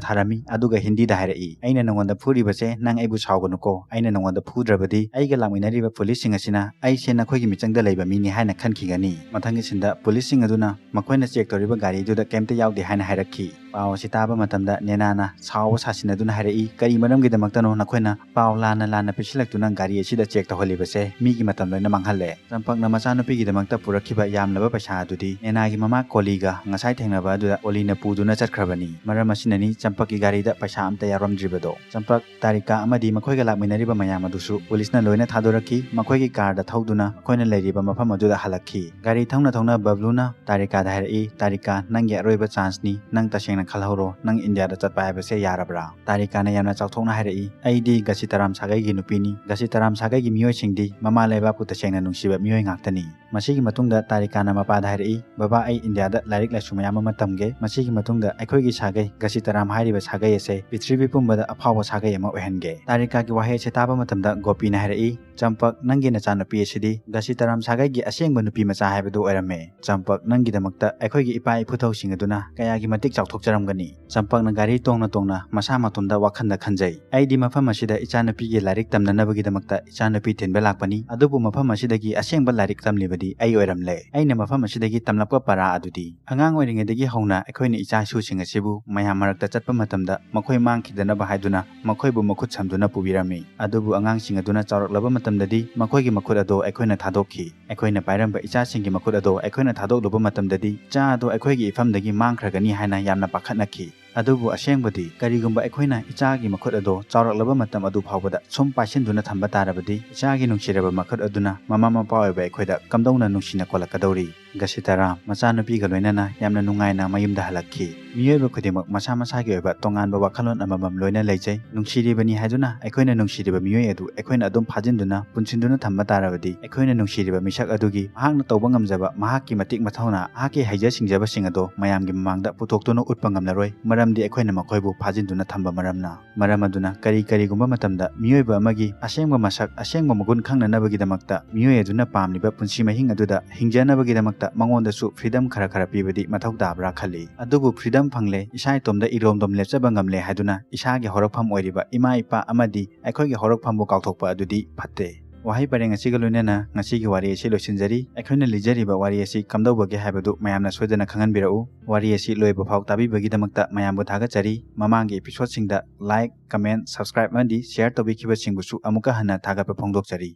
ꯊꯥꯔꯝꯃꯤ, ꯑꯗꯨꯒ ꯍꯤꯟꯗꯤꯗ ꯍꯥꯏꯔꯛꯏ, "ꯑꯩꯅ ꯅꯉꯣꯟꯗ ꯐꯨꯔꯤꯕꯁꯦ ꯅꯪ ꯑꯩꯕꯨ ꯁꯥꯎꯒꯅꯨꯀꯣ, ꯑꯩꯅ ꯅꯉꯣꯟꯗ ꯐꯨꯗ꯭ꯔꯕꯗꯤ ꯑꯩꯒ ꯂꯥꯛꯃꯤꯟꯅꯔꯤꯕ ꯄꯨꯂꯤꯁꯁꯤꯡ ꯑꯁꯤꯅ ꯑꯩꯁꯦ ꯅꯈꯣꯏꯒꯤ ꯃꯤꯆꯪꯗ ꯂꯩꯕ ꯃꯤꯅꯤ ꯍꯥꯏꯅ ꯈꯟꯈꯤꯒꯅꯤ꯫" ꯃꯊꯪꯒꯤ ꯁꯤꯟꯗ ꯄꯨꯂꯤꯁꯁꯤꯡ ꯑꯗꯨꯅ ꯃꯈꯣꯏꯅ check ꯇꯧꯔꯤꯕ ꯒꯥꯔꯤ ꯑꯗꯨꯗ ꯀꯩꯝꯇ ꯌꯥꯎꯗꯦ ꯍꯥꯏꯅ ꯍꯥꯏꯔꯛꯈꯤ꯫ ꯄꯥꯎ ꯑꯁꯤ ꯇꯥꯕ ꯃꯇꯝꯗ ꯅꯦꯅꯥꯅ ꯁꯥꯎꯕ ꯁꯥꯁꯤꯟꯅꯗꯨꯅ ꯍꯥꯏꯔꯛꯏ, "ꯀꯔꯤ ꯃꯔꯝꯒꯤꯗꯃꯛꯇꯅꯣ ꯅꯈꯣꯏꯅ ꯄꯥꯎ ꯂꯥꯟꯅ ꯂꯥꯟꯅ ꯄꯤꯁꯤꯜꯂꯛꯇꯨꯅ ꯒꯥꯔꯤ ꯑꯁꯤꯗ ꯆꯦꯛ ꯇꯧꯍꯜꯂꯤꯕꯁꯦ? ꯃꯤꯒꯤ ꯃꯇꯝ ꯂꯣꯏꯅ ꯃꯥꯡꯍꯜꯂꯦ꯫" ꯆꯝꯄꯛꯅ ꯃꯆꯥꯅꯨꯄꯤꯒꯤꯗꯃꯛꯇ ꯄꯨꯔꯛꯈꯤꯕ ꯌꯥꯝꯂꯕ ꯄꯩꯁꯥ ꯑꯗꯨꯗꯤ ꯅꯦꯅꯥꯒꯤ ꯃꯃꯥ ꯀꯣꯂꯤꯒ ꯉꯁꯥꯏ ꯊꯦꯡꯅꯕ ꯑꯗꯨꯗ ꯑꯣꯂꯤꯅ ꯄꯨꯗꯨꯅ ꯆꯠꯈ꯭ꯔꯕꯅꯤ꯫ ꯃꯔꯝ ꯑꯁꯤꯅꯅꯤ ꯆꯝꯄꯛꯀꯤ ꯒꯥꯔꯤꯗ ꯄꯩꯁꯥ ꯑꯝꯇ ꯌꯥꯎꯔꯝꯗ꯭ꯔꯤꯕꯗꯣ꯫ ꯆꯝꯄꯛ, ꯇꯥꯔꯤꯀꯥ ꯑꯃꯗꯤ ꯃꯈꯣꯏꯒ ꯂꯥꯛꯃꯤꯟꯅꯔꯤꯕ ꯃꯌꯥꯝ ꯑꯗꯨꯁꯨ ꯄꯨꯂꯤꯁꯅ ꯂꯣꯏꯅ ꯊꯥꯗꯣꯔꯛꯈꯤ꯫ ꯃꯈꯣꯏꯒꯤ ꯀꯥꯔꯗ ꯊꯧꯗꯨꯅ ꯃꯈꯣꯏꯅ ꯂꯩꯔꯤꯕ ꯃꯐꯝ ꯑꯗꯨꯗ ꯍꯜꯂꯛꯈꯤ꯫ ꯒꯥꯔꯤ ꯊꯧꯅ ꯊꯧꯅ ꯕꯕ꯭ꯂꯨꯅ ꯇꯥꯔꯤꯀꯥꯗ ꯍꯥꯏꯔꯛꯏ, "ꯇꯥꯔꯤꯀꯥ, ꯅꯪꯒꯤ ꯑꯔꯣꯏꯕ ꯆꯥꯟꯁꯅꯤ꯫ ꯅꯪ ꯇꯁꯦꯡꯅ ꯈꯜꯍꯧꯔꯣ, ꯅꯪ ꯏꯟꯗꯤꯌꯥꯗ ꯆꯠꯄ ꯍꯥꯏꯕꯁꯦ ꯌꯥꯔꯕ꯭ꯔꯥ?" ꯇꯥꯔꯤꯀꯥꯅ ꯌꯥꯝꯅ ꯆꯥꯎꯊꯣꯛꯅ ꯍꯥꯏꯔꯛꯏ, "ꯑꯩꯗꯤ ꯒꯁꯤꯇꯥꯔꯥꯝ ꯁꯥꯒꯩꯒꯤ ꯅꯨꯄꯤꯅꯤ꯫ ꯒꯁꯤꯇꯥꯔꯥꯝ ꯁꯥꯒꯩꯒꯤ ꯃꯤꯑꯣꯏꯁꯤꯡꯗꯤ ꯃꯃꯥ ꯂꯩꯕꯥꯛꯄꯨ ꯇꯁꯦꯡꯅ ꯅꯨꯡꯁꯤꯕ ꯃꯤꯑꯣꯏ ꯉꯥꯛꯇꯅꯤ꯫" ꯃꯁꯤꯒꯤ ꯃꯇꯨꯡꯗ ꯇꯥꯔꯤꯀꯥꯅ ꯃꯄꯥꯗ ꯍꯥꯏꯔꯛꯏ, "ꯕꯕꯥ, ꯑꯩ ꯏꯟꯗꯤꯌꯥꯗ ꯂꯥꯏꯔꯤꯛ ꯂꯥꯏꯁꯨ ꯃꯌꯥꯝ ꯑꯃ ꯇꯝꯒꯦ꯫ ꯃꯁꯤꯒꯤ ꯃꯇꯨꯡꯗ ꯑꯩꯈꯣꯏꯒꯤ ꯁꯥꯒꯩ ꯒꯁꯤꯇꯥꯔꯥꯝ ꯍꯥꯏꯔꯤꯕ ꯁꯥꯒꯩ ꯑꯁꯦ ꯄ꯭ꯔꯤꯊꯤꯕꯤ ꯄꯨꯝꯕꯗ ꯑꯐꯥꯎꯕ ꯁꯥꯒꯩ ꯑꯃ ꯑꯣꯏꯍꯟꯒꯦ꯫" ꯇꯥꯔꯤꯀꯥꯒꯤ ꯋꯥꯍꯩ ꯑꯁꯤ ꯇꯥꯕ ꯃꯇꯝꯗ ꯒꯣꯄꯤꯅ ꯍꯥꯏꯔꯛꯏ, "ꯆꯝꯄꯛ, ꯅꯪꯒꯤ ꯅꯆꯥꯅꯨꯄꯤ ꯑꯁꯤꯗꯤ ꯒꯁꯤꯇꯥꯔꯥꯝ ꯁꯥꯒꯩꯒꯤ ꯑꯁꯦꯡꯕ ꯅꯨꯄꯤ ꯃꯆꯥ ꯍꯥꯏꯕꯗꯨ ꯑꯣꯏꯔꯝꯃꯦ꯫ ꯆꯝꯄꯛ, ꯅꯪꯒꯤꯗꯃꯛꯇ ꯑꯩꯈꯣꯏꯒꯤ ꯏꯄꯥ ꯏꯄꯨꯊꯧꯁꯤꯡ ꯑꯗꯨꯅ ꯀꯌꯥꯒꯤ ꯃꯇꯤꯛ ꯆꯥꯎꯊꯣꯛꯆꯔꯝꯒꯅꯤ꯫" ꯆꯝꯄꯛꯅ ꯒꯥꯔꯤ ꯇꯣꯡꯅ ꯇꯣꯡꯅ ꯃꯁꯥ ꯃꯇꯣꯝꯗ ꯋꯥꯈꯜꯗ ꯈꯟꯖꯩ, "ꯑꯩꯗꯤ ꯃꯐꯝ ꯑꯁꯤꯗ ꯏꯆꯥꯅꯨꯄꯤꯒꯤ ꯂꯥꯏꯔꯤꯛ ꯇꯝꯅꯅꯕꯒꯤꯗꯃꯛꯇ ꯏꯆꯥꯅꯨꯄꯤ ꯊꯤꯟꯕ ꯂꯥꯛꯄꯅꯤ, ꯑꯗꯨꯕꯨ ꯃꯐꯝ ꯑꯁꯤꯗꯒꯤ ꯑꯁꯦꯡꯕ ꯂꯥꯏꯔꯤꯛ ꯇꯝꯂꯤꯕꯗꯤ ꯑꯩ ꯑꯣꯏꯔꯝꯂꯦ꯫ ꯑꯩꯅ ꯃꯐꯝ ꯑꯁꯤꯗꯒꯤ ꯇꯝꯂꯛꯄ ꯄꯔꯥ ꯑꯗꯨꯗꯤ, ꯑꯉꯥꯡ ꯑꯣꯏꯔꯤꯉꯩꯗꯒꯤ ꯍꯧꯅ ꯑꯩꯈꯣꯏꯅ ꯏꯆꯥ ꯏꯁꯨꯁꯤꯡ ꯑꯁꯤꯕꯨ ꯃꯌꯥꯝ ꯃꯔꯛꯇ ꯆꯠꯄ ꯃꯇꯝꯗ ꯃꯈꯣꯏ ꯃꯥꯡꯈꯤꯗꯅꯕ ꯍꯥꯏꯗꯨꯅ ꯃꯈꯣꯏꯕꯨ ꯃꯈꯨꯠ ꯁꯝꯗꯨꯅ ꯄꯨꯕꯤꯔꯝꯃꯤ꯫ ꯑꯗꯨꯕꯨ ꯑꯉꯥꯡꯁꯤꯡ ꯑꯗꯨꯅ ꯆꯥꯎꯔꯛꯂꯕ ꯃꯇꯝꯗꯗꯤ ꯃꯈꯣꯏꯒꯤ ꯃꯈꯨꯠ ꯑꯗꯣ ꯑꯩꯈꯣꯏꯅ ꯊꯥꯗꯣꯛꯈꯤ꯫ ꯑꯩꯈꯣꯏꯅ ꯄꯥꯏꯔꯝꯕ ꯏꯆꯥꯁꯤꯡꯒꯤ ꯃꯈꯨꯠ ꯑꯗꯣ ꯑꯩꯈꯣꯏꯅ ꯊꯥꯗꯣꯛꯂꯨꯕ ꯃꯇꯝꯗꯗꯤ ꯏꯆꯥ ꯑꯗꯣ ꯑꯩꯈꯣꯏꯒꯤ ꯏꯐꯝꯗꯒꯤ ꯃꯥꯡꯈ꯭ꯔꯒꯅꯤ ꯍꯥꯏꯅ ꯌꯥꯝꯅ ꯄꯥꯈꯠꯅꯈꯤ꯫ ꯑꯗꯨꯕꯨ ꯑꯁꯦꯡꯕꯗꯤ, ꯀꯔꯤꯒꯨꯝꯕ ꯑꯩꯈꯣꯏꯅ ꯏꯆꯥꯒꯤ ꯃꯈꯨꯠ ꯑꯗꯣ ꯆꯥꯎꯔꯛꯂꯕ ꯃꯇꯝ ꯑꯗꯨ ꯐꯥꯎꯕꯗ ꯁꯨꯝ ꯄꯥꯏꯁꯤꯟꯗꯨꯅ ꯊꯝꯕ ꯇꯥꯔꯕꯗꯤ, ꯏꯆꯥꯒꯤ ꯅꯨꯡꯁꯤꯔꯕ ꯃꯈꯨꯠ ꯑꯗꯨꯅ ꯃꯃꯥ ꯃꯄꯥ ꯑꯣꯏꯕ ꯑꯩꯈꯣꯏꯗ ꯀꯝꯗꯧꯅ ꯅꯨꯡꯁꯤꯅ ꯀꯣꯜꯂꯛꯀꯗꯧꯔꯤ? ꯒꯁꯤꯇꯥꯔꯥꯝ ꯃꯆꯥꯅꯨꯄꯤꯒ ꯂꯣꯏꯅꯅ ꯌꯥꯝꯅ ꯅꯨꯡꯉꯥꯏꯅ ꯃꯌꯨꯝꯗ ꯍꯜꯂꯛꯈꯤ꯫ ꯃꯤꯑꯣꯏꯕ ꯈꯨꯗꯤꯡꯃꯛ ꯃꯁꯥ ꯃꯁꯥꯒꯤ ꯑꯣꯏꯕ ꯇꯣꯉꯥꯟꯕ ꯋꯥꯈꯜꯂꯣꯟ ꯑꯃꯃꯝ ꯂꯣꯏꯅ ꯂꯩꯖꯩ꯫ ꯅꯨꯡꯁꯤꯔꯤꯕꯅꯤ ꯍꯥꯏꯗꯨꯅ ꯑꯩꯈꯣꯏꯅ ꯅꯨꯡꯁꯤꯔꯤꯕ ꯃꯤꯑꯣꯏ ꯑꯗꯨ ꯑꯩꯈꯣꯏꯅ ꯑꯗꯨꯝ ꯐꯥꯖꯤꯟꯗꯨꯅ, ꯄꯨꯟꯁꯤꯟꯗꯨꯅ ꯊꯝꯕ ꯇꯥꯔꯕꯗꯤ, ꯑꯩꯈꯣꯏꯅ ꯅꯨꯡꯁꯤꯔꯤꯕ ꯃꯤꯁꯛ ꯑꯗꯨꯒꯤ ꯃꯍꯥꯛꯅ ꯇꯧꯕ ꯉꯝꯖꯕ, ꯃꯍꯥꯛꯀꯤ ꯃꯇꯤꯛ ꯃꯊꯧꯅꯥ, ꯃꯍꯥꯛꯀꯤ ꯍꯩꯖ ꯁꯤꯡꯖꯕꯁꯤꯡ ꯑꯗꯣ ꯃꯌꯥꯝꯒꯤ ꯃꯃꯥꯡꯗ ꯄꯨꯊꯣꯛꯇꯨꯅ ꯎꯠꯄ ꯉꯝꯂꯔꯣꯏ, ꯃꯔꯝꯗꯤ ꯑꯩꯈꯣꯏꯅ ꯃꯈꯣꯏꯕꯨ ꯐꯥꯖꯤꯟꯗꯨꯅ ꯊꯝꯕ ꯃꯔꯝꯅ꯫ ꯃꯔꯝ ꯑꯗꯨꯅ ꯀꯔꯤ ꯀꯔꯤꯒꯨꯝꯕ ꯃꯇꯝꯗ ꯃꯤꯑꯣꯏꯕ ꯑꯃꯒꯤ ꯑꯁꯦꯡꯕ ꯃꯁꯛ, ꯑꯁꯦꯡꯕ ꯃꯒꯨꯟ ꯈꯪꯅꯅꯕꯒꯤꯗꯃꯛꯇ ꯃꯤꯑꯣꯏ ꯑꯗꯨꯅ ꯄꯥꯝꯂꯤꯕ ꯄꯨꯟꯁꯤ ꯃꯍꯤꯡ ꯑꯗꯨꯗ ꯍꯤꯡꯖꯅꯕꯒꯤꯗꯃꯛꯇ ꯃꯉꯣꯟꯗꯁꯨ freedom ꯈꯔ ꯈꯔ ꯄꯤꯕꯗꯤ ꯃꯊꯧ ꯇꯥꯕ꯭ꯔꯥ ꯈꯜꯂꯤ꯫ ꯑꯗꯨꯕꯨ freedom ꯐꯪꯂꯦ, ꯏꯁꯥ ꯏꯇꯣꯝꯗ ꯏꯔꯣꯝꯗꯣꯝ ꯂꯦꯞꯆꯕ ꯉꯝꯂꯦ ꯍꯥꯏꯗꯨꯅ ꯏꯁꯥꯒꯤ ꯍꯧꯔꯛꯐꯝ ꯑꯣꯏꯔꯤꯕ ꯏꯃꯥ ꯏꯄꯥ ꯑꯃꯗꯤ ꯑꯩꯈꯣꯏꯒꯤ ꯍꯧꯔꯛꯐꯝꯕꯨ ꯀꯥꯎꯊꯣꯛꯄ ꯑꯗꯨꯗꯤ ꯐꯠꯇꯦ꯫ ꯋꯥꯍꯩ ꯄꯔꯦꯡ ꯑꯁꯤꯒ ꯂꯣꯏꯅꯅ ꯉꯁꯤꯒꯤ ꯋꯥꯔꯤ ꯑꯁꯤ ꯂꯣꯏꯁꯤꯟꯖꯔꯤ꯫ ꯑꯩꯈꯣꯏꯅ ꯂꯤꯖꯔꯤꯕ ꯋꯥꯔꯤ ꯑꯁꯤ ꯀꯝꯗꯧꯕꯒꯦ ꯍꯥꯏꯕꯗꯨ ꯃꯌꯥꯝꯅ ꯁꯣꯏꯗꯅ ꯈꯪꯍꯟꯕꯤꯔꯛꯎ꯫ ꯋꯥꯔꯤ ꯑꯁꯤ ꯂꯣꯏꯕ ꯐꯥꯎ ꯇꯥꯕꯤꯕꯒꯤꯗꯃꯛꯇ ꯃꯌꯥꯝꯕꯨ ꯊꯥꯒꯠꯆꯔꯤ꯫ ꯃꯃꯥꯡꯒꯤ episodeꯁꯤꯡꯗ like, comment, subscribe ꯑꯃꯗꯤ share ꯇꯧꯕꯤꯈꯤꯕꯁꯤꯡꯕꯨꯁꯨ ꯑꯃꯨꯛꯀ ꯍꯟꯅ ꯊꯥꯒꯠꯄ ꯐꯣꯡꯗꯣꯛꯆꯔꯤ꯫